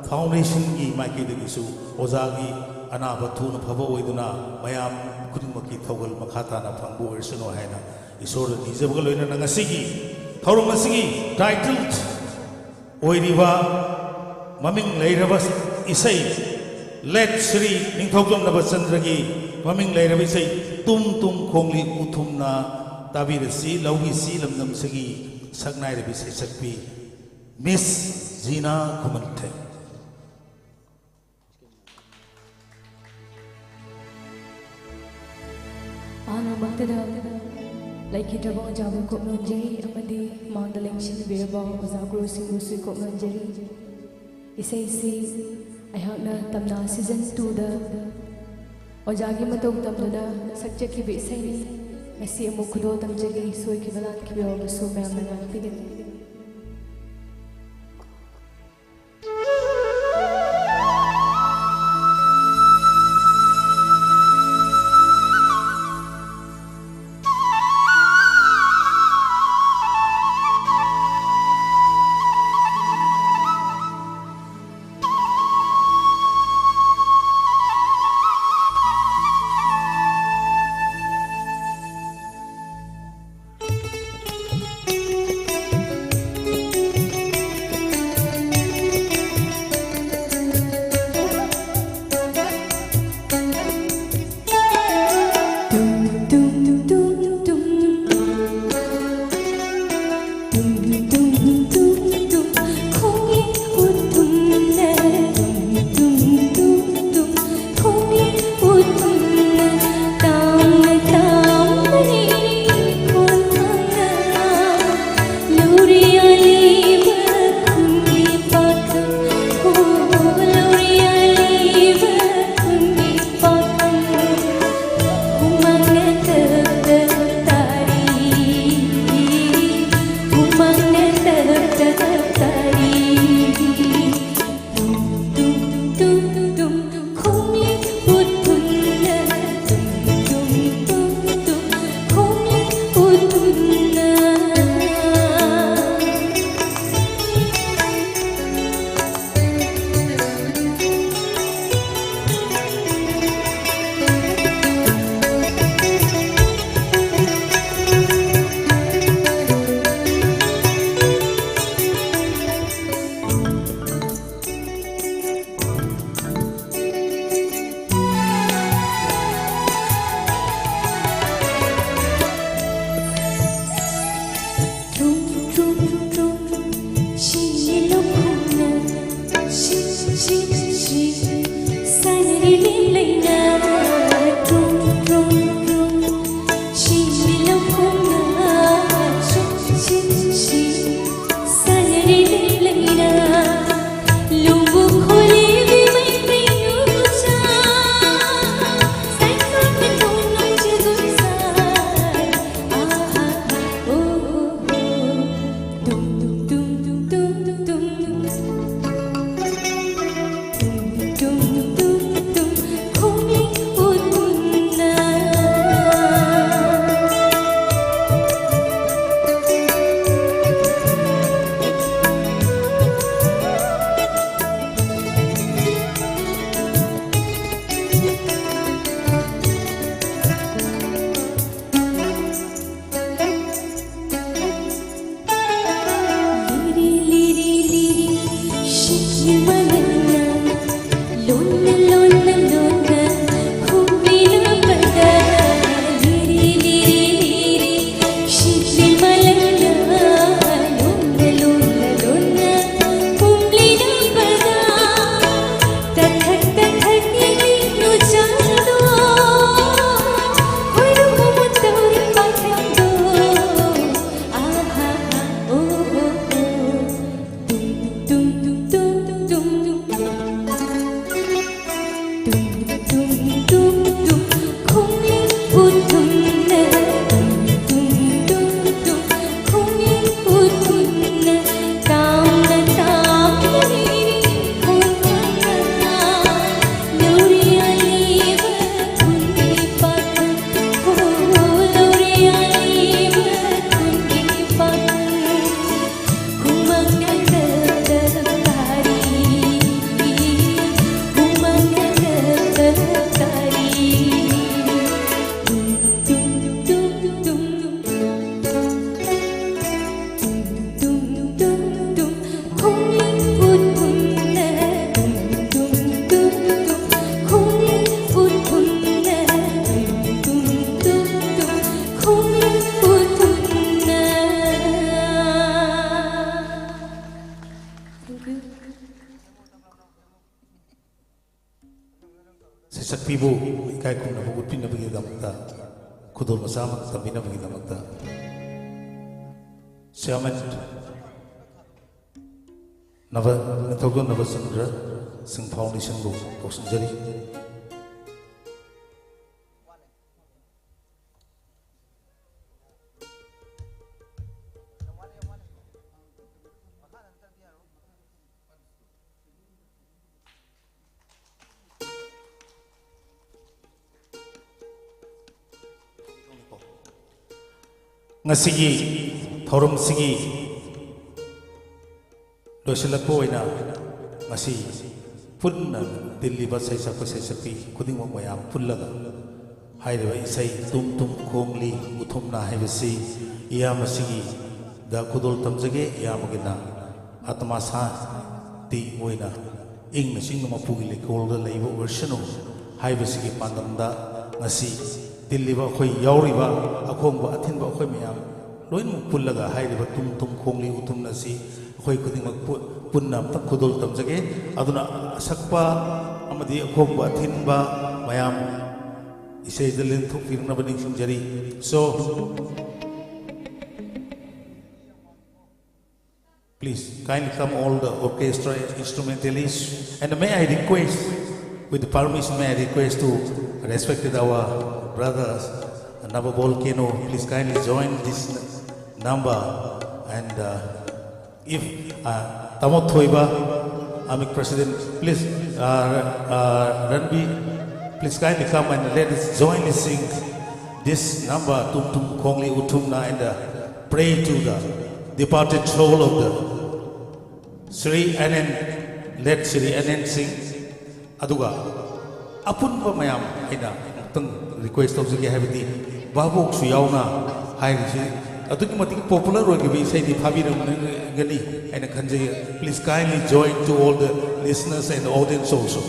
Foundationꯒꯤ ꯃꯥꯏꯀꯩꯗꯒꯤꯁꯨ ꯑꯣꯖꯥꯒꯤ ꯑꯅꯥꯕ ꯊꯨꯅ ꯐꯕ ꯑꯣꯏꯗꯨꯅ ꯃꯌꯥꯝ ꯈꯨꯗꯤꯡꯃꯛꯀꯤ ꯊꯧꯒꯜ ꯃꯈꯥ ꯇꯥꯅ ꯐꯪꯕ ꯑꯣꯏꯔꯁꯅꯨ ꯍꯥꯏꯅ ꯏꯁꯣꯔꯗ ꯅꯤꯖꯕꯒ ꯂꯣꯏꯅꯅ ꯉꯁꯤꯒꯤ ꯊꯧꯔꯝ ꯑꯁꯤꯒꯤ title ꯑꯣꯏꯔꯤꯕ ꯃꯃꯤꯡ ꯂꯩꯔꯕ ꯏꯁꯩ late ꯁ꯭ꯔꯤ ꯅꯤꯡꯊꯧꯖꯝ ꯅꯕꯆꯟꯗ꯭ꯔꯒꯤ ꯃꯃꯤꯡ ꯂꯩꯔꯕ ꯏꯁꯩ ꯇꯨꯝ ꯇꯨꯝ ꯈꯣꯡꯂꯤ ꯎꯊꯨꯝꯅ ꯇꯥꯕꯤꯔꯁꯤ꯫ ꯂꯧꯕꯤꯁꯤ ꯂꯝꯗꯝꯁꯤꯒꯤ ꯁꯛꯅꯥꯏꯔꯕꯤ ꯁꯩꯁꯛꯄꯤ Miss ꯖꯤꯅꯥ ꯈꯨꯃꯟꯊꯦꯝ꯫ ꯑꯍꯥꯟꯕꯃꯛꯇꯗ ꯂꯩꯈꯤꯗ꯭ꯔꯕ ꯑꯣꯖꯥꯕꯨ ꯀꯣꯛꯅꯣꯟꯖꯔꯤ ꯑꯃꯗꯤ ꯃꯥꯡꯗ ꯂꯦꯡꯁꯤꯟꯕꯤꯔꯕ ꯑꯣꯖꯥ ꯒꯨꯔꯨꯁꯤꯡꯕꯨꯁꯨ ꯀꯣꯛꯅꯣꯟꯖꯔꯤ꯫ ꯏꯁꯩꯁꯤ ꯑꯩꯍꯥꯛꯅ ꯇꯝꯅꯥ season twoꯗ ꯑꯣꯖꯥꯒꯤ ꯃꯇꯧ ꯇꯝꯗꯨꯅ ꯁꯛꯆꯈꯤꯕ ꯏꯁꯩꯅꯤ꯫ ꯉꯁꯤ ꯑꯃꯨꯛ ꯈꯨꯗꯣꯜ ꯇꯝꯖꯒꯦ, ꯁꯣꯏꯈꯤꯕ ꯂꯥꯟꯈꯤꯕ ꯌꯥꯎꯔꯕꯁꯨ ꯃꯌꯥꯝꯅ ꯉꯥꯛꯄꯤꯒꯅꯤ꯫ ꯎꯠꯄꯤꯅꯕꯒꯤꯗꯃꯛꯇ, ꯈꯨꯗꯣꯜ ꯃꯆꯥ ꯑꯃ ꯇꯝꯕꯤꯅꯕꯒꯤꯗꯃꯛꯇ Chairman ꯅꯕ-, ꯅꯤꯡꯊꯧꯖꯝ ꯅꯕꯆꯟꯗ꯭ꯔ ꯁꯤꯡ Foundationꯕꯨ ꯀꯧꯁꯤꯟꯖꯔꯤ꯫ ꯉꯁꯤꯒꯤ ꯊꯧꯔꯝꯁꯤꯒꯤ ꯂꯣꯏꯁꯤꯜꯂꯛꯄ ꯑꯣꯏꯅ ꯉꯁꯤ ꯄꯨꯟꯅ ꯇꯤꯜꯂꯤꯕ ꯁꯩꯁꯛꯄ ꯁꯩꯁꯛꯄꯤ ꯈꯨꯗꯤꯡꯃꯛ ꯃꯌꯥꯝ ꯄꯨꯜꯂꯒ ꯍꯥꯏꯔꯤꯕ ꯏꯁꯩ ꯇꯨꯝ ꯇꯨꯝ ꯈꯣꯡꯂꯤ ꯎꯊꯨꯝꯅ ꯍꯥꯏꯕꯁꯤ ꯏꯌꯥꯝꯕꯁꯤꯒꯤꯗ ꯈꯨꯗꯣꯜ ꯇꯝꯖꯒꯦ꯫ ꯏꯌꯥꯝꯕꯒꯤꯅ ꯑꯥꯇꯃꯥ ꯁꯥꯟꯇꯤ ꯑꯣꯏꯅ ꯏꯪꯅ ꯆꯤꯛꯅ ꯃꯄꯨꯒꯤ ꯂꯩꯀꯣꯜꯗ ꯂꯩꯕ ꯑꯣꯏꯔꯁꯅꯨ ꯍꯥꯏꯕꯁꯤꯒꯤ ꯄꯥꯟꯗꯝꯗ ꯉꯁꯤ ꯇꯤꯜꯂꯤꯕ ꯑꯩꯈꯣꯏ ꯌꯥꯎꯔꯤꯕ ꯑꯈꯣꯡꯕ ꯑꯊꯤꯟꯕ ꯑꯩꯈꯣꯏ ꯃꯌꯥꯝ ꯂꯣꯏꯅꯃꯛ ꯄꯨꯜꯂꯒ ꯍꯥꯏꯔꯤꯕ ꯇꯨꯝ ꯇꯨꯝ ꯈꯣꯡꯂꯤ ꯎꯊꯨꯝꯅ ꯑꯁꯤ ꯑꯩꯈꯣꯏ ꯈꯨꯗꯤꯡꯃꯛ ꯄꯨ-, ꯄꯨꯟꯅ ꯑꯝꯇꯪ ꯈꯨꯗꯣꯜ ꯇꯝꯖꯒꯦ꯫ ꯑꯗꯨꯅ ꯑꯁꯛꯄ ꯑꯃꯗꯤ ꯑꯈꯣꯡꯕ ꯑꯊꯤꯟꯕ ꯃꯌꯥꯝ ꯏꯁꯩꯗ ꯂꯦꯡꯊꯣꯛꯄꯤꯔꯛꯅꯕ ꯅꯤꯡꯁꯤꯡꯖꯔꯤ꯫ So, please, kindly come all the orchestra instrumentalists. And may I request, with the permission, may I request to respected our brothers, Nava Volcano, please kindly join this number. And, uh, if, uh, Tamo Thoiba, AMIC President, please, uh, uh, Ranbi, please kindly come and let us jointly sing this number, Tum Tum Khongli Uthumna, and, uh, pray to the departed soul of the Shri N N, late Shri N N Singh, ꯑꯗꯨꯒ ꯑꯄꯨꯟꯕ ꯃꯌꯥꯝ ꯑꯩꯅ ꯑꯃꯨꯛꯇꯪ request ꯇꯧꯖꯒꯦ, ꯍꯥꯏꯕꯗꯤ ꯚꯥꯕꯣꯛꯁꯨ ꯌꯥꯎꯅ ꯍꯥꯏꯔꯤꯁꯤ ꯑꯗꯨꯛꯀꯤ ꯃꯇꯤꯛ popular ꯑꯣꯏꯈꯤꯕ ꯏꯁꯩꯅꯤ, ꯐꯥꯕꯤꯔꯝꯒꯅꯤ ꯍꯥꯏꯅ ꯈꯟꯖꯩ꯫ Please kindly join to all the listeners and audience also.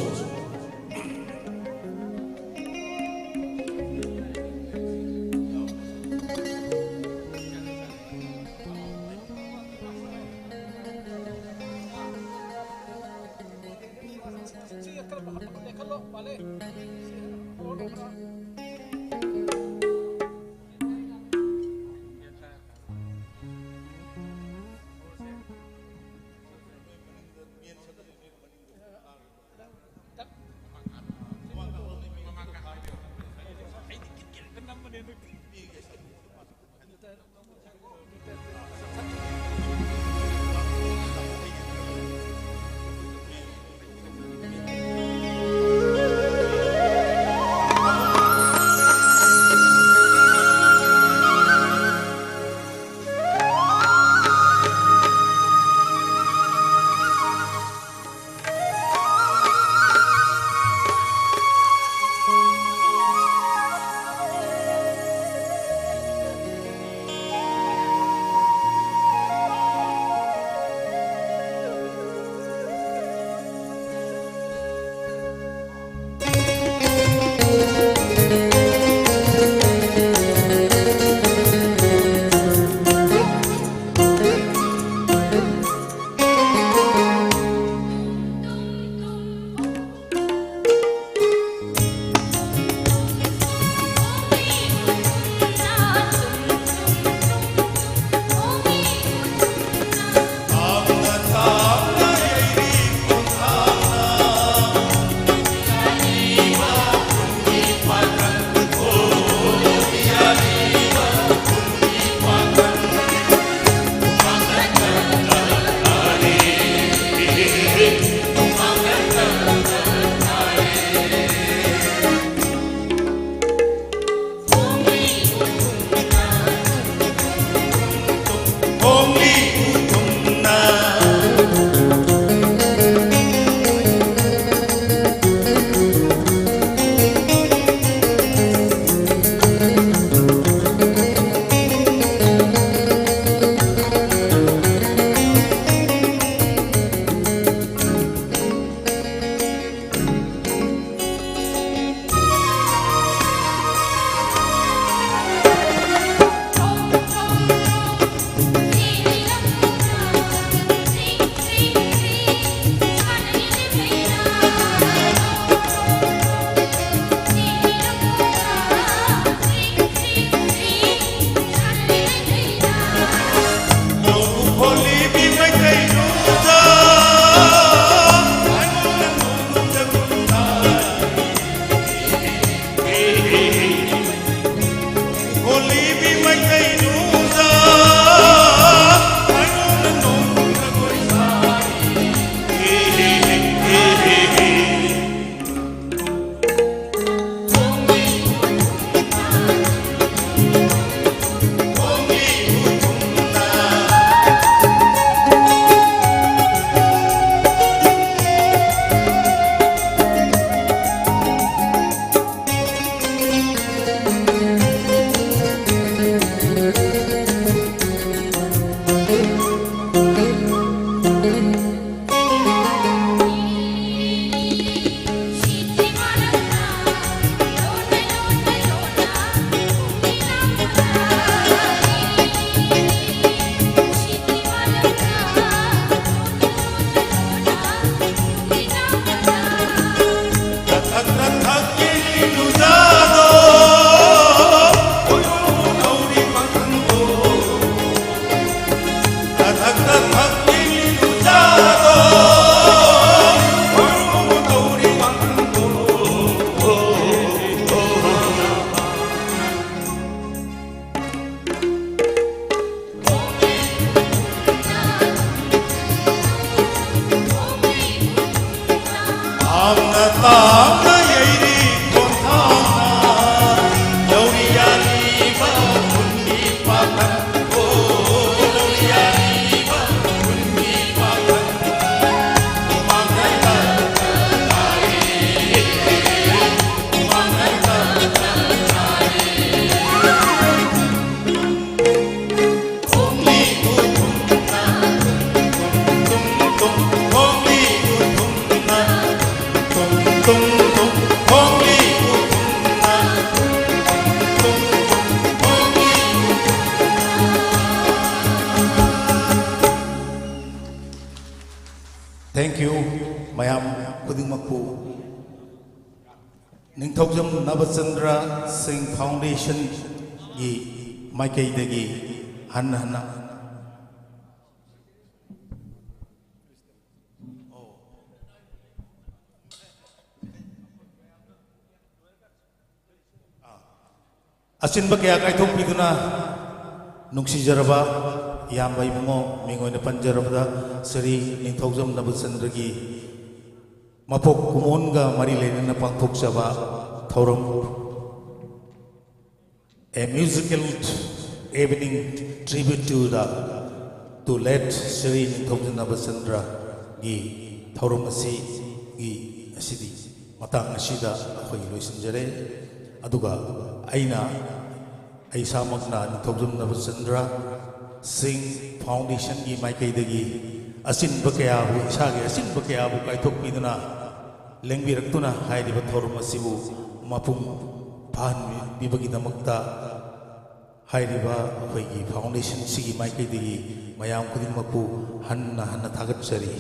Thank you, ꯃꯌꯥꯝ ꯈꯨꯗꯤꯡꯃꯛꯄꯨ ꯅꯤꯡꯊꯧꯖꯝ ꯅꯕꯆꯟꯗ꯭ꯔ ꯁꯤꯡ ꯐꯥꯎꯟꯗꯦꯁꯟꯒꯤ ꯃꯥꯏꯀꯩꯗꯒꯤ ꯍꯟꯅ ꯍꯟꯅ ꯑꯆꯤꯟꯕ ꯀꯌꯥ ꯀꯥꯏꯊꯣꯛꯄꯤꯗꯨꯅ, ꯅꯨꯡꯁꯤꯖꯔꯕ ꯏꯌꯥꯝꯕ ꯏꯕꯨꯡꯉꯣ, ꯃꯤꯡ ꯑꯣꯏꯅ ꯄꯟꯖꯔꯕꯗ ꯁ꯭ꯔꯤ ꯅꯤꯡꯊꯧꯖꯝ ꯅꯕꯆꯟꯗ꯭ꯔꯒꯤ ꯃꯄꯣꯛ ꯀꯨꯝꯑꯣꯟꯒ ꯃꯔꯤ ꯂꯩꯅꯅ ꯄꯥꯡꯊꯣꯛꯆꯕ ꯊꯧꯔꯝ, A Musical Evening Tribute to the, to Late Shri ꯅꯤꯡꯊꯧꯖꯝ ꯅꯕꯆꯟꯗ꯭ꯔꯒꯤ ꯊꯧꯔꯝ ꯑꯁꯤꯒꯤ, ꯑꯁꯤꯗꯤ ꯃꯇꯥꯡ ꯑꯁꯤꯗ ꯑꯩꯈꯣꯏ ꯂꯣꯏꯁꯤꯟꯖꯔꯦ꯫ ꯑꯗꯨꯒ ꯑꯩꯅ, ꯑꯩ ꯏꯁꯥꯃꯛꯅ ꯅꯤꯡꯊꯧꯖꯝ ꯅꯕꯆꯟꯗ꯭ꯔ ꯁꯤꯡ ꯐꯥꯎꯟꯗꯦꯁꯟꯒꯤ ꯃꯥꯏꯀꯩꯗꯒꯤ ꯑꯆꯤꯟꯕ ꯀꯌꯥꯕꯨ, ꯏꯁꯥꯒꯤ ꯑꯆꯤꯟꯕ ꯀꯌꯥꯕꯨ ꯀꯥꯏꯊꯣꯛꯄꯤꯗꯨꯅ, ꯂꯦꯡꯕꯤꯔꯛꯇꯨꯅ ꯍꯥꯏꯔꯤꯕ ꯊꯧꯔꯝ ꯑꯁꯤꯕꯨ ꯃꯄꯨꯡ ꯐꯥꯍꯟꯕꯤꯕꯒꯤꯗꯃꯛꯇ ꯍꯥꯏꯔꯤꯕ ꯑꯩꯈꯣꯏꯒꯤ ꯐꯥꯎꯟꯗꯦꯁꯟꯁꯤꯒꯤ ꯃꯥꯏꯀꯩꯗꯒꯤ ꯃꯌꯥꯝ ꯈꯨꯗꯤꯡꯃꯛꯄꯨ ꯍꯟꯅ ꯍꯟꯅ ꯊꯥꯒꯠꯆꯔꯤ꯫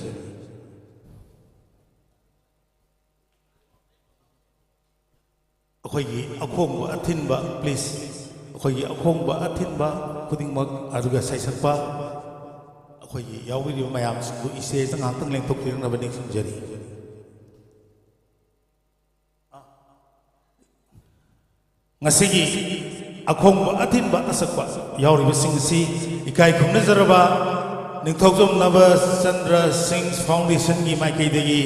ꯑꯩꯈꯣꯏꯒꯤ ꯑꯈꯣꯡꯕ ꯑꯊꯤꯟꯕ, please, ꯑꯩꯈꯣꯏꯒꯤ ꯑꯈꯣꯡꯕ ꯑꯊꯤꯟꯕ ꯈꯨꯗꯤꯡꯃꯛ, ꯑꯗꯨꯒ ꯁꯩꯁꯛꯄ ꯑꯩꯈꯣꯏꯒꯤ ꯌꯥꯎꯕꯤꯔꯤꯕ ꯃꯌꯥꯝꯁꯤꯡꯕꯨ stage ꯉꯥꯏꯍꯥꯛꯇꯪ ꯂꯦꯡꯊꯣꯛꯄꯤꯔꯛꯅꯕ ꯅꯤꯡꯁꯤꯡꯖꯔꯤ꯫ ꯉꯁꯤꯒꯤ ꯑꯈꯣꯡꯕ ꯑꯊꯤꯟꯕ ꯑꯁꯛꯄ ꯌꯥꯎꯔꯤꯕꯁꯤꯡ ꯑꯁꯤ ꯏꯀꯥꯏ ꯈꯨꯝꯅꯖꯔꯕ ꯅꯤꯡꯊꯧꯖꯝ ꯅꯕꯆꯟꯗ꯭ꯔ ꯁꯤꯡ ꯐꯥꯎꯟꯗꯦꯁꯟꯒꯤ ꯃꯥꯏꯀꯩꯗꯒꯤ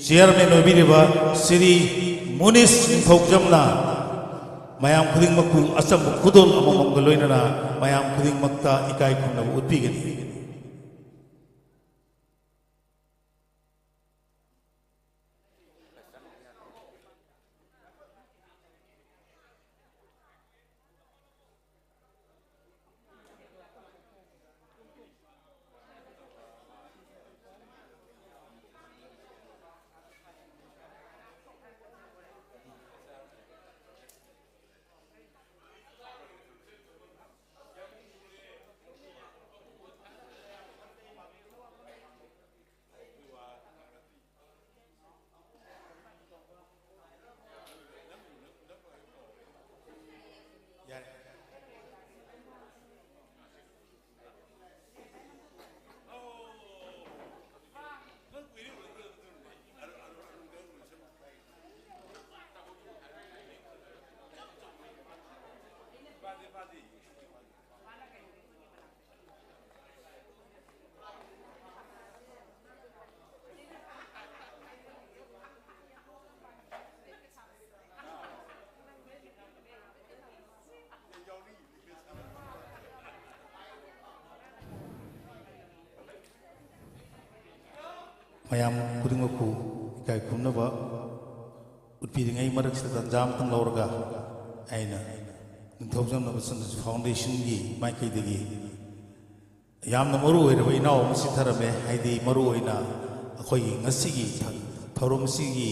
ꯆꯤꯌꯔꯃꯦꯟ ꯑꯣꯏꯕꯤꯔꯤꯕ ꯁ꯭ꯔꯤ ꯃꯨꯅꯤꯁ ꯅꯤꯡꯊꯧꯖꯝꯅ ꯃꯌꯥꯝ ꯈꯨꯗꯤꯡꯃꯛꯄꯨ ꯑꯆꯝꯕ ꯈꯨꯗꯣꯜ ꯑꯃꯃꯝꯒ ꯂꯣꯏꯅꯅ ꯃꯌꯥꯝ ꯈꯨꯗꯤꯡꯃꯛꯇ ꯏꯀꯥꯏ ꯈꯨꯝꯅꯕ ꯎꯠꯄꯤꯒꯅꯤ꯫ ꯃꯌꯥꯝ ꯈꯨꯗꯤꯡꯃꯛꯄꯨ ꯏꯀꯥꯏ ꯈꯨꯝꯅꯕ ꯎꯠꯄꯤꯔꯤꯉꯩ ꯃꯔꯛꯁꯤꯗ ꯇꯥꯟꯖꯥ ꯑꯃꯇꯪ ꯂꯧꯔꯒ ꯑꯩꯅ ꯅꯤꯡꯊꯧꯖꯝ ꯅꯕꯆꯟꯗ꯭ꯔ ꯐꯥꯎꯟꯗꯦꯁꯟꯒꯤ ꯃꯥꯏꯀꯩꯗꯒꯤ ꯌꯥꯝꯅ ꯃꯔꯨ ꯑꯣꯏꯔꯕ ꯏꯅꯥꯎ ꯑꯃ ꯆꯤꯊꯔꯝꯃꯦ꯫ ꯍꯥꯏꯗꯤ ꯃꯔꯨ ꯑꯣꯏꯅ ꯑꯩꯈꯣꯏꯒꯤ ꯉꯁꯤꯒꯤ ꯊ-, ꯊꯧꯔꯝꯁꯤꯒꯤ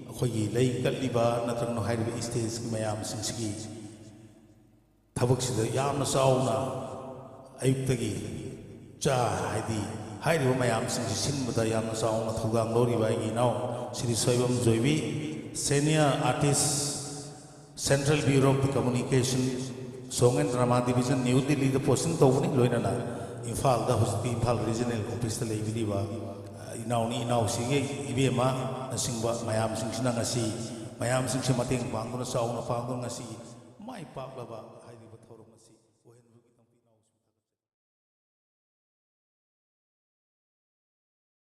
ꯑꯩꯈꯣꯏꯒꯤ ꯂꯩ ꯀꯠꯂꯤꯕ ꯅꯠꯇ꯭ꯔꯒꯅ ꯍꯥꯏꯔꯤꯕ ꯏꯁꯇꯦꯖꯀꯤ ꯃꯌꯥꯝꯁꯤꯡꯁꯤꯒꯤ ꯊꯕꯛꯁꯤꯗ ꯌꯥꯝꯅ ꯆꯥꯎꯅ ꯑꯌꯨꯛꯇꯒꯤ ꯆꯥ, ꯍꯥꯏꯗꯤ ꯍꯥꯏꯔꯤꯕ ꯃꯌꯥꯝꯁꯤꯡꯁꯤ ꯁꯤꯟꯕꯗ ꯌꯥꯝꯅ ꯆꯥꯎꯅ ꯊꯧꯗꯥꯡ ꯂꯧꯔꯤꯕ ꯑꯩꯒꯤ ꯏꯅꯥꯎ Shri Soibam Joibi, Senior Artist, Central Bureau of Communication, Song and Drama Division, new ꯗꯤꯜꯂꯤꯗ ꯄꯣꯁꯇꯤꯡ ꯇꯧꯕꯅꯤ꯫ ꯂꯣꯏꯅꯅ ꯏꯝꯐꯥꯜꯗ ꯍꯧꯖꯤꯛꯇꯤ ꯏꯝꯐꯥꯜ ꯔꯤꯖꯅꯦꯜ ꯑꯣꯐꯤꯁꯇ ꯂꯩꯕꯤꯔꯤꯕ, ꯑ, ꯏꯅꯥꯎꯅꯤ ꯏꯅꯥꯎꯁꯤꯒꯤ ꯏꯕꯦꯝꯃꯅꯆꯤꯡꯕ ꯃꯌꯥꯝꯁꯤꯡꯁꯤꯅ ꯉꯁꯤ ꯃꯌꯥꯝꯁꯤꯡꯁꯤ ꯃꯇꯦꯡ ꯄꯥꯡꯗꯨꯅ, ꯆꯥꯎꯅ ꯄꯥꯡꯗꯨꯅ ꯉꯁꯤ ꯃꯥꯏ ꯄꯥꯛꯂꯕ